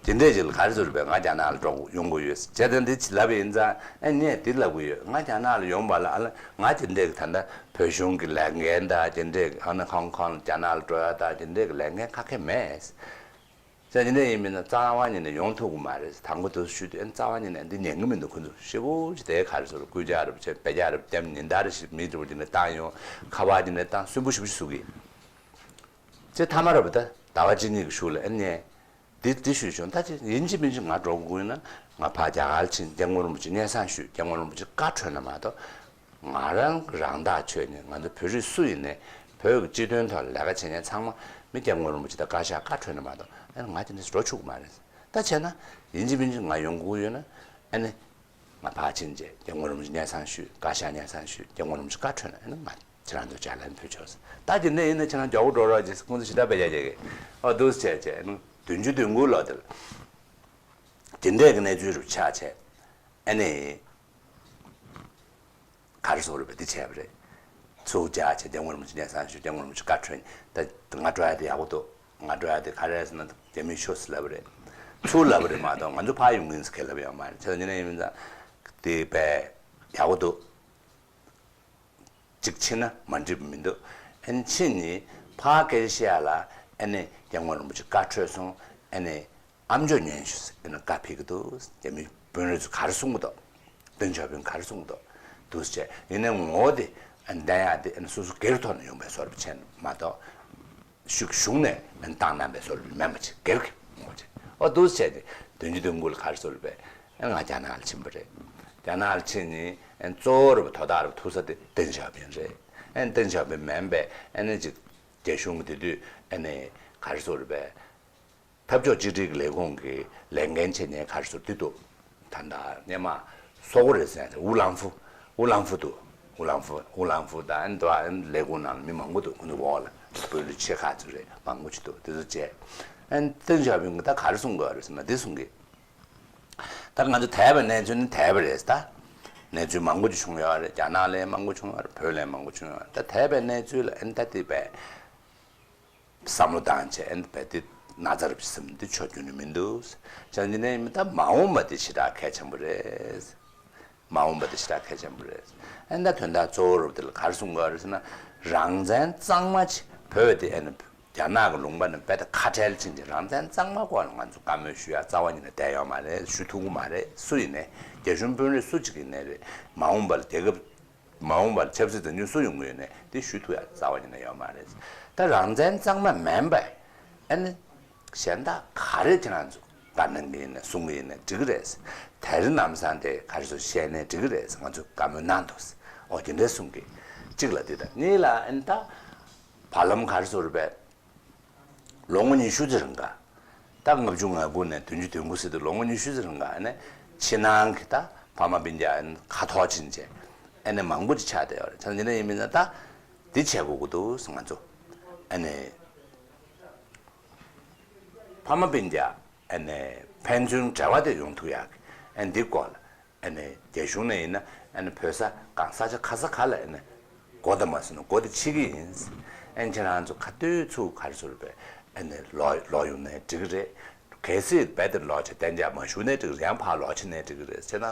དེ་འདྲས་ཅིག་ལ་ག་རེ་ཟེར་རེད་པས། ང་རྒྱ་ནག་ལ་འགྲོ་ཡོང་དགོས་ཡོད་ཟེར་བྱས་ཙང་འདི་ཅིག་ལབ་པ་ཡིན་ཙང་ཨ་ངས་འདི་ལབ་གི་ཡོད། ང་རྒྱ་ནག་ལ་ཡོང་བ་ལ་ཨ་ལ་ང་དེ་འདྲས་ཀྱི་ད་ལྟ་བོད་གཞུང་གི་ལས་འགན་དང་དེ་འདྲས་ཀྱི་ཨ་ནི་ཧོང་ཀོང་ལ་རྒྱ་ནག་ལ་འགྲོ་ཡ་དང་དེ་འདྲས་ཀྱི་ལས་འགན་ཁ་ཁེ་མེད་ཟེར། དེ་འདྲས་ཡིན་མིན་ན་རྩ་བ་ཉིད་ནས་ཡོང་ཐུབ་ཀྱི་མ་རེད་ཟེར། དང་པོ་དུ་ཞུས་དུས་ཨ་ནི་རྩ་བ་ཉིད་ནས་འདི་ཉན་གི་མི་འདུག་ཁོ་ཚོ་ཞེ་པོ་ཅིག་དེ་ག་རེ་ཟེར་སྐུལ་ལྕག་རེ་བྱས་བེད་སྤྱོད་རེ་བརྒྱབ་ཉིན་ལྟར་ཞིག་མི་འདྲ་བོ་དེ་འདྲས་བཏང་ཡོང་། ཁ་པར་དེ་འདྲས་བཏང་སུན་པོ་ཞེ་པོ་ཞིག་བཟོ་གི་ཚེ་ཐ་མ་ར་བ་ད་ཟླ་བ་གཅིག་གཉིས་ཀྱི་གཞུག་ལ་ཨ་ནི། འདི་འདི་ཞུས་བྱུང་ད་ཅི་ཡིན་གཅིག་མིན་གཅིག་ང་འགྲོ་དགོས་ན་ང་ཕར་རྒྱ་གར་ཕྱིན་སྐྱབས་མགོན་རིན་པོ་ཆེ་སྙན་སེང་ཞུས་སྐྱབས་མགོན་རིན་པོ་ཆེ་བཀའ་འཁྲོལ་ན་མ་གཏོགས་ང་རང་རང་ཐག་ཆོད་ནས་ང་ཚོ་བོད་རིགས་སུ་ཡིན་ནའི་བོད་ཀྱི་སྤྱི་དོན་ཐོག་ལ་ལས་ཀ་བྱེད་མཁན་ཚང་མ་མི་སྐྱབས་མགོན་རིན་པོ་ཆེ་དང་བཀའ་ཤག་བཀའ་འཁྲོལ་ན་མ་གཏོགས་ཨ་ནི་ང་དེ་འདྲ་འགྲོ་ཆོག་གི་མ་རེད། ད་བྱས་ན་ཡིན་གཅིག་མིན་གཅིག་ང་ཡོང་དགོས་ཡོད་ན་ཨ་ནི། ང་ཕར་ཕྱིན་རྗེས་སྐྱབས་མགོན་རིན་པོ་ཆེ་སྙན་སེང་ཞུས་བཀའ་ཤག་སྙན་སེང་ཞུས་སྐྱབས་མགོན་རིན་པོ་ཆེ་བཀའ་འཁྲོལ་ན་ཨ་ནི་ང་ཁྱེད་རང་ཚོ་ལྕགས་ལན་ཕུལ་ཆོག་ཟེར། ད་དེ་འདྲ་ཡིན་ན་ཁྱེད་རང་མགྱོགས་པོ་འགྲོ་རོགས་བྱེད་ཟེར་ཁོང་ཚོ་ཞེ་དྲག་བེད་སྤྱོད་བྱེད་ཀྱི། ཨོ་འདུག་སེ་བྱས་བྱས་ཨ་ནི་བདུན་ཅུ་དོན་དགུ་ལོ་དེར་དེ་འདྲས་ཀྱི་གནས་ཚུལ་རུ་ཆགས་བྱས་ཨ་ནི། ག་རེ་ཟེར་དགོས་རེད་པས་འདི་བྱས་པ་རེད། ཚུར་བཅར་བྱས་སྐྱབས་མགོན་རིན་པོ་ཆེ་སྙན་སེང་ཞུས་སྐྱབས་མགོན་རིན་པོ་ཆེ་བཀའ་འཁྲོལ་ད་ང་འགྲོ་ཡ་དེ་ཡག་པོ་འདུག་ང་འགྲོ་ཡ་དེ་ག་རེ་རེད་ཟེར་ན་རྒྱ་མིས་ཤོག་ཟེར་ལབ་པ་རེད། ཚུར་ལབ་པ་རེད་མ་གཏོགས་ང་ཚོ་ཕར་ཡོང་གི་ཡིན་ཟེར་ཁས་ལབ་ཡོད་མ་རེད། བྱས་ཙང་ཡིན་ན་ཡིན་མིན་ཙང་དེ་བས་ཡག་པོ་འདུག་གཅིག་ཕྱིན་ན་མ་འགྲིག་པ་མི་འདུག་ཨ་ནི་ཕྱིན་ནི་ཕར་སྐད་ཆ་བཤད་ཡ་ལ་ཨ་ནི་སྐྱབས་མགོན་རིན་པོ་ཆེ་བཀའ་འཁྲོལ་སོང་ཨ་ནི། ཨམ་ཅོག་ཉན་ཞུ་ཟེར་ན་བཀའ་ཕེབས་ཀྱི་འདུག་རྒྱ་མི་དཔོན་རིགས་ཚོ་ག་རེ་གསུང་གི་འདུག་ཏེང་ཞའོ་ཕིང་ག་རེ་གསུང་གི་འདུག་འདུག་སེ་བྱས་ཡིན་ནའི་ངོ་བོ་དེ་ཨ་ནི་བསྟན་ཡག་དེ་ཨ་ནི་སོ་སོ་སྒེར་ཐོག་ནས་ཡོང་བའི་བཟོ་འདྲ་བྱས་ནས་མ་གཏོགས་ཤུགས་གཞུང་ནས་ཨ་ནི་བཏང་གནང་བའི་བཟོ་འདྲ་མིན་པ་ཅིག་སྒེར་གྱི་ངོ་བོ་ཅིག་ཨོ་འདུག་སེ་བྱས་ཏེ་བདུན་ཅུ་དོན་དགུ་ལ་ག་རེ་བཟོ་འདྲ་བས་ཨ་ནི་ང་རྒྱ་ནག་ལ་ཕྱིན་པ་རེད། རྒྱ་ནག་ལ་ཕྱིན་ནས་ཨ་ནི་གཙོ་བོ་རུ་དོ་བདག་རུ་ཐུག་ས་དེ་ཏེང་ཞའོ་ཕིང་རེད། ཨ་ནི་ཏེང་ཞའོ་ཕིང་མིན་པས་ཨ་ནི་ཅིག་རྒྱ་གཞུང་གི་དེ་དུས་ཨ་ནི་ག་རེ་ཟེར་དགོས་རེད་པས། འཐབ་ཕྱོགས་གཅིག་སྒྲིལ་གྱི་ལས་ཁུངས་ཀྱི་ལས་འགན་བྱེད་མཁན་ག་རེ་ཟེར་དུས་དུ། ད་ལྟ་སྔོན་མ་སོག་པོ་རེད་ཟེར་ཡ་དེ་ཝུ་ལང་ཧྥུ། ཝུ་ལང་ཧྥུ་དུ། ཝུ་ལང་ཧྥུ། ཝུ་ལང་ཧྥུ་དང་ཨ་ནི་དུ་ཨ་ནི་ལས་ཁུངས་ནང་ལ་མི་མང་པོ་འདུག་ཁོ་ཚོ་འོག་ལ་བོད་རིགས་ཆེ་ཁག་ཚོ་རེད། མང་པོ་ཅིག་འདུག་དེ་ཚོ་བྱས། ཨ་ནི་ཏེང་ཞའོ་ཕིང་གིས་ད་ག་རེ་གསུང་དགོས་རེད་ཟེར་ན་འདི་གསུང་གི། ད་ང་ཚོ་དེ་བས་གནས་ཚུལ་ནི་དེ་བས་རེད་ད། གནས་ཚུལ་མང་པོ་ཅིག་བྱུང་ཡོད་རེད། རྒྱ་ནག་ལ་མང་པོ་བྱུང་ཡོད་རེད། བོད་ལ་མང་པོ་བྱུང་ཡོད་རེད། ད་དེ་བས་གནས་ཚུལ་ལ་ཨ་ནི་ད་དེ་བས། བསམ་བློ་བཏང་བྱས་ཨ་ནི་བས་དེ་ན་ཚ་རབ་ཅིག་སེམས་འདི་ཆོག་རྒྱུ་ནི་མི་འདུག་བྱས་ཙང་འདི་ནས་མི་ད་མ་འོངས་པ་དེ་ཞེ་དྲག་གལ་ཆེན་པོ་རེད། མ་འོངས་པ་དེ་ཞེ་དྲག་གལ་ཆེན་པོ་རེད། ཨ་ནི་ད་དོན་དག་གཙོ་བོ་རུ་དེ་ལ་ག་རེ་གསུང་དགོས་རེད་ཟེར་ན། རང་བཙན་གཙང་མ་ཅིག་བོད་དེ་ཨ་ནི་རྒྱ་ནག་གི་ལུང་པ་ནས་རྦད་དེ་ཁ་བྲལ་ཕྱིན་ཅིག་རང་བཙན་གཙང་མ་སྐོར་ལ་ང་ཚོ་བཀའ་མོལ་ཞུ་ཡ་རྩ་བ་ཉིད་ནས་བསྡད་ཡོད་མ་རེད། ཞུ་ཐུབ་ཀྱི་མ་རེད། སུ་ཡིན་ནའི་རྒྱ་གཞུང་དཔོན་རིགས་སུ་གཅིག་ཡིན་ནའི་རེད། མ་འོངས་པ་ལ་རྒྱལ་ཁབ་མ་འོངས་པར་ཆབ་སྲིད་འཛིན་སྐྱོང་སུ་ཡོང་གི་ཡོད་ནས་དེ་ཞུ་ཐུབ་ཡ་རྩ་བ་ཉིད་ནས་ཡོད་མ་རེད། ད་རང་བཙན་གཙང་མ་མིན་པ་ཨ་ནི་གཞན་དག་ག་རེ་ཁྱེད་རང་ཚོ་བཀའ་གནང་གི་ཡིན་ན་གསུང་གི་ཡིན་ན་འགྲིག་གི་རེད། དེ་རིང་ལམ་སང་དེ་ག་རེ་ཟེར་བཤད་ནའི་འགྲིག་གི་རེད། ང་ཚོ་བཀའ་མོལ་གནང་འདུག་ཨོ་དེ་འདྲ་གསུང་གི། གཅིག་ལ་དེ་དང་གཉིས་ལ་ཨ་ནི་ད་བར་ལམ་ག་རེ་ཟེར་བས། ལོ་ངོ་ཉི་ཤུ་ཙམ་རིང་ག་ད་ལྔ་བཅུ་ང་དགུ་ནས་བདུན་ཅུ་དོན་དགུ་ཟེར་དུས་ལོ་ངོ་ཉི་ཤུ་ཙམ་རིང་ག་ཨ་ནི་ཕྱི་ནང་གི་ད་ཕ་མ་སྤུན་ཀྱག་ཨ་ནི་ཁ་ཐོར་ཕྱིན་བྱས་ཨ་ནི་མང་པོ་ཅིག་ཆགས་བསྡད་ཡོད་རེད། ད་འདི་འདྲ་ཡིན་མིན་ན་ད་འདི་བྱེད་དགོས་ཀྱི་འདུག་ང་ཚོ་ཨ་ནི་ཕ་མ་སྤུན་ཀྱག་ཨ་ནི་ཕན་ཚུན་འབྲེལ་བ་དེ་ཡོང་ཐུབ་ཡག་གི་ཨ་ནི་འདི་སྐོར་ལ། ཨ་ནི་རྒྱ་གཞུང་ནས་ཡིན་ན་ཨ་ནི་བོད་ས་གང་ས་ཆ་ག་ས་ག་ལ་ཨ་ནི་སྒོ་དང་མ་སོང་ན་སྒོ་དེ་ཕྱེ་གི་ཡིན། ཨ་ནི་ཁྱེད་རང་ཚོ་ག་དུས་ཚུགས་ག་རེ་ཟེར་བས་ཨ་ནི་ལོག་ལོག་ཡོང་ནའི་འགྲིག་གི་རེད། གལ་སྲིད་རྦད་དེ་ལོག་བྱས་གཏན་འཇགས་མ་ཞུ་ནའི་འགྲིག་གི་རེད། ཡང་ཕར་ལོག་ཕྱིན་ནའི་འགྲིག་གི་རེད། བྱས་ན་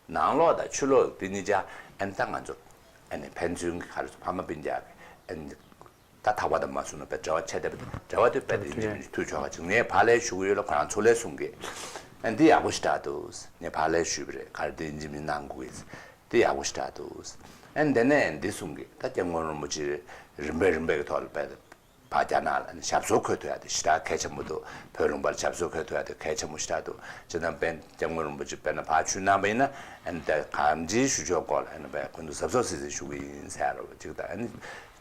ནང་ལོགས་དང་ཕྱི་ལོགས་དེ་གཉིས་ཆ་ཨ་ནི་ད་ང་ཚོ་ཨ་ནི་ཕན་ཚུན་གྱི་ག་རེ་ཟེར་ཕ་མ་སྤུན་ཀྱག་གི་ཨ་ནི། ད་ཐག་པ་དང་མ་སོང་ན་པའི་འབྲེལ་བ་ཆད་བསྡད་པ་དང་འབྲེལ་བ་དེ་རྦད་དེ་ཡིན་གཅིག་མིན་གཅིག་མཐུད་ཆོག་ག་ཅིག་ངས་ཕར་ལན་ཞུ་གི་ཡོད་ལ་ཁོ་རང་ཚུར་ལན་གསུང་གི། ཨ་འདི་ཡག་པོ་ཞེ་དྲག་འདུག་ངས་ཕར་ལན་ཞུས་པ་རེད། ག་རེ་འདི་ཡིན་གཅིག་མིན་གནང་དགོས་གི། འདི་ཡག་པོ་ཞེ་དྲག་འདུག་ཨ་འདི་ནས་འདི་གསུང་གི། ད་སྐྱབས་མགོན་རིན་པོ་ཆེ་རིམ་པས་རིམ་པས་ཀྱི་ཐོག་ལ་རྦད་དེ་ཕར་རྒྱ་ནག་ལ་ཨ་ནི་ཞབས་སོར་འཁོད་ཐུབ་ཡ་དེ་ཞེ་དྲག་གལ་ཆེན་པོ་འདུག་བོད་ལུང་པར་ཞབས་སོར་འཁོད་ཐུབ་ཡ་དེ་གལ་ཆེན་པོ་ཞེ་དྲག་འདུག་བྱས་ཙང་དཔལ་སྐྱབས་མགོན་རིན་པོ་ཆེ་དཔེར་ན་ཕར་ཆུ་ནང་པ་ཡིན་ན་ཨ་ནི་ད་གང་ཅིའི་ཞུ་ཕྱོགས་སྐོར་ལ་ཨ་ནི་དཔེ་ཁོང་ཚོ་གཟབ་གཟབ་སིག་སིག་ཞུ་གི་ཡིན་ཟེར་རོ་གཅིག་དང་། ཨ་ནི་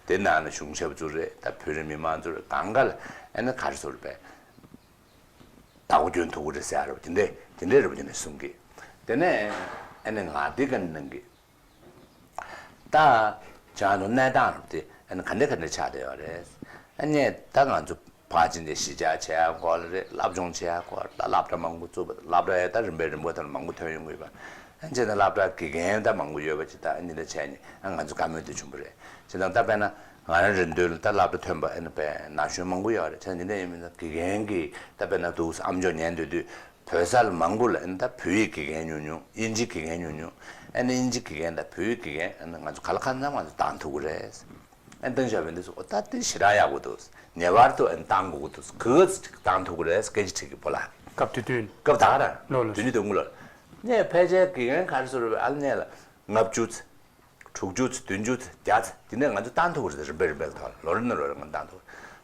དེ་ནང་ནས་གཞུང་ཞབས་ཚུར་རེད། ད་བོད་རིགས་མི་མང་ཚོ་རེད། གང་ག་ལ་ཨ་ནི་ག་རེ་ཟེར་བས་བདག་པོ་སྐྱོན་ཐུབ་ཀྱི་རེད་ཟེར་རོ། དེ་འདྲས་དེ་འདྲས་རེད་པ། དེ་ནས་གསུང་གི། དེ་ནས་ཨ་ནི་ང་འདི་ག་ནས་གནང་གི། ད་བྱང་དུ་གནས་སྟངས་རུ་དེ་ཨ་ནི་ག་འདྲ་ག་འདྲ་ཆགས་བསྡད་ཡོད་རེད། ཨ་ནི་ད་ང་ཚོ་ཕར་ཕྱིན་ཏེ་གཞིས་ཆགས་བྱེད་ཡག་སྐོར་རེད། སློབ་སྦྱོང་བྱེད་ཡག་སྐོར་ལ་སློབ་གྲྭ་མང་པོ་བཙུགས་པ་དང་། སློབ་གྲྭ་ཡང་ད་རིམ་པས་རིམ་པས་ད་མང་པོ་ཐོན་ཡོང་གི་ཡོད་པ། ཨ་ནི་བྱས་ན་སློབ་གྲྭ་དགེ་རྒན་ད་མང་པོ་ཡོད་པ་ཅིག་ད་ཨ་ནི་ད་བྱས་ནས་ཨ་ང་ཚོ་བཀའ་མོལ་དེ་བྱུང་བ་རེད། བྱས་ཙང་ད་དཔེར་ན་ང་རང་རེ་འདུན་ལ་ད་སློབ་གྲྭ་ཐོན་པ་ཨ་ནི་དཔེ་ན་གཞོན་མང་པོ་ཡོད་རེད། བྱས་ཙང་འདི་འདྲ་ཡིན་མིན་ད་དགེ་རྒན་གྱི་ད་དཔེར་ན་འདུག་ཨ་མཆོག་ཉན་འདོད་དུས། བོད་ས་ལ་མང་པོ་ལ་ཨ་ནི་ད་བོད་ཡིག་དགེ་རྒན་ཉུང་ཉུང་། དབྱིན་ཇི་དགེ་རྒན་ཉུང་ཉུང་། ཨ་ནི་དབྱིན་ཇི་དགེ་རྒན་དང་བོད་ཡིག་དགེ་རྒན་ཨ་ནི་ང་ཚོ་ག་ལ་གང་འཚམ་ང་ཚོ་བཏང་ཐུབ་ཀྱི་རེད། ཨ་ནི་ཏེང་ཞའོ་ཕིང་འདི་ཚོ་ཨོ་ད་དེ་ཞེ་དྲག་ཡག་པོ་འདུག་ངེས་པར་དུ་ཨ་ནི་བཏང་དགོས་ཀྱི་འདུག་ག་ཚོད་ཅིག་བཏང་ཐུབ་ཀྱི་རེད། སྐད་ཆ་དྲིས་ཀྱི་བོ་ལ། སྐབས་དེ་དུས། སྐབས་ད་ག་རང་ལོ་ལོ་བདུན་ཅུ་དོན་དགུ་ལོར། ངས་ཕལ་ཆེར་དགེ་རྒན་ག་རེ་ཟེར་བས་ཨ་ནི་ལ་ལྔ་བཅུ་ཙམ། དྲུག་ཅུ་ཙམ། བདུན་ཅུ་ཙམ། བརྒྱ་ཙམ། དེ་ནས་ང་ཚོ་བཏང་ཐུབ་ཀྱི་རེད། རིམ་པས་རིམ་པས་ཐོག་ལོ་རེ་ནས་ལོ་རེ་ང་བཏང་ཐུབ།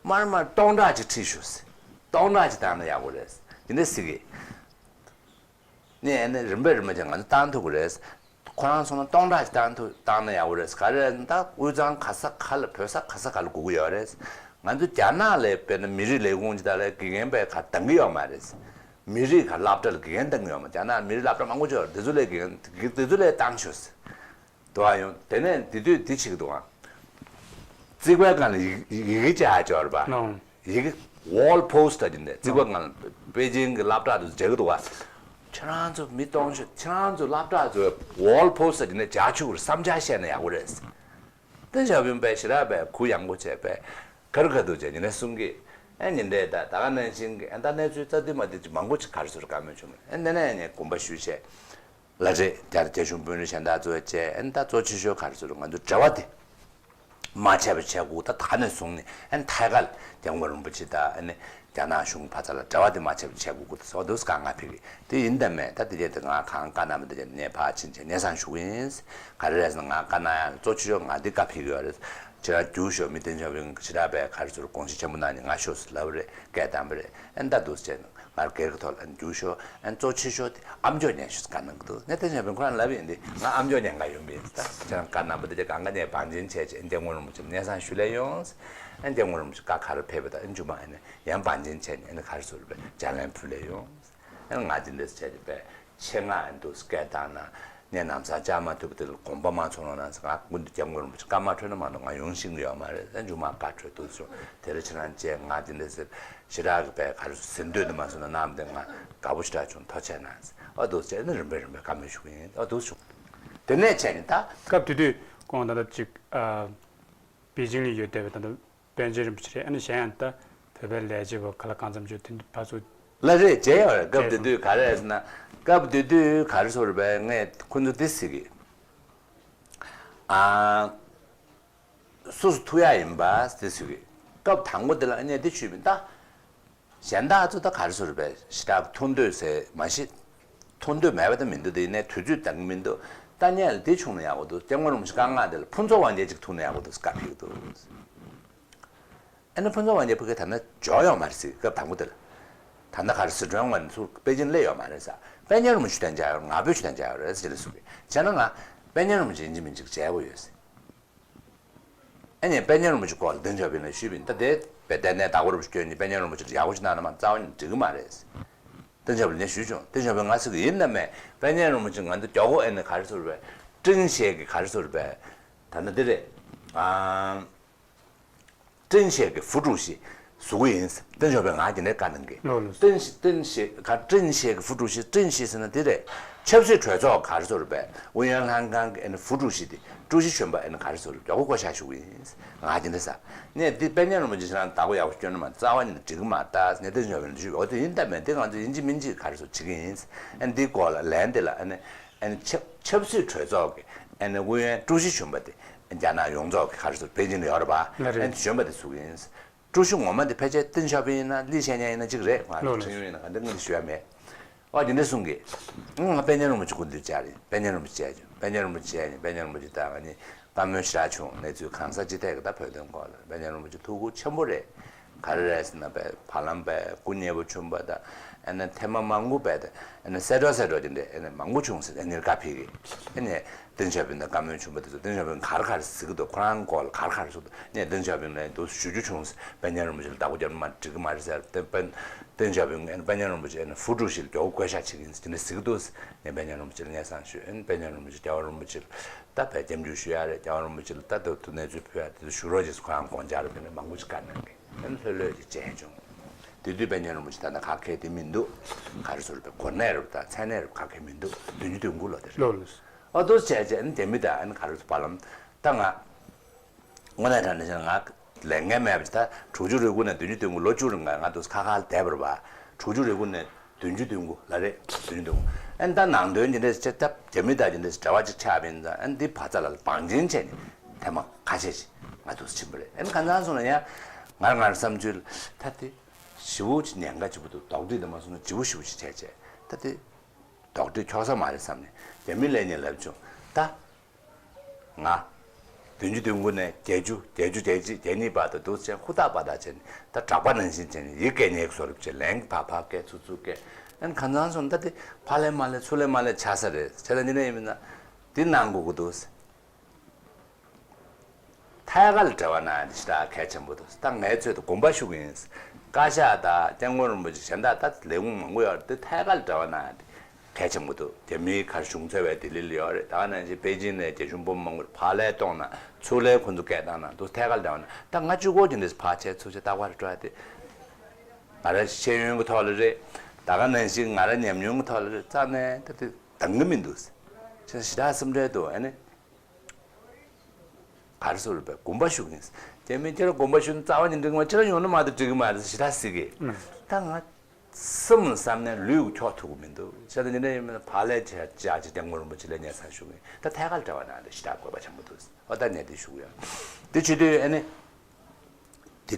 མར་མར་སྟོང་ཕྲག་ཅིག་ཁྲིད་ཤོག་ཟེར། སྟོང་ཕྲག་ཅིག་བཏང་ན་ཡག་པོ་རེད། དེ་འདྲ་ཟེར་གི། ནས་ཨ་ནི་རིམ་པས་རིམ་པས་ཀྱང་ང་ཚོ་བཏང་ཐུབ་ཀྱི་རེད། ཁོ་རང་སོང་ན་སྟོང་ཕྲག་ཅིག་བཏང་ཐུབ་བཏང་ན་ཡག་པོ་རེད། ག་རེ་ད་དབུས་གཙང་ག་ས་ག་ལ་བོད་ས་ག་ས་ག་ལ་དགོས་ཀྱི་ཡོད་རེད། ང་ཚོ་རྒྱ་ནག་ལ་དཔེར་ན་མི་རིགས་ལས་ཁུངས་ཅིག་དག་ལ་དགེ་རྒན་པས་ག་འདང་གི་ཡོད་མ་རེད། མི་རིགས་ག་སློབ་གྲྭ་ལ་དགེ་རྒན་འདང་གི་ཡོད་མ། རྒྱ་ནག་མི་རིགས་སློབ་གྲྭ་མང་པོ་ཅིག་ཡོད་རེད། དེ་ཚོ་ལ་དགེ་རྒན་དེ་ཚོ་ལ་བཏང་ཤོག་ཟེར། འདུག་ཨ་ཡོང་། དེ་ནས་དེ་དུས་དེ་ཆིག་འདུག་ཨ། རྩིག་པའི་སྒང་ལ་ཡི་ཡི་གེ་བྱ་ཡ་ཅིག་ཡོད་རེད་པ། ནོ། ཡི་གེ་wall poster་ཅིག་འདི་རྩིག་པའི་སྒང་ལ་པེ་ཅིང་གི་སློབ་གྲྭ་དུ་མཇལ་གི་འདུག་ཨ། ཁྱེད་རང་ཚོ་མི་གཏོང་ཤོག་ཁྱེད་རང་ཚོ་སློབ་གྲྭ་ཚོའི་wall poster་ཅིག་འདི་མཇལ་ཆོག་གི་རེད། བསམ་འཆར་བཤད་ན་ཡག་པོ་རེད། ཏེང་ཞའོ་ཕིང་པས་ཞེ་དྲག་པས་གུ་ཡངས་པོ་བྱས་པས་ཁ་རུ་ཁ་ཐུག་བྱས་ཉིན་རེ་གསུང་གི། ཨ་ཉིན་རེ་ད་ད་ག་ནང་བཞིན་གི་ཨ་ད་གནས་ཚུལ་རྩ་དུས་མ་དུས་ཅིག་མང་པོ་ཅིག་ག་རེ་ཟེར་བཀའ་མོལ་བྱུང་། ཨ་ནི་ནས་ངས་དགོངས་པ་ཞུས་བྱས། ལ་རེད། རྒྱ་རྒྱ་གཞུང་དཔོན་རིགས་གཞན་དག་ཚོ་བཅས་ཨ་ནི་ད་གཙོ་ཆེ་ཤོས་ག་རེ་ཟེར་ང་ཚོ་འབྲེལ་བ་དེ་མ་ཆད་པ་བྱེད་དགོས། ད་ད་ནས་བཟུང་ནས་ཨ་ནི་ཐད་ཀར་སྐྱབས་མགོན་རིན་པོ་ཆེ་དང་ཨ་ནི་རྒྱ་ནག་གཞུང་ཕ་ཚ་ལ་འབྲེལ་བ་དེ་མ་ཆད་པ་བྱེད་དགོས་ཀྱི་འདུག་ཟེར་བ་འདུག་སེ་བཀའ་ང་ཕེབས་ཀྱི། དེ་ཡིན་དང་མེད་ད་དེ་རྗེས་དེ་ང་གང་བཀའ་གནང་མི་དེ་རྗེས་ནས་ཕར་ཕྱིན་བྱས་སྙན་སེང་ཞུ་གི་ཡིན། ག་རེ་རེད་ཟེར་ན་ང་བཀའ་གནང་ཡ་ལ་གཙོ་ཆེ་ཤོས་ང་འདི་བཀའ་ཕེབས་ཀྱི་ཡོད་རེད། ཁྱེད་རང་རྒྱུགས་ཤོག་མི་བསྟན་ཆོག་པའི་ཞེ་དྲག་པའི་ག་རེ་ཟེར་དགོངས་གཞི་ཆེན་པོ་གནང་ནས་ང་ཤོག་ཟེར་ལབ་རེད། སྐད་བཏང་པ་རེད། ཨན་ད་འདུག་ཟེར་ནས་ང་སྒེར་གྱི་ཐོག་ལ་ཨན་རྒྱུགས་ཤོག་ཨན་གཙོ་ཆེ་ཤོག་དེ་ཨམ་ཅོག་ཉན་ཤོག་ཟེར་བཀའ་གནང་གི་འདུག་ངས་བསྟན་ཆོག་པའི་ཁོ་རང་ལབ་ཡིན་ཏེ་ང་ཨམ་ཅོག་ཉན་ག་ཡོང་པ་ཡིན་ད། ཁྱེད་རང་བཀའ་གནང་པ་དེ་ཅག་གང་ག་ནས་བང་ཆེན་བྱས་ཅེས་ཨན་སྐྱབས་མགོན་རིན་པོ་ཆེ་སྙན་སེང་ཞུ་ལེ་ཡོང་། ཨན་སྐྱབས་མགོན་རིན་པོ་ཆེ་བཀའ་ག་རེ་ཕེབས་པ་ད་ཨན་མཇུག་མ་ཨན་ཡང་བང་ཆེན་བྱས་ནས་ཨན་ག་རེ་ཟེར་བའི་ལྗགས་ལན་ཕུལ་ལེ་ཡོང་། ཨན་ང་དེ་འདྲ་བྱས་ཏེ་པས་ཆེད་མངགས་ཨན་འདུག་སྐད་བཏང་ན། ངས་ལམ་སང་བཅར་མ་ཐུབ་པ་དེ་ལ་དགོངས་པ་མ་ཚོམ་རོགས་གནང་ཟེར། ང་སྐུ་མདུན་སྐྱབས་མགོན་རིན་པོ་ཆེ་བཀའ་མ་འཁྲོལ་ན་མ་གཏོགས་ང་ཡོང་ཤེས་ཀྱི་ཡོད་མ་རེད་ཟེར། མཇུག་མ་བཀའ་འཁྲོལ་འདུག་བྱུང་། དེ་རིང་ཁྱེད་རང་བཅས་ང་དེ་འདྲ་ཟེར་ཞེ་དྲག་གི་པས་ག་རེ་ཟེར་འདོད་དུ་མ་སོང་ན་གནང་བ་དེ་ང་དགའ་པོ་ཞེ་དྲག་བྱུང་། ཐུགས་རྗེ་གནང་ཟེར། ཨོ་འདུག་བྱས་ནས་རིམ་པས་རིམ་པས་བཀའ་མོལ་ཞུ་གི་ཡིན། ཨོ་འདུག་བྱུང་། དེ་ནས་བྱས་ནས་ད། སྐབས་དེ་དུས་ཁོང་ད་ལྟ་ཅིག་ཨ། པེ་ཅིང་ལ་ཡོད་བསྡད་པའི་ད་ལྟ་པཎ་ཆེན་རིན་པོ་ཆེ་རེད། ཨ་ནི་གཞན་ཡང་ད་བོད་པའི་ལས་བྱེད་པ་ག་ལ་གང་འཚམ་ཅིག་དེ་འདྲ་ཕར་ཚུར་ལ་རེད་བྱས་ཡོད་རེད། སྐབས་དེ་དུས་ག་རེ་ཟེར་ན། སྐབས་དེ་དུས་ག་རེ་ཟེར་བས་ངས་ཁོ་ཚོ་འདི་ཟེར་གི། ཨ། སོ་སོ་ཐུག་ཡག་ཡིན་པ་འདི་ཟེར་གི། སྐབས་དང་པོ་འདི་ལ་ངས་འདི་ཞུས་མིན་ད། གཞན་དག་ཚོ་ད་ག་རེ་ཟེར་བས་ཞེ་དྲག་ཐུག་འདོད་ཟེར་མ་གཞི། ཐུག་འདོད་མེད་པ་ད་མི་འདུག་དེ་ནས་དུས་ཚོད་འདང་གི་མི་འདུག་ད་ངས་ལ་འདི་བྱུང་ན་ཡག་པོ་འདུག་སྐྱབས་མགོན་རིན་པོ་ཆེ་བཀའ་མངགས་དེ་ལ་ཕུན་ཚོགས་དབང་རྒྱལ་ཅིག་ཐུག་ན་ཡག་པོ་འདུག་བཀའ་ཕེབས་འདུག་ཨ་ནི་ཕུན་ཚོགས་དབང་རྒྱལ་ཕ་གིར་ད་ནི་འབྱོར་ཡོད་མ་རེད་ཟེར། སྐབས་དང་པོ་དེ་ལ། ད་ལྟ་ག་རེ་ཟེར་སྒྲོན་དབང་ཚུར་པེ་ཅིན་སླེབས་ཡོད་མ་རེད་ཟེར། དཔལ་མགོན་རིན་པོ་ཆེ་དང་མཇལ་ཡོད་རེད། ང་ཕོད་ཆེ་དང་མཇལ་ཡོད་རེད་ཟེར་ལ་གསུངས་པས། བྱས་ན་ང་དཔལ་མགོན་རིན་པོ་ཆེ་ཡིན་གཅིག་མིན་གཅིག་མཇལ་དགོས་ཡོད་ཟེར། ཨ་ནི་དཔལ་མགོན་རིན་པོ་ཆེ་སྐོར་ལ་བསྟན་ཆོས་པ་ལ་ཞུས་པ་ཡིན། ད་དེ་བས་ཏན་ཏན་བདག་པོ་རུ་སྐྱོན་ནི་དཔལ་མགོན་རིན་པོ་ཆེ་ལ་ཡག་པོ་ཞིག་གནང་ན་མ་རྩ་བ་ནས་འགྲིག་གི་མ་རེད་ཟེར། བསྟན་ཆོས་པ་ལ་ཞུས་བྱུང་། བསྟན་ཆོས་པས་ང་ཟེར་གི་ཡིན་ན་མེད། དཔལ་མགོན་རིན་པོ་ཆེ་ང་ཚོ་མགྱོགས་པོ་ཨ་ནི་ག་རེ་ཟེར་བས། ཀྲིན་ཤེ་གི་ག་རེ་ཟེར་བས། ད་ནི་འདི་རེད། ཨ། ཀྲིན་ཤེ་གི་ཧྥུ་ཀྲུའུ་ཞི་བཟོ་གི་ཡིན། བསྟན་ཆོས་པས་ང་དེ་འདྲའི་བཀའ་གནང་གི། ལོ་ལོ། ཀྲིན་ཤེ་ཀྲིན་ཤེ་ག་ཀྲིན་ཤེ་གི་ཧྥུ་ཀྲུའུ་ཞི། ཀྲིན་ཤེ་ཟེར་ན་དེ་རེད། ཆབ་སྲིད་གྲོས་ཚོགས་ག་རེ་ཟེར་བས། ཨུ་ཡོན་ལྷན་ཁང་གི་ཨ་ནི་ཧྥུ་ཀྲུའུ་ཞི་དེ། ཀྲུའུ་ཞི་གཞོན་པ་ཨ་ནི་ག་རེ་ཟེར་མགྱོགས་པོ་བསྐོ་བཞག་ཞུ་གི་ཡིན། ང་དེ་འདྲ་ཟེར། ནས་འདི་དཔལ་མགོན་རིན་པོ་ཆེ་ཁྱེད་རང་བདག་པོ་ཡག་པོ་སྐྱོན་ན་མ་རྩ་བ་ཉིད་ནས་འགྲིག་གི་མ་རེད་ཟེར་ནས། བསྟན་ཆོས་པ་ལ་ཞུས་པས། འོ་དེ་ཡིན་ད་མེད། དེ་ང་ཚོ་ཡིན་གཅིག་མིན་གཅིག་ག་རེ་ཟེར་བྱེད་ཀྱི་ཡིན། ཨ་ནི་འདིའི་སྐོར་ལ་ལན་དེ་ལ་ཨ་ནི། ཨ་ནི་ཆབ་ཆབ་སྲིད་གྲོས་ཚོགས་ཀྱི་ཨ་ནི་ཨུ་ཡོན་ཀྲུའུ་ཞི་གཞོན་པ་དེ་རྒྱ་ནག་ཡོངས་རྫོགས་ཀྱི་ག་རེ་ཟེར་པེ་ཅིང་ལ་ཡོད་རེད་པ། ལ་རེད། ཨ་ནི་གཞོན་པ་དེ་བཟོ་གི་ཡིན། ཀྲུའུ་ཞི་ངོ་མ་དེ་ཕལ་ཆེར་ཏིན་ཞའོ་ཕིང་ཡིན་ན་ལི་ཤན་ཡན་ཡིན་ན་གཅིག་རེད། ང་ལ་ལོ་ལོ། ཁྲིན་ཡུན་ཡིན་ན་ག་འདྲ་ངས་ཞུ་ཡ་མེད། ཨོ་དེ་འདྲ་གསུང་གི། ང་དཔལ་མགོན་རིན་པོ་ཆེ་སྐུ་མདུན་བཅར་ཡིན། དཔལ་མགོན་རིན་པོ་ཆེ་བཅར་ཡིན། དཔལ་མགོན་རིན་པོ་ཆེ་བཅར་ཡིན། དཔལ་མགོན་རིན་པོ་ཆེ་ད་ང་གཉིས་བཀའ་མོལ་ཞེ་དྲག་བྱུང་། གནས་ཚུལ་གང་ས་ཅི་ཐད་ཀྱི་ད་བོད་དོན་སྐོར་ལ་དཔལ་མགོན་རིན་པོ་ཆེ་ཐུགས་ཁུར་ཆེན་པོ་རེད། ག་རེ་རེད་ཟེར་ན་པས་བར་ལམ་པས་སྐུ་མཉེལ་པོ་བྱུང་བ་དང་། ཨ་ནི་ཐེངས་མ་མང་པོ་པས་དང་། ཨ་ནི་གསལ་སྒྲོག་གསལ་སྒྲོག་དེ་འདྲས་ཨ་ནི་མང་པོ་བྱུང་ཟེར་ཨ་ནི་བཀའ་ཕེབས་ཀྱི། ཨ་ནི་ཏིན་ཞའོ་ཕིང་དང་བཀའ་མོལ་བྱུང་བ་དེ་ཚོ་ཏིན་ཞའོ་ཕིང་ག་རེ་ག་རེ་ཟེར་གྱི་འདུག་ཁོ་རང་སྐོར་ལ་ག་རེ་ག་རེ་ཟེར་གྱི་འདུག་ནས་ཏིན་ཞའོ་ཕིང་ལ་འདུག་ཞུ་རྒྱུ་བྱུང་ཟེར། དཔལ་མགོན་རིན་པོ་ཆེ་ལ་བདག་པོ་རྒྱབ་ན་མ་འགྲིག་གི་མ་རེད་ཟེར། ཏིན་དཔལ་ཏིན་ཞའོ་ཕིང་ཨ་ནི་དཔལ་མགོན་རིན་པོ་ཆེ་ཨ་ནི་ཧྥུ་ཀྲུའུ་ཞི་ལ་མགྱོགས་པོ་བསྐོ་བཞག་བྱེད་ཀྱི་ཡིན་ཟེར་དེ་འདྲ་ཟེར་གྱི་འདུག་ཟེར་ནས་དཔལ་མགོན་རིན་པོ་ཆེ་ལ་སྙན་སེང་ཞུས། ཨ་ནི་དཔལ་མགོན་རིན་པོ་ཆེ་རྒྱལ་བ་རིན་པོ་ཆེ་ལ། ད་བས་སྐྱབས་འཇུག་ཞུ་ཡ་རེད། རྒྱལ་བ་རིན་པོ་ཆེ་ལ་ད་དུ་དུ་གནས་ཚུལ་ཕུལ་ཡ་དེ་ཚོ་ཞུ་རོགས་བྱེད་ཟེར་ཁོ་རང་དགོངས་འཆར་རེ་ཕུལ་ནས་མང་པོ་ཞིག་བཀའ་གནང་གི། ཨ་ནི་ལྷོད་ལྷོད་ཅིག་བྱས་བྱུང་། དེ་དུས་དཔལ་མགོན་རིན་པོ་ཆེ་ད་ལྟ་ག་གེ་དེ་མི་འདུག་ག་རེ་ཟེར་བས་གོ་གནས་རེད་པ། ད་མཚན་གནས་རེད་པ། ག་གེ་མི་འདུག་བདུན་ཅུ་དོན་དགུ་ལོ་དེ་རེད། ལོ་ལོ། ཨོ་དུ་བྱས་བྱས་ཨ་ནི་དེ་མི་ད་ཨ་ནི་ག་རེ་ཟེར་བར་ལམ་ད་ང་། དངོས་གནས་དྲང་གནས་བྱས་ན་ང་ལས་འགན་མེད་པ་ཞིག་ད་དྲུག་ཅུ་རེ་དགུ་ནས་བདུན་ཅུ་དོན་དགུ་ལོ་བཅུ་རིང་ག་ང་དུ་ཁ་ཁར་བསྡད་པ་རེད་པ། དྲུག་ཅུ་རེ་དགུ་ནས་བདུན་ཅུ་དོན་དགུ་ལ་རེད། བདུན་ཅུ་དོན་དགུ། ཨ་ནི་ད་ནང་དོན་ཇི་འདྲས་ཅིག་ད་རྒྱ་མི་དང་ཇི་འདྲས་ཅིག་འབྲེལ་བ་ཅིག་ཆགས་པ་ཡིན་ཙང་། ཨ་ནི་འདི་བར་མཚམས་ལ་བང་ཆེན་བྱས་ནས་ཐེངས་མ་ཁ་ཤས་ཤིག་ང་དུ་ཕྱིན་པ་རེད། ཨ་ནི་གང་ཚང་སོང་ན་ཡང་ང་རང་ང་རང་བསམ་ཚུལ་ད་དེ་ཞེ་པོ་ཅིག་ཉེན་ཁ་ཆེ་པོ་འདུག་དོགས་འདྲི་དེ་མ་སོང་ན་ལྗིད་པོ་ཞེ་པོ་ཅིག་བྱས་བྱས་ད་དེ་དོགས་འདྲི་ཁྱོག་ས་མ་རེད་བསམ་ནས། རྒྱ་མི་ལ་ངས་ལབ་བྱུང་ད། ང་། བདུན་ཅུ་དོན་དགུ་ནས་བརྒྱད་ཅུ། བརྒྱད་ཅུ། བརྒྱད་ཅུ། བརྒྱད་གཉིས་བར་དུ་འདུག་བྱས་ཧུར་ཐག་པ་ཐག་བྱས་ནས་ད་གྲགས་པ་ནང་བཞིན་བྱས་ནས་ཡི་གེ་ཉེས་བཟོ་རུབ་བྱས། ལན་ཕར་ཕར་བསྐྱལ། ཚུར་ཚུར་བསྐྱལ། ཨ་ནི་གང་ཚང་སོང་ད་དེ་ཕར་ལེན་མར་ལེན་ཚུར་ལེན་མར་ལེན་ཆགས་ས་རེད། བྱས་ཙང་འདི་ནས་ཡིན་ན་འདི་གནང་དགོས་ཀྱི་འདུག་ཐད་ཀར་ལ་འབྲེལ་བ་གནང་ཡ་དེ་ཞེ་དྲག་གལ་ཆེན་པོ་འདུག་ད་ངའི་ཚོད་དུ་དགོངས་པ་ཞུ་གི་ཡིན། བཀའ་ཤག་དང་སྐྱབས་མགོན་རིན་པོ་ཆེ་གཞན་དག་ད་ལས་ཁུངས་མང་པོ་ཡོད་རེད། དེ་ཐད་ཀར་ལ་འབྲེལ་བ་གནང་ཡ་དེ། གལ་ཆེན་པོ་འདུག་རྒྱ་མིའི་གར་གཞུང་ཚབ་པའི་ལྡི་ལི་ལ་ཡོད་རེད། ད་ག་ནང་བཞིན་པེ་ཅིན་ནས་རྒྱ་གཞུང་དཔོན་མང་པོ་ཕར་ལན་གཏོང་ན་ཚུར་ལན་ཁོང་ཚོ་སྐད་བཏང་ན་འདུག་ཐད་ཀར་ལ་འབྲེལ་བ་ན་ད་ང་གཅིག་པོ་དེ་འདྲས་ཕར་བྱས་ཚུར་བྱས་རྟག་པར་འགྲོ་ཡ་དེ། ང་རང་ཤེས་ཡོན་གྱི་ཐོག་ལ་རེད། ད་ག་ནང་བཞིན་ང་རང་ཉམས་མྱོང་གི་ཐོག་ལ་རེད། རྩ་ནས་ད་དེ་འདང་གི་མི་འདུག་ཅེས་ཞེ་དྲག་སེམས་ཁྲལ་འདུག་ཨ་ནི། ག་རེ་ཟེར་བས་དགོངས་པ་ཞུ་གི་ཡིན། རྒྱ་མིས་ཁྱེད་རང་དགོངས་པ་ཞུ་ན་རྩ་བ་ཉིད་འགྲིག་གི་མ་རེད། ཁྱེད་རང་ཡོང་ན་མ་གཏོགས་འགྲིག་གི་མ་རེད་ཞེ་དྲག་ཟེར་གི། ཨང་། ད་ང་སེམས་ལ་བསམ་ནས་ལུས་ཀྱིས་འཁྱོག་ཐུབ་ཀྱི་མི་འདུག་བྱས་ཙང་འདི་འདྲ་ཡིན་མིན་ཕར་ལན་བྱས་བྱས་སྐྱབས་མགོན་རིན་པོ་ཆེ་ལ་སྙན་སེང་ཞུ་གི་ཡིན། ད་ཐད་ཀར་འབྲེལ་བ་གནང་སྟེ་ཞེ་དྲག་དགོས་པ་ཆེན་པོ་འདུག་ཨོ་ད་ངས་འདི་ཞུ་གི་ཡོད། འདི་བྱེད་དུས་ཨ་ནི། འདི།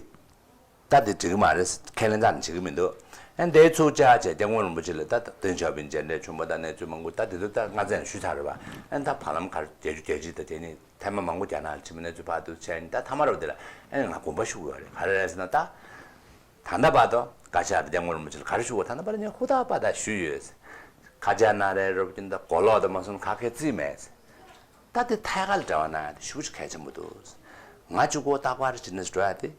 ད་དེ་འགྲིག་གི་མ་རེད། ཁས་ལེན་ད་ནི་བྱེད་ཀྱི་མི་འདུག་ཨ་ནི་དེའི་ཚུར་བཅར་བྱས་སྐྱབས་མགོན་རིན་པོ་ཆེ་ལ་ད་ཏིན་ཞའོ་ཕིང་མཇལ་འཕྲད་བྱུང་བ་དང་གནས་ཚུལ་མང་པོ་ད་དེ་ཚོ་ད་སྔ་ཚན་ཞུས་ཚར་རེད་པ། ཨ་ནི་ད་བར་ལམ་གར་བརྒྱད་ཅུ་གྱ་གཅིག་དང་བརྒྱད་གཉིས་ ཐེངས་མ་མང་པོ་རྒྱ་ནག་ལ་ཕྱིན་པ་གནས་ཚུལ་ཕར་ཚུར་བྱས་ནས། ད་ཐ་མ་རུ་དེ་ལ་ཨེ་ང་དགོངས་པ་ཞུ་གི་ཡོད་རེད། ག་རེ་རེད་ཟེར་ན། ད་ད་ལྟ་བར་དུ་བཀའ་ཤག་དང་སྐྱབས་མགོན་རིན་པོ་ཆེ་ལ་ག་རེ་ཞུ་དགོས། ད་ལྟ་བར་ངས་ཧུར་ཐག་པ་ཐག་ཞུས་ཡོད། ཁ་ཆག་ན་རེ་རོབ་ཀྱིན་ད་གོ་ལོག་དང་མ་སོང་ཁ་སྐད་བརྩིས་མེད། ད་དེ་ཐད་ཀར་ལ་འབྲེལ་བ་གནང་ཡ་དེ་ཞེ་པོ་ཅིག་གལ་ཆེན་པོ་འདུག། ང་གཅིག་པོ་རྟག་པར་ཇི་ནས་འགྲོ་ཡ་དེ།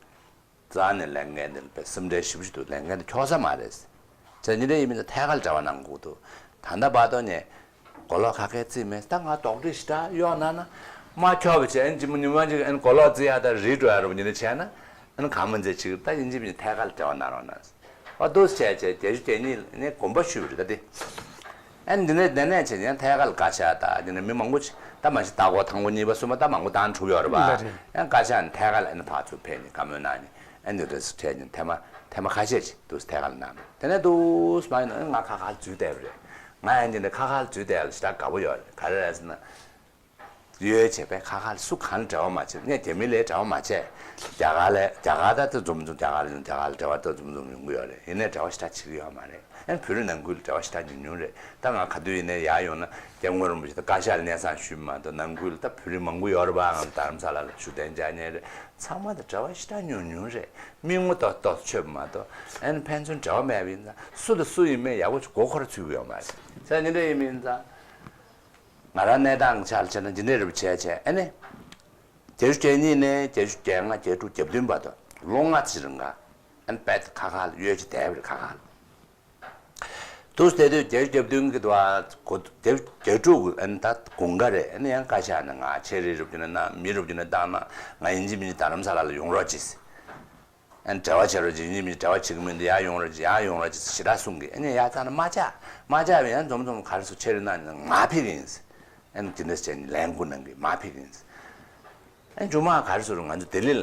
རྩ་ནས་ལས་འགན་དེ་ལ་དཔེ་སེམས་ཁྲལ་ཞེ་པོ་ཅིག་འདུག། ལས་འགན་དེ་འཁྱོག་ས་མ་རེད། ཚེ་ཉིན་རེ་ཡིན་མིན་དེ་ཐད་ཀར་ལ་འབྲེལ་བ་གནང་དགོས་འདུག། ད་ལྟ་བར་དུ་ནས་གོ་ལོག་ཁ་སྐད་བརྩིས་མེད། ད་ང་དོགས་འདྲི་ཞེ་དྲག་གཡོག་གནང་ན་མ་འཁྱོག་པ་བྱས། ཨན་ཅི་མོ་ཉི་མ་ཅིག་ཨན་གོ་ལོག་བརྩི་ཡ་ད་རིལ་འགྲོ་ཡ་རུ་ཉིན་རེ་བྱས་ན། ཨན་གང་མ་མཛད་ཅིག་ད་ཡིན་གཅིག་མིན་གཅིག་ཐད་ཀར་ལ་འབྲེལ་བ་གནང་རོགས་གནང་། ཨ་འདུག་སེ་བྱས་བྱས་བརྒྱད་ཅུ་གྱ་གཉིས་ནས་དགོངས་པ་ཞུས་པ་རེད། ད་དེ་ཨན་འདི་ནས་འདི་ནས་བྱས་ཡང་ཐད་ཀར་ལ་བཀའ་ཤག་ད་འདི་ནས་མི་མང་པོ་ཅིག་ད་མ་གཞི་ལྟ་སྐོར་དང་པོ་གཉིས་པ་གསུམ་པ་ད་མང་པོ་བཏང་གྲུབ་ཡོད་རེད་པ། ལགས་རེད། ཡང་བཀའ་ཤག་ནས་ཐད་ཀར་ལ་ཨན་ཕར་ཚུར་ཕེབས་ནས་བཀའ་མོལ་གནང་ནས་ཨན་འདི་འདྲ་སེ་བྱས་ནས་ཐེངས་མ་ཐེངས་མ་ཁ་ཤས་ཅིག་འདུག་སེ་ཐད་ཀར་ལ་གནང་། དེ་ནས་འདུག་སེ་མ་ཡིན་ན་ཨན་ང་ཁ་ཁ་ལ་འཛུལ་བསྡད་པ་རེད། ང་ཡང་འདི་འདྲ་ཁ་ཁ་ལ་འཛུལ་བསྡད་ཡ་ལ་ཞེ་དྲག་དགའ་པོ་ཡོད་རེད། ག་རེ་རེད་ཟེར་ན། གཡོལ་བྱས་པས་ཁ་ཁ་ལ་སུ་གང་ལ་འབྲེལ་བ་མ་བྱེད། ངས་རྒྱ་མི་ལ་འབྲེལ་བ་མ་བྱས། རྒྱ་གར་ལ་རྒྱ་གར་ད་ལྟ་འཛོམས་འཛོམས་རྒྱ་གར་ལ་རྒྱ་གར་ལ་འབྲེལ་བ་ད་འཛོམས་འཛོམས་ཡོང་གི་ཡོད་རེད། ཡིན་ནའི་འབྲེལ་བ་ཞེ་དྲག་བྱེད་ཀྱི་ཡོད་མ་རེད། ཨན་བོད་རིགས་ནང་ཁུལ་ལ་འབྲེལ་བ་ཞེ་དྲག་ཉུང་ཉུང་རེད། ད་ང་ག་དུས་ཡིན་ནའི་ཡར་ཡོང་ན་སྐྱབས་མགོན་རིན་པོ་ཆེ་དང་བཀའ་ཤག་ལ་སྙན་སེང་ཞུས་མ་གཏོགས་ནང་ཁུལ་ལ་ད་བོད་རིགས་མང་པོ་ཡོད་རེད་པ། ང་རྡ་རམ་ས་ལ་ལ་བཞུགས་གདན་འཇགས་མཁན་རེད། ཚང་མ་དང་འབྲེལ་བ་ཞེ་དྲག་ཉུང་ཉུང་རེད། མིག་རྔུབ་ཏོག་ཏོག་ཆོད་པ་མ་གཏོགས་ཨན་ཕན་ཚུན་འབྲེལ་བ་མེད་པ་ཡིན་ཙང་། སུ་དང་སུ་ཡིན་མིན་ཡག་པོ་ཅིག་མགོ་འཁོར་ཚུད་ཀྱི་ཡོད་མ་རེད། ཟེར་ཉིན་རེ་ཡིན་མིན་ཙང་། ང་རང་གནས་སྟངས་ཀྱི་ཆ་ལ་བྱས་ན་འདི་འདྲའི་རུ་བྱས་བྱས་ཨ་ནི། བརྒྱད་ཅུ་གྱ་གཉིས་ནས་བརྒྱད་ཅུ་གྱ་ལྔ་གྱ་དྲུག་གྱ་བདུན་བར་དུ་ལོ་ལྔ་ཙམ་རིང་ག་ཨ་ནི་དཔེ་ཁ་ཁ་ལ་གཡོལ་གྱི་བསྡད་པ་རེད། ཁ་ཁ་ལ། དུས་དེ་དུས་བརྒྱད་ཅུ་གྱ་བདུན་གྱི་དུ་བ་གོ་བརྒྱད་ཅུ་གྱ་དྲུག་གི་ཨ་ནི་ད་དགུན་ཁ་རེད། ཨ་ནི་ཡང་བཀའ་ཤག་ནས་ང་ཆེད་རིགས་རུབ་རྒྱུ་ན་གནང་། མི་རུབ་རྒྱུ་ན་བཏང་ན་ང་ཡིན་གཅིག་མིན་གཅིག་རྡ་རམ་ས་ལ་ལ་ཡོང་རོགས་གྱིས། ཨན་འབྲེལ་བ་བྱེད་རོགས་གྱིས། ཡིན་མིན་འབྲེལ་བ་བྱེད་ཀྱི་མི་འདུག། ཡར་ཡོང་རོགས་གྱིས། ཡར་ཡོང་རོགས་གྱིས་ཞེ་དྲག་གསུང་གི། ཨ་ནི་ཡར་བཏང་ན་མ་བཅག། མ་བཅག་པས་ཡང་འཛོམས་འཛོམས་ག་རེ་ཟེར། ཆེད་རིགས་གནང་ནས་ང་ཕེབས་ཀྱི་ཡིན། ཨན་དེ་འདྲ་བྱས་ནས་ལས་འགུལ་གནང་གི། མ་ཕེབས་ཀྱི་ཡིན། ཨན་མཇུག་མ་ག་རེ་ཟེར། ང་ཚོ་ལྡི་ལི་ལ་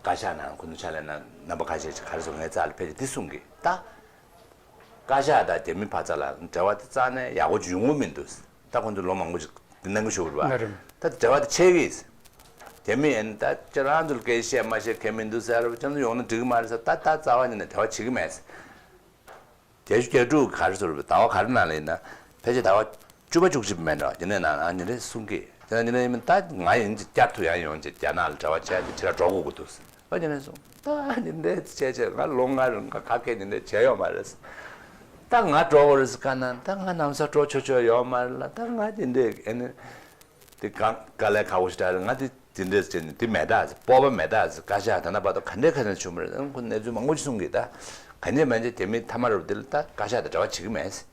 བཀའ་ཤག་ནང་ཁོང་ཚོ་ཕྱག་ལས་གནང་རྣམ་པ་ཁ་ཤས་ཀྱིས་ག་རེ་ཟེར། ངའི་རྩ་ལ་ཕེབས་ཀྱི་འདི་གསུང་གི། ད་བཀའ་ཤག་དང་རྒྱ་མི་བར་མཚམས་ལ་འབྲེལ་བ་དེ་རྩ་ནས་ཡག་པོ་ཅིག་ཡོང་གི་མི་འདུག། ད་ཁོང་ཚོ་ལོ་མང་པོ་ཅིག་འདི་གནང་གི་བཞུགས་རེད་པ། ལགས་རེད། ད་འབྲེལ་བ་དེ་ཆད་ཀྱི་ཡིན། རྒྱ་མི་ཡིན་ད་ཁྱེད་རང་ཚོ་ལ་སྐད་བཤད་མ་བཤད་གལ་མི་འདུག་ཟེར་ར། ཁྱེད་ཚོ་ཡོང་ན་འགྲིག་གི་མ་རེད་ཟེར། ད་ད་རྩ་བ་ཉིད་ནས་འབྲེལ་བ་བྱེད་ཀྱི་མེད་ཟེར། བརྒྱད་ཅུ་གྱ་དྲུག་ག་རེ་ཟེར་རེད་པས། ཟླ་བ་ག་རེ་ནང་ལ་ཡིན་ན། ཕལ་ཆེར་ཟླ་བ་བཅུ་པ་བཅུ་གཅིག་པ་མེད་འགྲོ། དེ་ནས་ནང་ཨ་ཉིན་རེ་གསུང་གི། དེ་ནས་ཉིན་རེ་ཡིན་ད་ང་ཡིན་གྱི་བསྐྱར་དུ་ཡང་ཡོང་གྱི་རྒྱ་ནག་ལ་འབྲེལ་བ་བྱས་ཏེ་ཁྱེད་རང་འགྲོ་དགོས་ཀྱི་འདུག་ཟེར། ཨ་ཉིན་རེ་གསུང་། ད་ཉིན་རེ་བྱས་བྱས་ང་ལོ་ལྔ་རིང་ང་ག་གེ་ཉིན་རེ་བྱས་ཡོད་མ་རེད་ཟེར། ད་ང་འགྲོ་དགོས་རེད་ཟེར་བཀའ་གནང་། ད་ང་ནམ་ས་འགྲོ་ཆོག་ཆོག་ཡོད་མ་རེད་ལ། ད་ང་ཉིན་རེ་ཨ་ནི། དེ་གང་དཀའ་ལས་ཁག་པོ་ཞིག་རེད། ང་དེ་དེ་འདྲས་བྱས་ནས་དེ་མེད་ད་ཟེར། སྤོབས་པ་མེད་ད་ཟེར། བཀའ་ཤག་ད་ལྟ་བར་དུ་ག་འདྲས་ག་འདྲས་བྱུང་བ་རེད། ཨང་ཁོ་གནས་ཚུལ་མང་པོ་ཞིག་གསུང་གི། ད་ག་འདྲས་མ་འདྲས་རྒྱ་མི་ཐ་མ་རུ་དེ་ལ་ད་བཀའ་ཤག་དང་འབྲེལ་བ་བྱེད་ཀྱི་མེད་ཟེར།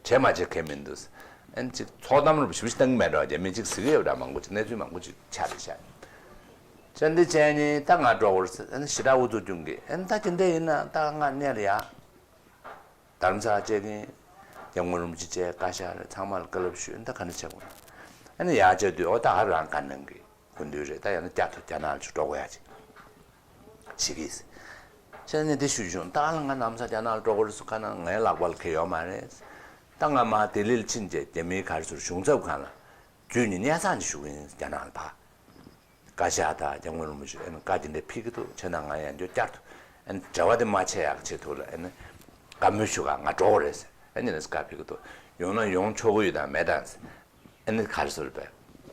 བྱས་མ་བྱས་གལ་མི་འདུག་ཟེར། ཨན་ཅིག་ཚོགས་གཏམ་རུ་ཞིབ་ཞིབ་བཏང་གི་མེད་འགྲོ། རྒྱ་མི་ཅིག་ཟེར་གི་ཡོད་འདྲ། མང་པོ་ཅིག་གནས་ཚུལ་མང་པོ་ཅིག་ཆགས་རེད་ཤག། བྱས་འདི་བྱས་ནས་ད་ང་འགྲོ་དགོས་རེད་ཟེར། ཨན་ཞེ་དྲག་ཨུ་ཚུགས་སྐྱོན་གི། ཨན་ད་དེ་འདྲས་ཡིན་ན་ད་ང་གནས་ལ་ཡ། རྡ་རམ་ས་ལ་བཅར་གྱི་ཡིན། སྐྱབས་མགོན་རིན་པོ་ཆེ་བཅར། བཀའ་ཤག་རེད། ཚང་མ་ལ་བཀའ་སློབ་ཞུས། ད་ག་འདྲ་བྱེད་དགོས། ཨ་ནི་ཡར་བཅར་དུས་ཨོ་ད་ཧ་རང་བཀའ་གནང་གི། དགོས་འདུན་རེད། ད་ཡང་ན་བསྐྱར་དུ་རྒྱ་ནག་ལ་ཅིག་འགྲོ་དགོས་ཡ་ཅིག་བྱེད་ཀྱི་ཡིན་ཟེར། བྱས་ནས་འདི་ཞུས་བྱུང་། ད་ང་ནམ་ས་རྒྱ་ནག་ལ་འགྲོ་དགོས་རེད་ཟེར་བཀའ་གནང་། ངའི་ལག་པ་ལ་ཁེལ་ཡོད་མ་རེད། ད་ང་མར་ལྡི་ལི་ལ་ཕྱིན་རྗེས་རྒྱ་མིའི་ག་རེ་ཟེར་གཞུང་ཚབ་ཁང་ལ་བརྒྱུད་ནས་སྙན་སེང་ཅིག་ཞུ་གི་ཡིན། རྒྱ་ནག་ལ་ཕར། བཀའ་ཤག་དང་སྐྱབས་མགོན་རིན་པོ་ཆེ་ཨ་ནི་བཀའ་དེ་འདྲ་ཕེབས་ཀྱི་འདུག། ཁྱེད་དང་ང་ཡང་བསྐྱར་དུ་ཨ་ནི་འབྲེལ་བ་དེ་མ་ཆད་ཡག་ཆེད་དུ་ལ་ཨ་ནི་བཀའ་མོལ་ཞུ་ག་ང་འགྲོ་དགོས་རེད་ཟེར། ཨ་ནི་ནས་བཀའ་ཕེབས་ཀྱི་འདུག། ཡོང་ན་ཡོང་ཆོག་གི་ཡོད་དམ་མེད་དམ་ཟེར། ཨ་ནི་ག་རེ་ཟེར་བས།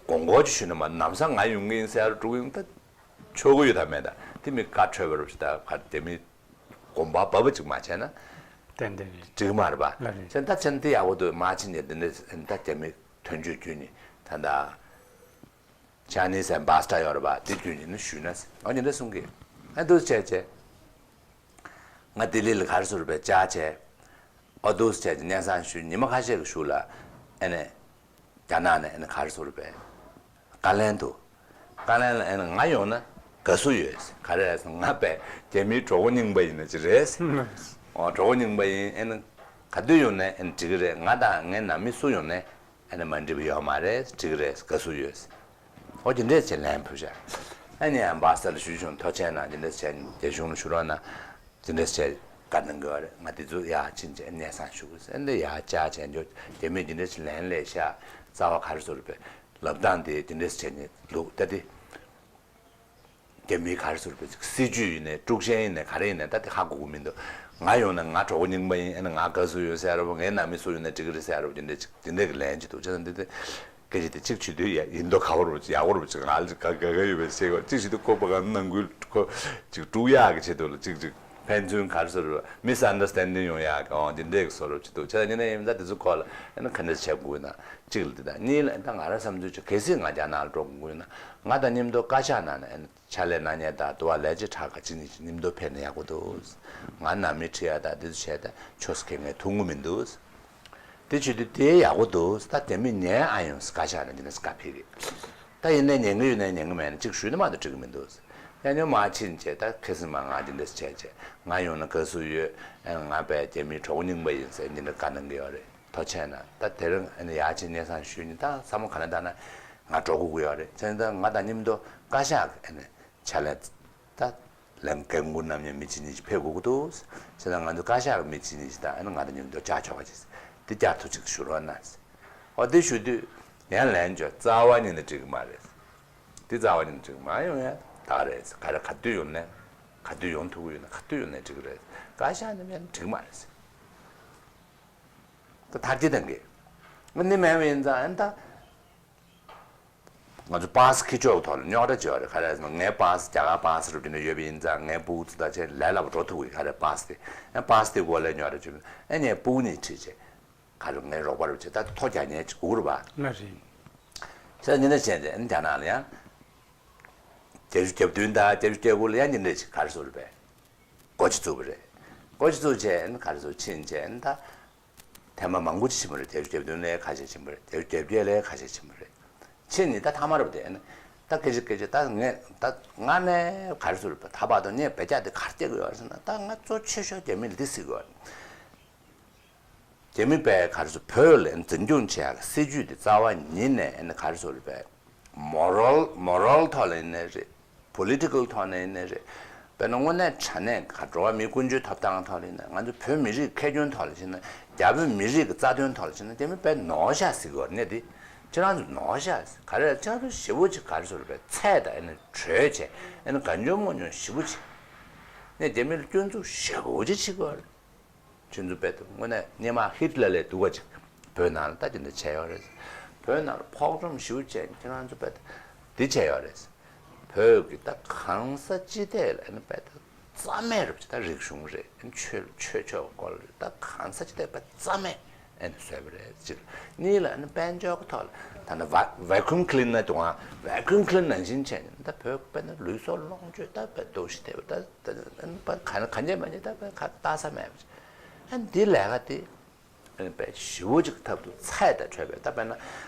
དགོངས་སྐོར་ཅིག་ཞུས་ན་མ་ནམ་སང་ང་ཡོང་གི་ཡིན་ཟེར་འགྲོ་གི་ཡོང་ད་ཆོག་གི་ཡོད་དམ་མེད་དམ། དེ་མི་བཀའ་འཁྲོལ་བ་རུ་ཞིག་ད་ག་དེ་མི་དགོངས་པ་བབས་པ་ཅིག་མ་བྱས་ན་ཏན་ཏན་རེད། འགྲིག་མ་རེད་པ། ལགས་རེད། ཁྱེད་ད་ཁྱེད་དེ་ཡག་པོ་འདུག། མ་ཕྱིན་ནས་དེ་འདྲ་ད་རྒྱ་མི་དོན་གཅོད་བརྒྱུད་ནས་ད་ད། Chinese ambassador ཡོད་རེད་པ། དེ་བརྒྱུད་ནས་ནི་ཞུས་ན་ཟེར། ཨོ་ཉིན་རེ་གསུང་གི། ཨ་འདུག་བྱས་བྱས། ང་ལྡི་ལི་ལ་ག་རེ་ཟེར་བས་བཅར་བྱས། ཨོ་འདུག་བྱས་བྱས་སྙན་སེང་ཞུས། ཉི་མ་ཁ་ཤས་ཀྱི་གཞུག་ལ་ཨ་ནི། རྒྱ་ནག་ནས་ཨ་ནི་ག་རེ་ཟེར་བས། བཀའ་ལན་འདུག། བཀའ་ལན་ལ་ཨ་ནི་ང་ཡོང་ན་དགའ་བསུ་ཡོད་ཟེར། ག་རེ་རེད་ཟེར་ན་ང་དཔེ་རྒྱ་མིའི་གྲོགས་པོ་རྙིང་པ་ཡིན་ན་ཅི་རེད་ཟེར། ཨོ་གྲོགས་པོ་རྙིང་པ་ཡིན། ཨ་ནི་ག་དུས་ཡོང་ནས་ཨ་ནི་འགྲིག་གི་རེད། ང་དང་ངའི་ནང་མི་སུ་ཡོང་ནས། ཨ་ནི་མ་འགྲིག་པ་ཡོད་མ་རེད། འགྲིག་གི་རེད། དགའ་བསུ་ཡོད། ཨོ་དེ་འདྲས་བྱས་ལན་ཕུལ་བྱས། ཨ་ནི་ཨམ་བྷ་ས་ལ་ཞུ་བྱུང་། ཐུགས་རྗེ་གནང་། དེ་འདྲས་བྱས་རྒྱ་གཞུང་ལ་ཞུ་རོགས་གནང་། དེ་འདྲས་བྱས་བཀའ་གནང་གི་ཡོད་རེད། ང་དེ་ཚོ་ཡར་ཕྱིན་བྱས་སྙན་སེང་ཞུ་དགོས་ཟེར། ཨ་ནི་ཡར་བཅར་བྱས་འཇོག་རྒྱ་མིས་དེ་འདྲས་བྱས་ལན་སླེབས་ཤག། རྩ་བ་ག་རེ་ཟེར་བས། ལབ་སྟངས་དེ་དེ་འདྲས་བྱས་ནས་ལུགས་ད་དེ། རྒྱ་མིའི་ག་རེ་ཟེར་བའི་སྲིད་ཇུས་ཡིན་ནའི་དཀྲུག་ཤིང་ཡིན་ནའི་ག་རེ་ཡིན་ནའི་ད་དེ་ཧ་གོ་གི་མི་འདུག། ང་ཡོང་ན་ང་གྲོགས་པོ་རྙིང་པ་ཡིན། ཨ་ནི་ང་དགའ་བསུ་ཡོད་ཟེར་ར་བ། ངའི་ནང་མི་སུ་ཡོང་ན་འགྲིག་གི་རེད་ཟེར་ར་བ། དེ་འདྲ་ཅིག་དེ་འདྲ་གི་ལན་ཅིག་འདུག། བྱས་ཙང་འདི་དེ་ སྐད་ཆ་དེ་གཅིག་བྱེད་དུས་ཡ་ཡིན་མདོག་ཁ་པོ་རུ་ཡག་པོ་རུ་ཅིག་ང་ལ་ཅིག་ག་ག་ག་ཡོད་པའི་ཤེས་གོ་གཅིག་བྱེད་དུས་ཁོ་པ་ག་ནང་ཁུལ་ཁོ་ཅིག་དཀྲུག་ཡག་གི་ཆེད་དུ་ལ་ཅིག་ཅིག་ཕན་ཚུན་ག་རེ་ཟེར་རུ་མི་སི་ཨན་ཌར་སི་ཊན་ཌིང་ཡོང་ཡག་གི་འོང་འདི་འདྲས་ཀྱི་བཟོ་རུ་ཅིག་འདུག་བྱས་ཙང་ཉིན་ནས་ཡིན་ད་དེ་ཚོ་སྐོར་ལ་ཨ་ནི་ག་འདྲས་བྱེད་དགོས་ན་གཅིག་ལ་འདི་དང་གཉིས་ལ་ད་ང་རང་བསམ་ཚུལ་ཅིག་གལ་སྲིད་ང་རྒྱ་ནག་ལ་འགྲོ་དགོས་ན་ང་དང་མཉམ་དུ་བཀའ་ཤག་ནང་ནས་ཨ་ནི་ཕྱག་ལས་གནང་མཁན་དང་དུ་བ་ལས་བྱེད་ཁག་ཁག་ཅིག་གཉིས་ཅིག་མཉམ་དུ་ཕེབས་ན་ཡག་པོ་འདུག་ང་ནང་མི་ཁྲིད་ཡག་དང་འདི་ཚོ་བྱས་ད་ཆོས་སུ་ཁེལ་མཁན་ཐུབ་ངུ་མི་འདུག་དེ་བྱེད་དུས་དེ་ཡག་པོ་འདུག་ད་དེ་མིན་ཉན་ཨ་ཡོང་སི་ཀ་ཤ་ན་འདི་ནས་ཀ་ཕི་གི་ད་ཡིན་ནའི་ཉན་གི་ཡོད་ནའི་ཉན་གི་མེད་ན་གཅིག་ཞུས་ན་མ་གཏོགས་འགྲིག་གི་མི་འདུག་ཡང་ཉོ་མ་ཕྱིན་བྱས་ད་ཁེ་སི་མ་ང་འདི་འདྲས་བྱས་བྱས་ང་ཡོང་ན་དགའ་བསུ་ཡོད། ཨ་ང་པའི་རྒྱ་མིའི་གྲོགས་རྙིང་པ་ཡིན་ཟེར་འདི་འདྲ་བཀའ་གནང་གི་ཡོད་རེད། ཐུགས་རྗེ་ཆེ་གནང་། ད་དེ་རིང་ཨ་ནི་ཡར་ཕྱིན་སྙན་སེང་ཞུས་ནི་ད་བསམ་བློ་ག་ལ་བཏང་ན་ང་འགྲོ་དགོས་ཀྱི་ཡོད་རེད། བྱས་ཙང་ད་ང་དང་མཉམ་དུ་བཀའ་ཤག་གི་ཨ་ནི་ཕྱག་ལས། ད་ལན་འགན་འཁུར་རྣམ་གཉིས་མི་གཅིག་གཉིས་ཤིག་ཕེབས་དགོས་ཀྱི་འདུག་བྱས་ཙང་ང་ཚོ་བཀའ་ཤག་གི་མི་གཅིག་གཉིས་ཤིག་དང་ཨ་ནི་ང་དང་མཉམ་དུ་བཅར་ཆོག་པ་ཅིག་འདི་བསྐྱར་ཐུགས་ཆེ་ཞུ་རོགས་གནང་། འོ་འདི་ཞུ་དུས་ཡང་ལན་བྱོས་རྩ་བ་ཉིད་ནས་འགྲིག་གི་མ་རེད། འདི་རྩ་བ་ཉིད་ནས་འགྲིག་གི་མ་ཡོང་ཡ་ད་རེད། ག་རེ་ག་དུས་ཡོང་ནས་ག་དུས་ཡོང་ཐུབ་ཀྱི་ཡོད་ན་ག་དུས་ཡོང་ནས་འགྲིག་གི་རེད། བཀའ་ཤག་ནས་ཡང་འགྲིག་གི་མ་རེད། ད་ཐར་གྱི་དང་གི་ང་ནི་མེད་པ་ཡིན་ཙང་ཨ་ནི་ད། ང་ཚོ་པཱ་སི་འཁྱེར་ཕྱོགས་ཐོག་ལ་རྙོག་དྲ་བྱེད་པ་རེད། ག་རེ་ཟེར་ན་ངའི་པཱ་སི་རྒྱ་གར་པཱ་སི་རུ་དེ་འདྲ་ཡོད་པ་ཡིན་ཙང་ངའི་སྤུ་གུ་ཚོ་ད་ཆེད་ལས་སླ་པོ་འགྲོ་ཐུབ་ཀྱི་ག་རེ་པཱ་སི་དེ་ཨ་པཱ་སི་དེ་སྐོར་ལ་རྙོག་དྲ་བྱེད་ཨ་ངའི་སྤུ་གུ་གཉིས་ཁྲིད་བྱས་ག་རེ་ངའི་རོགས་པ་རུ་བྱས་ད་ཐོ་རྒྱག་ཉན་ཅིག་དགོས་རེད་པ། ལ་རེད། ཁྱེད་ཉིན་ནས་བྱས་ཏེ་ཨ་ནི་རྒྱ་ནག་ལ་ཡང་བརྒྱད་ཅུ་གྱ་བདུན་དང་བརྒྱད་ཅུ་གྱ་དགུ་ལ་ཡང་ཉིན་རེ་ཅིག་ག་རེ་ཟེར་རེད་པས། སྒོ་ཕྱེ་བཙུགས་པ་རེད། སྒོ་ཕྱེ་བཙུགས་བྱས་ཨ་ནི་ག་རེ་ཟེར་ཕྱིན་བྱས་ཨ་ནི་ད། ཐེངས་མ་མང་པོ་ཅིག་ཕྱིན་པ་རེད། བརྒྱད་ཅུ་གྱ་བདུན་ལས་ཁ་ཤས་ཕྱིན་པ་རེད། བརྒྱད་ཅུ་གྱ་བརྒྱད་ལས་ཁ་ཤས་ཕྱིན་པ་རེད། ཕྱིན་ནི་ད་ཐ་མ་རེད་དེ་ནི་ད་སྐད་ཆ་སྐད་ཆ་ད་ངས་ད་སྔ་ནས་ག་རེ་ཟེར་བ་ད་བར་དུ་ངས་བོད་རྒྱ་དེ་ག་རེ་བལྟས་ཀྱི་ཡོད་ཟེར་ན་ད་ང་གཙོ་ཆེ་ཤོས་རྒྱ་མི་ལ་འདི་ཟེར་གྱི་ཡོད། རྒྱ་མི་པས་ག་རེ་ཟེར་བོད་ལ་འཛིན་སྐྱོང་བྱེད་ཡག་གི་སྲིད་ཇུས་དེ་རྩ་བ་ཉིད་ནས་ཨ་ནི་ག་རེ་ཟེར་བ་མོ་རལ་མོ་རལ་ཐོག་ལ་ཡིན་ནའི་རེད། པོ་ལི་ཊི་ཀལ་ཐོག་ནས་ཡིན་ནའི་རེད། དཔེར་ན་དངོས་གནས་དྲང་གནས་ག་འགྲོ་བ་མི་ཀུན་སྤྱོད་ཐོབ་ཐང་ཐོག་ལ་ཡིན་ན་ང་ཚོ་བོད་མི་རིགས་ཁྱད་ཆོས་ཐོག་ལ་ཕྱིན་ན་རྒྱ་བོད་མི་རིགས་ཀྱི་རྩ་དོན་ཐོག་ལ་ཕྱིན་ན་དེ་མིན་དཔེ་ནོར་ཤག་ཟེར་གི་ཡོད་རེད་དེ། ཁྱེད་རང་ཚོ་ནོར་ཤག་ག་རེ་ལ་ཁྱེད་རང་ཚོ་ཞེ་པོ་ཅིག་ག་རེ་ཟེར་བའི་ཚད་དང་ཨ་ནི་གྲོས་བྱས་ཨ་ནི་གང་བྱུང་མང་བྱུང་ཞེ་པོ་ཅིག་ནས་རྒྱ་མི་ལ་སྐྱོན་འཛུགས་ཞེ་པོ་ཅིག་བྱེད་གི་ཡོད་རེད། ཁྱོད་ཚོ་དཔེ་དེ་དངོས་གནས་སྔོན་མ་ཧིཊ་ལར་ལས་སྡུག་པ་ཅིག་བོད་ནང་ལ་ད་དེ་འདྲ་བྱས་ཡོད་རེད། བོད་ནང་ལ་ཕོག་ཁྲོམ་ཞེ་པོ་བྱས་ཁྱེད་རང་ཚོ་དཔེ་དེ་འདི་བྱས་ཡོད་རེད། བོད་ཀྱི་ད་གང་ས་ཅི་ཐད་ལ་ཨ་ནི་དཔེ་ད་རྩ་མེད་རེད་ད་རིག་གཞུང་རེད་ཆོས་ཆོས་ཕྱོགས་སྐོར་རེད་ད་གང་ས་ཅི་ཐད་དཔེ་རྩ་མེད་ཨ་ནི་བཟོས་པ་རེད་ཅིག་གཉིས་ལ་ཨ་ནི་དཔལ་འབྱོར་གྱི་ཐོག་ལ་ད་ནི་ཝ་ཝེ་ཁུམ་ཁི་ལིན་ན་དུང་ཝེ་ཁུམ་ཁི་ལིན་ནང་བཞིན་བྱས་ནས་ད་བོད་དཔེ་ན་ལུས་སྲོག་ལོངས་སྤྱོད་ད་དཔེ་སྡུག་ཤི་ཐེབས་པ་ད། ད་ཨ་ནི་པ་ག་ན་གང་བྱས་མ་བྱས་ད་པ་ག་ལྟ་ས་མེད་པ་ཨ་ནི་འདི་ལས་ཀ་དེ་ཨ་ནི་པའི་ཞི་བོ་ཅིག་ཐབས་དུ་ཚད་དང་འཕྲོད་པའི་ད་དཔེར་ན་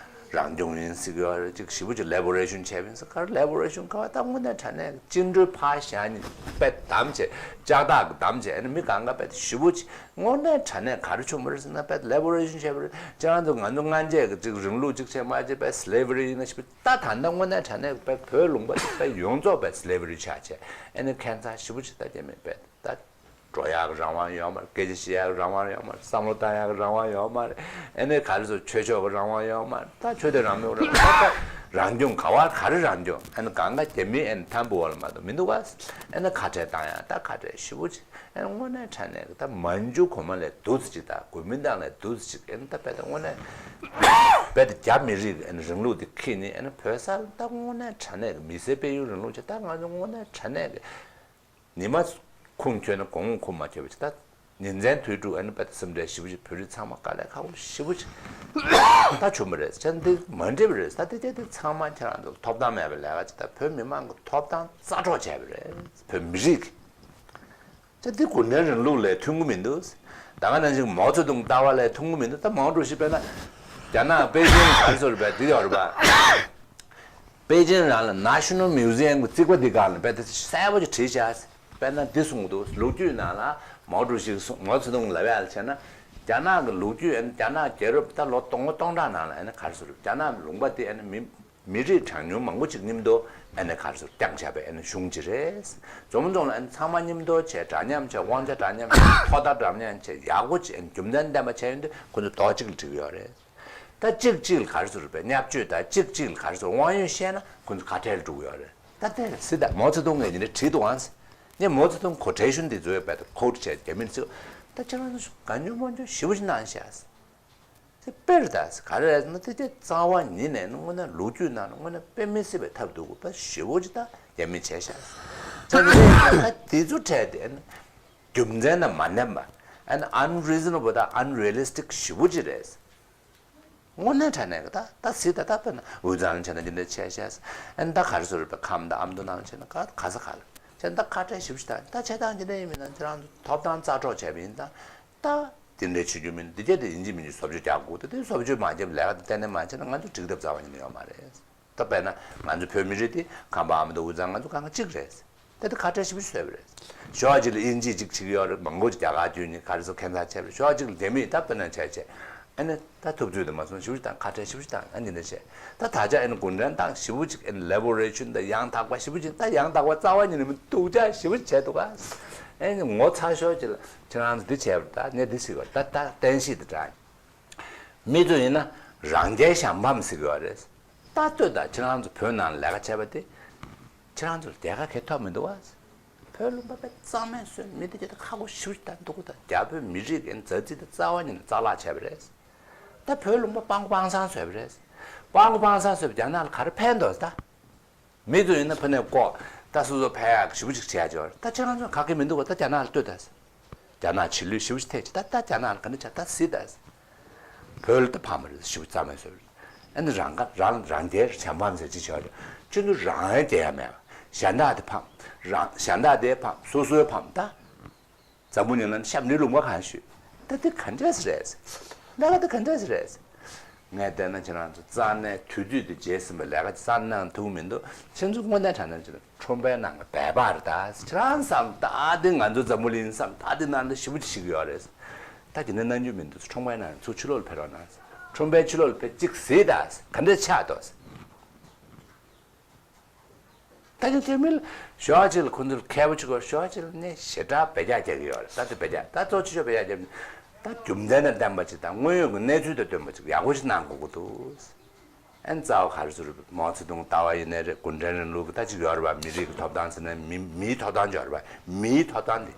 རང་སྐྱོང་ཡིན་ཟེར་གི་ཡོད་རེད་ཅིག་ཞི་བོ་ཅིག་ལེ་བོ་རེ་ཤོན་བྱས་པ་ཡིན་ཟེར་ག་རེ་ལེ་བོ་རེ་ཤོན་ག་བ་ད་དངོས་གནས་དྲང་གནས་བཅིངས་འགྲོལ་ཕར་བཞག་ནས་པའི་བསྡམས་བྱས་ལྕགས་ཐག་གི་བསྡམས་བྱས་ཨ་ནི་མི་གང་ག་པའི་ཞི་བོ་ཅིག་དངོས་གནས་དྲང་གནས་ག་རེ་བྱུང་བ་རེད་ཟེར་ན་པའི་ལེ་བོ་རེ་ཤོན་བྱས་པ་རེད་ཅག་ང་ཚོ་ང་ཚོ་སྔ་རྗེས་ཀྱི་ཅིག་རིང་ལུགས་ཅིག་བྱས་མ་བྱས་པའི་སི་ལེ་བ་རི་ཡིན་ན་ཞི་བོ་ཅིག་ད་ད་ལྟ་དངོས་གནས་དྲང་གནས་པའི་བོད་ལུང་པ་དེ་པའི་ཡོངས་རྫོགས་པའི་སི་ལེ་བ་རི་ཆགས་བྱས་ཨ་ནི་ཁྱད་མཚར་ཞེ་པོ་ཅིག་ད་རྒྱ་མི་པའི་ད་འགྲོ་ཡག་གི་རང་དབང་ཡོད་མ་རེད། སྐད་ཆ་བཤད་ཡག་གི་རང་དབང་ཡོད་མ་རེད། བསམ་བློ་བཏང་ཡག་གི་རང་དབང་ཡོད་མ་རེད། ཨ་ནི་ག་རེ་ཟེར་ཆོས་ཕྱོགས་ཀྱི་རང་དབང་ཡོད་མ་རེད། ད་ཆོས་དད་རང་མོས་རང་དབང་ད་རང་སྐྱོང་ག་བ་ག་རེ་རང་སྐྱོང་ཨ་ནི་གང་ག་རྒྱ་མི་ཨ་ནི་ཐམ་བུ་བ་ལ་མ་གཏོགས་མི་འདུག་ག་ཨ་ནི་ཁ་བྲལ་བཏང་ཡག་ད་ཁ་བྲལ་ཞེ་པོ་ཅིག་ཨ་ནི་དངོས་གནས་དྲང་གནས་ཀྱི་ད་མན་ཇུ་གོང་མ་ལས་སྡུག་ཙམ་ཅིག་དང་གོ་མིན་ཏང་ལས་སྡུག་ཙམ་ཅིག་ཨ་ནི་ད་དཔེ་ད་དངོས་གནས་དཔེ་ད་རྒྱ་མི་རིགས་ཀྱི་ཨ་ནི་རིང་ལུགས་དེ་ཁྱེར་ནས་ཨ་ནི་བོད་ས་ལ་ད་དངོས་གནས་དྲང་གནས་ཀྱི་མི་སེར་སྤེལ་ཡུལ་རིང་ལུགས་ཅིག་ད་ང་ཚོ་དངོས་གནས་དྲང་གནས་ཀྱི་ཉི་མ་ཁུངས་འཁྱོལ་ན་དགོང་མོ་ཁུངས་མ་འཁྱོལ་བ་ཅིག་ད་ཉིན་མཚན་དུས་དྲུག་ཨ་ནི་དཔེ་ད་སེམས་ཁྲལ་ཞེ་པོ་ཅིག་བོད་རིགས་ཚང་མ་དཀའ་ལས་ཁག་པོ་ཞེ་པོ་ཅིག་ད་བྱུང་བ་རེད། བྱས་ཙང་འདི་མ་འགྲིག་པ་རེད། ད་དེ་དེ་དེ་ཚང་མ་ཁྱེད་རང་ཚོ་ཐོབ་ཐང་མེད་པའི་ལས་ཀ་ཅིག་ད་བོད་མི་མང་གི་ཐོབ་ཐང་རྩ་འཕྲོག་བྱས་པ་རེད། བོད་མི་རིགས་ཀྱི་ཅག་འདི་གུ་ནའི་རིང་ལུགས་ལས་མཐུན་གྱི་མི་འདུག་ད་ག་ནང་བཞིན་མའོ་ཙེ་ཏུང་ལྟ་བ་ལས་མཐུན་གྱི་མི་འདུག་ད་མའོ་ཀྲུའུ་ཞི་དཔེར་ན་རྒྱ་ནག་པེ་ཅིང་ག་རེ་ཟེར་བས་འདི་ཡོད་རེད་པ། པེ་ཅིང་རང་ལ་National Museum གི་རྩིག་པ་འདི་སྒང་ལ་དཔེ་དེ་གསལ་པོ་ཅིག་བྲིས་བཞག་དཔེར་ན་འདི་གསུངས་འདུག་ལོ་རྒྱུས་ནང་ལ་མའོ་ཀྲུའུ་ཞི་གསུངས་མའོ་ཙེ་ཏུང་ལབ་ཡག་ལ་བྱས་ན་རྒྱ་ནག་གི་ལོ་རྒྱུས་ཨ་ནི་རྒྱ་ནག་རྒྱལ་རབས་ད་ལོ་སྟོང་སྟོང་ཕྲག་ནང་ལ་ཨ་ནི་ག་རེ་ཟེར་རྒྱ་ནག་ལུང་པ་འདི་ཨ་ནི་མི། མི་རིགས་གྲངས་ཉུང་མང་པོ་ཅིག་མཉམ་དུ་ཨ་ནི་ག་རེ་ཟེར་བསྐྱངས་བྱས་པའི་ཨ་ནི་གཞུང་ཅིག་རེད། ཛོམ་རྫོང་ལ་ཨ་ནི་ཚང་མ་མཉམ་དུ་བྱས་འདྲ་མཉམ་བྱས་དབང་ཆ་འདྲ་མཉམ་བྱས་ཐོག་མཐའ་འདྲ་མཉམ་བྱས་ཡག་པོ་ཅིག་ཨ་ནི་རྒྱུ་མཚན་ལྡན་པ་བྱས་ཡོང་དུས་ཁོ་ཚོ་རྡོག་གཅིག་ལ་འགྲིག་གི་ཡོད་རེད། ད་གཅིག་གཅིག་ལ་ག་རེ་ཟེར་བའི་བརྙས་བཅོས་དང་གཅིག་གཅིག་ལ་ག་རེ་ཟེར་དབང་ཡོད་བཤད་ན་ཁོ་ཚོ་ཁ་བྲལ་འགྲོ་གི་ཡོད་རེད། ད་དེ་སྲིད་ད་མའོ་ཙེ་ཏུང་ངས་འདི་འདྲ་བྲིས་འདུག་ཨང་། ངས་མའོ་ཙེ་ཏུང་ཁོ་ཊེ་ཤན་འདི་ཚོའི་བར་དུ་ཁོ་ཊི་བྱས་རྒྱ་མིར་བརྩིས། ད་ཁྱེད་རང་ཚོ་གང་ཉུང་མང་ཉུང་ཞེ་པོ་ཅིག་གནང་ཤག་དེ་དཔེར་ད་ག་རེ་རེད་ཟེར་ན། དེ་དེ་རྩ་བ་ཉིད་ནས་ནི་དངོས་གནས་ལོ་རྒྱུས་ནང་ལ་དངོས་གནས་དཔེ་མི་སྲིད་པའི་ཐབས་སྡུག་པ་ཞེ་པོ་ཅིག་ད་རྒྱ་མིས་བྱས་ཤག་ད་དེ་ཚོ་འཕྲད་དེ་ནི་རྒྱུ་མཚན་དང་མ་ལྡན་པ། ཨ་ནི་unreasonable་དང་unrealistic་ཞེ་པོ་ཅིག་རེད། དངོས་གནས་དྲང་གནས་ཀྱི་ད་ད་སྲིད་ད་ད་དཔེར་ན་དབུས་གཙང་ལ་བྱས་ན་འདི་འདྲ་བྱས་ཤག་ཨ་ནི་ད་ག་རེ་ཟེར་རུང་ཁམས་དང་ཨ་མདོ་ནང་ལ་བྱས་ན་ག་ག་ས་ག་ལ་བྱས་ན་ད་ཁ་བྲལ་ཞེ་པོ་ཞིག་ད་ད་བྱས་སྟངས་འདི་འདྲ་ཡིན་མིན་ན་ཁྱེད་རང་ཚོ་ཐོབ་ཐང་རྩ་འཕྲོག་བྱས་པ་ཡིན་ད། ད་དེ་འདྲ་བྱེད་རྒྱུ་མིན། འདི་གྱད་དེ་ཡིན་གཅིག་མིན་གཅིག་བཟོ་བཅོས་རྒྱག་དགོས། དེ་དེ་བཟོ་བཅོས་མ་བརྒྱབ་ལས་ཀ་དེ་ཏན་ཏན་མ་བྱས་ན་ང་ཚོ་འགྲིག་ཐབས་རྩ་བ་ཉིད་ནས་ཡོད་མ་རེད། ད་དཔེར་ན་ང་ཚོ་བོད་མི་རིགས་དེ་ཁམས་པ་ཨ་མདོ་དབུས་གཙང་ང་ཚོ་གང་ག་གཅིག་རེད། ད་དེ་ཁ་བྲལ་ཞེ་པོ་ཞིག་བཟོས་པ་རེད། ཞོགས་གཅིག་ལ་དབྱིན་ཇི་གཅིག་བྱེད་ཀྱི་ཡོད་རེད། མང་པོ་ཅིག་རྒྱ་གར་བསྐྱོད་ནས་ག་རེ་ཟེར་ཁྱད་མཚར་བྱས་པ་རེད། ཞོགས་གཅིག་ལ་རྒྱ་མི་ད་དཔེར་ན་བྱས་བྱས་ཨ་ནི་ད་ཐུབ་ཚོད་དུ་མ་སོང་ཞེ་པོ་ཞིག་དང་ཁ་བྲལ་ཞེ་པོ་ཞིག་དང་ཨ་ནི་འདྲ་བྱས། ད་ད་ཆ་ཨ་ནི་གུང་ཁྲན་ཏང་ཞེ་པོ་ཅིག་ཨ་ནི་ལེ་བོ་རེ་ཤོན་དང་ཡང་དག་པ་ཞེ་པོ་ཅིག་ད་ཡང་དག་པ་རྩ་བ་ཉིད་ནས་མི་འདུག་ཅག་ཞེ་པོ་ཅིག་བྱས་འདུག་ག་ཨ་ནི་ངོ་ཚ་ཤོས་ཅིག་ལ་ཁྱེད་རང་ཚོ་འདི་བྱས་པ་ད་ངས་འདི་ཟེར་བ་ད་ད་བསྟན་བཤིག་དེ་དྲག་མི་ཚོ་ཡིན་ན་རང་རྒྱལ་གཞན་ཕམ་ཟེར་གྱི་ཡོད་རེད། ད་ལྟོས་དང་ཁྱེད་རང་ཚོ་བོད་ནང་ལས་ཀ་བྱས་པ་དེ་ཁྱེད་རང་ཚོར་རྒྱལ་ཁ་གང་ཐོབ་མི་འདུག་བ། བོད་ལུང་པ་དཔེ་གཙང་མས་བཟོས། མི་དེ་གྱད་ཁ་ཁོ་ཞེ་པོ་ཞིག་ད་འདུག་ད་རྒྱ་བོད་མི་རིགས་ཀྱི་མཛའ་བརྩེ་དེ་རྩ་བ་ཉིད་ནས་རྩ་བརླག་བྱས་པ་རེད། ད་བོད་ལུང་པ་སྤང་གོ་སྤང་སང་བཟོས་པ་རེད། སྤང་གོ་སྤང་སང་བཟོས་པ་རྒྱ་ནག་ལ་ག་རེ་ཕན་འདུག་ད། མི་ཚོ་ཡིན་ན་ཕ་ནས་ལྐོག་ད་སོ་སོ་ཕན་ཡག་ཞེ་པོ་ཅིག་བྱེད་ཡག་ཅིག་ཡོད་རེད། ད་ཁྱེད་རང་ཚོ་ག་གེ་མི་འདུག་ག་ད་རྒྱ་ནག་ལ་ལྟོས་ད། རྒྱ་ནག་ཕྱི་ལུས་ཞེ་པོ་ཅིག་ཐེབས་ཅིག་ད་ད་རྒྱ་ནག་ལ་ག་འདྲ་བྱ་ད་སྲིད་ད། བོད་ལ་ད་ཕམ་པ་རེད། ཞེ་པོ་རྩ་མེད་བཟོས་རེད། ཨ་ནི་རང་ག་རང་རང་རྒྱལ་བྱམས་པའམ་ཟེར་ཅི་བྱ་རེད། ཁྱོད་ཚོ་རང་རྒྱལ་ཡ་མེད། གཞན་དག་དེ་ཕམ། རང་གཞན་དག་དེ་ཕམ། སོ་སོའི་ཕམ་ད། འཛམ་བུ་གླིང་ལ་ཤམ་འདི་ལུང་པ་གང་ཞུས། ད་དེ་ག་འདྲས་རེད། ལས་ཀ་དེ་ག་འདྲས་རེད། ངས་བལྟས་ན་ཁྱེད་རང་ཚོ་རྩ་ནས་དུས་ཚོད་དེ་བརྗེད་ཟིན་པའི་ལས་ཀ་རྩ་ནས་གནང་ཐུབ་མི་འདུག་ཁྱེད་ཚོ་དངོས་གནས་དྲང་གནས་བྱས་ན་ཁྲོམ་པའི་ནང་གི་སྦལ་པ་རེད་ད། ཁྱེད་རང་བསམ་ད་དེ་ང་ཚོ་འཛམ་བུ་གླིང་བསམ་ད་དེ་ནང་དུ་ཞེ་པོ་ཅིག་ཞིག་ཡོད་རེད། ད་དེ་འདྲ་གནང་རྒྱུ་མི་འདུག་ཁྲོམ་པའི་ནང་ཚུར་ཕྱི་ལོགས་ལ་ཕེབས་རོགས་གནང་། ཁྲོམ་པའི་ཕྱི་ལོགས་ལ་ཕེབས་གཅིག་གཟིགས་ད། ག་འདྲ་ཆགས་འདུག་ད་ཅི་དེ་མིན་ཞོགས་ཅིག་ལ་ཁོ་ཚོར་མཁས་པོ་ཅིག་གོ་ཞོགས་ཅིག་ལ་ནས་ཞེ་དྲག་བེད་སྤྱོད་རྒྱག་གི་ཡོད་རེད། ད་དེ་བེད་སྤྱོད་ད་གཙོ་ཆེ་ཤོས་བེད་སྤྱོད་རྒྱབ་ནས་ད་རྒྱུ་མཚན་དང་ལྡན་པ་ཅིག་དང་དངོས་ཡོད་ཀྱི་གནས་ཚུལ་དང་ལྡན་པ་ཅིག་ཡག་པོ་ཞིག་གནང་དགོས་ཀྱི་འདུག་ཨན་རྩ་བ་ག་རེ་ཟེར་རུང་མའོ་ཙེ་ཏུང་ལྟ་བ་ཡིན་ནའི་རེད། གུང་ཁྲན་རིང་ལུགས་ཀྱི་ད་ཅིག་ཡོད་རེད་བ། མི་རིགས་ཀྱི་ཐོབ་ཐང་ཟེར་ན་མི་མིའི་ཐོབ་ཐང་ཅིག་ཡོད་རེད་བ། མིའི་ཐོབ་ཐང་དེ་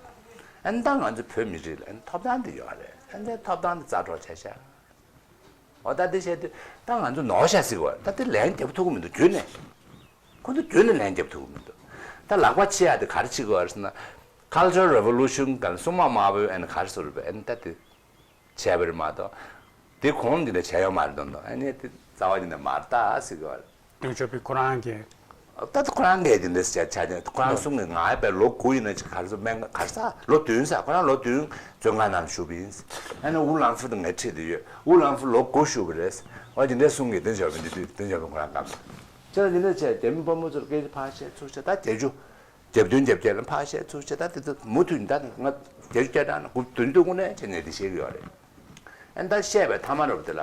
ཨན་ད་ང་ཚོ་བོད་མི་རིགས་ལ་ཨན་ཐོབ་ཐང་དེ་ཡོད་རེད། ཨན་དེ་ཐོབ་ཐང་དེ་རྩ་འཕྲོག་བྱས་ཤག་འོ་ད་འདི་བཤད་དུས་ད་ང་ཚོ་ནོར་ཤག་ཟེར་བ་ད་འདི་ལན་རྒྱབ་ཐུབ་ཀྱི་མི་འདུག་རྒྱུན་ནས། ཁོ་ཚོ་རྒྱུན་ནས་ལན་རྒྱབ་ཐུབ་ཀྱི་མི་འདུག་ད་ལག་པ་ཕྱེ་ཡག་དེ་ག་རེ་བྱེད་དགོས་རེད་ཟེར་ན། Cultural Revolution་ག་ལ་སྲུང་མ་དམར་པོའི་ཨ་ནི་ག་རེ་ཟེར་རུ་བས་ཨ་ནི་ད་དེ་བྱས་པ་རེད་མ་གཏོགས། དེ་གོང་འདི་འདྲ་བྱས་ཡོད་མ་རེད་དོན་དུ་ཨ་ནི་དེ་རྩ་བ་ཉིད་ནས་མ་རེད་ད་ཟེར་གྱི་ཡོད་རེད། དོན་ཆོས་པའི་ཁོ་རང་གི་ད་ལྟ་ཁོ་རང་གིས་དེ་འདྲ་ཟེར་བྱ་བྱ་ཁོ་རང་གསུང་གི་ང་ཡི་བས་ལོ་དགུ་ཡིན་ན་ཅིག་ག་རེ་ཟེར་སྨན་ཁང་ག་རེ་ཟེར་ལོ་བདུན་ཟེར་ཁོ་རང་ལོ་བདུན་བཙོན་ཁང་ནང་བཞུགས་པ་ཡིན། ཨ་ནི་ཝུ་ལང་ཧྥུ་དང་ངའི་འཁྲིས་དེ་ཡོད། ཝུ་ལང་ཧྥུ་ལོ་དགུ་བཞུགས་པ་རེད། འོ་དེ་འདྲ་གསུང་གི་དེ་འཇོག་པ་འདི་དུས་དེ་འཇོག་པ་ཁོ་རང་སྐབས་ཁྱེད་རང་དེ་འདྲ་བྱས་རྒྱ་མི་དཔོན་པོ་ཚོར་སྐད་ཆ་ཕར་བཤད་ཚུར་བཤད་ད་དེ་རྒྱུ་རྒྱབ་མདུན་རྒྱབ་རྒྱབ་ལ་ཕར་བཤད་ཚུར་བཤད་ད་དེ་ཚོ་མུ་མཐུད་ད་ང་རྒྱབ་སྐྱོར་དང་དགུ་བདུན་དུ་དངོས་གནས་བྱས་ནས་དེ་བཤད་གི་ཡོད་རེད། ཨ་ནི་ད་བཤད་པའི་མཐའ་མ་རུ་དེ་ལ་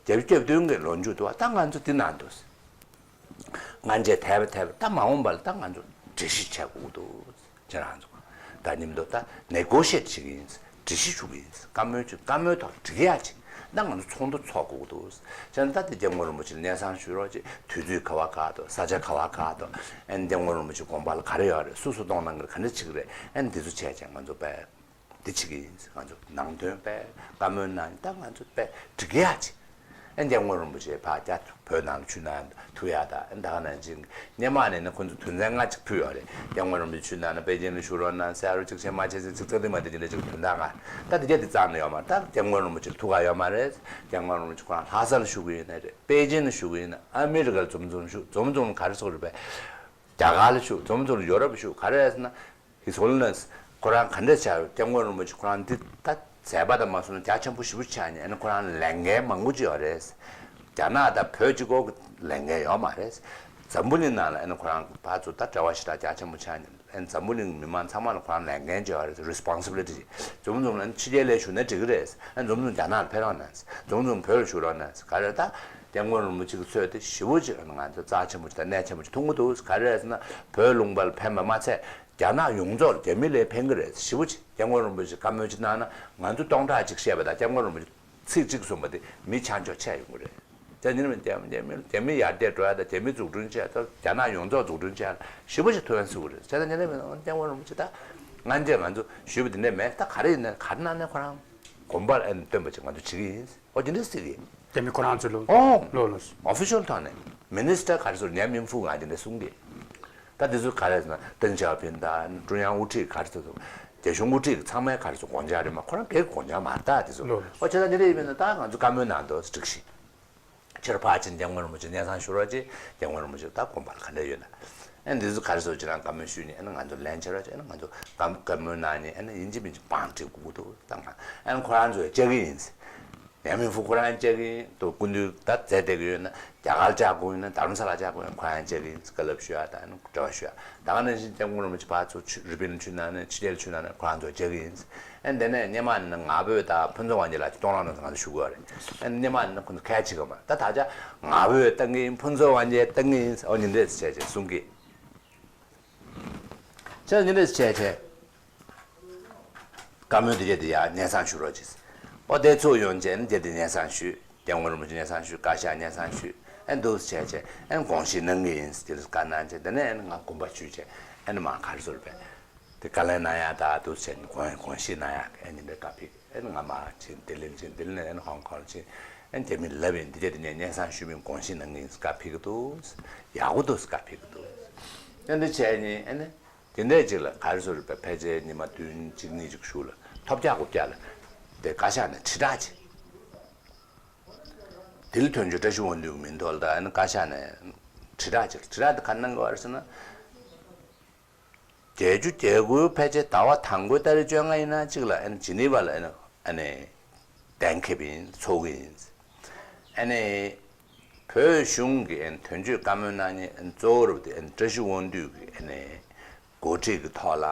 རྒྱབ་སྐྱོར་མདུན་གྱི་ལོ་མཇུག་ཏུ་བ་ད་ང་ཚོ་འདི་ནང་དུ། སྔ་རྗེས་དལ་བ་དལ་བ་ད་མ་འོངས་པ་ལ་ད་ང་ཚོ་འགྲེལ་བཤད་བྱེད་དགོས་འདུག་ཁྱེད་རང་ཚོ་ད་མཉམ་དུ་ད་ནེ་གོ་ཤེཊ་བྱེད་ཀྱི་ཡིན། འགྲེལ་བཤད་ཞུ་གི་ཡིན། བཀའ་མོལ་བྱེད་བཀའ་མོལ་ཐོག་འགྲིག་ཡག་བྱེད་ད་ང་ཚོ་ཚོགས་འདུ་ཚོགས་དགོས་འདུག་ཁྱེད་རང་ད་དེ་སྐྱབས་མགོན་རིན་པོ་ཆེ་ལ་སྙན་སེང་ཞུ་རོགས་བྱེད། དུས་ཚོད་ག་བ་ག་ཏོ་ས་ཆ་ག་བ་ག་ཏོ་ཨན་སྐྱབས་མགོན་རིན་པོ་ཆེ་དགོངས་པ་ལ་ག་རེ་ཡོད་རེད། སུ་སུ་གཏོང་གནང་གི་རེད། ག་འདྲ་བྱེད་ཀྱི་རེད། ཨན་འདི་ཚོ་བྱས་བྱས་ང་ཚོ་དཔེ། འདི་བྱེད་ཀྱི་ཡིན། ང་ཚོ་ནང་དོན་དཔེ་བཀའ་མོལ་གནང་ཡིན། ད་ང་ཚོ་དཔེ་འགྲིག་ཡག་ཅིག་ཨེ་སྐྱབས་མགོན་རིན་པོ་ཆེ་ཕར་རྒྱ་བོད་ནང་ལ་ཆུ་ནང་ཐུག་ཡག་ད་ཨེ་ད་ག་ནང་བཞིན་སྔོན་མ་ནས་ནི་ཁོ་ཚོ་དོན་ཚན་ལྔ་ཅིག་ཕུལ་ཡོད་རེད། སྐྱབས་མགོན་རིན་པོ་ཆེ་ཆུ་ནང་ན་པེ་ཅིན་ལ་བཞུགས་རོགས་གནང་ཟེར་རོ་ཅིག་བྱས་མ་བྱས་ཟེར་ཅིག་ཚགས་དེ་མ་དེ་ཅི་འདྲ་ཅིག་དོན་དག་ང་ད་དེ་རྒྱ་དེ་རྩ་ནས་ཡོད་མ་རེད། ད་སྐྱབས་མགོན་རིན་པོ་ཆེ་ལ་ཐུག་ག་ཡོད་མ་རེད། སྐྱབས་མགོན་རིན་པོ་ཆེ་ཁོ་རང་ལྷ་ས་ལ་བཞུགས་ཀྱི་ཡོད་ནི་རེད། པེ་ཅིན་ལ་བཞུགས་ཀྱི་ཡོད་ན་ཨ་མི་རི་ཀ་ལ་འཛོམས་འཛོམས་བཞུགས་འཛོམས་འཛོམས་ག་རེ་ཟེར་དགོས་རེད་པས། རྒྱ་གར་ལ་བཞུགས་འཛོམས་འཛོམས་ཡོ་རོབ་ལ་བཞུགས་ག་རེ་རེད་ཟེར་ན། His Holiness་ཁོ་རང་ག་འདྲ་བྱ་སྐྱབས་མགོན་རིན་པོ་ཆེ་ཁོ་རང་འདི་ད་མཛད་པ་དང་མ་སོང་ན་རྒྱ་ཆེན་པོ་ཞེ་པོ་ཆགས་ནས་ཨ་ནི་ཁོ་རང་ལས་འགན་མང་པོ་ཅིག་ཡོད་རེད། རྒྱ་ནག་དང་བོད་གཅིག་པོ་གི་ལས་འགན་ཡོད་མ་རེད། འཛམ་བུ་གླིང་ནང་ལ་ཨ་ནི་ཁོ་རང་ཕར་ཚུར་ད་འབྲེལ་བ་ཞེ་དྲག་རྒྱ་ཆེན་པོ་ཆགས་ནས་ཨ་ནི་འཛམ་བུ་གླིང་མི་མང་ཚང་མ་ལ་ཁོ་རང་ལས་འགན་ཅིག་ཡོད་རེད། Responsibility་ཅིག་འཛོམས་འཛོམས་ལ་ཨ་ནི་ཕྱི་རྒྱལ་ལ་བཞུགས་ན་འགྲིག་གི་རེད། ཨ་ནི་འཛོམས་འཛོམས་རྒྱ་ནག་ལ་ཕེབས་རོགས་གནང་། འཛོམས་འཛོམས་བོད་ལ་བཞུགས་རོགས་གནང་། ག་རེ་ད་སྐྱབས་མགོན་རིན་པོ་ཆེ་གི་ཚོད་དེ་ཞེ་པོ་ཅིག་ཨ་ནི་ང་ཚོ་རྩ་ཆེན་པོ་ཅིག་དང་གནད་ཆེན་པོ་ཅིག་མཐོང་གི་འདུག་ག་རེ་རེད་ཟེར་ན་བོད་ལུང་པ་ལ་ཕན་པ་མ་ཚད། རྒྱ་ནག་ཡོངས་རྫོགས་རྒྱ་མི་ལ་ཕན་གྱི་རེད། ཞེ་པོ་ཅིག་སྐྱབས་མགོན་རིན་པོ་ཆེ་བཀའ་མོལ་ཅིག་གནང་ན་ང་ཚོ་སྟོང་ཕྲག་ཅིག་བཤད་པ་དང་སྐྱབས་མགོན་རིན་པོ་ཆེ་ཚིག་གཅིག་གསུངས་པ་དེ་མི་ཆ་འཇོག་ཆད་ཡོང་གི་རེད། ད་ཉིན་མོ་རྒྱ་རྒྱ་མི་རྒྱ་མི་ཡར་རྒྱས་འགྲོ་ཡ་དང་རྒྱ་མི་འཛུགས་སྐྲུན་བྱས་ད་རྒྱ་ནག་ཡོངས་རྫོགས་འཛུགས་སྐྲུན་བྱས་ཞེ་པོ་ཅིག་ཐུགས་ཕན་གསོས་ཀྱི་རེད། བྱས་ད་ཉིན་མོ་སྐྱབས་མགོན་རིན་པོ་ཆེ་ད་སྔ་རྗེས་ང་ཚོ་ཞུས་པ་དེ་འདྲ་མེད། ད་ག་རེ་ཡིན་ན་ག་རེ་གནང་ན་ཁོ་རང་ དགོན་པར་ཨ་ནི་སྟོན་པ་ཅིག་ང་ཚོ་བྱེད་ཀྱི་ཡིན། ཨོ་དེ་འདྲ་ཟེར་གི། རྒྱ་མི་ཁོ་རང་ཚོས་ལོ། ཨོ། ལོ་ལོ། ཨོ་ཕི་ཤལ་ཐོག་ནས་མི་ནི་སི་ཊར་ག་རེ་ཟེར་ཉན་མིན་ཧྥུ་ང་དེ་འདྲ་གསུང་གི། ད་དེ་ཚོ་ག་རེ་ཟེར་ན་ཏེང་ཞའོ་ཕིང་དང་ཀྲུང་དབྱང་དབུ་ཁྲིད་ག་རེ་ཟེར་རྒྱ་གཞུང་དབུ་ཁྲིད་ཚང་མའི་ག་རེ་ཟེར་དགོངས་འཆར་རེད་མ། ཁོ་རང་སྒེར་གྱི་དགོངས་འཆར་མ་རེད་ད་དེ་ཚོ། ལོ་ལོ། ཨོ་བྱས་ཙང་དེ་འདྲ་ཡིན་པ་ཡིན་ན་ད་ང་ཚོ་བཀའ་མོལ་གནང་འདུག་སྒྲིག་གཞི། ཕྱིར་ཕར་ཕྱིན་སྐྱབས་མགོན་རིན་པོ་ཆེ་སྙན་སེང་ཞུ་རོགས་བྱེད། སྐྱབས་མགོན་རིན་པོ་ཆེ་ད་དགོན་པ་ལ་ག་འདྲ་ཡོད་ན། ཨ་ནི་འདི་ཚོ་ག་རེ་ཟེར་ཁྱེད་རང་བཀའ་མོལ་ཞུས་ནས་ཨ་ནི་ང་ཚོ་ལན་བྱེད་རོགས་བྱེད། ཨ་ནི་ང་ཚོ་བཀའ་བཀའ་མོལ་གནང་ནས་ཨ་ནི་ཡིན་གཅིག་མིན་གཅིག་བང་སྒྲིག་དགོས་ཀྱི་འདུག་ད་ང་ཨ་ནི་ཁོ་རང་ཚོས་བཅར་གྱི་ཡིན། ཉན་མིན་ཧྥུ་ཁོ་རང་བཅར་གྱི་ཡིན་འདུག་སྐུ་མདུན་ད་མཛད་བསྡད་ཀྱི་ཡོད་ན་རྒྱ་གར་བཅར་དགོས་ཡིན་ན་རྡ་རམ་ས་ལ་བཅར་དགོས་ཡིན་ན་ཁོ་རང་བཅར་གྱི་ཡིན། བཀའ་སློབ་ཞུ་ཡ་དང་ཨ་ནི་འབྲེལ་བ་ཞུ་ཡ། ད་ག་ནང་བཞིན་སྐྱབས་མགོན་རིན་པོ་ཆེ་ཕར་ཚུར་ཆུ་རི་པིན་ཆུ་ནང་ནས་ཕྱི་རྒྱལ་ཆུ་ནང་ནས་ཁོ་རང་ཚོ་བཅར་གྱི་ཡིན། ཨ་ནི་དེ་ནས་སྔོན་མ་ནི་ང་ཕོད་དང་ཕུན་ཚོགས་དབང་རྒྱལ་ལགས་ཀྱིས་གཏོང་རོགས་གནང་ཟེར་ང་ཚོ་ཞུ་དགོས་རེད། ཨ་ནི་སྔོན་མ་ནི་ཁོ་ཚོ་ཁས་འཆེ་གི་མ་རེད། ད་ད་ཆ་ང་ཕོད་བཏང་གི་ཡིན། ཕུན་ཚོགས་དབང་རྒྱལ་བཏང་གི་ཡིན། ཨོ་ཉིན་རེ་བྱས་བྱས་གསུང་གི། ཁྱེད་ཉིན་རེ་བྱས་བྱས། བཀའ་མོལ་འདི་གས་འདི་ཡར་སྙན་སེང་ཞུ་རོགས་གྱིས། ཨོ་དེ་ཚོ་ཡོང་བྱས་ནི་དེ་འདི་སྙན་སེང་ཞུས། སྐྱབས་མགོན་རིན་པོ་ཆེ་སྙན་སེང་ཞུས། བཀའ་ཤག་སྙན་སེང་ཞུས། ཨེ་འདུག་བྱས་བྱས་ཨེ་དགོངས་བཞེས་གནང་གི་ཡིན་ཟེར་དེ་ལ་བཀའ་གནང་བྱས་དེ་ནས་ཨེ་ང་དགོངས་པ་ཞུས་བྱས་ཨེ་ནི་མ་ག་རེ་ཟེར་བས། དེ་བཀའ་ལན་གནང་ཡག་དང་འདུག་བྱས་ནི་དགོངས་དགོངས་བཞེས་གནང་ཡག་ཨེ་ཉིན་རེ་བཀའ་ཕེབས། ཨེ་ང་མར་ཕྱིན་ལྡི་ལིར་ཕྱིན། ལྡི་ལི་ནས་ཨེ་ཧོང་ཀོང་ཕྱིན། ཨེ་རྒྱ་མི་ལབ་ཡིན་འདི་གས་འདི་ནས་སྙན་སེང་ཞུས་མིན་དགོངས་བཞེས་གནང་གི་ཡིན་བཀའ་ཕེབས་ཀྱི་འདུག་ཡག་པོ་འདུག་བཀའ་ཕེབས་ཀྱི་འདུག་ཨེ་འདི་བྱས་ནི་ཨེ་ནི། དེ་འདྲས་ཅིག་ལ་ག་རེ་ཟེར་བས། ཕལ་ཆེར་ཉི་མ་བདུན་གཅིག་གཉིས་ཅིག་གཞུག་ལ་ཐོབ་རྒྱག་དགུ་རྒྱག་ལ་དེ་བཀའ་ཤག་ནས་དྲིལ་བསྒྲགས་བྱས། དེ་ལ་དོན་གཅོད་བཀྲ་ཤིས་དབང་འདུས་ཀྱི་མིང་ཐོག་ལ་ད་ཨ་ནི་བཀའ་ཤག་ནས་དྲིལ་བསྒྲགས་བྱས། དྲིལ་བསྒྲགས་དེ་ག་རེ་གནང་གི་ཡོད་རེད་ཟེར་ན། བརྒྱད་ཅུ་གྱ་དགུ་ཕལ་ཆེར་ཟླ་བ་དང་པོའི་ཏ་རིག་བཅོ་ལྔ་ཡིན་ན་གཅིག་ལ་ཨ་ནི་ཇི་ནི་ཝ་ལ་ཨ་ནི་ཨ་ནི་གཏན་འཁེལ་བ་ཡིན། ཚོགས་ཀྱི་ཡིན། ཨ་ནི་བོད་གཞུང་གི་ཨ་ནི་དོན་གཅོད་བཀའ་མོལ་གནང་མཁན་ཨ་ནི་གཙོ་བོ་རུ་དེ་ཨ་ནི་བཀྲ་ཤིས་དབང་འདུས་ཀྱི་ཨ་ནི་འགོ་ཁྲིད་ཀྱི་ཐོག་ལ་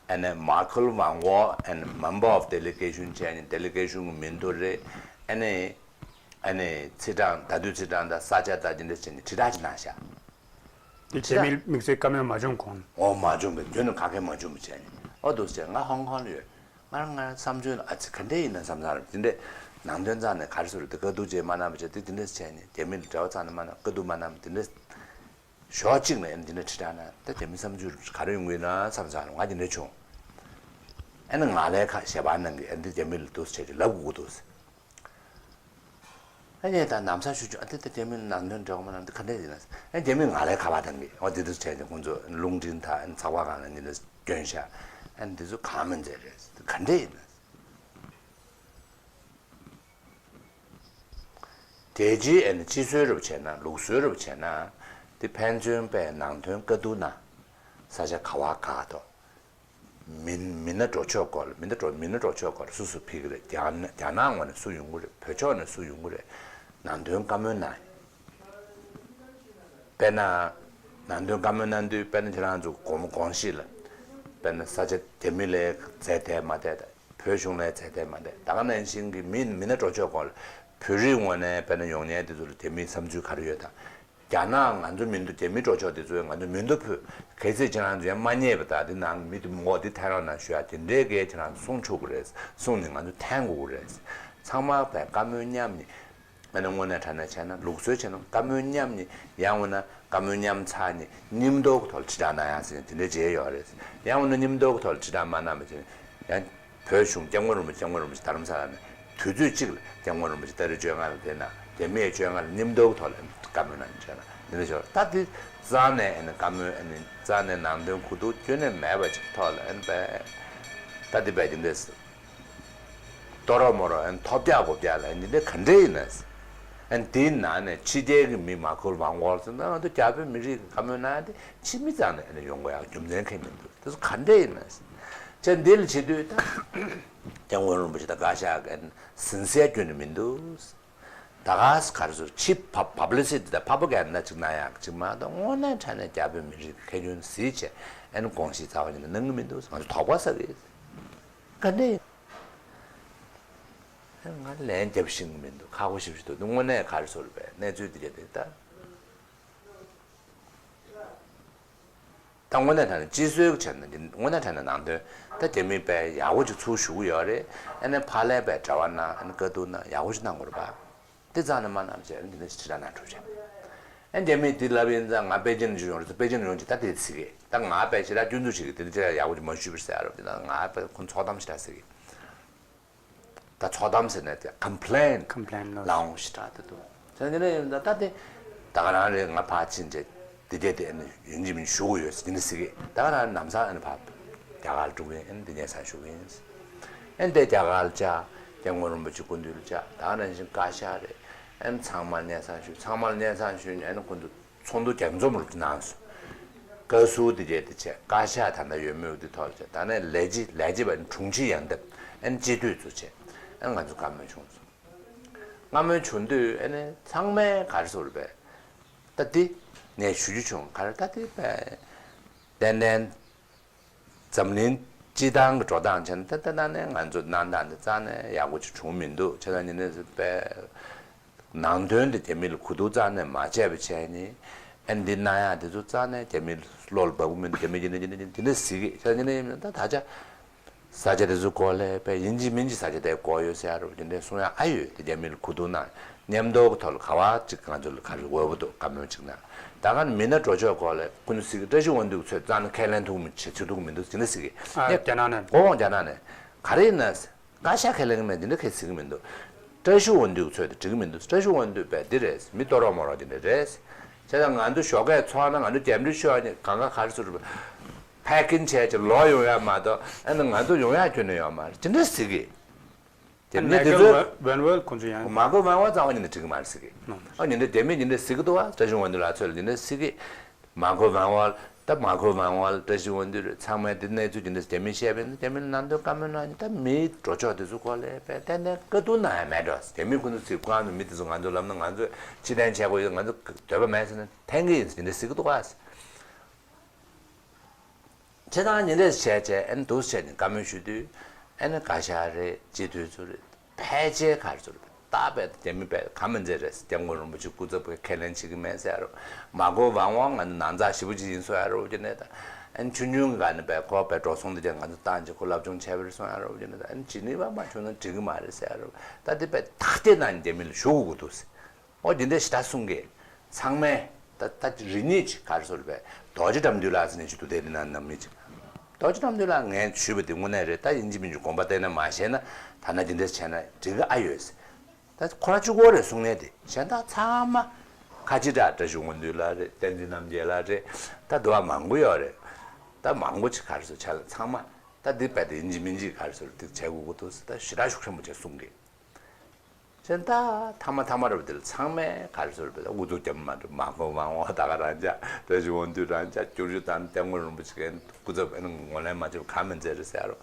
ཨ་ནི་མཱ་ཁུལ་ཝང་ཝོ་ཨ་ནི་member of delegation བྱས་ནས་ཌེ་ལི་གེ་ཤོན་གྱི་མིང་ཐོག་རེད། ཨ་ནི་ཨ་ནི་ཚེས་གྲངས་ད་དུས་ཚེས་གྲངས་དང་ས་ཆ་དང་དེ་འདྲ་བྱས་ནས་དྲིལ་བསྒྲགས་ཅིག་གནང་ཤག་དེ་རྗེས་མའི་དམིགས་བསལ་བཀའ་མོལ་མ་བྱུང་གོང་། འོ་མ་བྱུང་བས། རྒྱུན་ནས་ག་གེ་མ་བྱུང་བ་བྱས་ནས་ཨོ་འདུག་སེ་བྱས། ང་ཧོང་ཀོང་ལ་ཡོད། ང་ང་བསམ་ཚུལ་ལ་ཨ་ཙི་ག་འདྲས་ཡིན་ན་བསམ་བསམ་རེད། དེ་འདྲས་ནང་དོན་རྩ་ནས་ག་རེ་ཟེར་དེ་དཀའ་སྡུག་ཅིག་མ་གནང་བ་བྱས་དེ་དེ་འདྲས་བྱས་ནས་རྒྱ་མི་ལ་འབྲེལ་བ་རྩ་ནས་མ་གནང་། དཀའ་སྡུག་མ་གནང་བ་དེ་འདྲས་ཕྱོགས་གཅིག་ནས་ཨ་ནི་དེ་འདྲས་དྲིལ་བསྒྲགས་གནང་། ད་རྒྱ་མི་བསམ་ཚུལ་ག་རེ་ཡོང་གི་ཡིན་ན་བསམ་བསམ་རེད། ང་དེ་འདྲས་བྱུང་། ཨ་ནི་ང་ལ་ཁ་ཞལ་པར་གནང་གི། ཨ་ནི་དེ་རྒྱ་མི་ལ་འདུག་སེ་བྱས་ཀྱི་ལབ་དགོས་ཀྱི་འདུག་ཟེར། ཨ་ནི་ད་ནམ་ས་ཞུ་ཆུ་ཨ་དེ་ད་རྒྱ་མི་ནང་དོན་འབྲེལ་བ་མ་གནང་འདི་ག་འདྲས་ཡིན་ན། ཨ་རྒྱ་མི་ང་ལ་ཁ་པར་བཏང་གི། འོ་དེ་དུས་བྱས་ཏེ་ཁོང་ཚོ་རླུང་འཕྲིན་དང་ཨ་ནི་ཚགས་པར་སྒང་ལ་འདི་འདྲ་སྐྱོན་ཤག་ཨ་ནི་འདི་ཚོ་གང་མིན་མཛད་རེད། ག་འདྲས་ཡིན་ན། རྒྱལ་སྤྱིའི་ཨ་ནི་སྤྱི་སྲོལ་རུ་བྱས་ན་ལུགས་སྲོལ་རུ་བྱས་ན་དེ་ཕན་ཚུན་པའི་ནང་དོན་བཀའ་བསྡུར་ན་ས་ཆ་ག་བ་ག་ཐོག་མི་མི་སྣ་འགྲོ་ཕྱོགས་སྐོར་ལ་མི་སྣ་འགྲོ་མི་སྣ་འགྲོ་ཕྱོགས་སྐོར་སུ་སུ་ཕེབས་ཀྱི་རེད། རྒྱ་ནག་རྒྱ་ནག་ངོས་ནས་སུ་ཡོང་གི་རེད། བོད་ཕྱོགས་ནས་སུ་ཡོང་གི་རེད། ནང་དོན་བཀའ་མོལ་གནང་། དཔེར་ན་ནང་དོན་བཀའ་མོལ་གནང་དུས་དཔེར་ན་ཁྱེད་རང་ཚོ་དགོངས་དགོངས་གཞི་ལ་དཔེར་ན་ས་ཆ་རྒྱ་མི་ལ་མཛད་བསྡད་མ་བསྡད་དང་བོད་གཞུང་ལ་མཛད་བསྡད་མ་བསྡད། ད་ག་ནང་བཞིན་གྱི་མི་མི་སྣ་འགྲོ་ཕྱོགས་སྐོར་ལ་བོད་རིགས་ངོས་ནས་དཔེར་ན་ཡོང་མཁན་དེ་ཚོ་ལ་རྒྱ་མིའི་བསམ་ཚུལ་ག་རེ་ཡོད་དང་། རྒྱ་ནག་ང་ཚོ་མི་འདུག་རྒྱ་མི་འགྲོ་ཕྱོགས་དེ་ཚོས་ང་ཚོ་མི་འདུག་ཕུད། གལ་སྲིད་ཁྱེད་རང་ཚོ་ཡང་མ་རྙེད་པ་དང་དེ་ནང་མི་དེ་མོ་དེ་ཐལ་རང་ནང་ཞུ་ཡ་དེ་འདྲའི་གས་ཁྱེད་རང་ཚོ་གསུང་ཆོག་གི་རེད། གསུང་ནས་ང་ཚོ་འཐེན་དགོས་ཀྱི་རེད། ཚང་མ་བས་བཀའ་མོལ་མཉམ་ནི་ཨ་ནི་དངོས་གནས་དྲང་གནས་བྱས་ན་ལུགས་སྲོལ་བྱས་ན་བཀའ་མོལ་མཉམ་ནི་ཡང་འོ་ན་བཀའ་མོལ་མཉམ་ཚར་ནི་མཉམ་དུ་གི་ཐོག་ལ་དྲིལ་བསྒྲགས་གནང་ཡ་ཟེར་ནས་དེ་འདྲའི་བྱས་ཡོད་རེད། ཡང་འོ་ན་མཉམ་དུ་གི་ཐོག་ལ་དྲིལ་བསྒྲགས་མ་གནང་བ་བྱས་ནས་ཡང་། བོད་གཞུང་སྐྱབས་མགོན་རིན་པོ་ཆེ་སྐྱབས་མགོན་རིན་པོ་ཆེ་རྡ་རམ་ས་ལ་ནས་དུས་ཚོད་གཅིག་ལ་སྐྱབས་མགོན་རིན་པོ་ཆེ་ཏ་རིག་བཅོ་ལྔ་ལ་དེ་ན་རྒྱ་མིའི་བཅོ་ལྔ་ལ་མཉམ་དུ་ཐོག་ལ་བཀའ་མོལ་གནང་བྱས་ན་འདི་འདྲ་ཞོར་ད་འདི་རྩ་ནས་ཨ་ནི་བཀའ་མོལ་ཨ་ནི་རྩ་ནས་ནང་དོན་གོ་རྟོགས་ཁྱོན་ནས་མེད་པ་ཅིག་ཐོག་ལ་ཨ་ནི་བས་ད་འདི་བས་འདི་འདྲས་ཏོ་རོ་མོ་རོ་ཨ་ནི་ཐོབ་རྒྱག་གོ་རྒྱག་ལ་ཨ་ནི་འདི་ག་འདྲས་ཡིན་ན་ཨ་ནི་འདིའི་ནང་ནས་ཕྱི་རྒྱལ་གྱི་མི་མ་ཁུལ་ཝང་ཝོར་ཟེར་ན་ང་ཚོ་རྒྱ་བོད་མི་རིགས་ཀྱི་བཀའ་མོལ་གནང་ཡ་དེ་ཕྱི་མི་རྩ་ནས་ཨ་ནི་ཡོང་དགོས་ཡ་རྒྱུ་མཚན་གང་ཡང་མི་འདུག་དེ་ཚོ་ག་འདྲས་ཡིན་ན་ཨ་ནི་ཅེས་འདི་ལ་བྱེད་དུས་ད། སྐྱབས་མགོན་རིན་པོ་ཆེ་དང་བཀའ་ཤག་གི་ཟིན་གསལ་སྐྱོན་ནི་མི་འདུག་ད་ག་ས་ག་རེ་ཟེར་ཕྱི་ཕ་ཕ་བྷ་ལི་སི་ཊི་དང་ཕ་པ་ག་ན་ཅིག་གནང་ཡག་ཅིག་མ་གཏོགས་དངོས་གནས་དྲང་གནས་རྒྱ་བོད་མི་རིགས་ཁྱོན་ནས་གཟིགས་བྱས་ཨ་ནི་དགོངས་གཞི་རྩ་བ་ཉིད་ནས་གནང་གི་མི་འདུག་ང་ཚོ་དོགས་པ་ཟ་གི་ག་འདྲ་ཡིན། ང་ལན་རྒྱབ་ཤེས་ཀྱི་མི་འདུག་ཁག་པོ་ཞེ་པོ་ཞིག་འདུག་དངོས་གནས་ག་རེ་ཟེར་བའི་གནས་ཚུལ་འདི་ག་དེ་ལྟ། ད་དངོས་གནས་དྲང་གནས་སྤྱི་སྲོལ་གྱི་ཆ་ནས་འདི་དངོས་གནས་དྲང་གནས་ནང་དོན་ད་རྒྱ་མིས་དཔེ་ཡག་པོ་ཅིག་ཚུར་ཞུ་གི་ཡོད་རེད། ཨ་ནི་ཕར་ལས་དཔེ་འབྲེལ་བ་གནང་ཨ་ནི་བཀའ་བསྡུར་གནང་ཡག་པོ་ཅིག་གནང་དགོས་རེད་པ། འདི་རྩ་ནས་མ་གནང་བྱས་ཨ་ནི་འདི་འདྲ་ཞིག་དྲིལ་བསྒྲགས་གནང་གྲུབ་བྱས། ཨ་ནི་རྒྱ་མིས་འདི་ལབ་ཡིན་ཙང་ང་པེ་ཅིན་ལ་ཡོང་རེད་ཟེར་པེ་ཅིན་ལ་ཡོང་ཅིག་ད་དེ་ཚིག་གི་ད་ང་དཔེ་ཞེ་དྲག་སྐྱོན་འཛུགས་བྱེད་ཀྱི་དེ་འདྲ་ཞིག་ཡག་པོ་ཅིག་མ་ཞུས་པར་ཟེར་ཡ་རེད། འདི་ད་ང་དཔེ་ཁོང་ཚོགས་གཏམ་ཞེ་དྲག་ཟེར་གི། ད་ ད་ཚོགས་གཏམ་ཟེར་ནས་དེ་ཀམ་པི་ལེན་ལ་འོང་ཞེ་དྲག་དེ་འདུག་ཟེར་ནས་ཡིན་ད་ད་དེ་ད་ག་རང་རེད། ང་ཕར་ཕྱིན་བྱས་དེ་དེ་དེ་ཡིན་གཅིག་མིན་གཅིག་ཞུ་གི་ཡོད་ཟེར་ནས་ཟེར་གི། ད་ག་རང་ལམ་སང་ཨ་ནི་ཕར་རྒྱ་གར་འགྲོ་གི་ཡིན། ཨ་ནི་དེ་སྙན་སེང་ཞུ་གི་ཡིན། ཨ་ནི་དེ་རྒྱ་གར་བཅར། སྐྱབས་མགོན་རིན་པོ་ཆེ་སྐུ་མདུན་ལ་བཅར། ད་ག་ནང་བཞིན་བཀའ་ཤག་རེད། ཨ་ནི་ཚང་མ་སྙན་སེང་ཞུས། ཚང་མ་ལ་སྙན་སེང་ཞུས་ནས་ཨ་ནི་ཁོང་ཚོ་ཚོགས་འདུ་རྒྱས་འཛོམས་རུ་གནང་སོང་། བཀའ་ཟུར་དེ་བྱས་དེ་བྱས། བཀའ་ཤག་ད་ལྟ་ཡོད་མེད་དེ་ཐོག་བྱས། ད་ནས་ལས་བྱེད་ལས་བྱེད་པ་དྲུང་ཆེ་ཡང་འདེམས། ཨན་སྤྱི་འཐུས་ཚོ་བྱས། ཨན་ང་ཚོ་བཀའ་མོལ་བྱུང་སོང་། བཀའ་མོལ་བྱུང་དུས་ཨ་ནི་ཚང་མས་ག་རེ་ཟེར་བས། ད་དེ་ནས་ཞུ་རྒྱུ་བྱུང་། ག་རེ་ད་དེ་བས་ཏན་ཏན། འཛམ་གླིང་སྤྱི་བཏང་གི་འགྲོ་སྟངས་བྱས་ན་ད་ལྟ་ན་ནས་ང་ཚོ་གནང་སྟངས་འདི་རྩ་ནས་ཡག་པོ་ཅིག་བྱུང་མི་འདུག་བྱས་ཙང་ཉིན་ནས་པའི་ནང་དོན་དེ་རྒྱ་མི་ལ་གོ་བསྡུར་རྩ་ནས་མ་བྱས་པ་བྱས་ནས། ཨ་འདི་གནང་ཡག་དེ་ཚོ་རྩ་ནས་རྒྱ་མི་བློ་ལ་བབ་གི་མི་འདུག་རྒྱ་མི་ཡིན་ན་ཡིན་ན་དེ་འདྲ་ཟེར་གི། བྱས་ཙང་ཉིན་ནས་ཡིན་ན་ད་ད་ཆ་ས་ཆ་དེ་ཚོ་སྐོར་ལ་པའི་ཡིན་གཅིག་མིན་གཅིག་ས་ཆ་དེ་སྐོར་ཡོད་ཟེར་ཡ་རུ་དེ་འདྲ་གསུང་ཡག་ཨ་ཡོད་དེ་རྒྱ་མི་ལ་གོ་བསྡུར་གནང་། མཉམ་དུ་གི་ཐོག་ལ་ག་བ་ཅིག་ང་ཚོ་ལ་ག་རེ་འོས་པ་འདུག་བཀའ་མོལ་ཅིག་གནང་། ད་ག་ནས་མི་སྣ་འགྲོ་ཕྱོགས་སྐོར་ལ་ཀུན་གཟིགས་བཀྲ་ཤིས་དབང་འདུས་ཚོས་རྩ་ནས་ཁས་ལེན་ཐུབ་མི་བྱེད་བྱེད་ཐུབ་མི་འདུག་ཅི་འདྲ་ཟེར་གི། ཨ་ངས་རྒྱ་ནག་ནས། ཨོ་རྒྱ་ནག་ནས། ག་རེ་ཡིན་ན། བཀའ་ཤག་ཁས་ལེན་གི་མེད་འདི་འདྲ་ཁས་ཟེར་གི་མི་འདུག་བཀྲ་ཤིས་དབང་འདུས་ཚོས་དེ་འགྲིག་གི་མི་འདུག་བཀྲ་ཤིས་དབང་འདུས་པས་འདི་རེད། མི་ལྟོ་རོག་མོ་རོག་འདི་འདྲ་རེད། བྱས་ཙང་ང་ཚོ་ཞོགས་ཀས་ཚོགས་ན་ང་ཚོ་རྒྱབ་འདྲི་ཤོར་ནས་གང་ག་ག་རེ་ཟེར་རུ་ཕེ་ཀིན་བྱས་ཀྱི་ལོག་ཡོང་ཡ་མ་གཏོགས་ཨ་ནི་ང་ཚོ་ཡོང་ཡ་ཁྱོན་ནས་ཡོད་མ་རེད་ཅི་འདྲ་ཟེར་གི། དེ་ནས་དེ་ཚོ་མ་གོ་ཝན་ཝལ་ཁོང་ཚོ་ཡང་མ་གོ་ཝན་ཝལ་རྩ་བ་ཉིད་ནས་འགྲིག་གི་མ་རེད་ཟེར་གི། ཨ་ཉིན་འདྲ་དེ་མིན་ཉིན་འདྲ་ཟེར་གི་འདུག་བ། བཀྲ་ཤིས་དབང་འདུས་ལགས་ཚོས་ལ་ཉིན་འདྲ་ཟེར་གི། མ་གོ་ཝན་ཝལ་ད་མ་གོ་ཝན་ཝལ་བཀྲ་ཤིས་དབང་འདུས་རེད། ཚང་མས་དེ་གནས་ཚུལ་དེ་འདྲ་རྒྱ་མིས་བཤད་པས་ན་རྒྱ་མི་ལ་ནང་དོན་བཀའ་མོལ་གནང་ད་མིའི་འགྲོ་ཕྱོགས་དེ་ཚོ་སྐོར་ལ་པས་ཏན་ཏན་བཀའ་བསྡུར་གནང་ཡ་མེད་འགྲོ། རྒྱ་མི་ཁོ་ཚོ་ཚིག་ཁོ་རང་ཚོ་མི་དེ་ཚོ་ང་ཚོ་ལབ་ན་ང་ཚོས་ཕྱི་ཐན་བྱས་དགོས་ཡོད་ང་ཚོ་འདོད་པ་མེད་ཟེར་ན་འཐེན་གི་ཡིན་ཟེར་འདི་འདྲ་ཟེར་གི་འདུག་ག། བྱས་ཙང་ཉིན་རེ་བྱས་བྱས་ཨ་ནི་འདུག་བྱས་ནས་བཀའ་མོལ་ཞུ་དུས་ཨ་ནི་བཀའ་ཤག་རེད། སྤྱི་འཐུས་ཚོ་རེད། ཕལ་ཆེར་ག་རེ་ཚོ་རེད། ད་བས་རྒྱ་མི་བས་ག་མི་མཛད་རེད། སྐྱབས་མགོན་རིན་པོ་ཆེ་སྐུ་ཚབ་ཀྱིས་ཁས་ལེན་བྱེད་ཀྱི་མེད་ཟེར་ཡ་རོ། མ་གོ་ཝང་ཝང་ང་ནང་ཚགས་ཞེ་པོ་ཅིག་ཡིན་སོ་ཡ་རོ་ཀྱི་ནས་ད་ཨ་ནི་ཆུང་ཆུང་གི་ག་ནས་བས་ཁོ་བས་འགྲོ་སོང་དེ་ཅག་ང་ཚོ་བཏང་ཅིག་ཁོ་སློབ་སྦྱོང་བྱས་པ་རེད་སོང་ཡ་རོ་ཀྱི་ནས་ད་ཨ་ནི་ཇི་ནི་ཝ་མ་བྱུང་ན་འགྲིག་གི་མ་རེད་ཟེར་ཡ་རོ། ད་དེ་བས་ཐག་བཅད་ན་ནི་རྒྱ་མི་ལ་ཞུ་དགོས་ཀྱི་འདུག་ཟེར། ཨོ་འདི་འདྲ་ཞེ་དྲག་གསུང་གི། ཚང་མས་ད་ད་རེ་གཉིས་ཅིག་ག་རེ་ཟེར་བས། རྡོ་རྗེ་ཁྲ་འདུས་ལགས་ཟེར་ནས་ཅིག་འདུག་སྟེ་འདི་ན་ནམ་མི་ཅིག་རྡོ་རྗེ་ཁྲ་འདུས་ལགས་ངས་ཞུས་པ་འདི་དངོས་གནས་རེད། ད་ཡིན་གཅིག་མིན་གཅིག་དགོངས་པ་གཏད་ན་མ་བཞེས་ན་ད་ན་འདི་འདྲ་བྱས་ན་འགྲིག་གི་ཨ་ཡོད། ད་ཁོ་རང་གཅིག་པོ་རེད་གསུང་མཁན་དེ་གཞན་དག་ཚང་མ་ཁ་ཆེ་དྲག་བཀྲ་ཤིས་དབང་འདུས་ལགས་རེད། བསྟན་འཛིན་རྣམ་རྒྱལ་ལགས་རེད། ད་འདུ་བ་མང་པོ་ཡོད་རེད། ད་མང་པོ་ཅིག་ག་རེ་ཟེར་བྱས་ལ་ཚང་མ་ད་འདི་བས་ད་ཡིན་གཅིག་མིན་གཅིག་ག་རེ་ཟེར་འདི་བྱས་དགོས་ཀྱི་འདུག་ཟེར་ད་ཞེ་དྲག་ཤུགས་ཆེན་པོ་བྱས་གསུང་གི། བྱས་ད་ཐ་མ་ཐ་མ་ར་བ་དེ་ལ་ཚང་མས་ག་རེ་ཟེར་བས་ཨུ་ཚུགས་རྒྱབ་མ་འགྲོ། མ་གོ་ཝང་ཝང་ད་ག་རང་ཅག་བཀྲ་ཤིས་དབང་འདུས་རང་ཅག་བསྐྱུར་བཅོས་དང་སྐྱབས་མགོན་རིན་པོ་ཆེ་གན་སྐུ་ཚབ་ཨ་ནི་ངོས་ལེན་མ་བྱེད་པ་གང་མི་མཛད་རེད་ཟེར་རོ།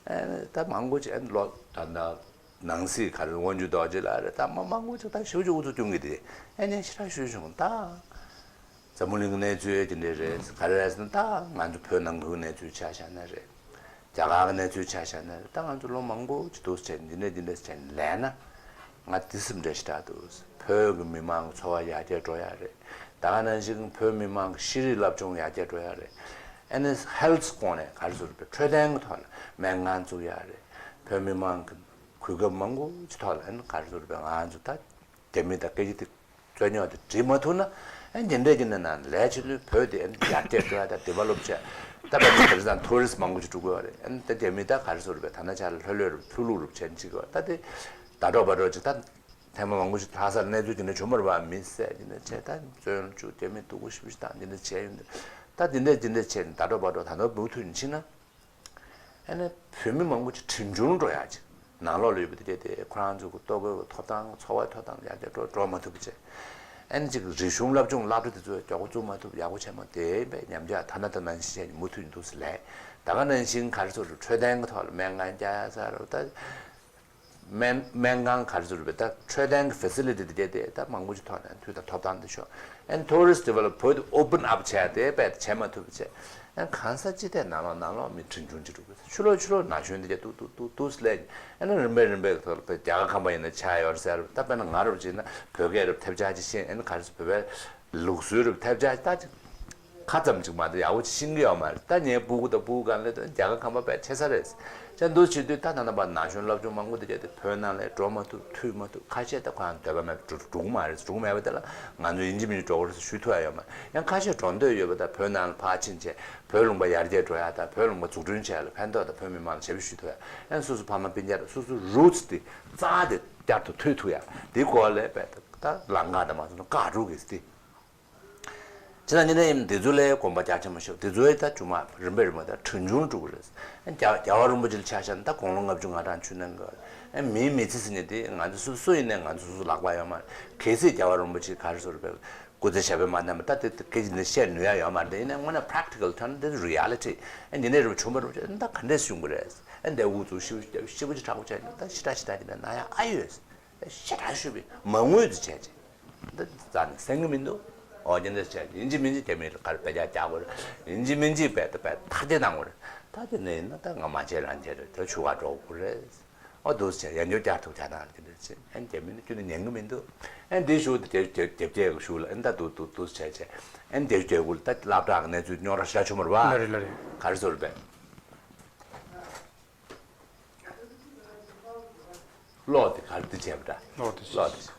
ཨ་ནི་ད་མང་པོ་ཅིག་ཨ་ནི་ལོ་ད་ད་ནང་སྲིད་ག་རེ་དབང་ཕྱུག་རྡོ་རྗེ་ལགས་རེད། ད་མ་མང་པོ་ཅིག་ད་ཞེ་པོ་ཅིག་ཨུ་ཚུགས་སྐྱོན་གི་དེ་ཨ་ནི་ཞེ་དྲག་ཞུས་བྱུང་ད། འཛམ་བུ་གླིང་གི་གནས་ཚུལ་དེ་འདྲས་རེད། ག་རེ་རེད་ཟེར་ན་ད་ང་ཚོ་བོད་ནང་ཁུལ་གྱི་གནས་ཚུལ་ཆ་བཞག་ན་རེད། རྒྱ་གར་གྱི་གནས་ཚུལ་ཆ་བཞག་ན་རེད། ད་ང་ཚོ་ལོ་མང་པོ་ཅིག་འདུག་བྱས་འདི་འདྲས་འདི་འདྲས་བྱས་ལས་ན་ང་འདི་སེམས་ཁྲལ་ཞེ་དྲག་འདུག་བོད་ཀྱི་མི་མང་གི་འཚོ་བ་ཡར་རྒྱས་འགྲོ་ཡ་རེད། ད་ག་ནང་བཞིན་བོད་མི་མང་གི་ཤེས་རིག་སློབ་སྦྱོང་ཡར་རྒྱས་འགྲོ་ཡ་རེད། ཨ་ནི་ཧེལ་ཐི་སྐོར་ནས་ག་རེ་ཟེར་བའི་འཕྲོད་བསྟེན་གྱི་ཐོག་ནས་སྨན་ཁང་བཙུགས་ཡ་རེད། བོད་མི་མང་གི་གོ་སྐབས་མང་པོ་ཅིག་ཐོག་ལ་ཨ་ནི་ག་རེ་ཟེར་བའི་ང་ཚོ་ད་རྒྱ་མི་དང་སྐད་ཡིག་དེ་རྩོད་རྙོག་དེ་འགྲིག་མ་ཐུབ་ན་ཨ་འདི་འདྲས་ཀྱི་ནང་ན་ལས་བྱེད་ལུས་བོད་དེ་ཨ་ནི་ཡར་རྒྱས་འགྲོ་ཡ་དང་ཌི་ཝེ་ལོབ་བྱས་ད་བར་དུ་དེ་རིང་ཐུ་རི་སི་མང་པོ་ཞིག་འགྲོ་དགོས་པ་རེད། ཨ་ནི་ད་རྒྱ་མི་ད་ག་རེ་ཟེར་བའི་ད་ནང་ཆ་ལ་ལྷོད་ལྷོད་རུ་ལྷུག་ལྷུག་རུ་བྱས་ནས་ཅིག་གོ་ད་དེ་ད་གྲོགས་པ་འགྲོ་ཅིག་ད་ཐེངས་མ་མང་པོ་ཞིག་ལྷ་སར་གནས་ཚུལ་དེ་འདྲ་བྱུང་མ་རེད་པ། མི་བསད་ཀྱི་ནས་བྱས་ད་བཙོན་བཅུག་རྒྱ་མི་སྡུག་པོ་ཞེ་པོ་ཞིག་དང་འདི་འདྲ་བྱས་ཡོད་འདུག་ད་འདི་འདྲས་འདི་འདྲས་བྱས་ནས་ད་གྲོགས་པ་འགྲོ་ད་ནོར་འབུ་ཐུག་ནས་ཕྱིན་ན། ཨ་ནི་བོད་མི་མང་པོ་ཅིག་གྲོན་ཆུང་འགྲོ་ཡག་ཅིག་ནང་ལོགས་ལ་ཡོད་པ་དེ་གས་དེ་ཁོ་རང་ཚོ་གི་ལྟོ་གོས་ཀྱི་ཐོབ་ཐང་འཚོ་བའི་ཐོབ་ཐང་ཡར་རྒྱས་འགྲོ་འགྲོ་མ་ཐུབ་པ་བྱས། ཨ་ནི་ཅིག་རིག་གཞུང་སློབ་སྦྱོང་སློབ་གྲྭ་དེ་ཚོ་མགྱོགས་པོ་བཙུགས་མ་ཐུབ་ཡག་པོ་བྱས་མ་དེ་བས་ཉམས་ཆག་ཐ་ན་ཐ་ན་ཤི་བྱས་ནས་མུ་མཐུད་ནས་འདུག་ཟེར་ལས། ད་ག་ནང་བཞིན་ག་རེ་ཟེར་རུ་འཕྲོད་བསྟེན་གྱི་ཐོག་ལ་སྨན་ཁང་རྒྱག་ཡ་ཟེར་རུ་ད། སྨན་སྨན་ཁང་ག་རེ་ཟེར་རུ་བས་ད་འཕྲོད་བསྟེན་གྱི་ཕེ་སི་ལི་ཊི་དེ་གས་དེ་ད་མང་པོ་ཅིག་ཐོག་ནས་དུས་དང་ཐོབ་ཐང་དེ་ཤོར། ཨ་ནི་ཐུ་རི་སི་ཊི་ཌི་ཝེ་ལོབ་བོད་དེ་ཨོ་པན་ཨབ་བྱས་ཏེ་བས་བྱས་མ་ཐུབ་པ་བྱས། ཨ་ནི་གང་ས་ཅི་ཐད་ནང་ལོགས་ནང་ལོགས་མི་གྲོན་ཆུང་ཅིག་འགྲོ་དགོས། ཕྱི་ལོགས་ཕྱི་ལོགས་ན་གཞོན་དེ་གས་ཏུག་ཏུག་ཏུག་ཏུག་ལས། ཨ་ནི་རིམ་པས་རིམ་པས་ཐོག་ལ་བོད་རྒྱ་གར་ཁམས་པ་ཡིན་ན་ཆགས་ཡོད་ཟེར། ད་དཔེར་ན་ང་རུ་བྱས་ན་བོད་སྐད་རུ་ཐབས་ཆག་ཅིག་ཤེས། ཨ་ནི་ག་རེ་ཟེར་བོད་པའི་ལུགས་སྲོལ་རུ་ཐབས་ཆག་ཅིག་ད་ཅིག་ ཁ་ཙམ་ཅིག་མ་གཏོགས་ཡག་པོ་ཅིག་ཤེས་ཀྱི་ཡོད་མ་རེད། ད་ངའི་སྤུ་གུ་དང་སྤུ་གུ་སྒང་ལ་ད་རྒྱལ་ཁབ་ཁང་པ་དཔེ་ཆེ་ས་རེད། ཅག་འདུག་བྱེད་དུས་ད་ད་ལྟ་བར་ན་གཞོན་སློབ་སྦྱོང་མང་པོ་དེ་གྱད་དེ་བོད་ནང་ལ་འགྲོ་མ་ཐུབ་ཐུག་མ་ཐུབ། ཁ་ཤས་ད་ཁོ་རང་འདོད་པ་མེད་པར་འགྲོ་འགྲོ་གི་མ་རེད། འགྲོ་གི་མེད་པ་དེ་ལ་ང་ཚོ་ཡིན་གཅིག་མིན་གཅིག་འགྲོ་དགོས་རེད་ཟེར་ཞུ་ཐུབ་ཡ་ཡོད་མ་རེད། ཡང་ཁ་ཤས་འགྲོ་འདོད་ཡོད་པ་དང་བོད་ནང་ལ་ཕར་ཕྱིན་བྱས་བོད་ལུང་པ་ཡར་རྒྱས་འགྲོ་ཡ་དང་བོད་ལུང་པ་འཛུགས་སྐྲུན་བྱས་ལ་ཕན་ཐོགས་དང་བོད་མི་མང་ལ་ཞབས་ཞུ་ཞུ་ཐུབ་ཡ། ཡང་སོ་སོ་ཕ་མ་སྤུན་ཀྱག་དང་སོ་སོ་རུ་ཚི་དེ་རྩ་དེ་བསྐྱར་དུ་མཐུད་ཐུབ་ཡ་དེ་སྐོར་ལ་དཔེ་ད་ལམ་ཁ་དང་མ་སོང་ན་བཀག་རུ་གི་སྟེ། བྱས་ཙང་ཉིན་ནས་ཡིན་འདི་ཚོ་ལས་དགོངས་པ་རྒྱ་ཆེན་པོ་ཞིག་འདི་ཚོའི་ད་ཅུང་མ་རིམ་པས་རིམ་པས་ད་གྲོན་ཆུང་དུ་འགྲོ་གི་རེད། ཨ་རྒྱལ་རྒྱལ་བ་རིན་པོ་ཆེ་ལ་ཆ་བཞག་ན་ད་དགུང་ལོ་ལྔ་བཅུ་ང་གྲངས་ཆུད་གནང་གི། ཨ་མིའི་མི་ཚེ་ཟེར་མཁན་དེ་ང་ཚོ་སུ་སུ་ཡིན་ནའི་ང་ཚོ་སོ་སོ་ལག་པ་ཡོད་མ་རེད། གལ་སྲིད་རྒྱལ་བ་རིན་པོ་ཆེ་ག་རེ་ཟེར་བས་སྐུ་ཚེ་ཞབས་པད་མ་བརྟན་པ་ད་དེ་སྐད་ཆ་འདི་བཤད་ནུས་ཡ་ཡོད་མ་རེད། དེ་ཡིན་ནའི་དངོས་གནས་practical ཐོག་ནས་འདི་reality ཨ་འདི་ནས་རིམ་བྱུང་བ་རིམ་བྱུང་ད་ག་འདྲས་བྱུང་གི་རེད། ཨ་འདི་འུ་ཚོ་ཤི་ཤི་པོ་ཅིག་དྲག་པོ་བྱས་ནས་ད་ཤི་ཁྲག་ཤི་ཁྲག་ཅིག་ན་ན་ཡ་ཨ་ཡོད། ཞེ་དྲག་ཤོད་པའི་མ་དངུལ་དུ་བྱས་རྗེས། འདི་རྩ་ནས་གསན་གི་མི་འདུག་ཨོ་རྒྱན་འདི་བྱས་ཡིན་གཅིག་མིན་གཅིག་རྒྱ་མི་ལ་གར་དཔེ་ཆ་རྒྱག་དགོས་རེད། ཡིན་གཅིག་མིན་གཅིག་དཔེ་དེ་དཔེ་ཐག་གཅོད་གནང་དགོས་རེད། ད་དེ་ནས་ཡིན་ན་ད་ང་མ་བྱས་རང་བྱས་རེད། དེ་ཆུ་ཁ་འགྲོ་དགོས་རེད། ཨོ་འདུག་བྱས་ཡང་བསྐྱར་བསྐྱར་ཐུག་ཆ་ནང་དེ་འདྲ་བྱས་ཨན་རྒྱ་མི་ནི་ཁྱོད་ནི་ཉན་གི་མི་འདུག་ཨན་དེ་ཞུ་དེ་རྒྱབ་རྒྱབ་རྒྱབ་ཀྱི་ཞུ་ལ་ཨན་ད་འདུག་འདུག་འདུག་བྱས་བྱས་ཨན་དེ་རྒྱབ་ཀྱི་ད་སློབ་གྲྭ་གི་གནས་ཚུལ་རྙོག་དྲ་ཞེ་དྲག་བྱུང་མ་རེད་པ། ལ་རེད་ལ་རེད། ག་རེ་ཟེར་བས། གློག་དེ་ག་རེ་འདི་བྱས་པ་འདྲ། གློག་དེ་གློག་དེ་བྱས་པ་འདྲ།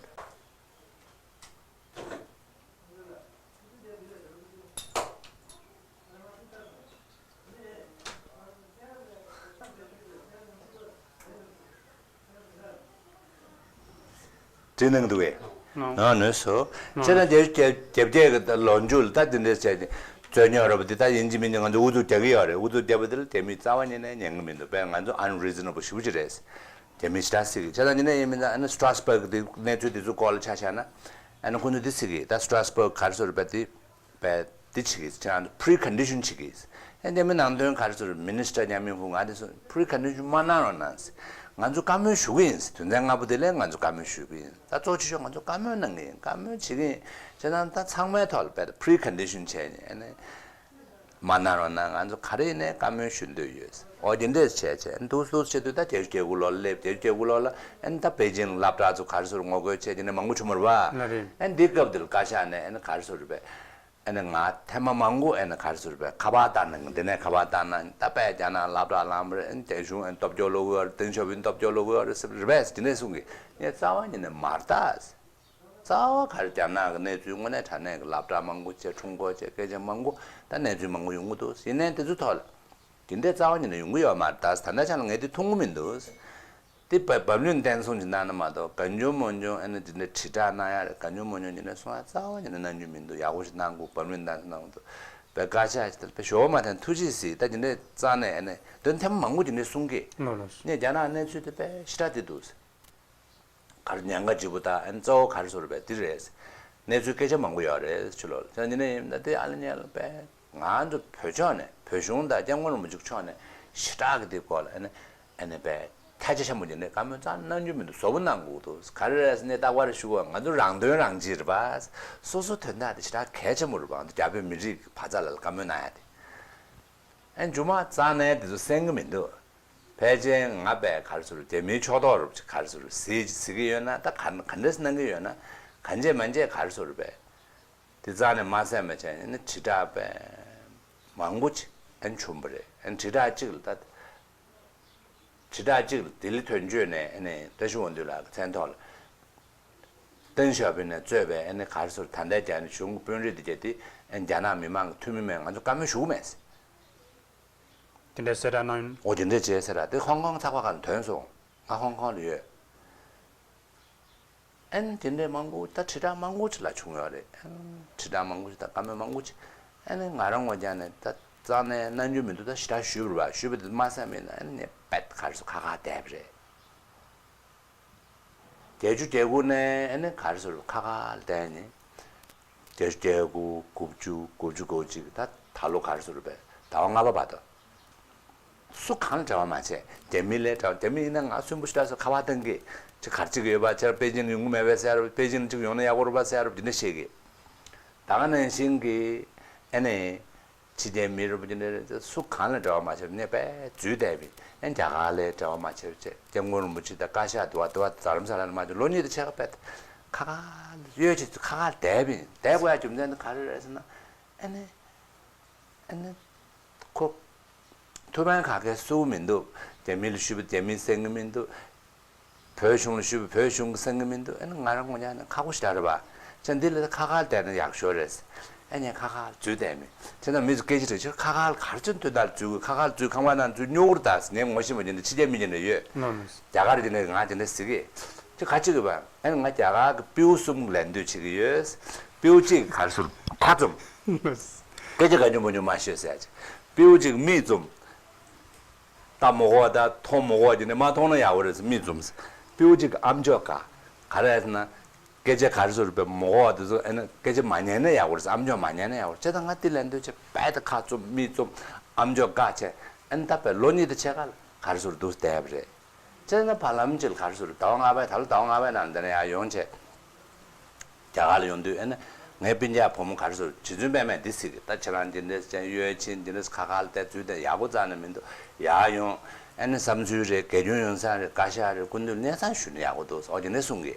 དྲི་གནང་འདུག་གས། ནོ། ནོ་ནོ་སོ། ནོ། ཁྱེད་རང་རྒྱབ་རྒྱབ་རྒྱབ་རྒྱབ་ཀྱི་ད་ལོ་མཇུག་ལ་ད་དེ་འདྲས་བྱས་ཏེ་རྩོད་རྙོག་ར་བ་དེ་ད་ཡིན་གཅིག་མིན་གཅིག་ང་ཚོ་ཨུ་ཚུགས་རྒྱག་གི་ཡོད་རེད། ཨུ་ཚུགས་རྒྱབ་པ་དེ་ལ་དེ་མི་རྩ་བ་ཉིད་ནས་ཉན་གི་མི་འདུག་པས་ང་ཚོ་unreasonable ཞེ་པོ་ཅིག་རེད། རྒྱ་མི་ཞེ་དྲག་སྲིད་གི་ཆ་ཚང་ཉིན་ནས་ཡིན་མིན་ད་ཨ་ནི་Strasbourg དེ་གནས་ཚུལ་དེ་ཚོ་སྐོར་ལ་ཆ་བཞག་ན་ཨ་ནི་ཁོ་ཚོ་དེ་སྲིད་གི་ད་Strasbourg ག་རེ་ཟེར་བས་དེ་བས་དེ་བྱེད་གི་ཆ་precondition བྱེད་གི་ཨ་རྒྱ་མི་ནང་དོན་ག་རེ་ཟེར་minister ཉམ་མིང་ཧུ་ང་དེ་ཚོ་precondition མ་གནང་རོགས་གནང་ང་ཚོ་བཀའ་མོལ་ཞུ་གི་ཡིན། དོན་ཚན་ལྔ་པོ་དེ་ལས་ང་ཚོ་བཀའ་མོལ་ཞུ་གི་ཡིན། ད་གཙོ་ཆེ་ཤོས་ང་ཚོ་བཀའ་མོལ་གནང་གི་ཡིན། བཀའ་མོལ་བྱེད་གི་ཡིན། བྱས་ཙང་ད་ཚང་མའི་ཐོག་ལ་བས་precondition བྱས་ནས་ཨ་ནི། མ་གནང་རོགས་གནང་། ང་ཚོ་ག་རེ་ཡིན་ནའི་བཀའ་མོལ་ཞུ་འདོད་ཡོད། ཨོ་དེ་འདྲས་བྱས་བྱས་འདུག་འདུག་བྱེད་དུས་ད་བརྒྱད་ཅུ་གྱ་དགུ་ལོ་ལ་སླེབས། བརྒྱད་ཅུ་གྱ་དགུ་ལོ་ལ་ཨ་ནི་ད་པེ་ཅིང་སློབ་གྲྭ་ཚོ་ག་རེ་ཟེར་ངོ་རྒོལ་བྱས་དེ་འདྲ་མང་པོ་བྱུང་མ་རེད་པ། ལ་རེད། ཨ་ནི་འདི་སྐབས་དེ་ལ་བཀའ་ཤག་ནས་ཨ་ནི་ག་རེ་ཟེར་བས། ཨ་ནི་ང་ཐེངས་མ་མང་པོ་ཨ་ནི་ག་རེ་ཟེར་བས་ཁ་པར་བཏང་ནས་འདི་ནས་ཁ་པར་བཏང་ན་ད་པས་རྒྱ་ནག་སློབ་གྲྭ་ལངས་པ་རེད། ཨ་ནི་དེ་གཞུང་ཨ་ནི་སྟོབས་སྐྱོ་ལོ་གོ་ཡོད་རེད། ཏེང་ཞའོ་ཕིང་སྟོབས་སྐྱོ་ལོ་གོ་ཡོད་རེད་ཟེར་རེད་པས་དེ་འདྲས་གསུང་གི་ངས་རྩ་བ་ཉིད་ནས་མ་རེད་ད། རྩ་བ་ག་རེ་རྒྱ་ནག་གི་གནས་ཚུལ་དངོས་གནས་དྲང་གནས་ཀྱི་སློབ་གྲྭ་མང་པོ་བྱས་ཁྲོམ་སྐོར་བྱས་སྐད་ཆ་མང་པོ་ད་གནས་ཚུལ་མང་པོ་ཡོང་གི་འདུག་ཡིན་ནའི་དེ་ཚོའི་ཐོག་ལ་དེ་འདྲའི་རྩ་བ་ཉིད་ནས་ཡོང་གི་ཡོད་མ་རེད། ད་ད་ལྟ་ཆ་ལ་ངས་དེ་མཐོང་གི་མི་འདུག་དེ་བ་བབ་བརླིང་བརྟན་སྲུང་ཅིག་གནང་ན་མ་གཏོགས་གང་བྱུང་མང་བྱུང་ཨ་ནི་དེ་འདྲའི་དྲིལ་བསྒྲགས་གནང་ཡ་རེད། གང་བྱུང་མང་བྱུང་དེ་འདྲ་གསུང་ཡ་རྩ་བ་ཉིད་ནས་གནང་རྒྱུ་མི་འདུག་ཡག་པོ་ཞིག་གནང་དགོས། བབ་བརླིང་བརྟན་སྲུང་གནང་དགོས་འདུག་བའི་བཀའ་ཤག་ཅིག་ད་བའི་ཞོགས་མ་ཐན་ཐུགས་རྗེ་གཟིགས། ད་དེ་འདྲའི་རྩ་ནས་ཨ་ནི་དོན་ཐེངས་མང་པོ་དེ་འདྲའི་གསུང་གི་ལོ་ལོ། ངས་རྒྱ་ནག་གནས་ཚུལ་དེ་དཔེ་ཞེ་དྲག་དེ་འདུག་གར་ཉེན་ཁ་ལྗིད་པོ་དང་ཨ་ནི་གཙོ་བོ་ག་རེ་ཟེར་བས་འདི་རེད། གནས་ཚུལ་སྐད་ཆ་མང་པོ་ཡོད་རེད་ཕྱི་ལོགས་ལ། ད་འདི་ནས་ཡིན་ན་དེ་ཨ་ལ་ཉལ་པས་ང་ཚོ་བོད་ཕྱོགས་ནས་བོད་གཞུང་དང་སྐྱབས་མགོན་རིན་པོ་ཆེ་ཕྱོགས་ནས་ཞེ་དྲག་གི་དེ་སྐོར་ལ་ཨ་ནི་ཨ་ནི་པས་ཐལ་ཆ་ཆེན་པོ་འདི་ནས་བཀའ་མོལ་རྩ་གནང་རྒྱུ་མི་འདུག་བཟོ་པོ་གནང་དགོས་འདུག་ག་རེ་རེད་ཟེར་ནས་རྟག་པར་ཞུ་བ་ང་ཚོ་རང་དོན་རང་གཅེས་རེད་པ། སོ་སོ་དོན་དག་དེ་ཞེ་དྲག་གལ་ཆེན་པོ་རེད་པ། ང་ཚོ་རྒྱ་བོད་མི་རིགས་ཀྱི་བར་མཚམས་ལ་བཀའ་མོལ་གནང་ཡ་དེ། ཨན་རྒྱུ་མ་རྩ་ནས་དེ་ཚོ་གསན་གི་མི་འདུག་ཕལ་ཆེར་ང་པས་ག་རེ་ཟེར་རྒྱ་མིའི་ཕྱོགས་གཏོགས་རུ་ག་རེ་ཟེར་ཟེར་ཟེར་གི་ཡོད་ན་ད་ག་ག་འདྲས་གནང་གི་ཡོད་ན་གང་བྱས་མང་བྱས་ག་རེ་ཟེར་བས་དེ་རྩ་ནས་མ་གསན་པ་བྱས་ནས་དྲིལ་བསྒྲགས་པས་མང་པོ་ཅིག་ཨན་བྱུང་བ་རེད། ཨན་དྲིལ་བསྒྲགས་གཅིག་ལ་ད་དྲིལ་བསྒྲགས་གཅིག་ལ་ལྡི་ལི་དོན་གཅོད་ནས་ཨ་ནི་ཏེང་ཞའོ་ཕིང་ལགས་ཀྱི་མཚན་ཐོག་ལ་ཏེང་ཞའོ་ཕིང་ནས་གཙོས་པའི་ཨ་ནི་ག་རེ་ཟེར་ད་ལྟའི་རྒྱ་ནག་གཞུང་གི་དཔོན་རིགས་དེ་གྱད་དེ་ཨ་ནི་རྒྱ་ནག་མི་མང་གི་འཐུས་མི་མེད་ང་ཚོ་བཀའ་མོལ་ཞུ་གི་མེད་ཟེར། དེ་འདྲའི་གསལ་བསྒྲགས་གནང་ཡོད། འོ་དེ་འདྲ་བྱས་ཟེར་ར་དེ་ཧོང་ཀོང་ཚགས་པར་ཁང་ཐོན་སོང་། ང་ཧོང་ཀོང་ལ་ཡོད། ཨ་ནི་དེ་འདྲའི་མང་པོ་ད་དྲིལ་བསྒྲགས་མང་པོ་ཅིག་ལ་བྱུང་ཡོད་རེད། ཨ་ནི་དྲིལ་བསྒྲགས་མང་པོ་ཅིག་དང་བཀའ་མོལ་མང་པོ་ཅིག་ཨ་ནི་ང་རང་ངོས་ཀྱང་ནས་ད་རྩ་ནས་གནང་རྒྱུ་མི་འདུག་ད་ཞེ་དྲག་ཞུས་པ་རེད་པ། ཞུས་པ་དེ་མ་གསན་པ་ཡིན་ན་ཨ་ནི་ངས་པད་ག་རེ་ཟེར་ཁ་ཁ་བསྡད་པ་རེད། བརྒྱད་ཅུ་གྱ་དགུ་ནས་ཨ་ནི་ག་རེ་ཟེར་ཁ་ཁ་ལ་བསྡད་ནས། བརྒྱད་ཅུ་གྱ་དགུ་དགུ་བཅུ་དགུ་བཅུ་གོ་གཅིག་ད་ད་ལོ་ག་རེ་ཟེར་བས་ཟླ་བ་ལྔ་པ་བར་དུ། སུ་གང་ལ་འབྲེལ་བ་མ་བྱས། རྒྱ་མི་ལ་འབྲེལ་བ། རྒྱ་མི་ཡིན་ན་ང་སུན་པོ་ཞེ་དྲག་སོང་ཁ་པར་བཏང་གི་ཅིག་ག་རེ་ཅིག་ཡོད་པ་ཕྱིར་པེ་ཅིང་ཡོང་གི་མེད་པས་ཟེར་རོ། པེ་ཅིང་ཅིག་ཡོང་ན་ཡག་པོ་རེད་པ་ཟེར་རོ། འདི་འདྲ་བཤད་གི་ད་ག་ནང་བཞིན་གི་ཨ་ནི། ཕྱི་རྒྱལ་མི་རེད་པ་ཅིག་འདྲ་རེད། སུ་གང་ལ་འབྲེལ་བ་མ་བྱས་ནས་དཔེ་འཛུལ་བསྡད་པའི་ཨ་རྒྱ་གར་ལ་འབྲེལ་བ་མ་བྱས་པ་བྱས་སྐྱབས་མགོན་རིན་པོ་ཆེ་དང་བཀའ་ཤག་དུ་བ་དུ་བ་རྡ་རམ་ས་ལ་ལ་མ་བྱས་ལོ་གཉིས་དང་ཕྱེད་ཀ་དཔེ་ཁ་ཁ་གཡོལ་བྱས་ཁ་ཁ་བསྡད་པའི་བསྡད་དགོས་ཡ་རྒྱུ་མཚན་དེ་ག་རེ་རེད་ཟེར་ན་ཨ་ནི། ཨ་ནི་ཁོ་ཐུགས་ཕན་ག་གེ་གསོ་གི་མི་འདུག་རྒྱ་མི་ལ་ཞུས་པ་རྒྱ་མིས་གསན་གི་མི་འདུག་བོད་གཞུང་ལ་ཞུས་པ་བོད་གཞུང་གིས་གསན་གི་མི་འདུག་ཨ་ནི་ང་རང་ངོ་ཉག་ནས་ཁག་པོ་ཞེ་དྲག་རེད་པ། ཅེས་འདི་ལ་ཁ་ཁར་བསྡད་ན་ཡག་ཤོས་རེད། ཨ་ནི་ཁ་ཁར་འཛུལ་བསྡད་མི་ཅེས་ན་མི་ཚོ་སྐད་ཆ་དྲིས་ཕྱིར་ཁ་ཁར་ག་རེ་བྱས་ནས་འཛུལ་ན་འཛུལ་དགོས། ཁ་ཁར་འཛུལ་ཁང་པ་ནང་འཛུལ་སྨྱོ་གུར་དང་ངས་ངོ་ཤེས་པ་ཡིན་ན་ཕྱི་རྒྱལ་མི་རྒྱ་ནས་ཡོད། ནོ་ནོ། རྒྱ་གར་དེ་ནས་ང་དེ་འདྲ་ཟེར་གི་ཅེས་ག་ཅིག་གི་བ། ཨ་ནི་ང་རྒྱ་གར་གི་སྤྲེའུ་གསུམ་ལེན་འདོད་བྱེད་ཀྱི་ཡོད། སྤྲེའུ་གཅིག་ག་རེ་ཟེར་ཁ་བཙུམ། སྐད་ཆ་ག་ཉུང་མ་ཉུང་མ་ཤོད་ཟེར་ཡ་ཅིག་སྤྲེའུ་གཅིག་མིག་བཙུམ། ལྟ་མི་དགོས་པ་དང་མཐོང་མི་དགོས་པ་དེ་ནས་མ་མཐོང་ན་ཡག་པོ་རེད་ཟེར་མིག་བཙུམ་ཟེར། སྤྲེའུ་གཅིག་ཨམ་ཅོག་ག་ག་རེ་ཟེར་ན། སྐད་ཆ་ག་རེ་ཟེར་བས་མི་གོ་བ་དེ་ཚོ་ཨ་ནི་སྐད་ཆ་མ་ཉན་ན་ཡག་པོ་རེད་ཟེར། ཨམ་ཅོག་མ་ཉན་ན་ཡག་པོ་རེད། བྱས་ཙང་ང་དེ་ལེན་འདོད་བྱས་རྦད་དེ་ཁ་བཙུམ་མིག་བཙུམ་ཨམ་ཅོག་བཀག་བྱས་ཨ་ནི་ད་བས་ལོ་གཉིས་དང་ཕྱེད་ཀ་ལ་ག་རེ་ཟེར་འདུག་བསྡད་པ་རེད། བྱས་ཙང་བར་ལམ་གཅིག་ལ་ག་རེ་ཟེར་ཟླ་བ་ལྔ་པའི་ད་ལོ་ཟླ་བ་ལྔ་པའི་ནང་འདི་ནས་ཡར་ཡོང་བྱས། རྒྱ་གར་ལ་ཡོང་དུས་ཨ་ནི་ངའི་སྤུན་ཀྱག་བུ་མོ་ག་རེ་ཟེར་རྗེ་བཙུན་པད་མས་འདི་ཟེར་གི་ད་ཁྱེད་རང་འདི་འདྲས་ཅན་གཡོལ་ཕྱིན་འདི་འདྲས་ཁ་ཁར་བསྡད་ཚུལ་དེ་ཡག་པོ་རྩ་ནས་མི་འདུག་ཡར་ཡོང་ཨ་ནི་བསམ་ཚུལ་རེད། དགེ་སྐྱོན་ཡོང་ས་རེད། བཀའ་ཤག་རེད། སྐུ་མདུན་གནས་ཚང་ཞུས་ན་ཡག་པོ་འདུག་ཟེར་འོ་དེ་འདྲས་གསུང་གི་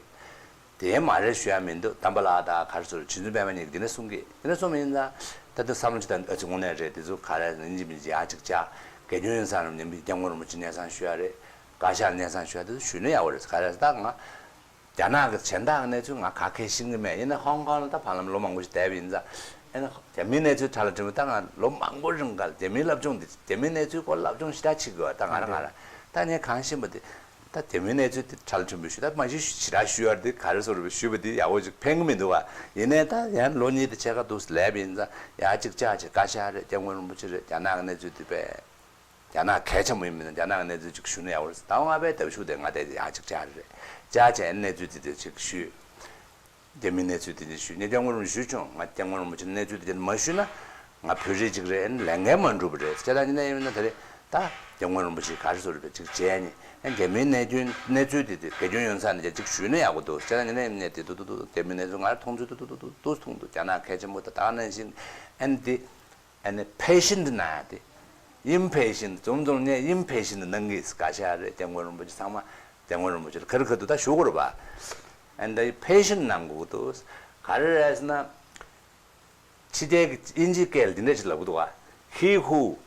དེ་མ་རེད་ཞུ་ཡ་མི་འདུག་དམ་པ་ལགས་དང་ག་རེ་ཟེར་རྗེ་བཙུན་པད་མ་གཉིས་ཀྱིས་འདི་འདྲས་གསུང་གི་འདི་འདྲས་གསུང་བ་ཡིན་ཙང་ད་དུང་བསམ་བློ་ཅིག་བཏང་ཨ་ཙི་དངོས་གནས་རེད། དེ་ཚོ་ག་རེ་ཡིན་གཅིག་མིན་གཅིག་ཡར་གཅིག་བཅར། དགེ་སྐྱོན་ཡོང་ས་རེད། ཉིན་པའི་སྐྱབས་མགོན་རིན་པོ་ཆེ་གནས་ཚང་ཞུ་ཡ་རེད། བཀའ་ཤག་གནས་ཚང་ཞུ་ཡ་དེ་ཚོ་ཞུས་ན་ཡག་པོ་རེད། ག་རེ་ཟེར་ད་ང་རྒྱ་ནག་གི་གཞན་དག་གི་གནས་ཚུལ་ང་ག་གེ་ཤེས་ཀྱི་མེད། ཡིན་ན་ཧོང་ཀོང་ལ་ད་བར་ལམ་ལོ་མང་པོ་ཞིག་བསྡད་པ་ཡིན་ཙང་ཨེ་ན་རྒྱ་མིའི་གནས་ཚུལ་ཁྲ་ལ་དྲི་བ་ད་ང་ལོ་མང་པོ་རིང་ག་ལ་རྒྱ་མིའི་སློབ་སྦྱོང་འདི་རྒྱ་མིའི་གནས་ཚུལ་སྐོར་སློབ་སྦྱོང་ཞེ་དྲག་བྱེད་དགོས་པ་ད་ང་རང་ང་རང་ད་ངས་གང་ཤེས་པ་འདི་ད་རྒྱ་མིའི་གནས་ཚུལ་འདི་ཁྲ་ལ་དྲི་བ་ཞུ་ད་མ་ཞུ་ཞེ་དྲག་ཞུ་ཡ་འདི་ག་རེ་ཟེར་བ་ཞུས་པ་འདི་ཡག་པོ་ཞིག་ཕན་གྱི་མི་འདུག་བ། ཡིན་ནའི་ད་ཡང་ལོ་གཉིས་དང་ཕྱེད་ཀ་འདུག་སླེབས་པ་ཡིན་ཙང་ཡར་གཅིག་བཅར་བྱས་བཀའ་ཤག་རེད། སྐྱབས་མགོན་རིན་པོ་ཆེ་རེད། རྒྱ་ནག་གི་གནས་ཚུལ་འདི་དཔེ། རྒྱ་ནག་གལ་ཆེན་པོ་ཡིན་མིན་ན་རྒྱ་ནག་གི་གནས་ཚུལ་ཅིག་ཞུ་ན་ཡག་པོ་རེད། ཟླ་བ་ལྔ་པའི་ཟླ་བ་གཞུག་དེ་ང་དེ་ཡག་ཅིག་བཅར་རེད། བཅར་བྱས་གནས་ཚུལ་དེ་དེ་ཅིག་ཞུས། རྒྱ་མིའི་གནས་ཚུལ་དེ་འདྲ་ཞུས། ངས་སྐྱབས་མགོན་རིན་པོ་ཆེ་ཞུས་བྱུང་། ང་སྐྱབས་མགོན་རིན་པོ་ཆེ་གནས་ཚུལ་དེ་འདྲ་མ་ཞུས་ན་ང་བོད་རིགས་ཅིག་རེད། ཨ་ནི་ལས་འགན་མ་འགྲུབ་པ་རེད། བྱས་ཙང་ཡིན་ན་ཡིན་ན་དེ་རེད་ད། སྐྱབས་མགོན་རིན་པོ་ཆེ་ག་རེ་ཟེར་བ་ཅིག་བྱས་ནས་ཨ་རྒྱ་མིའི་གནས་སྐྱོན་གནས་ཚུལ་དེ་དེ་དགེ་སྐྱོན་ཡོང་ས་ནས་ཅིག་ཞུས་ན་ཡག་པོ་འདུག་བྱས་ཙང་ཡིན་ན་ཡིན་ན་དེ་ཏུ་ཏུ་ཏུ་རྒྱ་མིའི་གནས་ཚུལ་ང་མཐོང་ཚུལ་ཏུ་ཏུ་ཏུ་ཏུ་ཏུ་མཐོང་འདུག་རྒྱ་ནག་གལ་ཆེན་པོ་ད་ད་ག་ནང་བཞིན་ཨ་ནི་དེ། ཨ་ནི་patient གནང་ཡ་དེ། impatient འཛོམས་འཛོམས་ནས་impatient གནང་གི་བཀའ་ཤག་རེད། སྐྱབས་མགོན་རིན་པོ་ཆེ་ཚང་མ་སྐྱབས་མགོན་རིན་པོ་ཆེ་ལ་ཁ་རི་ཁ་ཐུག་ད་ཞུ་དགོས་རེད་པ། ཨ་ནི་ད་patient གནང་དགོས་ཀྱི་འདུག་ག་རེ་རེད་ཟེར་ན། ཕྱི་རྒྱལ་གྱི་དབྱིན་ཇིའི་སྐད་ལ་འདི་འདྲ་ཞིག་ལབ་ཀྱི་འདུག་ག He who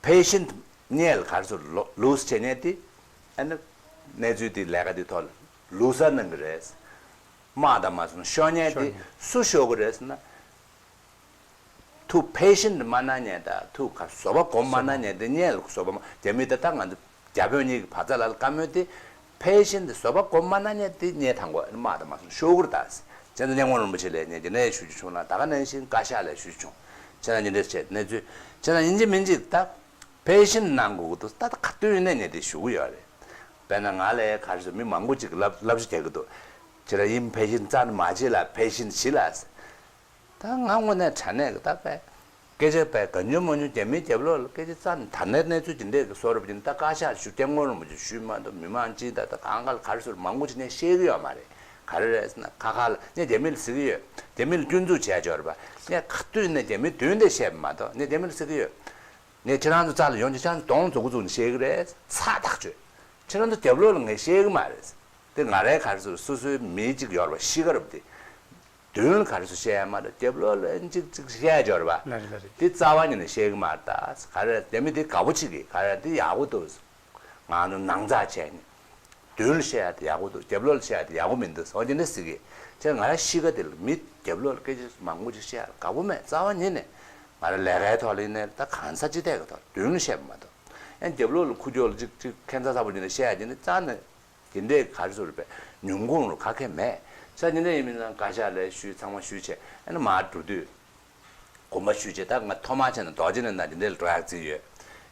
patient སྙད་ལ་ག་རེ་ཟེར་ལོ་lose བྱེད་མཁན་དེ། ཨ་ནི་གནས་ཚུལ་དེ་ལས་ཀ་དེ་ཐོག་ལ་loser གནང་གི་རེད། དམག་དང་མ་སོང་ཤོར་མཁན་དེ་ཤོར་མཁན། སུ་ཤོར་གི་རེད་ཟེར་ན། ཐུགས་patient མ་གནང་མཁན་དང་ཐུགས་ཁ་བཟོད་པ་སྒོམ་མ་གནང་མཁན་དེ་སྙད་ལ་བཟོད་པ་མ་རྒྱ་མི་ད་ལྟ་ང་ཚོ་རྒྱ་བོད་གཉིས་ཀྱི་བར་མཚམས་ལ་བཀའ་མོལ་དེ་patient བཟོད་པ་སྒོམ་མ་གནང་མཁན་དེ་སྙད་ཐང་གོ་དམག་དང་མ་སོང་ཤོར་གི་རེད་ད། བྱས་ཙང་སྐྱབས་མགོན་རིན་པོ་ཆེ་ལ་ངས་དེ་ནས་ཞུ་རྒྱུ་བྱུང་ལ་ད་ག་ནང་བཞིན་བཀའ་ཤག་ལ་ཞུ་རྒྱུ་བྱུང་། བྱས་ཙང་འདི་འདྲ་བྱས་གནས་ཚུལ་བྱས་ཙང་ཡིན་གཅིག་མིན་གཅིག་ད་patient གནང་དགོས་ཀྱི་འདུག་ད་ད་ག་དུས་ཡིན་ནའི་ངས་དེ་ཞུ་གི་ཡོད་རེད། དཔེར་ན་ང་ལ་ག་རེ་ཟེར་མི་མང་པོ་ཅིག་ལབ་ལབ་ཞུ་རྒྱག་གི་འདུག་ཁྱེད་རང་impatient རྩ་ནས་མ་བྱེད་ལ་patient བྱེད་ལ། ད་ང་དངོས་གནས་དྲང་གནས་ཀྱི་ད་པས། སྐད་ཆ་པས་ག་ཉོན་མ་ཉོན་རྒྱ་མིའི་རྒྱབ་ལོགས་ལ་སྐད་ཆ་རྩ་ནས་ད་ནས་གནས་ཚུལ་ཇི་འདྲས་ཀྱི་བཟོ་འདྲ་པོ་ཅིག་ད་བཀའ་ཤག་ཞུ་སྐྱབས་མགོན་རིན་པོ་ཆེ་ཞུས་མ་གཏོགས་མི་མང་སྤྱི་ད་ད་གང་ག་ལ་ག་རེ་ཟེར་མང་པོ་ཅིག་ནས་ཤེས་ཀྱི་ཡོད་མ་རེད། ག་རེ་རེད་ཟེར་ན་ཁ་ཁ་ལ་ངས་རྒྱ་མི་ལ་ཟེར་གྱི་ཡོད། རྒྱ་མི་ལ་སྐྱོན་འཛུགས་བྱས་ཆོག་རེད་པ། ངས་ག་དུས་ནས་རྒྱ་མིའི་མདུན་དེ་བཤད་པ་མ་གཏོགས་ངས་རྒྱ་མི་ལ་ཟེར་གྱི་ཡོད། ངས་ཁྱེད་རང་ཚོ་རྩ་ལ་ཡོང་ཅིག་ཁྱེད་རང་ཚོ་གདོང་འཛུགས་འཛུགས་ནས་བཤད་ཀྱི་རེད། ཚ་ཐག་ཆོད། ཁྱེད་རང་ཚོ་རྒྱབ་ལོགས་ལ་ངས་བཤད་ཀྱི་མ་རེད། དེ་ང་རའི་ག་རེ་ཟེར་སོ་སོའི་མི་གཅིག་ཡོད་རེད་པ་ཤི་ཁ་རུབ་དེ། མདུན་ལ་ག་རེ་ཟེར་བཤད་ཡ་མ་རེད། རྒྱབ་ལོགས་ལ་གཅིག་གཅིག་བཤད་ཡ་ཡོད་རེད་པ། ལ་རེད་ལ་རེད། དེ་རྩ་བ་ཉིད་ནས་བཤད་ཀྱི་མ་རེད་ད། ག་རེ་རྒྱ་མི་དེ་དགའ་པོ་བྱེད་ཀྱི་ག་རེ་དེ་ཡག་པོ་འདུག་ང་ཚོ་ནང་ཚགས་བྱས་ནས། མདུན་ལ་བཤད་ཡ་དེ་ཡག་པོ་འདུག་རྒྱབ་ལོགས་ལ་བཤད་ཡ་དེ་ཡག་པོ་མི་འདུག་ཟེར་བ་དེ་འདྲ་ཟེར་གི་ཁྱེད་ང་རང་ཤི་ཁ་དེ་ལ་མི་རྒྱབ་ལོགས་ལ་སྐད་ཆ་མང་པོ་ཅིག་བཤད་ཡ་དགའ་པོ་མེད། རྩ་བ་ཉིད་ནས་ང་རང་ལས་ཀའི་ཐོག་ལ་ཡིན་ནའི་ད་གང་ཟག་སྤྱི་ཐད་ཀྱི་ཐོག་མདུན་ལ་བཤད་པ་མ་གཏོགས། ཨ་རྒྱབ་ལོགས་ལ་ཁུ་ཅོག་ལ་ཅིག་ཅིག་ཁྱད་མཚར་ཚ་པོ་ཅིག་ནས་བཤད་ཡ་དེ་ནི་རྩ་ནས། དེ་འདྲའི་ག་རེ་ཟེར་བས་ཉུང་ཁུངས་རུ་ག་གེ་མེད། ས་དེ་འདྲ་ཡིན་མིན་ན་བཀའ་ཤག་ལ་ཞུས་ཚང་མ་ཞུས་བྱས་ཨ་ནི་མར་འགྲོ་དུས། དགོངས་པ་ཞུས་བྱས་ད་ང་ཐོག་མར་བྱས་ན་རྡོ་རྗེ་གླིང་དང་དེ་འདྲའི་ལ་འགྲོ་ཡག་རྩིས་ཡོད།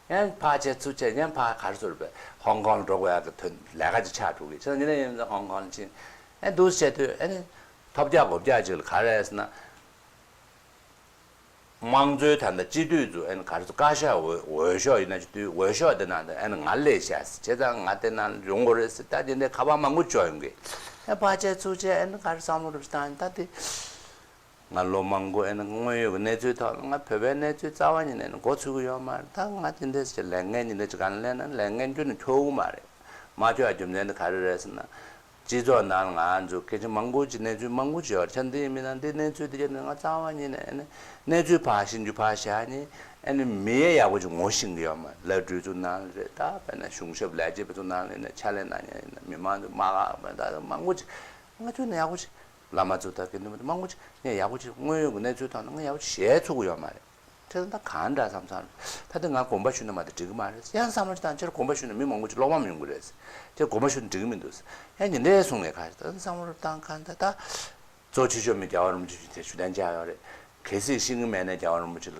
ཡང་ཕར་བྱས་ཚུར་བྱས་ཡང་ཕར་ག་རེ་ཟེར་བས་ཧོང་ཀོང་ལ་འགྲོ་དགོས་ཡག་གི་དོན་ལས་ཀ་ཅིག་ཆགས་འགྲོ་གི་ས་དེ་འདྲ་ཡིན་མིན་ན་ཧོང་ཀོང་ལ་ཕྱིན། ཨ་འདུག་བྱས་དུས་ཨ་ནི། ཐོབ་རྒྱག་གོ་རྒྱག་ཅིག་ལ་ག་རེ་ཟེར་ན། དམངས་གཙོའི་ད་ལྟ་སྤྱི་འཐུས་ཚོ་ཨ་ནི་ག་རེ་ཟེར་བཀའ་ཤག་འོས་འོས་ཤོག་ཡིན་ན་ཅི་དུས་འོས་ཤོག་དེ་ནང་དུ་ཨ་ནི་ང་སླེབས་ཤག་ཟེར་བྱས་ཙང་ང་དེ་ནང་ཡོང་དགོས་རེད་ཟེར་ད་དེ་འདྲའི་ཁ་པར་མང་པོ་འབྱོར་ཡོང་གི་ཨ་ཕར་བྱས་ཚུར་བྱས་ཨ་ནི་ག་རེ་བསམ་བློ་རེ་བཏང་ད་དེ་ང་ལོ་མང་པོ་ཨ་ནི་དངོས་ཡོད་ཀྱི་གནས་ཚུལ་ཐོག་ལ་ང་བོད་པའི་གནས་ཚུལ་རྩ་བ་ཉིད་ནས་ཨ་ནི་མགོ་ཚོས་ཀྱི་ཡོད་མ་རེད། ད་ང་དེ་འདྲས་ཟེར་ལས་འགན་ཉིན་རེ་ཅིག་ག་ལ་ལེན་ན་ལས་འགན་ཁྱོན་ནས་འཁྱོལ་གི་མ་རེད། མ་འཁྱོལ་བ་རྒྱུ་མཚན་དེ་ག་རེ་རེད་ཟེར་ན། སྤྱི་ཚོགས་ནང་ང་ཚོ་སྐད་ཆ་མང་པོ་ཅིག་གནས་ཚུལ་མང་པོ་ཅིག་ཡོད་རེད། ཆ་འདི་ཡིན་མིན་ན་འདི་གནས་ཚུལ་འདི་ཆ་ནས་ང་རྩ་བ་ཉིད་ནས་ཨ་ནི་གནས་ཚུལ་ཕར་ཤེས་རྒྱུ་ཕར་བཞག་ནས་ཨ་ནི་མི་ཡས་ཡག་པོ་ཅིག་ངོ་ཤེས་ཀྱི་ཡོད་མ་རེད། བླ་སྤྲུལ་ཚོ་ནང་ལ་རེད། ད་དཔེར་ན་གཞུང་ཞབས་ལས་བྱེད་པ་ཚོ་ནང་ལ་ཡིན་ན་ཕྱག་ལས་གནང་མཁན་ཡིན་ན་མི་མང་ཚོ་དམག་ཁག་མ་ད་མང་པོ་ཅིག་ང་ཚོ་ནས་ཡག་པོ་ཅིག་བླ་མ་ཚོ་ད་དགེ་འདུན་པ་ཚོ་མང་པོ་ཅིག་ནས་ཡག་པོ་ཅིག་དངོས་ཡོད་ཀྱི་གནས་ཚུལ་ཐོག་ནས་ང་ཡག་པོ་ཅིག་བཤད་ཚུགས་ཀྱི་ཡོད་མ་རེད། དེ་ད་གང་འདྲ་བསམ་བསམ་རེད། ད་དེ་ང་དགོངས་པ་ཞུས་ན་མ་གཏོགས་འགྲིག་གི་མ་རེད། ཡང་བསམ་བློ་ཅིག་བཏང་ཁྱེད་རང་དགོངས་པ་ཞུས་ན་མི་མང་པོ་ཅིག་ཀློག་པ་མི་ཡོང་གི་རེད། ཁྱེད་དགོངས་པ་ཞུས་ན་འགྲིག་གི་མི་འདུག་ཡང་ཉིན་དེ་གསུང་ནས་ག་རེད། ད་བསམ་བློ་བཏང་གང་ད་ད་གཙོ་ཆེ་ཤོས་མི་རྒྱལ་བ་རིན་པོ་ཆེ་ཞུ་དེ་ཞུ་དན་བྱ་ཡོད་རེད། གལ་སྲིད་ཤེས་ཀྱི་མེད་ན་རྒྱལ་བ་རིན་པོ་ཆེ་ལ་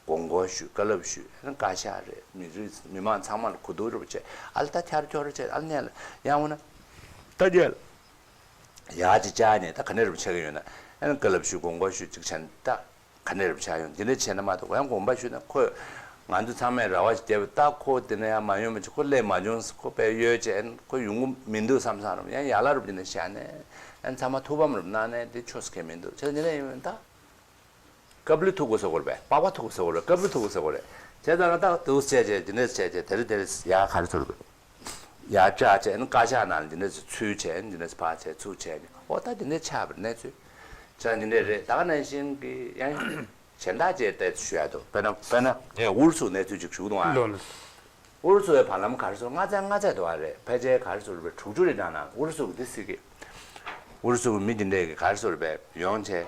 དགོངས་སྐོར་ཞུས། བཀའ་སློབ་ཞུས། ཡང་བཀའ་ཤག་རེད། མི་རིགས་མི་མང་ཚང་མ་ལ་གོ་བསྡུར་རེ་བྱས། ཨ་ལ་ད་ཁྱར་ཁྱོར་རེ་བྱས། ཨ་ལ་ནས་ལ་ཡང་འོ་ན་ད་རྒྱལ་ཡག་ཅིག་བཅར་ནས་ད་ག་ནས་རེ་བྱས་ཀྱི་ཡོད་ན། ཨ་ནི་བཀའ་སློབ་ཞུས། དགོངས་སྐོར་ཞུས། ཅིག་བྱས་ནས་ད། ག་ནས་རེ་བྱ་ཡོང་འདི་འདྲ་བྱས་ན་མ་གཏོགས། ཡང་དགོངས་པ་ཞུས་ན་ཁོས་ང་ཚོ་ཚང་མས་རེ་བ་ཞིག་བརྒྱབ་པ་ད་ཁོ་འདི་ན་ཡང་མ་ཡོང་བ་ཅིག་ཁོ་སླེབས་མ་བྱུང་། ཁོ་དཔེ་ཡོད་ཅེས་ཁོ་ཡོང་གི་མི་འདུག་བསམ་བསམ་རུང་ཡང་ཡག་ལ་རུབ་འདི་ནས་བཞག་ནས་ཡང་ཚང་མ་ཐུགས་ཕམ་རུབ་གནང་ནས་འདི་ཆོས་སུ་ཁེལ་མི་འདུག་བྱས་ཙང་འདི་འདྲ་ཡིན་ད། ཀབ་ལི་ཐུག་གོ་ཟེར་གོ་རེད་པས། པགས་པ་ཐུག་གོ་ཟེར་གོ་རེད། ཀབ་ལི་ཐུག་གོ་ཟེར་གོ་རེད། བྱས་ཙང་ང་ད་འདུག་བྱས་བྱས་འདི་འདྲ་བྱས་བྱས་དེ་རེད་དེ་རེད་ཡག་ག་རེ་ཟེར་གོ་རེད། ཡར་བཅག་བྱས་ནས་བཀའ་ཤག་ནང་ལ་འདི་འདྲ་ཚུར་བྱས་ནས་འདི་འདྲ་ཕར་བྱས་ཚུར་བྱས་ནས་ཨོ་ད་འདི་འདྲ་ཆགས་པའི་གནས་ཚུལ་ཆགས་འདི་འདྲ་རེད། ད་ག་ནང་བཞིན་གྱི་ཡང་གཞན་དག་ཅེས་ཏེ་ཞུ་ཡ་འདུག་དཔེར་ན་དཔེར་ན་ཨེ་ཨུ་རུ་སུ་གནས་ཚུལ་ཅིག་ཞུ་གི་འདུག་ཨ། ལོ་ལོ། ཨུ་རུ་སུའི་བར་ལམ་ག་རེ་ཟེར་ལྔ་ཚན་ལྔ་ཚན་འདུག་ཨ་རེད། ཕལ་ཆེར་ག་རེ་ཟེར་བའི་དྲུག་ཅུ་རེ་གྲངས་ནང་ཨུ་རུ་སུ་གི་འདི་སྲིད་ཀྱི་ཨུ་རུ་སུ་གི་མི་འདི་འདྲས་ཀྱི་ག་རེ་ཟེར་བའི་ཡོང་བྱས།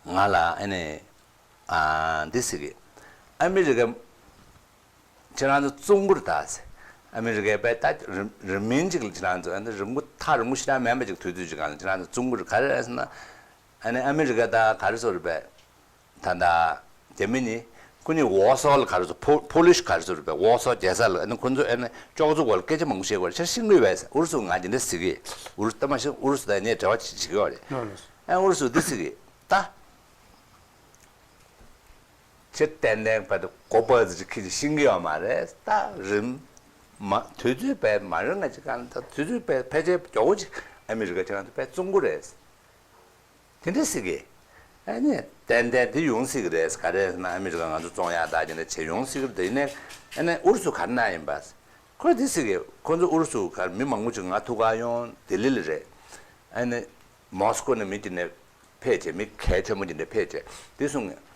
ང་ལ་ཨ་ནི་ཨ་འདི་ཟེར་གི། ཨ་མི་རི་ཀ་ཁྱེད་རང་ཚོ་བཙོང་གི་རེད་ད་ཟེར། ཨ་མི་རི་ཀའི་པའི་ད་རིམ་རིམ་མིན་ཅིག་ལ་ཁྱེད་རང་ཚོ་ཨ་ནི་རིང་པོ་ཐག་རིང་པོ་ཞེ་དྲག་མིན་པ་ཅིག་དུས་ཚོད་ཅིག་སྒང་ལ་ཁྱེད་རང་ཚོ་བཙོང་གི་རེད། ག་རེ་རེད་ཟེར་ན། ཨ་ནི་ཨ་མི་རི་ཀ་ད་ག་རེ་ཟེར་རེད་པས། ད་ད་རྒྱ་མི་ནི་ཁོ་གཉིས་ཝོ་སོ་ལ་ག་རེ་ཟེར་ཕོ་ཕོ་ལི་ཤི་ག་རེ་ཟེར་རེད་པས། ཝོ་སོ་རྒྱལ་ས་ལ་ཨ་ནི་ཁོ་ཚོ་ཨ་ནི་ཅོག་ཙེ་སྐོར་ལ་སྐད་ཆ་མང་པོ་བཤད་དགོས་རེད། ཁྱེད་རང་ཤེས་ཀྱི་ཡོད་པས་ཟེར། ཨུ་རུ་སུ་ང་འདི་འདྲ་ཟེར་གི། ཨུ་རུ་སུ་ད་མ་ཤེས། ཨུ་རུ་སུ་དང་ངས་འབྲེལ་བ་བྱེད་ཀྱི་ཡོད་རེད། ཨ་ཨུ་རུ་སུ་འདི་ཟེར་གི་ད། ཁྱེད་ཏན་ཏན་པ་དུ་གོ་པ་ཟིག་ཁྱེད་ཀྱིས་ཤེས་ཀྱི་ཡོད་མ་རེད། ད་རིམ་མ་དུས་ཚོད་པས་མ་རེད། ང་ཅིག་གང་ད་དུས་ཚོད་པས་ཕལ་ཆེར་མགྱོགས་པོ་ཅིག་ཨ་མི་རི་ཀ་ཁྱེད་རང་ཚོ་པས་བཙོང་གི་རེད། དེ་འདྲ་ཟེར་གི། ཨ་ནི་ཏན་ཏན་དེ་ཡོང་སྲིད་གི་རེད། ག་རེ་ཟེར་ན་ཨ་མི་རི་ཀ་ང་ཚོ་བཙོང་ཡག་ད་ཅི་འདྲ་བྱེད་ཡོང་སྲིད་གི་རེད། དེ་ནས་ཨ་ནི་ཨུ་རུ་སུ་ག་རེ་གནང་ཡིན་པ། ཁོས་དེ་ཟེར་གི། ཁོ་ཚོ་ཨུ་རུ་སུ་ག་མི་མང་པོ་ཅིག་ང་ཐུག་ག་ཡོང་ལྡི་ལི་ལ་རེད། ཨ་ནི་མོ་སི་ཀོ་ནས་མི་དེ་ནས་ཕེབས་བྱས་མི་གལ་ཆེན་པོ་དེ་འདྲ་ཕེབས་བྱས་དེ་གསུང་ངས།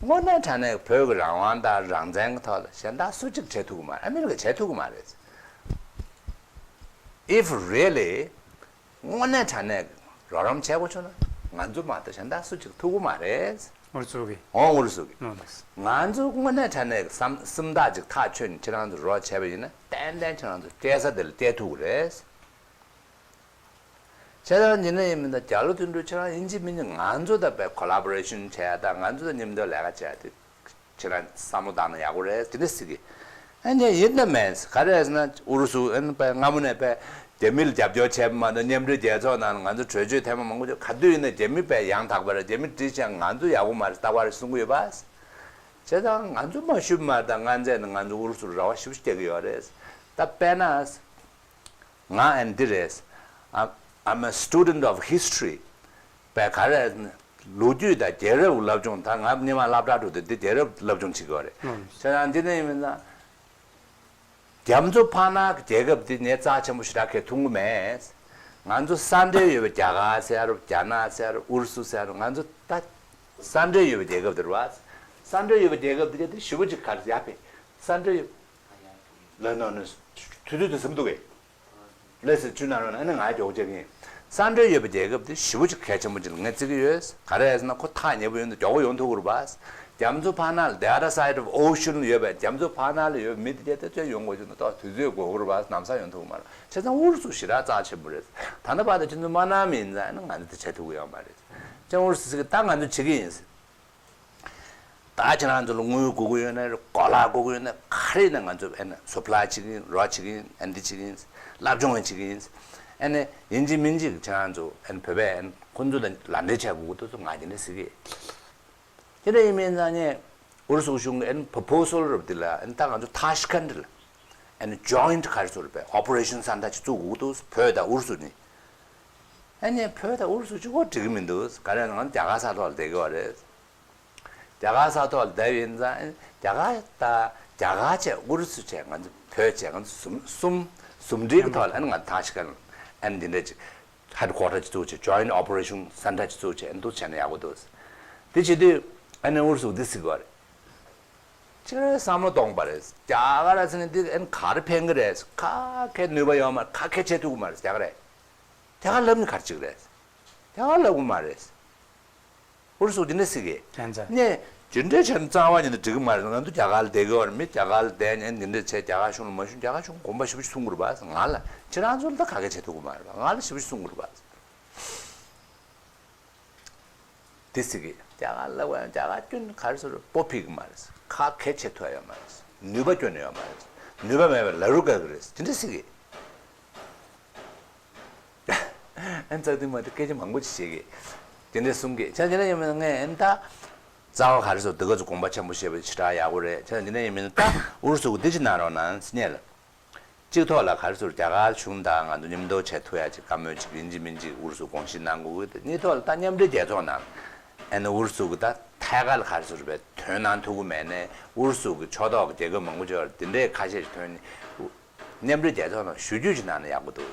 དངོས་གནས་དྲང་གནས་བོད་ཀྱི་རང་དབང་དང་རང་བཙན་གྱི་ཐོག་ལ་གཞན་དག་སུ་གཅིག་བྱེད་ཐུབ་ཀྱི་མ་རེད། ཨ་མི་རི་ཀས་བྱེད་ཐུབ་ཀྱི་མ་རེད། If really དངོས་གནས་དྲང་གནས་རོགས་རམ་བྱེད་དགོས་བྱུང་ན་ང་ཚོ་མ་གཏོགས་གཞན་དག་སུ་གཅིག་ཐུབ་ཀྱི་མ་རེད། ཨུ་རུ་སུ་གི། འོང་ཨུ་རུ་སུ་གི། ཨུ་རུ་སུ། ང་ཚོ་དངོས་གནས་དྲང་གནས་སེམས་སེམས་ཐག་ཅིག་ཐག་ཆོད་ནས་ཁྱེད་རང་ཚོ་རོགས་བྱས་པ་ཡིན་ན་ཏན་ཏན་ཁྱེད་རང་ཚོ་སྐྱེལ་ས་དེ་ལ་སྐྱེལ་ཐུབ་ཀྱི་རེད། བྱས་ཙང་ཡིན་ན་ཡིན་མིན་ད་རྒྱ་ལོ་དོན་གྲུབ་ཁྱེད་རང་ཡིན་གཅིག་མིན་གཅིག་ང་ཚོ་དང་དཔེ་ཁོ་ལ་བོ་རེ་ཤན་བྱས་དང་ང་ཚོ་དང་མཉམ་དུ་ལས་ཀ་བྱས་ཏེ་ཁྱེད་རང་བསམ་བློ་བཏང་ན་ཡག་པོ་རེད་དེ་འདྲ་ཟེར་གི། ཨ་ནི་ཡིན་ན་མེད་ག་རེ་ཟེར་ན་ཨུ་རུ་སུ་ཨ་ནི་དཔེ་སྔ་མོ་ནས་དཔེ་རྒྱ་མི་ལ་རྒྱབ་སྐྱོར་བྱས་པ་མ་གཏོགས་མཉམ་འབྲེལ་རྒྱལ་ཚོགས་ནང་ལ་ང་ཚོ་གྲོས་ཆོད་ཐེངས་མ་མང་པོ་བྱས། ག་དུས་ཡིན་ན་རྒྱ་མི་དཔེ་ཡང་དག་པ་རེད། རྒྱ་མི་འདི་བྱས་ང་ཚོ་ཡག་པོ་མ་རེད། སྟག་པ་རེད་གསུང་གི་ཡོད་པ། བྱས་ཙང་ང་ཚོ་མ་ཞུ་མ་དང་ང་བཙལ་ནས་ང་ཚོ་ཨུ་རུ་སུར་རེ་བ་ཞེ་པོ་ཞིག་རྒྱག་གི་ཡོད་རེད། ད་དཔེར་ན། ང་ཨ་ནི་འདི་རེད། I'm I'm a student of history. པའི་ག་རེ། ལོ་རྒྱུས་དང་རྒྱལ་རབས་སློབ་སྦྱོང་ད་ང་སྔོན་མ་སློབ་གྲྭ་འགྲོ་དུས་འདི་རྒྱལ་རབས་སློབ་སྦྱོང་བྱེད་ཀྱི་ཡོད་རེད། ཨང་། བྱས་ཙང་འདི་ནས་ཡིན་མིན་ན། རྒྱ་མཚོ་ཕར་ནང་གི་རྒྱལ་ཁབ་འདི་ངས་རྩ་ཆེན་པོ་ཞེ་དྲག་གས་མཐོང་གི་མེད། ང་ཚོ་ས་འབྲེལ་ཡོད་པའི་རྒྱ་གར་ཟེར་རུ་རྒྱ་ནག་ཟེར་རུ་ཨུ་རུ་སུ་ཟེར་རུ་ང་ཚོ་ད་ས་འབྲེལ་ཡོད་པའི་རྒྱལ་ཁབ་འདི་རེད་བ། ས་འབྲེལ་ཡོད་པའི་རྒྱལ་ཁབ་འདི་ག་དེ་ཞེ་པོ་ཅིག་ག་རེ་ཡག་པས་ས་འབྲེལ་ཡོད། ལ་ནོ་ནོ། དུས་ཚོད་དུ་ཟིན་འདུག་གས། ལས་སུ་བཅུ་ན་རོ་ན་ནི་ང་མགྱོགས་བྱེད་ཀྱིན། ས་འབྲེལ་ཡོད་པའི་རྒྱལ་ཁབ་དེ་ཞེ་པོ་ཅིག་གལ་ཆེན་པོ་ཅིག་ལ་ངས་བརྩི་གི་ཡོད། ག་རེ་ཟེར་ན་ཁོ་ཐག་ཉེ་པོ་ཡོད་འདུག་མགྱོགས་པོ་ཡོང་ཐུབ་ཀྱི་རེད་པ། རྒྱ་མཚོ་ཕར་ནང་ལ་the other side of ocean ལ་ཡོད་པའི་རྒྱ་མཚོ་ཕར་ནང་ལ་ཡོད་པའི་མི་དེ་གྱད་དེ་ཚོས་ཡོང་དགོས་ཀྱི་འདུག་ཏོག་དུས་ཚོད་འགོར་གྱི་རེད་པ། ལམ་སང་ཡོང་ཐུབ་ཀྱི་མ་རེད། བྱས་ཙང་ཨུ་རུ་སུ་ཞེ་དྲག་རྩ་ཆེན་པོ་རེད། ད་ནི་བར་དུ་ཁྱེད་ཚོ་མ་གནང་མིན་ཙང་ནི་ང་ཚོ་དེ་བྱེད་ཐུབ་ཀྱི་ཡོད་མ་རེད། ཅང་ཨུ་རུ་སུ་ཟེར་གི་ད་ང་ཚོ་བྱེད་ཀྱི་ཡིན། ད་ཁྱེད་རང་ཚོ་ལ་དངུལ་དགོས་ཀྱི་ཡོད་ན་རེད། གོ་ལག་དགོས་ཀྱི་ཡོད་ན་ག་རེ་ཡིན་ན་ང་ཚོ་ཨ་ནི་སུ་པ་ལའི་བྱེད་ཀྱི་ཡིན། རོགས་བྱེད་ཀྱི་ཡིན། ཨ་འདི་བྱེད་ཀྱི་ཡིན། སློབ་སྦྱོང་ཡང་བྱེད་ཀྱི་ཡིན། ཨ་ནི་ཡིན་གཅིག་མིན་གཅིག་ཁྱེད་རང་ཚོ་ཨ་ནི་བོད་པས་ཨ་ནི་ཁོང་ཚོ་ལ་ལག་འབྲེལ་བྱེད་དགོས་ཀྱི་འདུག་ང་དེ་འདྲ་ཟེར་གི། དེ་འདྲ་ཡིན་མིན་ཙང་ནས་ཨུ་རུ་སུ་གཞུང་གི་ཨ་ནི་པོ་པོ་སལ་རབ་དེ་ལ་ཨ་ནི་ད་ང་ཚོ་ཐ་ཤི་ཁན་ལ་ཨ་ནི་ཇོ་ཡིན་ཊི་ག་རེ་ཟེར་རེད་པས། ཨོ་པ་རེ་ཤན་ས་འདྲ་ཅིག་བཙུགས་དགོས་ཀྱི་འདུག་བོད་དང་ཨུ་རུ་སུ་གཉིས། ཨ་ནི་བོད་དང་ཨུ་རུ་སུ་གཅིག་པོ་འགྲིག་གི་མི་འདུག་ག་རེ་ང་ཚོ་རྒྱ་གར་ས་ཐོག་ལ་བསྡད་ཀྱི་ཡོད་རེད། རྒྱ་གར་ས་ཐོག་ལ་བསྡད་ཡིན་ཙང་རྒྱ་གར་ད་རྒྱ་གར་བྱས་ཨུ་རུ་སུ་བྱས་ང་ཚོ་བོད་བྱས་ང་ཚོ་གསུམ་གསུམ་གསུམ་འབྲེལ་གྱི་ཐོག་ལ་ཨ་ནི་ང་ཐང་ཤི་ཀ་ལ་ ཨ་ནི་འདི་འདྲ་ཅིག་ཧེཌ་ཀོ་ཊར་ཅིག་བཙུགས་བྱས། ཇོ་ཡིན་ཊི་ཨོ་པ་རེ་ཤན་སེན་ཊར་ཅིག་བཙུགས་བྱས། ཨ་ནི་འདུག་བྱས་ན་ཡག་པོ་འདུག་དེ་བྱེད་དུས་ཨ་ནི་ཨུ་རུ་སུ་འདི་སྲིད་དགོས་རེད། ཅིག་རེ་བསམ་བློ་གཏོང་པ་རེད། རྒྱ་གར་ཟེར་ནས་འདི་ཨ་ནི་ག་རེ་ཕན་གི་རེད། ག་གེ་ནུས་པ་ཡོད་མ་རེད། ག་གེ་བྱེད་ཐུབ་གི་མ་རེད། རྒྱ་གར་རེད། རྒྱ་གར་ལབ་ནི་ག་རེ་ཅིག་རེད། རྒྱ་གར་ལབ་གི་མ་རེད། ཨུ་རུ་སུ་འདི་འདྲ་ཟེར་གི། ཁྱད་མཚར། ནས་འདི་འདྲ་བྱས་ན་རྩ་བ་ཉིད་ནས་འགྲིག་གི་མ་རེད། ང་ཚོ་རྒྱ་གར་ལ་བསྡད་ཀྱི་ཡོད་རེད། མི་རྒྱ་གར་ལ་བསྡད་ནས་འདི་འདྲ་བྱས། རྒྱ་གར་གཞུང་ལ་མ་ཞུ་ན་རྒྱ་གར་གཞུང་དགོངས་པ་ཞེ་པོ་ཅིག་ཚོམ་གྱི་རེད་པ། ང་ལ་ཁྱེད་རང་ཚོ་ལ་ད་ག་གེ་བྱེད་ཐུབ་ཀྱི་མ་རེད་པ། ང་ལ་ཞེ་པོ་ཅིག་ཚོམ་གྱི་རེད་པ། འདི་ཟེར་གི། རྒྱ་གར་ལབ་པ་ཡང་རྒྱ་གར་སྐྱོན་ག་རེ་ཟེར་རུང་སྤོ་ཕོད་ཀྱི་མ་རེད། ག་གེ་བྱེད་ཐུབ་ཡ་ཡོད་མ་རེད། ནུས་པ་སྐྱོན་ཡོད་མ་རེད། ནུས་པ་མེད་པའི་ལ་རུ་དགའ་གི་རེད། དེ་འདྲ་ཟེར་གི། ཨ་ནི་ཙག་དེ་མ་དེ་སྐད་ཆ་མང་པོ་ཅིག་བཤད་གི། དེ་འདྲ་གསུང་གི། ཆ་དེ་འདྲ་ཡིན་མིན་ངས་ཨ་ནི་ད་རྩ་བ་ག་རེ་ཟེར། འདི་ག་ཚོ་དགོངས་པ་ཆེན་པོ་བཞེས་པ་ཞེ་དྲག་ཡག་པོ་རེད། ཆ་དེ་འདྲ་ཡིན་མིན་ད་ཨུ་རུ་སུ་གི་འདི་ཅིག་གནང་རོགས་གནང་ཟེར་ནས་ལ། གཅིག་ཐོག་ལ་ག་རེ་ཟེར། རྒྱ་གར་གཞུང་དང་ང་ཚོ་མཉམ་དུ་བྱེད་ཐུབ་ཡ་ཅིག་བཀའ་མོལ་ཅིག་ཡིན་གཅིག་མིན་གཅིག་ཨུ་རུ་སུ་དགོངས་བཞེས་གནང་དགོས་ཀྱི། གཉིས་ཐོག་ལ་ད་མཉམ་འབྲེལ་རྒྱལ་ཚོགས་ནང་ཨ་ནི་ཨུ་རུ་སུ་གི་ད་ཐད་ཀར་ག་རེ་ཟེར་བའི་དོན་གནང་ཐུབ་ཀྱི་མེད་ནས། ཨུ་རུ་སུ་གི་ཕྱོགས་གཏོགས་ཀྱི་རྒྱལ་ཁབ་མང་པོ་ཅིག་ཡོད་རེད། དེ་འདྲའི་ཁ་ཤས་ཤིག་ཐོན་ནས་མཉམ་འབྲེལ་རྒྱལ་ཚོགས་ནང་ཞུ་རྒྱུ་ཅིག་གནང་ན་ཡག་པོ་འདུག་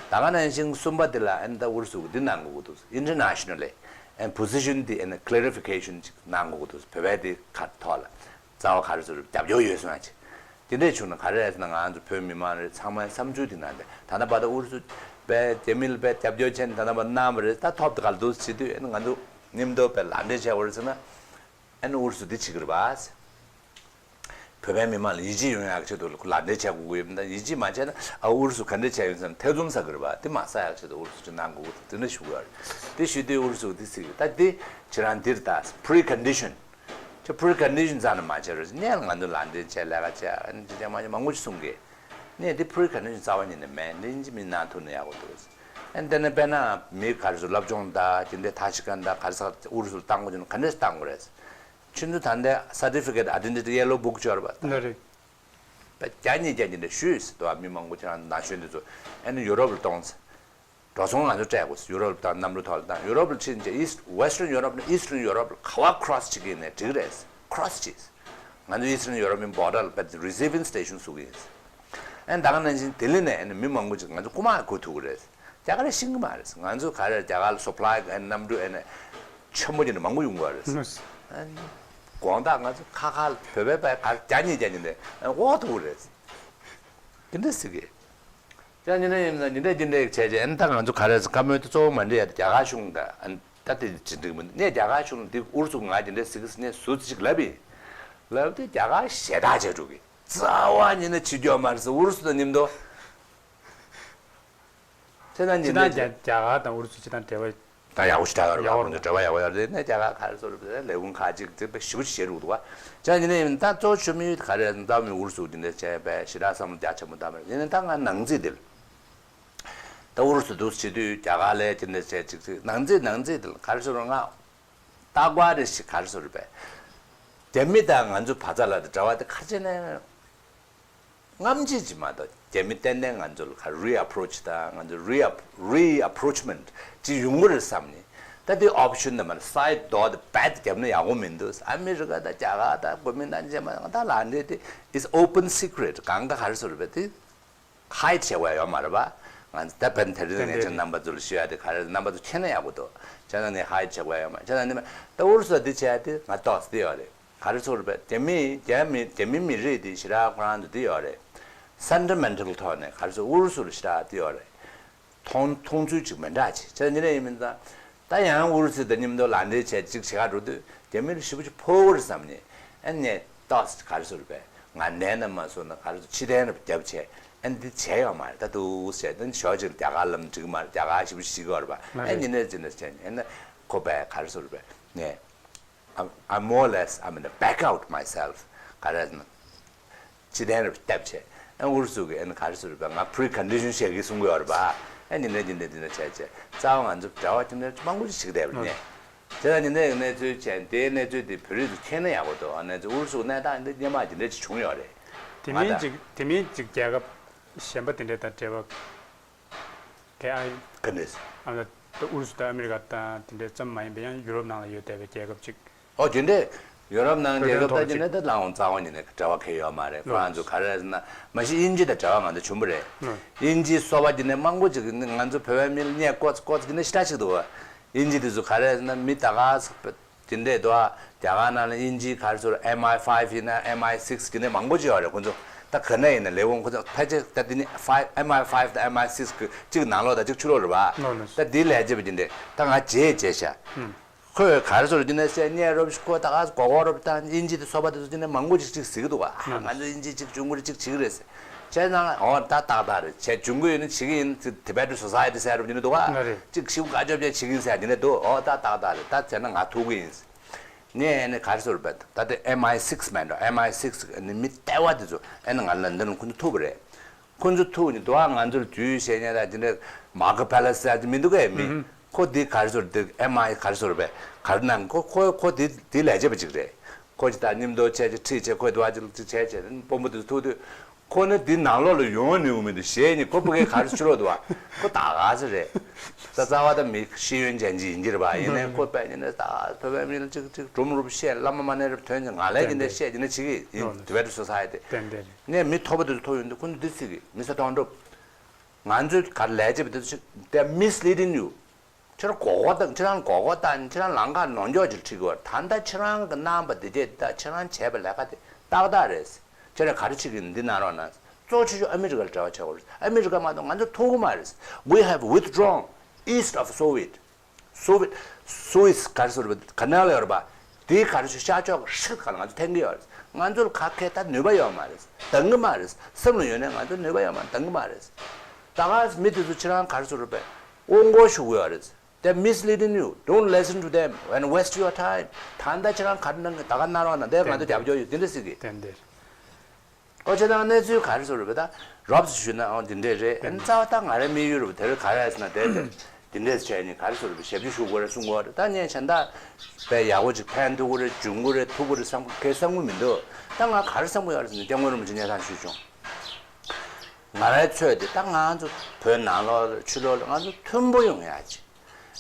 ད་ག་ནང་བཞིན་གསུམ་པ་དེ་ལ་ཨ་ནི་ད་ཨུ་རུ་སུ་གི་འདི་གནང་དགོས་ཀྱི་འདུག Internationally ཨ་ནི་position དེ་ཨ་ནི་clarification ཅིག་གནང་དགོས་ཀྱི་འདུག་བོད་པའི་དེ་ཁ་ཐོག་ལ་རྩ་བ་ག་རེ་ཟེར་རྒྱབ་སྐྱོར་ཡོད་གསུང་ཡ་ཅིག་དེ་འདྲས་བྱུང་ན་ག་རེ་རེད་ཟེར་ན། ང་ཚོ་བོད་མི་མང་རེད། ཚང་མའི་བསམ་ཚུལ་དེ་ནང་དེ་ད་ལྟ་བར་དུ་ཨུ་རུ་སུ་པས་རྒྱ་མི་ལ་པས་རྒྱབ་སྐྱོར་བྱས་ནས་ད་ལྟ་བར་གནང་བ་རེད། ད་ཐོབ་དེ་ག་ལ་འདུག་བྱེད་དུས་ཨ་ནི་ང་ཚོ་མཉམ་དུ་པས་ལག་འབྲེལ་བྱས་པ་རེད་ཟེར་ན། ཨ་ནི་ཨུ་རུ་སུ་འདི་བྱེད་ཀྱི་རེད་པ། བོད་པའི་མི་མང་ལ་ཡིད་ཆེས་ཡོང་ཡག་ཆེད་དུ་ལག་འབྲེལ་བྱ་དགོས་ཀྱི་ཡོད་མ་གཏོགས། ཡིད་ཆེས་མ་བྱས་ན་ཨ་ཨུ་རུ་སུ་ག་འདྲ་བྱས་ཡོད་ཟེར་ན་ཐེ་ཚོམ་ཟ་གི་རེད་པ། དེ་མ་ཟ་ཡག་ཆེད་དུ་ཨུ་རུ་སུ་ཅིག་གནང་དགོས་ཀྱི་འདུག་དེ་འདྲ་ཞུ་གི་ཡོད་རེད། དེ་ཞུ་དུས་ཨུ་རུ་སུ་འདི་ཟེར་གི། ད་འདི་ཁྱེད་རང་འདིར་ད་precondition ཁྱོད་precondition་རྩ་ནས་མ་བྱེད་རོགས། ནས་ལ་ང་ཚོ་ལག་འབྲེལ་བྱས་ལས་ཀ་བྱས། ཨ་ནི་ཅི་ཅང་མ་བྱེད། མང་པོ་ཞིག་གསུང་གི། ནས་འདི་precondition་རྩ་བ་ཉིད་ནས་མེད། འདི་ཡིན་གཅིག་མིན་གནང་ཐུབ་ན་ཡག་པོ་འདུག་ཨ་ནི་དེ་ནས་དཔེར་ན་མི་ག་རེ་ཟེར་སློབ་སྦྱོང་དང་དེ་འདྲའི་ཐ་ཤི་ཀན་དང་ག་རེ་ཟེར་ཨུ་རུ་སུར་བཏང་དགོས་ཀྱི་ན་ག་འདྲས་བཏང་དགོས་རེད། ཁྱོད་ཚོ་ད་ལྟའི་certificate identity yellow book་ཅིག་ཡོད་རེད་པ། ལགས་རེད། བརྒྱ་ཉིས་བརྒྱ་ཉིས་འདྲ་ཞུས་ཟེར་འདུག་མི་མང་པོ་ཁྱེད་རང་ན་གཞོན་འདི་ཚོ་ཨ་ནི་ཡུ་རོབ་ལ་གཏོང་ཟེར། འགྲོ་སོང་ང་ཚོ་སྤྲད་དགོས་ཟེར། ཡུ་རོབ་ལ་བཏང་། གནམ་གྲུ་ཐོག་ལ་བཏང་། ཡུ་རོབ་ལ་ཕྱིན་བྱས་East Western Europe་ནས་Eastern Europe་ལ་ག་བ་cross་བྱེད་ཀྱི་ཡིན་ནའི་འགྲིག་རེད། cross་བྱེད་ཟེར། ང་ཚོ་Eastern European border་ལ་བས་receiving station་བཟོ་གི་ཡིན་ཟེར། ཨ་ནི་ད་ག་ནང་བཞིན་ལྡི་ལི་ནས་ཨ་ནི་མི་མང་པོ་ཅིག་ང་ཚོ་རྐུ་མ་རྐུ་ཐུབ་ཀྱི་རེད། རྒྱ་གར་ལ་ཤེས་ཀྱི་མ་རེད། ང་ཚོ་ག་རེ་རྒྱ་གར་ལ་supply་ཨ་ནི་གནམ་གྲུ་ཨ་ནི་ཆེན་པོ་ཅིག་ནས་མང་པོ་ཡོང་གི་རེད། ཨ་ནི་དགོང་དག་ང་ཚོ་ཁ་ཁ་ལ་བོད་པའི་པའི་གར་བརྒྱ་ཉིས་བརྒྱ་ཉིས་ནས་ཨ་ནི་དབོར་ཐུབ་ཀྱི་རེད། དེ་འདྲ་ཟེར་གི། ཅང་ཉིན་རེ་ཡིན་ན་ཉིན་རེ་ཉིན་རེ་བྱས་རྗེས་ཨ་ནི་ད་ང་ཚོ་ག་རེ་ཟེར། བཀའ་མོལ་དེ་གཙོ་བོ་མ་འདྲི་ཡ་དེ་རྒྱ་གར་གཞུང་དང་ཨ་ནི་ད་དེ་ཅི་འགྲིག་མི་འདུག་ནས་རྒྱ་གར་གཞུང་ལ་འདི་ཨུ་རུ་སུ་ང་དེ་འདྲ་ཟེར་གི་ཟེར་ནས་ཟུར་ཅིག་ལབ་ཡིན། ལབ་དུས་རྒྱ་གར་ཞེ་དྲག་བྱས་འགྲོ་གི། རྩ་བ་ཉིད་ནས་བྱེད་རྒྱུ་མ་རེད་ཟེར། ཨུ་རུ་སུ་དང་མཉམ་དུ། དེ་ན་ཉིན་རེ་སྤྱིར་བཏང་རྒྱ་རྒྱ་གར་དང་ཨུ་རུ་སུ་སྤྱིར་བཏང་འབྲེལ་བ་ད་ཡག་པོ་ཞིག་ཆགས་ཡོད་རེད་པ། ཡག་པོ་ཁོང་ཚོ་འབྲེལ་བ་ཡག་པོ་ཡོད་རེད། ནས་རྒྱ་གར་ག་རེ་ཟེར་རེད་པས། ལས་ཁུངས་ཁག་ཅིག་དེ་དཔེ་ཞེ་པོ་ཞིག་བྱེད་འདུག་པ། ཅང་ཉིན་རེ་ཡིན་ད་གཙོ་བོ་ཆོ་མི་ག་རེ་རྩ་བ་མི་ཨུ་རུ་སུ་དེ་འདྲ་བྱས་པས་ཞེ་དྲག་བསམ་བློ་རྒྱ་ཆེན་པོ་བཏང་མ་རེད། ཡིན་ན་ད་ང་ནང་རྩིས་དེ་ལ་ད་ཨུ་རུ་སུ་འདུག་བྱེད་དུས་རྒྱ་གར་ལ་དེ་འདྲ་བྱས་ཅིག་ཅིག་ནང་རྩིས་ནང་རྩིས་དེ་ལ་ག་རེ་ཟེར་རུང་ང་རྟག་པར་རེ་ཞིག་ག་རེ་ཟེར་རེད་པས། རྒྱ་མི་དང་ང་ཚོ་བར་མཚམས་ལ་དེ་འབྲེལ་བ་དེ་ག་རེ་བྱས་ནས། རྔམ་བརྗིད་ཅིག་མ་གཏོགས་རྒྱ་མི་ཏན་ཏན་ང་ཚོ་ལ་ག་རེ་approach་དང་ང་ཚོ་re re-approachment་ཅིག་ཡོང་གི་རེད་བསམ་ནས། ད་དེ་option་དེ་མ་རེད། side door་དེ་རྦད་དེ་བརྒྱབ་ན་ཡག་པོ་མི་འདུག་ཨ་མི་རི་ཀ་དང་རྒྱ་གར་དང་གོ་མིན་ཏང་རྗེས་མ་ད་ལག་འབྲེལ་དེ་is open secret། གང་ག་ག་རེ་ཟེར་རེད་པས། དེ་hide་བྱེད་དགོས་ཡ་ཡོད་མ་རེད་པ། ང་ཚོ་ད་བན་དེ་རིང་ངས་ཁྱེད་རྣམ་པ་ཚོ་ལ་ཞུ་ཡ་དེ་ག་རེ་རེད། རྣམ་པ་ཚོ་མཁྱེན་ན་ཡག་པོ་འདུག་བྱས་ན་ནི་hide་བྱེད་དགོས་ཡ་ཡོད་མ་རེད། བྱས་ན་ནི་ད་ཨུ་རུ་སུ་ལ་འདི་བྱས་ཡ་དེ་ང་ཏོག་ཙམ་འདི་ཡོད་རེད། ག་རེ་ཟེར་རེད་པས། རྒྱ་མི་རྒྱ་མི་རྒྱ་མི་མི་རིགས་འདི་ཞེ་དྲག་ཁོ་རང་ཚོ་འདི་ཡོད་རེད། sentimental་ཐོག་ནས་ག་རེ་ཟེར། ཨུ་རུ་སུ་ལ་ཞེ་དྲག་འདི་ཡོད་རེད། མཐོང་མཐོང་ཚུལ་ཅིག་མི་འདྲ་ཅིག་བྱས་ནི་རེད། ཡིན་མིན་ཙང་ད་ཡང་ཨུ་རུ་སུ་དང་མཉམ་དུ་ལག་འབྲེལ་བྱས་ཅིག་བྱེད་ག་འགྲོ་དུས་རྒྱ་མི་ལ་ཞེ་པོ་ཅིག་ཕོག་གི་རེད་བསམ་ནས། ཨ་ནས་ཏོག་ཙམ་ག་རེ་ཟེར་རེད་པས། ང་ནས་ན་མ་སོང་ན་ག་རེ་ཟེར། ཕྱི་ཐན་རུ་བརྒྱབ་བྱས། ཨ་འདི་བྱས་ཡོད་མ་རེད། ད་འདུག་བྱས་ད་ཞོགས་ཅིག་རྒྱ་གར་ལམ་འགྲིག་མ་རེད། རྒྱ་གར་ཞེ་པོ་ཞིག་ཤི་གི་ཡོད་རེད་པ། ཨ་ནི་ནས་ཅི་ནས་བྱས་ནས་ཨ་ན་ཁོ་པས་ག་རེ་ཟེར་རེད་པས། ནས། I'm, I'm more or less, I mean, back out myself. ག་རེ་ཟེར་ན། ཕྱི་ཐན་རུ་བརྒྱབ་བྱས། ཨ་ཨུ་རུ་སུ་གིས་ཨ་ནི་ག་རེ་ཟེར་རེད་པས། ང་precondition་བཤད་གི་གསུང་གི་ཡོད་རེད་པ། ཨ་ནི་འདི་འདྲ་འདི་འདྲ་འདི་འདྲ་བྱས་བྱས། རྩ་བ་ང་ཚོ་འབྲེལ་བ་དེ་འདྲ་མང་པོ་ཞིག་བྱེད་བསྡད་པ་རེད་ནས། དེ་ལ་ཉིན་དེའི་གནས་ཚུལ་བྱས། དེའི་གནས་ཚུལ་དེ་བོད་རིགས་ཚོ་མཁྱེན་ན་ཡག་པོ་འདུག་ཨ་ནི་ཚོ་ཨུ་རུ་སུ་གནས་སྟངས་འདི་སྔོན་མ་འདི་འདྲ་ཅིག་བྱུང་ཡོད་རེད། དེ་མིན་ཅིག་དེ་མིན་ཅིག་རྒྱལ་ཁབ་གཞན་པ་དེ་འདྲ་དང་འབྲེལ་བ། དེ་ཨ་ག་འདྲས། ཨ་ད་ཨུ་རུ་སུ་དང་ཨ་མི་རི་ཀ་དང་དེ་འདྲའི་ཙམ་མ་ཡིན་པའི་ཡང་ཡུ་རོབ་ནང་ལ་ཡོད་བསྡད་པའི་རྒྱལ་ཁབ་ཅིག་ཨོ་དེ་འདྲས། ཡོ་རོབ་ནང་རྒྱལ་ཁབ་ལྟ་རྒྱུ་ན་ད་ལའང་རྩ་བ་ཉིད་ནས་འབྲེལ་བ་གང་ཡང་ཡོད་མ་རེད། ཁོ་རང་ཚོ་ག་རེ་རེད་ཟེར་ན། མ་གཞི་དབྱིན་ཇི་དང་འབྲེལ་བ་ང་ཚོ་ཆེན་པོ་རེད། དབྱིན་ཇིའི་སོ་པ་དེ་ནས་མང་པོ་ཅིག་ནི་ང་ཚོ་བོད་པའི་མི་ལ་བརྙས་བཀོད་བཀོད་ཀྱི་ནི་ཤི་ཏྲ་ཞིག་འདུག་དབྱིན་ཇི་དེ་ཚོ་ག་རེ་རེད་ཟེར་ན། མི་ད་ག་ས་དེ་འདྲས་འདུག་རྒྱ་གར་ནང་ལ་དབྱིན་ཇིའི་ག་རེ་ཟེར། M I five ཡིན་ན་M I six ཡིན་ན་མང་པོ་ཅིག་ཡོད་རེད། ཁོ་ཚོ་ད་ག་ནས་ཡིན་ན་ལས་ཁུངས་ཁོ་ཚོ་ཕལ་ཆེར་ད་དེ་ནི་five M I five དང་M I six གི་གཅིག་ནང་ལོགས་དང་གཅིག་ཕྱི་ལོགས་རེད་པ། ད་དེའི་ལས་བྱེད་པ་དེ་འདྲས་ད་ང་བརྗེད་བརྗེད་ཤག་ཁོས་ག་རེ་ཟེར་རྒྱུ་ན་བཤད་ཉན་རོབ་ཤིག་ཁོ་ད་ག་གོ་གོ་རོབ་དང་དབྱིན་ཇི་དེ་སོ་པ་དེ་ཚོ་དེ་ནས་མང་པོ་ཅིག་ཅིག་ཟེར་གི་འདུག་ག་ང་ཚོ་དབྱིན་ཇི་ཅིག་ཇུང་གུ་རེ་ཅིག་བྱེད་ཀྱི་རེད་ཟེར། བྱས་ཙང་འོ་ད་ཏག་ཏག་རེད། བྱས་ཇུང་གུ་ཡོད་ན་བྱེད་ཀྱི་ཡིན་ཟེར། Tibet Society ཟེར་རོབ་ཡིན་འདུག་ག་ཅིག་ཤིག་བཀའ་ཅོབ་ཅེ་བྱེད་ཀྱི་ཡིན་ཟེར་དེ་འདྲ་འདུག་འོ་ད་ཏག་ཏག་རེད། ད་བྱས་ན་ང་ཐུག་གི་ཡིན་ཟེར། ངས་ཨ་ནི་ག་རེ་ཟེར་བས་ད་དེ་M I six མེད་འགྲོ། M I six ནི་མི་ལྟེ་བ་དེ་ཚོ་ཨ་ནི་ང་ལོན་ཌོན་ལ་ཁོ་ཚོ་ཐུག་པ་རེད། ཁོ་ཚོ་ཐུག་ནི་དུ་བ་ང་ཚོར་རྒྱུས་བཤད་མཁན་ད་དེ་འདྲ་མ་ཀ་པེ་ལ་སི་ཟེར་དེ་མི་འདུག་གས་མི། ཁོ་དེ་ག་རེ་ཟེར་དེ་M I ག་རེ་ཟེར་བས་ག་རེ་ནང་ཁོ་ཁོ་ཁོ་དེ་དེ་ལས་བྱེད་པ་ཅིག་རེད། ཁོ་ཅི་ད་མཉམ་དུ་བྱས་ཅི་ཁྲིད་བྱས་ཁོ་དུ་བ་ཅི་ཅི་བྱས་བྱས་དཔོན་པོ་དེ་ཚོ་ཐུག་དུས་ཁོ་ནི་དེ་ནང་ལོགས་ལ་ཡོང་ནི་འོ་མི་འདུག་གཞས་ནི་ཁོ་ཕ་གའི་ག་རེ་ཕྱི་ལོགས་དུ་བ་ཁོ་ད་ག་ཟེ་རེད། ད་རྩ་བ་ད་མི་ཤེས་ཡོན་ཅན་ཅིག་ཡིན་གྱི་རེད་པ། ཡིན་ནའི་ཁོ་དཔེ་ཡིན་ནའི་ད་བོད་པའི་མི་ལ་ཅིག་ཅིག་གྲུམ་རུབ་བཤད་བླ་མ་མ་ནའི་རབ་ཐོན་ཅིག་ང་ལས་ཀྱི་འདི་བཤད་ཀྱི་ནི་བྱེད་ཀྱི་ཡིན། Tibet Society དེ། ངས་མི་ཐོབ་པ་དེ་ཚོ་ཐོབ་ཡོང་དུས་ཁོ་ཚོ་དེ་ཟེར་གི་མི་ས་སྟོང་གྲུབ། ང་ཚོའི་གར་ལས་བྱེད་པ་དེ་ཚོ་ཞིག་they're misleading you། ཁྱེད་རང་མགོ་སྐོར་བཏང་། ཁྱེད་རང་མགོ་སྐོར་བཏང་། ཁྱེད་རང་ལམ་ཁ་ནོར་འཇོག་ཅིག་ཁྲིད་དགོས། ད་ལྟ་ཁྱེད་རང་གི་གནང་བ་འདི་དེ་ད་ཁྱེད་རང་བྱས་པ་ལས་ཀ་དེ་ཏག་ཏག་རེད། ཁྱེད་རང་ག་རེ་བྱེད་ཀྱི་འདི་གནང་རོགས་གནང་། གཙོ་ཆེ་ཤོས་ཨ་མི་རི་ཀ་ལ་འབྲེལ་བ་བྱེད་དགོས་རེད། ཨ་མི་རི་ཀ་མ་གཏོགས་ང་ཚོ་ཐུག་གི་མ་རེད། We have withdrawn east of Soviet Soviet Suez ག་རེ་ཟེར་བ་ཀ་ནལ་ཡོད་རེད་པ། དེའི་ག་རེ་ཞུ་ཤར་ཕྱོགས་ཀྱི་ཤིག་ག་ལ་ང་ཚོ་འཐེན་གྱི་ཡོད་རེད། ང་ཚོ་ལ་ཁ་ཁེ་ད་ནུས་པ་ཡོད་མ་རེད། འདང་གི་མ་རེད། སེམས་ལ་ཡོད་ནས་ང་ཚོ་ནུས་པ་ཡོད་མ་རེད། འདང་གི་མ་རེད། ད་ག་མི་དེ་ཚོ་ཁྱེད་རང་ག་རེ་ཟེར་བ་དབུ་མགོ་ཞུ་གི་ཡོད་རེད། They're misleading you. Don't listen to them and waste your time. ད་ལྟ་ཁྱེད་རང་ག་རེ་གནང་གི་ད་ག་གནང་རོགས་གནང་། དེ་ང་ཚོ་རྒྱབ་སྐྱོར་ཡོད་དེ་འདྲ་ཟེར་གི། ཏན་ཏན། ཨོ་ཅེ་དང་གནས་ཚུལ་ག་རེ་ཟེར་བ་ད་རོབ་ཙམ་ཞུས་ན་ཨོ་འདི་འདྲས་རེད། ཨ་ནི་རྩ་བ་ད་ང་རའི་དམིགས་ཡུལ་རེད་བ། དེ་རིང་ག་རེ་ཟེར་ན་དེ་དེ་འདི་འདྲས་བྱས་ནས་ག་རེ་ཟེར་བ་ཞབས་ཕྱི་ཞུ་དགོས་རེད་གསུང་དགོས་རེད། ད་ངས་གཞན་དག་པའི་ཡག་པོ་ཅིག་ཕན་ཐོགས་ཀྱི་རེད། འབྱུང་གི་རེད། ཐུག་གི་རེད་བསམ་གི་བསམ་གི་མི་འདུག་ད་ང་ག་རེ་བསམ་གི་ཡོད་རེད་ཟེར་ན་སྐྱབས་མགོན་རིན་པོ་ཆེ་སྙན་སེང་ཞུས་བྱུང་། ང་རའི་ཚོད་དེ་ད་ང་ཚོ་བོད་ནང་ལོགས་ཕྱི་ལོགས་ལ་ང་ཚོ་མཐུན་པོ་ཡོང་ཡ་ཅིག་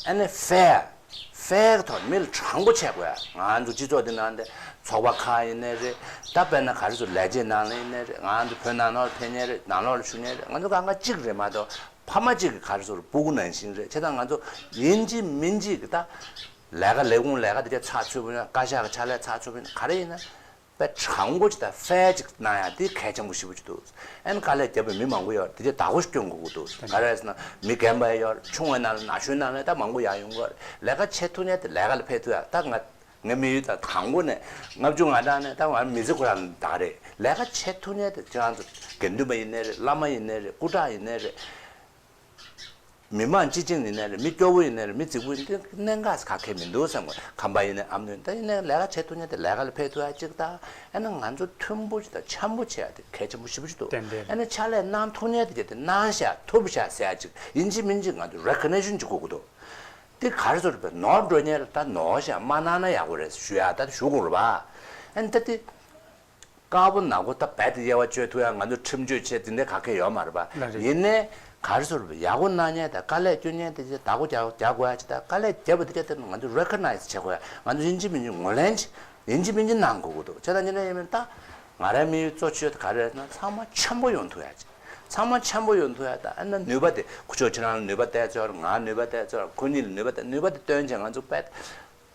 ཨ་ནི་ཧྥེ་ཧྥེ་གི་ཐོག་མི་ལ་དྲང་པོ་བྱེད་དགོས་ཡ། ང་ཚོ་སྤྱི་ཚོགས་འདི་ནང་དེ་ཚོགས་པ་ཁག་ཡིན་ནའི་རེད། ད་དཔེར་ན་ག་རེ་ཟེར་ལས་བྱེད་ནང་ལ་ཡིན་ནའི་རེད། ང་ཚོ་བོད་ནང་ལོགས་ལ་ཕེབས་མཁན་རེད། ནང་ལོགས་ལ་བཞུགས་མཁན་རེད། ང་ཚོ་གང་ག་གཅིག་རེད་མ་གཏོགས་ཕ་མ་གཅིག་གི་ག་རེ་ཟེར་སྤུ་གུ་ནང་བཞིན་རེད། བྱས་ཙང་ང་ཚོ་ཡིན་གཅིག་མིན་གཅིག་གི་ད་ལས་ཀ་ལས་ཁུངས་ལས་ཀ་དེ་ག་ཚགས་ཚུད་པོ་ཡིན་ན། བཀའ་ཤག་གི་ཕྱག་ལས་ཚགས་ཚུད་པོ་ཡིན་ན། ག་རེ་ཡིན་ན། དཔེ་དྲང་པོ་ཅིག་དང་ཧྥེ་ཅིག་གནང་ཡ་དེ་གལ་ཆེན་པོ་ཞེ་པོ་ཅིག་འདུག་ཨ་ནི་དཀའ་ལས་བརྒྱབ་པའི་མི་མང་པོ་ཡོད་རེད། དེ་ཚོ་བདག་པོ་ཞིག་སྐྱོན་དགོས་ཀྱི་འདུག་ག་རེ་ཟེར་ན་མི་རྒན་པ་ཡོད་རེད། ཆུང་བའི་ནང་ལ་ན་གཞོན་ནང་ལ་ད་མང་པོ་ཡང་ཡོང་གི་ཡོད་རེད། ལས་ཀ་བྱེད་ཐུབ་མཁན་དེ་ལས་ཀ་ལ་ཕེབས་ཐུབ་ཡ། ད་ང་ངའི་དམིགས་ཡུལ་དང་དང་པོ་ནས་ལྔ་བཅུ་ང་གྲངས་ནས་ད་ང་མི་ཚེ་ཁོ་རང་ལ་བདག་རེད། ལས་ཀ་བྱེད་ཐུབ་མཁན་དེ་ཁྱེད་རང་ཚོ་དགེ་འདུན་པ་ཡིན་ནའི་རེད། བླ་མ་ཡིན་ནའི་རེད། སྐུ་དྲག་ཡིན་ནའི་རེད། མི་མང་སྤྱི་བྱིངས་ཡིན་ནའི་རེད། མི་སྐྱོ་བོ་ཡིན་ནའི་རེད། མི་རྫིག་པོ་ཡིན་ནའི་གནད་འགག་ག་གེ་མི་འདུག་བསམ་གི། ཁམས་པ་ཡིན་ནའི་ཨ་མདོ་ཡིན་ནའི། ད་ཡིན་ནའི་ལས་ཀ་བྱེད་ཐུབ་མཁན་དེ་ལས་ཀ་ལ་ཕེབས་ཐུབ་ཡ་གཅིག་དང་། ཨ་ནི་ང་ཚོ་མཐུན་པོ་ཅིག་དང་འཆམ་པོ་བྱེད་ཡ་དེ་གལ་ཆེན་པོ་ཞེ་པོ་ཅིག་འདུག་ཏན་ཏན། ཨ་ནི་ཕྱག་ལས་གནང་ཐུབ་མཁན་དེ་ག་དེ་གནང་ཤག་ཐུབ་ཤག་ཟེར་ཡ་གཅིག་ཡིན་གཅིག་མིན་གཅིག་ང་ཚོ་རེ་ཀོ་ནེ་ཤན་ཅིག་དགོས་ཀྱི་འདུག་དེ་ག་རེ་ཟེར་བས་ནོར་འགྲོ་མཁན་ལ་ད་ནོར་ཤག་མ་གནང་ན་ཡག་པོ་རེད་ཞུ་ཡ་ད་ཞུ་དགོས་རེད་པ། ཨ་ནི་ད་དེ། དཀར་པོ་ནག་པོ་ད་རྦད་དེ་དབྱེ་བ་གཅོད་ཐུབ་ཡ་ང་ཚོ་ཁྲིམས་གཅོད་བྱེད་དེ་འདྲ་ག་གེ་ཡོད་མ་རེད་པ། ལགས་རེད། ཡིན་ནའི་ག་རེ་ཟེར་བ་ཡག་པོ་གནང་མཁན་དང་དཀའ་ལས་སྐྱོན་མཁན་དེ་ཚོ་བདག་པོ་རྒྱག་རྒྱག་དགོས་ཡ་ཅིག་དང་། དཀའ་ལས་བརྒྱབ་པ་དེ་ག་དེ་ང་ཚོ་རེ་ཀོ་ནའི་ཛི་བྱེད་དགོས་ཡ། ང་ཚོ་ཡིན་གཅིག་མིན་གཅིག་ངོས་ལེན་ཅིག་ཡིན་གཅིག་མིན་གཅིག་གནང་དགོས་ཀྱི་འདུག་བྱས་ཙང་ཉིན་རེ་ཡིན་མིན་ད་ང་རའི་དམིགས་ཡུལ་གཙོ་ཆེ་ཤོས་དེ་ག་རེ་རེད་ཟེར་ན་ཚང་མ་འཆམ་པོ་ཡོང་ཐུབ་ཡ་ཅིག་ཚང་མ་འཆམ་པོ་ཡོང་ཐུབ་ཡ་ད། ཨ་ནི་ནུས་པ་དེ་ཁུ་ཆོ་ཁྱེད་རང་ལ་ནུས་པ་བསྟན་ཚོད། ང་ནུས་པ་བསྟན་ཚོད། ཁོ་གཉིས་ལ་ནུས་པ་བསྟན། ནུས་པ་དེ་བཏོན་བྱས་ང་ཚོ་དཔེ་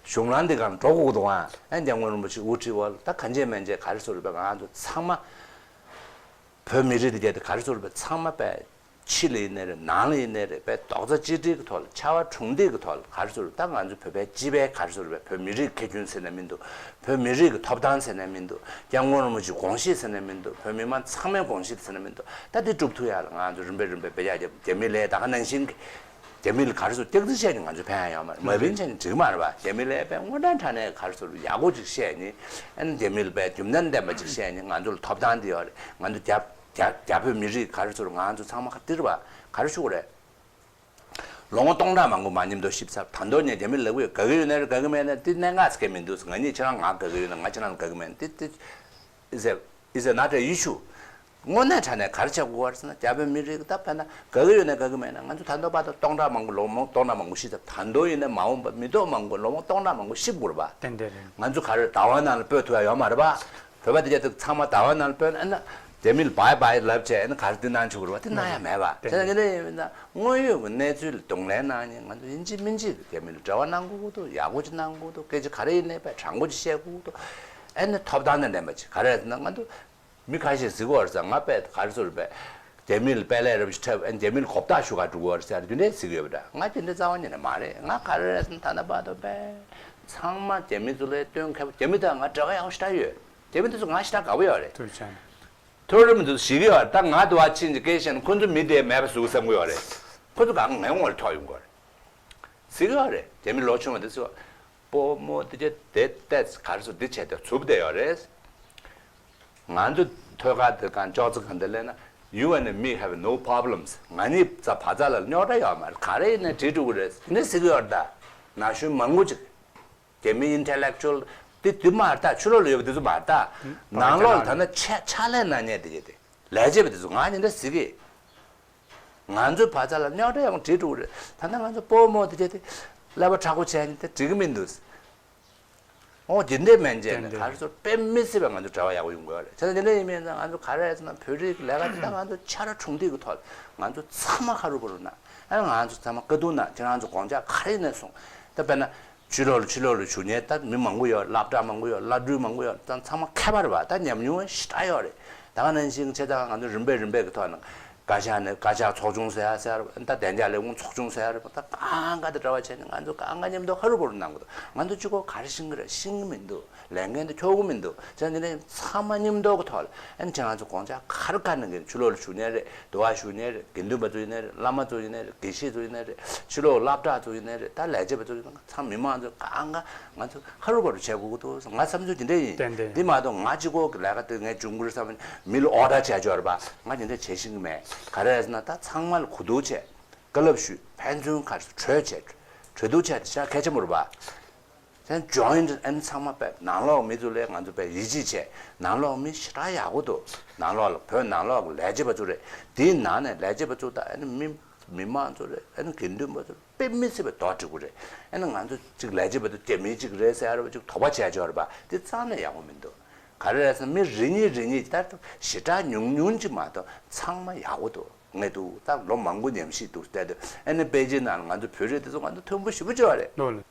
གཞུང་ལམ་འདི་སྒང་འགྲོ་དགོས་འདུག་ཨང་། ཨ་ནི་སྐྱབས་མགོན་རིན་པོ་ཆེ་དབུ་ཁྲིད་འོག་ལ་ད་གང་བྱས་མིན་བྱས་ག་རེ་ཟེར་བས་ང་ཚོ་ཚང་མ་བོད་མི་རིགས་འདི་ག་དེ་ག་རེ་ཟེར་བས་ཚང་མ་དཔེ་ཕྱི་ལ་ཡིན་ནའི་རེད། ནང་ལ་ཡིན་ནའི་རེད། དཔེ་རྡོག་རྩ་གཅིག་སྒྲིལ་གྱི་ཐོག་ལ། ཕྱར་བ་གྲུ་འདེགས་ཀྱི་ཐོག་ལ་ག་རེ་ཟེར་བས་ད་ང་ཚོ་བོད་པའི་སྤྱི་པའི་ག་རེ་ཟེར་བས་བོད་མི་རིགས་ཁེ་ཕན་ཟེར་ན་མི་འདུག་བོད་མི་རིགས་ཀྱི་ཐོབ་ཐང་ཟེར་ན་མི་འདུག་སྐྱབས་མགོན་རིན་པོ་ཆེའི་དགོངས་གཞི་ཟེར་ན་མི་འདུག་བོད་མི་མང་ཚང་མའི་དགོངས་གཞི་ཟེར་ན་མི་འདུག་ད་འདི་སྒྲུབ་ཐུབ་ཡ་ལ་ང་ཚོ་རིམ་པས་རིམ་པས་འབད་རྒྱག་རྒྱབ། རྒྱ་མི་ལའི་ད་ག་ནང་བཞིན་གྱི་རྒྱ་མི་ལ་ག་རེ་ཟེར་སྐྱག་རྫུན་བཤད་ནས་ང་ཚོ་ཕན་ཡ་ཡོད་མ་རེད། མ་ཕན་བྱས་ནས་འགྲིག་མ་རེད་པ། རྒྱ་མི་ལའི་དཔེ་དངོས་དྲང་དྲང་གནས་ག་རེ་ཟེར་ཡག་པོ་ཅིག་བཤད་ནས། ཨ་ནི་རྒྱ་མི་ལ་དཔེ་རྒྱུ་མཚན་ལྡན་པ་ཅིག་བཤད་ནས་ང་ཚོ་ལ་ཐོབ་ཐང་འདི་ཡོད་རེད། ང་ཚོ་རྒྱ་རྒྱ་རྒྱ་བོད་མི་རིགས་ག་རེ་ཟེར་ང་ཚོ་ཚང་མ་ག་འདིར་བ་ག་རེ་ཞུ་དགོས་རེད། ལོ་ངོ་སྟོང་ཕྲག་མང་པོ་མ་མཉམ་དུ་གཤིབ་ཚར། ད་དུང་ནས་རྒྱ་མི་ལ་ལབ་ཀྱི་ཡོད། དགའ་གི་ཡོད་ན་རེད། དགའ་གི་མེད་ན་འདི་གནད་འགག་ཟེར་མཁན་མི་འདུག་ང་གཉིས་ཁྱེད་རང་ང་དགའ་གི་ཡོད་ན་ང་ཁྱེད་རང་ལ་དགའ་གི་མེད་ན་འདི་འདི་is a is a not a issue། དངོས་གནས་དྲང་གནས་ག་རེ་བྱེད་དགོས་པ་རེད་ཟེར་ན། རྒྱ་བོད་མི་རིགས་ད་དཔེར་ན་དགའ་གི་ཡོད་ན་དགའ་གི་མེད་ན། ང་ཚོ་ད་ལྟ་བར་དུ་སྟོང་ཕྲག་མང་པོ་ལོ་མང་སྟོང་ཕྲག་མང་པོ་ཤི་ཚར། ད་དུང་ཡིན་ན་མ་འོངས་པ་མི་ཐོག་མང་པོ་ལོ་མང་སྟོང་ཕྲག་མང་པོ་ཤི་དགོས་རེད་པ། ཏན་ཏན་རེད། ང་ཚོ་ག་རེ་ཟླ་བ་ནང་ལ་སྤོས་ཐུབ་ཡ་ཡོད་མ་རེད་པ། བོད་པ་དེ་ག་དུ་ཚང་མ་ཟླ་བ་ནང་ལ་སྤོས་ན། ཨ་ན་རྒྱ་མི་ལ་བའི་བའི་ལབ་བྱས། ཨ་ན་ག་རེ་འདི་གནང་ཆོག་གི་རེད་པ། དེ་གནང་ཡ་མེད་པ། དེ་ན་ཡིན་ན་ཡིན་ན་དངོས་ཡོད་ཀྱི་གནས་ཚུལ་ལ་གདོང་ལེན་གནང་ནས། ང་ཚོ་ཡིན་གཅིག་མིན་གཅིག་རྒྱ་མི་ལ་འབྲེལ་བ་གནང་དགོས་ཀྱི་འདུག་ཡག་པོ་ཅིག་གནང་དགོས་ཀྱི་འདུག་སྐད་ཆ་ག་རེ་ཡིན་ནའི་དཔེ་དྲང་པོ་ཅིག་བཤད་དགོས་ཀྱི་འདུག་ཨ་ནི་ཐོབ་ཐང་དང་ལྡན་པ་ཅིག་ག་རེ་ཟེར་ན། ང་ཚོ་མི་ཁ་ཤས་ཟེར་གྱི་ཡོད་རེད་ཟེར། ང་དཔེ་ག་རེ་ཟེར་རེད་པས། རྒྱ་མི་ལ་དཔེ་ལས་རབ་ཞིག་འཁྲབ། ཨ་ནི་རྒྱ་མི་ལ་གོ་བརྡ་ཞུ་ག་འགྲོ་གི་ཡོད་རེད་ཟེར་རྒྱུ་འདྲ་ཟེར་གྱི་ཡོད་པ་འདྲ། ང་དེ་འདྲ་རྩ་བ་ཉིད་ནས་མ་རེད། ང་ག་རེ་རེད་ཟེར་ན། ད་ལྟ་བར་དུ་དཔེ་ཚང་མ་རྒྱ་མི་ཚོ་ལ་སྟོན་མཁས་པོ། རྒྱ་མི་དང་ང་འབྲེལ་བ་ཡག་པོ་ཞེ་དྲག་ཡོད། རྒྱ་མི་དེ་ཚོ་ང་ཞེ་དྲག་དགའ་པོ་ཡོད་རེད། ཐུགས་རྗེ་ཆེ། མཐོ་རིམ་དུ་ཞིག་ཡོད། ད་ང་དུ་བ་ཕྱིན་ཅི་སྐད་བཤད་ན། ཁོ་ཚོ་མི་དེ་མེད་པ་བཟོ་བསམ་གི་ཡོད་རེད། ཁོ་ཚོ་གང་ངའི་ངོ་ལ་ཐོག་ཡོང་གི་ཡོད་རེད། ཟེར་གི་ཡོད་རེད། རྒྱ་མི་ལོ་ཆུང་བ་དེ་ཚོ་སྤོ་རྨོ་དེ་ཚོ་དེ་ཏེས་ག་རེ་ཟེར། འདི་བྱས་ཏེ་ཚུབ་བསྡད་ཡོད་རེད། ང་ཚོ་ཐོད་ཁ་དེ་གང་ཅོག་ཙེ་གང་དེ་ལེན་ན། You and me have no problems. ང་གཉིས་ཙ་བ་ཙ་ལ་རྙོག་དྲ་ཡོད་མ་རེད། ག་རེ་ཡིན་ནའི་འགྲིག་འགྲོ་གི་རེད། དེ་འདྲ་ཟེར་གི་ཡོད་རེད། ད་ན་གཞོན་མང་པོ་ཅིག་རྒྱ་མི་intellectual དེ་དེ་མ་རེད་ད། ཕྱི་ལོགས་ལ་ཡོད་པ་དེ་ཚོ་མ་རེད་ད། ནང་ལོགས་ལ་ད་ནི་ཕྱ་ཕྱག་ལས་གནང་མཁན་དེ་གས་དེ། ལས་བྱེད་པ་དེ་ཚོ་ང་གཉིས་འདྲ་ཟེར་གི། ང་ཚོའི་བ་ཚ་ལ་རྙོག་དྲ་ཡང་འགྲིག་འགྲོ་གི་རེད། ད་ནི་ང་ཚོ་སྤོ་རྨོ་དེ་གས་དེ་ཀླད་པ་མཁྲེགས་པོ་བྱས་ནས་དེ་འགྲིག་གི་མི་འདུག་འོ་དེ་འདྲས་མིན་བྱས་ནས་ག་རེ་ཟེར། དཔེ་མི་སྲིད་པ་ང་ཚོ་འབྲེལ་བ་ཡག་པོ་ཡོང་དགོས་རེད། བྱས་ཙང་དེ་འདྲ་ཡིན་མིན་ཙང་ང་ཚོ་ག་རེ་རེད་ཟེར་ན། བོད་རིགས་ཀྱི་ལས་ཀ་དེ་ད་ང་ཚོ་ཕྱག་ར་དྲུང་འདེགས་ཀྱི་ཐོག་ལ་ང་ཚོ་ཚང་མ་ཧ་རུ་བ་རུ་གནང་། ཨ་ང་ཚོ་ཚང་མ་དཀའ་སྡུག་གནང་། ཁྱེད་རང་ཚོ་དགོངས་འཆར་ག་རེ་ཡིན་ནའི་གསུངས། ད་དཔེར་ན། ཕྱི་ལོགས་ལ་ཕྱི་ལོགས་ལ་བཞུགས་མཁན་ད་མི་མང་པོ་ཡོད། སློབ་གྲྭ་མང་པོ་ཡོད། བླ་སྤྲུལ་མང་པོ་ཡོད། ད་ཚང་མ་མཁས་པ་རེད་པ། ད་ཉམས་མྱོང་ཞེ་དྲག་ཡོད་རེད། ད་ག་ནང་བཞིན་བྱས་ཙང་ང་ཚོ་རིམ་པས་རིམ་པས་ཀྱི་ཐོག་ནས་བཀའ་ཤག་ནས་བཀའ་ཤག་ཚོགས་ཆུང་ཟེར་ཡ་ཟེར། ད་བདེ་འཇགས་ལས་ཁུངས་ཚོགས་ཆུང་ཟེར་ཡ་རེད་པ། ད་གང་ག་དང་འབྲེལ་བ་བྱས་ནས་ང་ཚོ་གང་ག་མཉམ་དུ་ཧ་རུ་བ་རུ་གནང་དགོས་འདུག་ང་ཚོ་གཅིག་པོ་ག་རེ་ཤེས་ཀྱི་རེད། ཤེས་ཀྱི་མི་འདུག་ལས་འགན་དེ་འཁྱོག་གི་མི་འདུག་བྱས་ཙང་དེ་ནས་ཚང་མ་མཉམ་དུ་གི་ཐོག་ལ། ཨ་ནི་ཁྱེད་རང་ཚོ་དགོངས་འཆར་ག་རེ་ག་རེ་གནང་གི། ཕྱི་ལོགས་ལ་བཞུགས་མཁན་རེད། འདུལ་བ་ཞུ་མཁན་རེད། དགེ་འདུན་པ་ཚོ་ཡིན་ནའི་རེད། བླ་མ་ཚོ་ཡིན་ནའི་རེད། དགེ་བཤེས་ཚོ་ཡིན་ནའི་རེད། ཕྱི་ལོགས་སློབ་གྲྭ་ཚོ་ཡིན་ནའི་རེད། ད་ལས་བྱེད་པ་ཚོ་ཡིན་ནའི་ཚང་མི་མང་ཚོ་གང་ག་ང་ཚོ་ཧ་རུ་བ་རུ་བྱེད་དགོས་ཀྱི་འདུག་ང་བསམ་ཚུལ་དེ་འདྲ་ཡིན། ཏན་ཏན། འདི་མ་གཏོགས་ང་གཅིག་པོ་གི་ལས་ཀ་དེ་ངས་འབྱུང་གི་རེད་བསམ། མི་ལ་ཨོ་ཌར་བྱས་ཆོག་རེད་པ། ང་དེ་འདྲ་བྱེད་ཤེས་ཀྱི་མེད། ག་རེ་རེད་ཟེར་ན། ད་ཚང་མ་ལ་གོ་བསྡུར་བྱས། བཀའ་སློབ་ཞུས། ཕན་ཚུན་ག་རེ་གྲོས་བྱས། གྲོས་བསྡུར་བྱས་ཏེ་བྱ་གལ་ཆེན་པོ་རེད་པ། ད་joint and ཚང་མ་དཔེ་ནང་ལོགས་མི་ཚོ་ལ་ང་ཚོ་དཔེ་ཡིད་ཆེས་བྱས། ནང་ལོགས་མི་ཞེ་དྲག་ཡག་པོ་འདུག་ནང་ལོགས་ལ་བོད་ནང་ལོགས་ཀྱི་ལས་བྱེད་པ་ཚོ་རེད། དེའི་ནང་ནས་ལས་བྱེད་པ་ཚོ་དང་། ཨ་ནི་མི་མི་མང་ཚོ་རེད། ཨ་ནི་དགེ་འདུན་པ་ཚོ་རེད། དཔེ་མི་སྲིད་པའི་དོགས་འདྲི་དགོས་རེད། ཨ་ནི་ང་ཚོ་གཅིག་ལས་བྱེད་པ་ཚོ་རྒྱ་མི་གཅིག་རེད་ཟེར་ཡ་རེད་པ། གཅིག་དོགས་པ་བྱས་ཆོག་རེད་པ། དེ་རྩ་ནས་ཡག་པོ་མི་འདུག་ག་རེ་རེད་ཟེར་ན། མི་རེ་གཉིས་རེ་གཉིས་ལྟར་དུ་ཞེ་དྲག་ཉུང་ཉུང་ཅིག་མ་གཏོགས་ཚང་མ་ཡག་པོ་འདུག་ངས་འདུག་ད་ལོ་མང་པོ་ཉམས་ཞིབ་འདུག་བལྟས་དུས། ཨ་ནི་པེ་ཅིན་ནང་ལ་ང་ཚོ་བོད་རིགས་དེ་ཚོ་ང་ཚོ་མཐོན་པོ་ཞེ་པོ་ཅིག་ཡོད་རེད། ལོ་ལོ།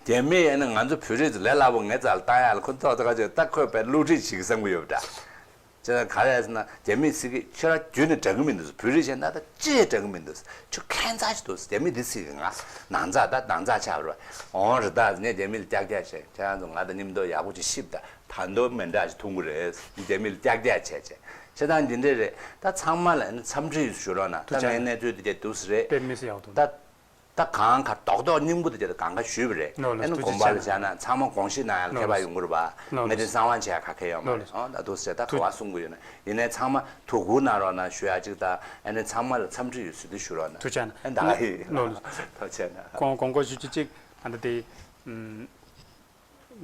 རྒྱ་མིས་ཨ་ནི་ང་ཚོ་བོད་རིགས་ཚོ་ལས་སླ་པོ་ངའི་རྩ་ལ་བཏང་ཡག་ལ་ཁོ་ཚོ་ད་ག་ཅིག་ད་ཁོས་དཔེ་བསླུ་བྲིད་བྱེད་ཀྱི་བསམ་གྱི་ཡོད་པ་འདྲ། ཅེས་ག་རེ་ཟེར་ན། རྒྱ་མིས་ཟེར་གི། ཁྱོད་རང་རྒྱུད་ནས་དྲན་གི་མི་འདུག་བོད་རིགས་ཡིན་ན་ད་ཅི་ཡང་དྲན་གི་མི་འདུག་ཁྱོད་ཁྱད་མཚར་ཞིག་འདུག་རྒྱ་མི་འདི་ཟེར་གི། ང་ནང་ཚགས། ད་ནང་ཚགས་ཆགས་པ་རེད། འོང་རེད། ད་ངས་རྒྱ་མི་ལ་ཀྱག་ཀྱག་བྱས། ཁྱེད་རང་ཚོ་ང་དང་མཉམ་དུ་ཡག་པོ་ཅིག་གཤིབ་དང་། ད་དུང་མི་འདྲ་ཞིག་འཐུང་གི་རེད། རྒྱ་མི་ལ་ཀྱག་ཀྱག་བྱས་བྱས། བྱས་ཙང་འདི་འདྲས་རེད། ད་ཚང་མ་ལ་ཨ་ནི་འཚམས་འདྲི་ཞུ་རོགས་གནང་། ད་ཐུགས་རྗེ་ཆེ། ངའི་གནས་ཚུལ་འདི་གས་འདུག་སེ་རེད། དཔེ་མི་སྲིད་ཡག་འདུག་ད། ད་གང་ག་རྡོག་རྡོག་སྙིང་པོ་དེ་ག་ད་གང་ག་ཞུས་པ་རེད། ལོ་ལོ། ཨ་ནི་ཐུགས་རྗེ་དགོངས་པ་ཆེ་ལ་བཞག་ན་ཚང་མ་དགོངས་བཞེས་གནང་ཡག་ལ་ཁྱད་པར་ཡོང་གི་རེད་པ། ལོ་ལོ། ངས་དེ་གསང་བ་བྱས་ག་གེ་ཡོད་མ་རེད། ལོ་ལོ། ཨོ་ད་འདུག་སེ་ད་ག་པར་གསུང་གི་ཡོད་ན། ཡིན་ནའི་ཚང་མ་ཐུགས་ཁུར་གནང་རོགས་གནང་ཞུ་ཡག་ཅིག་དང་། ཨ་ནི་ཚང་མ་ལ་འཚམས་འདྲི་ཡོད་ཚུལ་དེ་ཞུ་རོགས་གནང་། ཐུགས་རྗེ་ཆེ་གནང་། ཨ་ད་ལོ་ལོ། ཐུགས་རྗེ་ཆེ་གནང་། དགོངས་དགོངས་སྐོར་ཞུ་རྒྱུ་གཅིག་ཨ་ད་དེ། ཨམ།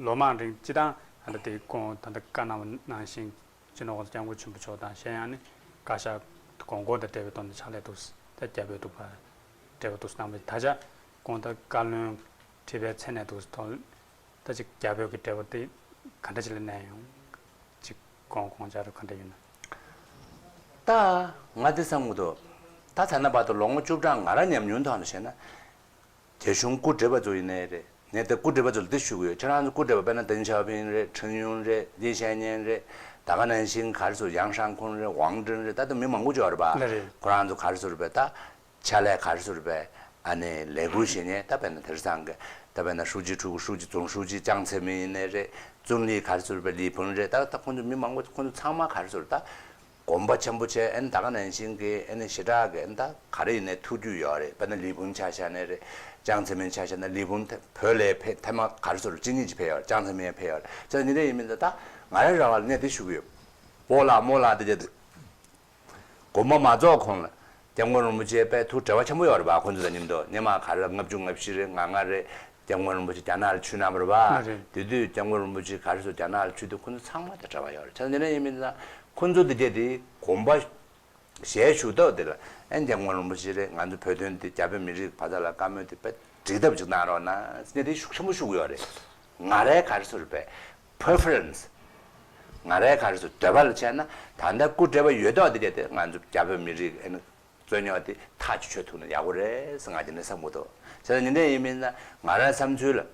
ལོ་མང་རིང་སྤྱིར་བཏང་ཨ་ད་དེ་དགོངས། ད་ལྟ་བཀའ་གནང་བ་ནང་བཞིན། སྤྱི་ནོར་༸གོང་ས་༸སྐྱབས་མགོན་ཆེན་པོ་མཆོག་དང་། གཞན་ཡང་ནི་བཀའ་ཤག་དགོངས་སྐོར་དང་འབྲེལ་བའི་ཐོག་ནས་ཕྱག་ལས་འདུག་ད་རྒྱ་བོད་འདུག་པ། འབྲེལ་བ་འདུག་གནང་བའི། ད་ཆ་དགོངས་དག་བཀའ་བློན་ཁྲི་པའི་མཚན་གནས་འདུག་ཐོག་ད་ཅིག་རྒྱ་བོད་ཀྱི་འབྲེལ་བ་དེ་ག་འདྲ་ཅིག་ལ་གནས་ཡོང་། ཅིག་དགོངས་དགོངས་འཆར་ག་འདྲ་ཡོད་ན། ད་ང་འདི་བསམ་གྱི་འདུག་ད་ད་ལྟ་བར་དུ་ལོ་ངོ་བཅུ་གྲངས་ང་རང་ཉམས་མྱོང་ཐོག་ནས་བཤད་ན། རྒྱ་གཞུང་སྐུ་བགྲེས་པ་ཚོ་ཡིན་ནའི་རེད། ངས་ད་སྐུ་བགྲེས་པ་ཚོ་ལ་འདི་ཞུ་གི་ཡོད། ཁྱེད་རང་ཚོ་སྐུ་བགྲེས་པ་དཔེར་ན་ཏེང་ཞའོ་ཕིང་རེད། ཁྲེན་ཡུན་རེད། ལི་ཤན་ཉན་རེད། ད་ག་ནང་བཞིན་ག་རེ་ཟེར། ཡང་ཧྲན་ཁུན་རེད། ཝང་ཀྲིན་རེད། ད་ལྟ་མི་མང་པོ་ཅིག་ཡོད་རེད་པ། ལགས་རེད། ཁོ་རང་ཚོ་ག་རེ་ཟེར་རེད་པས། ད་ཕྱག་ལས་ག་རེ་ཟེར་རེད་པས། ཨ་ནི་ལས་འགུལ་བྱེད་མཁན། ད་དཔེར་ན་དེང་སང་གི་ད་དཔེར་ན་ཧྲུའུ་ཅི་ཁྲུའུ་ཧྲུའུ་ཅི་ཙུང་ཧྲུའུ་ཅི་ཅང་ཙེ་མིན་ཡིན་ནའི་རེད། ཙུང་ལི་ག་རེ་ཟེར་རེད་པས། ལི་ཕུང་རེད། ད་ད་ཁོང་ཚོ་མི་མང་པོ། ཁོང་ཚོ་ཚང་མ་ག་རེ་ཟེར་རེད། ད། དགོངས་པ་ཆེན་པོ་བྱས། ཨ་ནི་ད་ག་ནང་བཞིན་གྱི་ཨ་ནི་ཞེ་དྲག་གི་ཨ་ནི་ད་ག་རེ་ཡིན་ནའི་ཐུགས་རྒྱུས་ཡོད་རེད། དཔེར་ན་ལི་ཕུང་ཆ་བཞག་ན་རེད། ཅང་ཙེ་མིན་ཆ་བཞག་ན། ལི་ཕུང་ཐེ་བོད་ལ་ཕེབས་ཐེངས་མ་ག་རེ་ཟེར་རེད། གཅིག་གཉིས་ཅིག་ཕེབས་ཡོད་རེད། ཅང་ཙེ་མིན་ཕེབས་ཡོད་རེད། ཅང་ཙེ་མིན་ཡིན་མིན་ད་ད་ང་རང་རང་བ་ལ་ངས་འདི་ཞུ་གི་ཡོད། སྤོ་ལགས་རྨོ་ལགས་དེ་ག་དུས་དགོངས་པ་མ་རྫོགས་གོང་ལ་སྐྱབས་མགོན་རིན་པོ་ཆེ་དཔེ་ཐུགས་བྲེལ་བ་ཆེན་པོ་ཡོད་རེད་པ། ཁོང་ཚོ་དང་མཉམ་དུ་སྔོན་མ་ག་རེ་ལབ། ལྔ་བཅུ་ང་བཞི་རེད། ང་ལྔ་རེད། སྐྱབས་མགོན་རིན་པོ་ཆེ་རྒྱ་ནག་ལ་ཆིབས་གནང་བ་རེད་པ། ལགས་རེད། དེ་དུས་སྐྱབས་མགོན་རིན་པོ་ཆེ་ག་རེ་ཟེར། རྒྱ་ནག་ལ་ཆིབས་དུས་ཁོང་ཚོ་ཚང་མ་དང་འབྲེལ་བ་ཡོད་རེད། བྱས་ཙང་དེ་འདྲ་ཡིན་མིན་ཙང་ ཁོ་ཚོ་དེ་གྱད་དེ་གོམ་པ་ཞལ་ཞུ་སྟངས་དེ་ལ་ཨེ་འཇམ་མགོན་རིན་པོ་ཆེ་རེད། ང་ཚོ་བོད་དོན་དེ་རྒྱ་བོད་མི་རིགས་བར་དག་ལ་བཀའ་མོལ་དེ་དཔེ་འགྲིག་ཐབས་ཅིག་གནང་རོགས་གནང་ཟེར་ནས་དེ་ཤུགས་ཆེན་པོ་ཞུ་གི་ཡོད་རེད། ང་རའི་ག་རེ་ཟེར་བའི་preference། ང་རའི་ག་རེ་ཟེར་འདོད་པ་ལ་བྱས་ན། ད་ལྟ་སྐུ་བགྲེས་པ་ཡོད་ཐོག་དེ་གྱད་དེ་ང་ཚོ་རྒྱ་བོད་མི་རིགས་ཨེ་ན་རྩོད་རྙོག་དེ་ཐག་ཆོད་ཐུབ་ན་ཡག་པོ་རེད་ཟེར་ང་དེ་ནས་བསམ་གྱི་འདུག་བྱས་ཙང་ཉིན་དེ་ཡིན་མིན་ན་ང་རའི་བསམ་ཚུལ་ལ།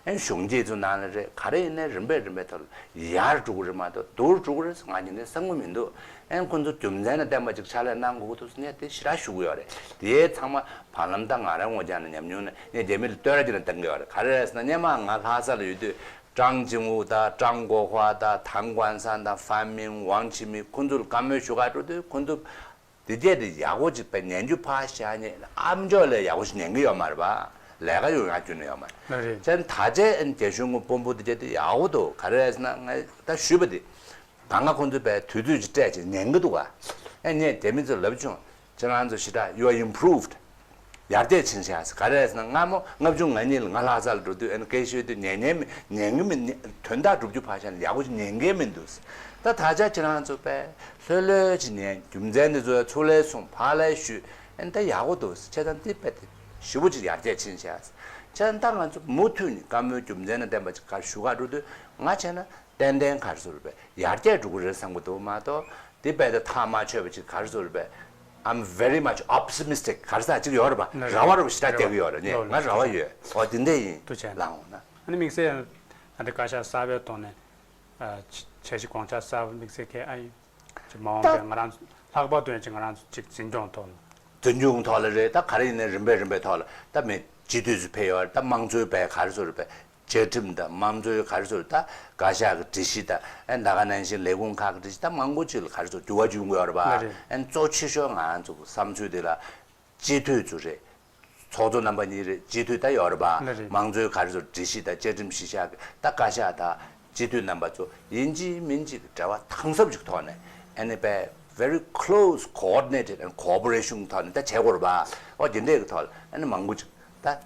ཨེ་གཞུང་འབྲེལ་ཚོ་ནང་ལ་རེད། ག་རེ་ཡིན་ནའི་རིམ་པས་རིམ་པས་ཐོག་ལ་ཡར་འགྲོ་གི་རེད་མ་གཏོགས་སྡུག་རུ་འགྲོ་གི་རེད་ཟེར་ང་ཉིན་དེ་བསམ་གྱི་མི་འདུག་ཨེ་ཁོ་ཚོ་རྒྱུ་མཚན་ལ་བརྟེན་པ་ཅིག་ཕྱག་ལས་གནང་དགོས་ཀྱི་འདུག་ཟེར་ནས་དེ་ཞེ་དྲག་ཞུ་གི་ཡོད་རེད། དེ་ཚང་མ་བར་ལམ་ད་ང་རའི་ངོས་ཀྱང་ནས་ཉམས་མྱོང་ནས་ངས་རྒྱ་མི་ལ་བསྟོད་ར་ཅིག་ནས་བཏང་གི་ཡོད་རེད། ག་རེ་རེད་ཟེར་ན་སྔོན་མ་ང་ལྷ་ས་ལ་ཡོད་དུས་ཀྲང་ཅིང་ཝུ་དང་ཀྲང་གོ་ཧྭ་དང་ཐང་ཀོན་སན་དང་ཧྥན་མིང་ཝང་ཆི་མི་ཁོ་ཚོ་ལ་བཀའ་མོལ་ཞུ་ག་འགྲོ་དུས་ཁོ་ཚོ། དེ་གྱད་དེ་ཡག་པོ་ཅིག་དཔེ་ཉན་རྒྱུ་ཕར་བཞག་ནས་ཨ་མཆོག་ལས་ཡག་པོ་ཞིག་ཉན་གྱི་ཡོད་མ་རེད་པ། ལས་ཀ་ཡོང་ཡག་ཁྱོན་ནས་ཡོད་མ་རེད། ལགས་རེད། བྱས་ཙང་ད་ཆ་ཨ་ནི་རྒྱ་གཞུང་གི་དཔོན་པོ་དེ་གྱད་དེ་ཡག་པོ་འདུག་ག་རེ་རེད་ཟེར་ན་ངས་ད་ཞུས་པ་དེ། ད་སྔ་ཁོང་ཚོས་དཔེ་དུས་ཚོད་ཅིག་སྤྲད་ཅིག་ཉན་གྱི་འདུག་ག་ཨ་ངས་རྒྱ་མི་ཚོར་ལབ་བྱུང་། ཁྱེད་རང་ཚོ་ཞེ་དྲག you are improved། ཡར་རྒྱས་ཕྱིན་ཤག་ཟེར། ག་རེ་རེད་ཟེར་ན་སྔ་མོ་ལྔ་བཅུ་ང་གཉིས་ལ་ང་ལྷ་ས་ལ་འགྲོ་དུས་ཨ་ནི་སྐད་ཤོད་དུས་ཉན་ཉན་མི་ཉན་གི་མི་ཉན། དོན་དག་སྒྲུབ་རྒྱུ་ཕར་བཞག་ནས་ཡག་པོ་ཞིག་ཉན་གི་མི་འདུག་ཟེར། ད་ད་ཆ་ཁྱེད་རང་ཚོ་དཔེ་ལྷོད་ལྷོད་ཅིག་ཉན། རྒྱུ་མཚན་འདི་ཚོ་ཚུར་ལན་གསུངས། ཕར་ལན་ཞུས། ཨ་ནི་ད་ཡག་པོ་འདུག་ཟེར། བྱས་ཙང་འདི་དཔེ་དེ་ཞེ་པོ་ཅིག་ཡར་རྒྱས་ཕྱིན་ཤག་ཟེར། བྱས་ཙང་ད་ང་ཚོ་མུ་མཐུད་ནས་བཀའ་མོལ་རྒྱུ་མཚན་ལ་བརྟེན་པ་ཅིག་ག་རེ་ཞུ་ག་འགྲོ་དུས་ང་བྱས་ན་ཏན་ཏན་ག་རེ་ཟེར་བའི་ཡར་རྒྱས་འགྲོ་གི་རེད་བསམ་གྱི་འདུག་མ་གཏོགས། དེ་དཔེ་དེ་ཐག་མ་ཆོད་པ་ཅིག་ག་རེ་ཟེར་བའི། I'm very much optimistic། ག་རེ་ཟེར་ཅིག་ཡོད་རེད་པ། ན་རེ་བ་རེ་བ་ཞེ་དྲག་རྒྱག་གི་ཡོད་རེད། ངས་ལོ་ང་རེ་བ་ཡོད། འོ་དེ་འདྲ་ཡིན། ཐུགས་རྗེ་ཆེ། ལགས་འོང་ན། ཨ་ནི་དམིགས་བསལ་ད་ལྟ་བཀའ་ཤག་གསར་པའི་ཐོག་ནས་ཨ་འཆར་གཞི་དགོངས་འཆར་གསར་པ་དམིགས་བསལ་གལ་ཨ་ཡིན་ཅིག་མ་འོངས་པའི་ད་ང་རང་ཚོ་ལྷག་པར་དུ་ཡང་ཅིག་ང་རང་ཚོ་ཅིག་འཛིན་སྐྱོང་ཐོག་ལ། འཛིན་སྐྱོང་ཐོག་ལ་རེད། ད་ག་རེ་ཡིན་ནའི་རིམ་པས་རིམ་པས་ཐོག་ལ་ད་མི་སྤྱི་འཐུས་ཚོ་ཕེབས་ཡོད་རེད། ད་དམངས་གཙོའི་བའི་ག་རེ་ཟེར་བའི། བཅའ་ཁྲིམས་དང་དམངས་གཙོའི་ག་རེ་ཟེར་ད་བཀའ་ཤག་གི་སྒྲིག་གཞི་དང་ཨ་ནི་ད་ག་ནང་བཞིན་ལས་ཁུངས་ཁག་གི་སྒྲིག་གཞི་ད་མང་པོ་ཅིག་ལ་ག་རེ་ཟེར་འགྱུར་བ་འབྱུང་གི་ཡོད་རེད་པ། ལགས་རེད། ཨ་ནི་གཙོ་ཆེ་ཤོས་ང་ཚོ་བསམ་ཚུལ་དེ་ལ་སྤྱི་འཐུས་ཚོ་རེད། ཚོགས་གཙོ་རྣམ་པ་གཉིས་རེད། སྤྱི་འཐུས་ད་ཡོད་རེད་པ། ལགས་རེད། དམངས་གཙོའི་ག་རེ་ཟེར་སྒྲིག་གཞི་དང་བཅའ་ཁྲིམས་གཞི་བཞག་གི་ད་བཀའ་ཤག་དང་སྤྱི་འཐུས་རྣམ་པ་ཚོ་ཡིན་གཅིག་མིན་གཅིག་འབྲེལ་བ་དམ་ཟབ་ཅིག་ཐོག་ནས་ཨ་ནི་པའི་very close coordinated and cooperation་ཐོག་ནས་ད་བྱེད་དགོས་རེད་པ། ཨོ་དེ་འདྲས་ཀྱི་ཐོག་ལ་ཨ་ནི་མང་པོ་ཅིག་ད།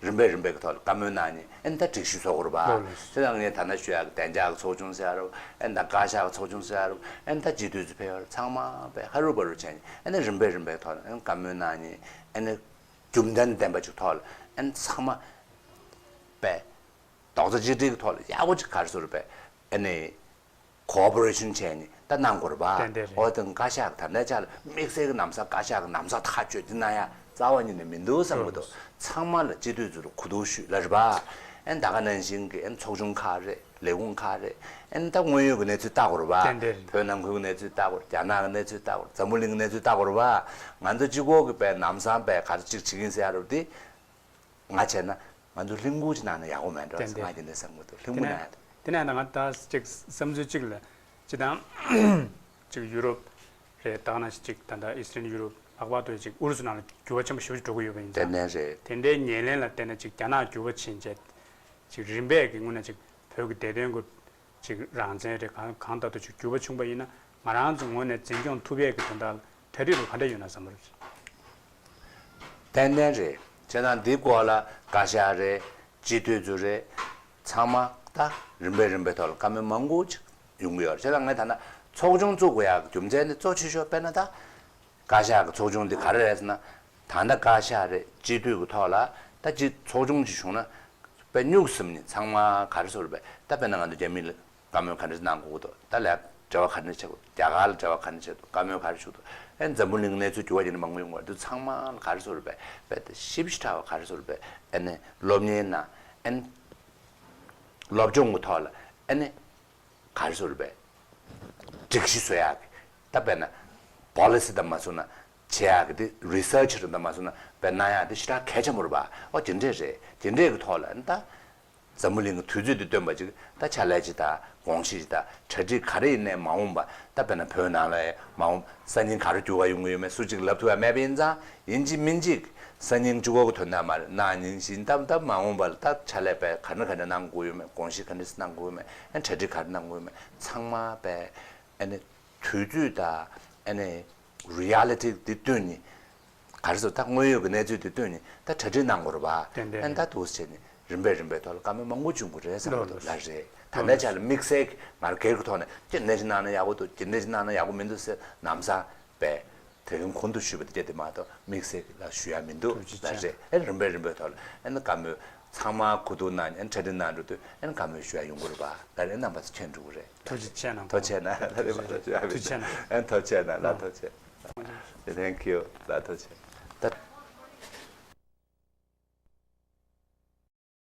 རིམ་པས་རིམ་པས་ཀྱི་ཐོག་ལ་བཀའ་མོལ་གནང་ནས་ཨ་ནི་ད་སྒྲིག་གཞི་བཟོ་དགོས་རེད་པ། ལགས་ལགས། དེ་ནང་ངས་ད་ནང་ཞུ་ཡག་གི་བདེ་འཇགས་ཀྱི་ཚོགས་ཆུང་ཟེར་ཡག་རེད། ཨ་ནི་ད་བཀའ་ཤག་གི་ཚོགས་ཆུང་ཟེར་ཡག་རེད། ཨ་ནི་ད་སྤྱི་འཐུས་ཚོ་ཕེབས་ཡག་རེད། ཚང་མ་པས་ཧ་རུ་བ་རུ་བྱས་ནས་ཨ་ནི་རིམ་པས་རིམ་པས་ཐོག་ལ་ཨ་ནི་བཀའ་མོལ་གནང་ནས་ཨ་ནི་རྒྱུ་མཚན་ལྡན་པ་ཅིག་ཐོག་ལ་ཨ་ནི་ཚང་མ་པས་རྡོག་རྩ་གཅིག་སྒྲིལ་གྱི་ཐོག་ལ་ཡག་པོ་ཅིག་ག་རེ་ཟེར་བས་ཨ་ནི། ཀོ་ཨོ་པ་རེ་ཤན་བྱས་ནས་ད་གནང་དགོས་རེད་པ། ཏན་ཏན་རེད། ཨོ་དེ་བཀའ་ཤག་ད་ལྟའི་ཆ་ལ་དམིགས་བསལ་གྱི་ལམ་སང་བཀའ་ཤག་གི་ལམ་སང་ཐག་གཅོད་འདི་གནང་ཡ་རྩ་བ་ཉིད་ནས་མི་འདུག་བསམ་གྱི་འདུག་ཚང་མ་ལ་སྤྱི་འཐུས་ཚོ་ལ་གོ་བསྡུར་ཞུས་ལབ་རེད་པ། ཨན་ད་ག་ནང་བཞིན་གྱི་ཨན་ཚོགས་ཆུང་ཁག་རེད། ལས་ཁུངས་ཁག་རེད། ཨན་ད་དངོས་ཡོད་ཀྱི་གནས་ཚུལ་ལྟ་དགོས་རེད་པ། ཏན་ཏན་རེད། བོད་ནང་ཁུལ་གྱི་གནས་ཚུལ་ལྟ་དགོས་རེད། རྒྱ་ནག་གི་གནས་ཚུལ་ལྟ་དགོས་རེད། འཛམ་བུ་གླིང་གི་གནས་ཚུལ་ལྟ་དགོས་རེད་པ། ང་ཚོ་གཅིག་པོ་གི་པའི་ལམ་སང་པའི་ག་རེ་གཅིག་བྱེད་ཀྱིན་ཟེར་ཡ་རེད་དེ། ང་བྱས་ན་ང་ཚོ་ལྷིང་སྒུག་ཅིག་གནང་ན་ཡག་པོ་མེད་འགྲོ་ཟེར་ཏན་ཏན། ང་དེ་འདྲ་བསམ་གྱི་འདུག་ལྷིང་སྒུག་གནང་ཡ་དེ། དེ་ནས་ད་ང་ད་ཅིག་བསམ་ཚུལ་གཅིག་ལ་ཅིག་དང་། ཅིག་ཡུ་རོབ་རེད། ད་ག་ནང་བཞིན་ཅིག་ད་ལྟ་ཨི་སི་ཊན་ཡུ་རོབ་ལྷག་པར་དུ་ཅིག་ཨུ་རུ་སུ་ནང་ལ་འགྱུར་བ་ཆེན་པོ་ཞེ་པོ་ཅིག་འགྲོ་གི་ཡོད་པ་ཡིན་ཙང་། ཏན་ཏན་རེད། དེ་འདྲའི་ཉེར་ལེན་ལ་བལྟས་ན་ཅིག་རྒྱ་ནག་འགྱུར་བ་ཕྱིན་རྗེས་ཅིག་རིམ་པས་ཀྱི་སྔོན་ན་ཅིག་བོད་ཀྱི་བདེ་དོན་གྱི་ཅིག་རང་བཙན་རེད། གང་གང་ལྟར་དུ་ཅིག་འགྱུར་བ་བྱུང་པ་ཡིན་ན་ང་རང་ཚོ་ངོས་ནས་འཛིན་སྐྱོང་ཐུབ་ཡས་ཀྱི་དོན་དག་ལ་གྲ་སྒྲིག་རུ་ག་འདྲ་ཡོད་ན་བསམ་པ་རེད། ཏན་ཏན་རེད། བྱས་ཙང་འདི་སྐོར་ལ་བཀའ་ཤག་རེད། སྤྱི་འཐུས་ཚོ་རེད། ཚང་མ་ད་རིམ་པས་རིམ་པས་ཐོག་ལ་བཀའ་མོལ་མང་པོ་ཅིག་ཡོང་གི་ཡོད་རེད། བྱས་ཙང་ངས་ད་ལྟ་ཚོགས་ཆུང་བཙུགས་དགོས་ཡག་གི་རྒྱུ་མཚན་ནི་གཙོ་ཆེ་ཤོས་དཔེར་ན་ད་བཀའ་ཤག་གི་ཚོགས་ཆུང་འདི་ག་རེ་རེད་ཟེར་ན། ད་ལྟ་བཀའ་ཤག་རེད། སྤྱི་འཐུས་ཀྱི་ཐོག་ལ་ད་སྤྱི་ཚོགས་ཆུང་ཅིག་བྱུང་ན། དཔེ་སྨྱུག་ཟིན་ནས་ཚང་མ་ག་རེ་ཟེར་བས་ད་དཔེར་ན་ང་ཚོ་རྒྱ་མི་ལ་བཀའ་མོལ་ག་འདྲ་གནང་དགོས་ཀྱི་འདུག་ད་ལས་འབྲེལ་བ་ག་འདྲ་བྱེད་དགོས། རྒྱ་གར་ལ་འབྲེལ་བ་ག་འདྲ་བྱེད་དགོས། བཀའ་མོལ་ག་རེ་ཞུ་འདུག་ཨན་འཛམ་བུ་གླིང་གི་གནས་ཚུལ་འགྱུར་བ་ཡིན་ན་མང་པོ་ཡོང་གི་རེད། འདི་ཚང་མ་ལ་ག་རེ་ཟེར་བས་དཔེ་ད་ཞིབ་ཞིབ་ཕྲ་བ་ག་རེ་ཟེར་བས་ཨ་ནི་སློབ་གཉེར་གནང་། ཨན་སློབ་སྦྱོང་གི་ཐོག་ལ་ཨ་ནི། ག་རེ་ཟེར་བས། སྒྲིག་གཞི་བཟོ་ཡག་གི། ད་དཔེར་ན། པོ་ལི་སི་དང་མ་བཟོ་ན། བྱེད་ཡག་གི་དེ་རི་སར་ཆི་རེད་དང་མ་བཟོ་ན་དཔེ་གནང་ཡག་དེ་ཞེ་དྲག་གལ་ཆེན་པོ་རེད་པ། ཨོ་དེ་འདྲས་རེད། དེ་འདྲས་ཀྱི་ཐོག་ལ་ཨ་ནི་ད། འཛམ་བུ་གླིང་གི་དུས་ཚོད་དེ་སྟོན་པ་ཅིག་ད་ཕྱག་ལས་ཅིག་དང་དགོངས་གཞི་ཅིག་དང་གྲ་སྒྲིག་ག་རེ་ཡིན་ནའི་མ་འོངས་པ་ད་དཔེར་ན་བོད་ནང་ལ་མ་འོངས་སང་ཉིན་ག་རེ་འགྱུར་བ་ཡོང་གི་ཡོད་མེད་སུ་གཅིག་ལབ་ཐུབ་ཡ་མེད་པ་ཡིན་ཙང་། ཡིན་གཅིག་མིན་གཅིག་སང་ཉིན་གཅིག་པོ་གི་དོན་དག་མ་རེད། གནངས་ཉིན་བཞིན་ཏབ་ཏབ་མ་འོངས་པ་ལ་ད་ཕྱག་ལས་པས་ག་འདྲ་ག་འདྲ་གནང་དགོས་ཡོད་མེད། དགོངས་གཞི་ག་འདྲ་གནང་དགོས་ཡོད་མེད། ཨ་གྲ་སྒྲིག་ག་རེ་གནང་དགོས་ཡོད་མེད། ཚང་མ་པས་ཨ་ནི་དུས་ཚོད་དང་ཨ་ནི་རི་ཡ་ལི་ཊི་འདི་བསྟུན་ནས་ག་རེ་ཟེར་ད་དངོས་ཡོད་ཀྱི་གནས་ཚུལ་འདི་བསྟུན་ནས་ད་གྲ་སྒྲིག་གནང་དགོས་རེད་པ། ཏན་ཏན་ཨ་ནི་ད་འདུག་སེ་བྱས་ནས་ རིམ་པས་རིམ་པས་ཐོག་ལ་བཀའ་མོལ་མང་པོ་བྱུང་གི་རེད་བསམ་གྱི་འདུག་ལགས་རེད། ད་ལྟའི་ཆ་ལ་དམིགས་བསལ་ང་རང་སྒེར་གྱི་ཐོག་ནས་ཅི་འདྲ་ཞིག་གནང་ན་ཡག་པོ་འདུག་ཅི་འདྲ་ཞིག་གནང་ན་ཡག་པོ་མི་འདུག་ཟེར་ལམ་སང་པས། དེ་རིང་གོང་དུ་ཞུས་པ་དེ་དེ་མ་གཏོགས་དམིགས་བསལ་ལ་ཞུ་ཡ་མི་འདུག་ཐུགས་རྗེ་ཆེ། ལགས་རེད། ཨེ་རིམ་པས་རིམ་པས་ཐོག་ལ་ཨེ་ན་བཀའ་མོལ་ཚང་མ་གོ་བསྡུར་གནང་ཨེ་ན་གྲ་སྒྲིག་གནང་འགྲོ་དུས་ཨེ་ན་བཀའ་མོལ་ཞུ་ཡ་ཡོང་གི་རེད་པ། ལགས་རེད། རྣམ་པ་ཚོ་མཁྱེན་འགྲོ་གི་རེད། ཐུགས་རྗེ་ཆེ་གནང་། ཐུགས་རྗེ་ཆེ་གནང་། ལགས་རེད་པ། ཐུགས་རྗེ་ཆེ་གནང་། ཨེ་ཐུགས་རྗེ་ཆེ་གནང་། ལགས་ཐུགས་རྗེ་ཆེ། Thank you། ལགས་ཐུགས་རྗེ་ཆེ།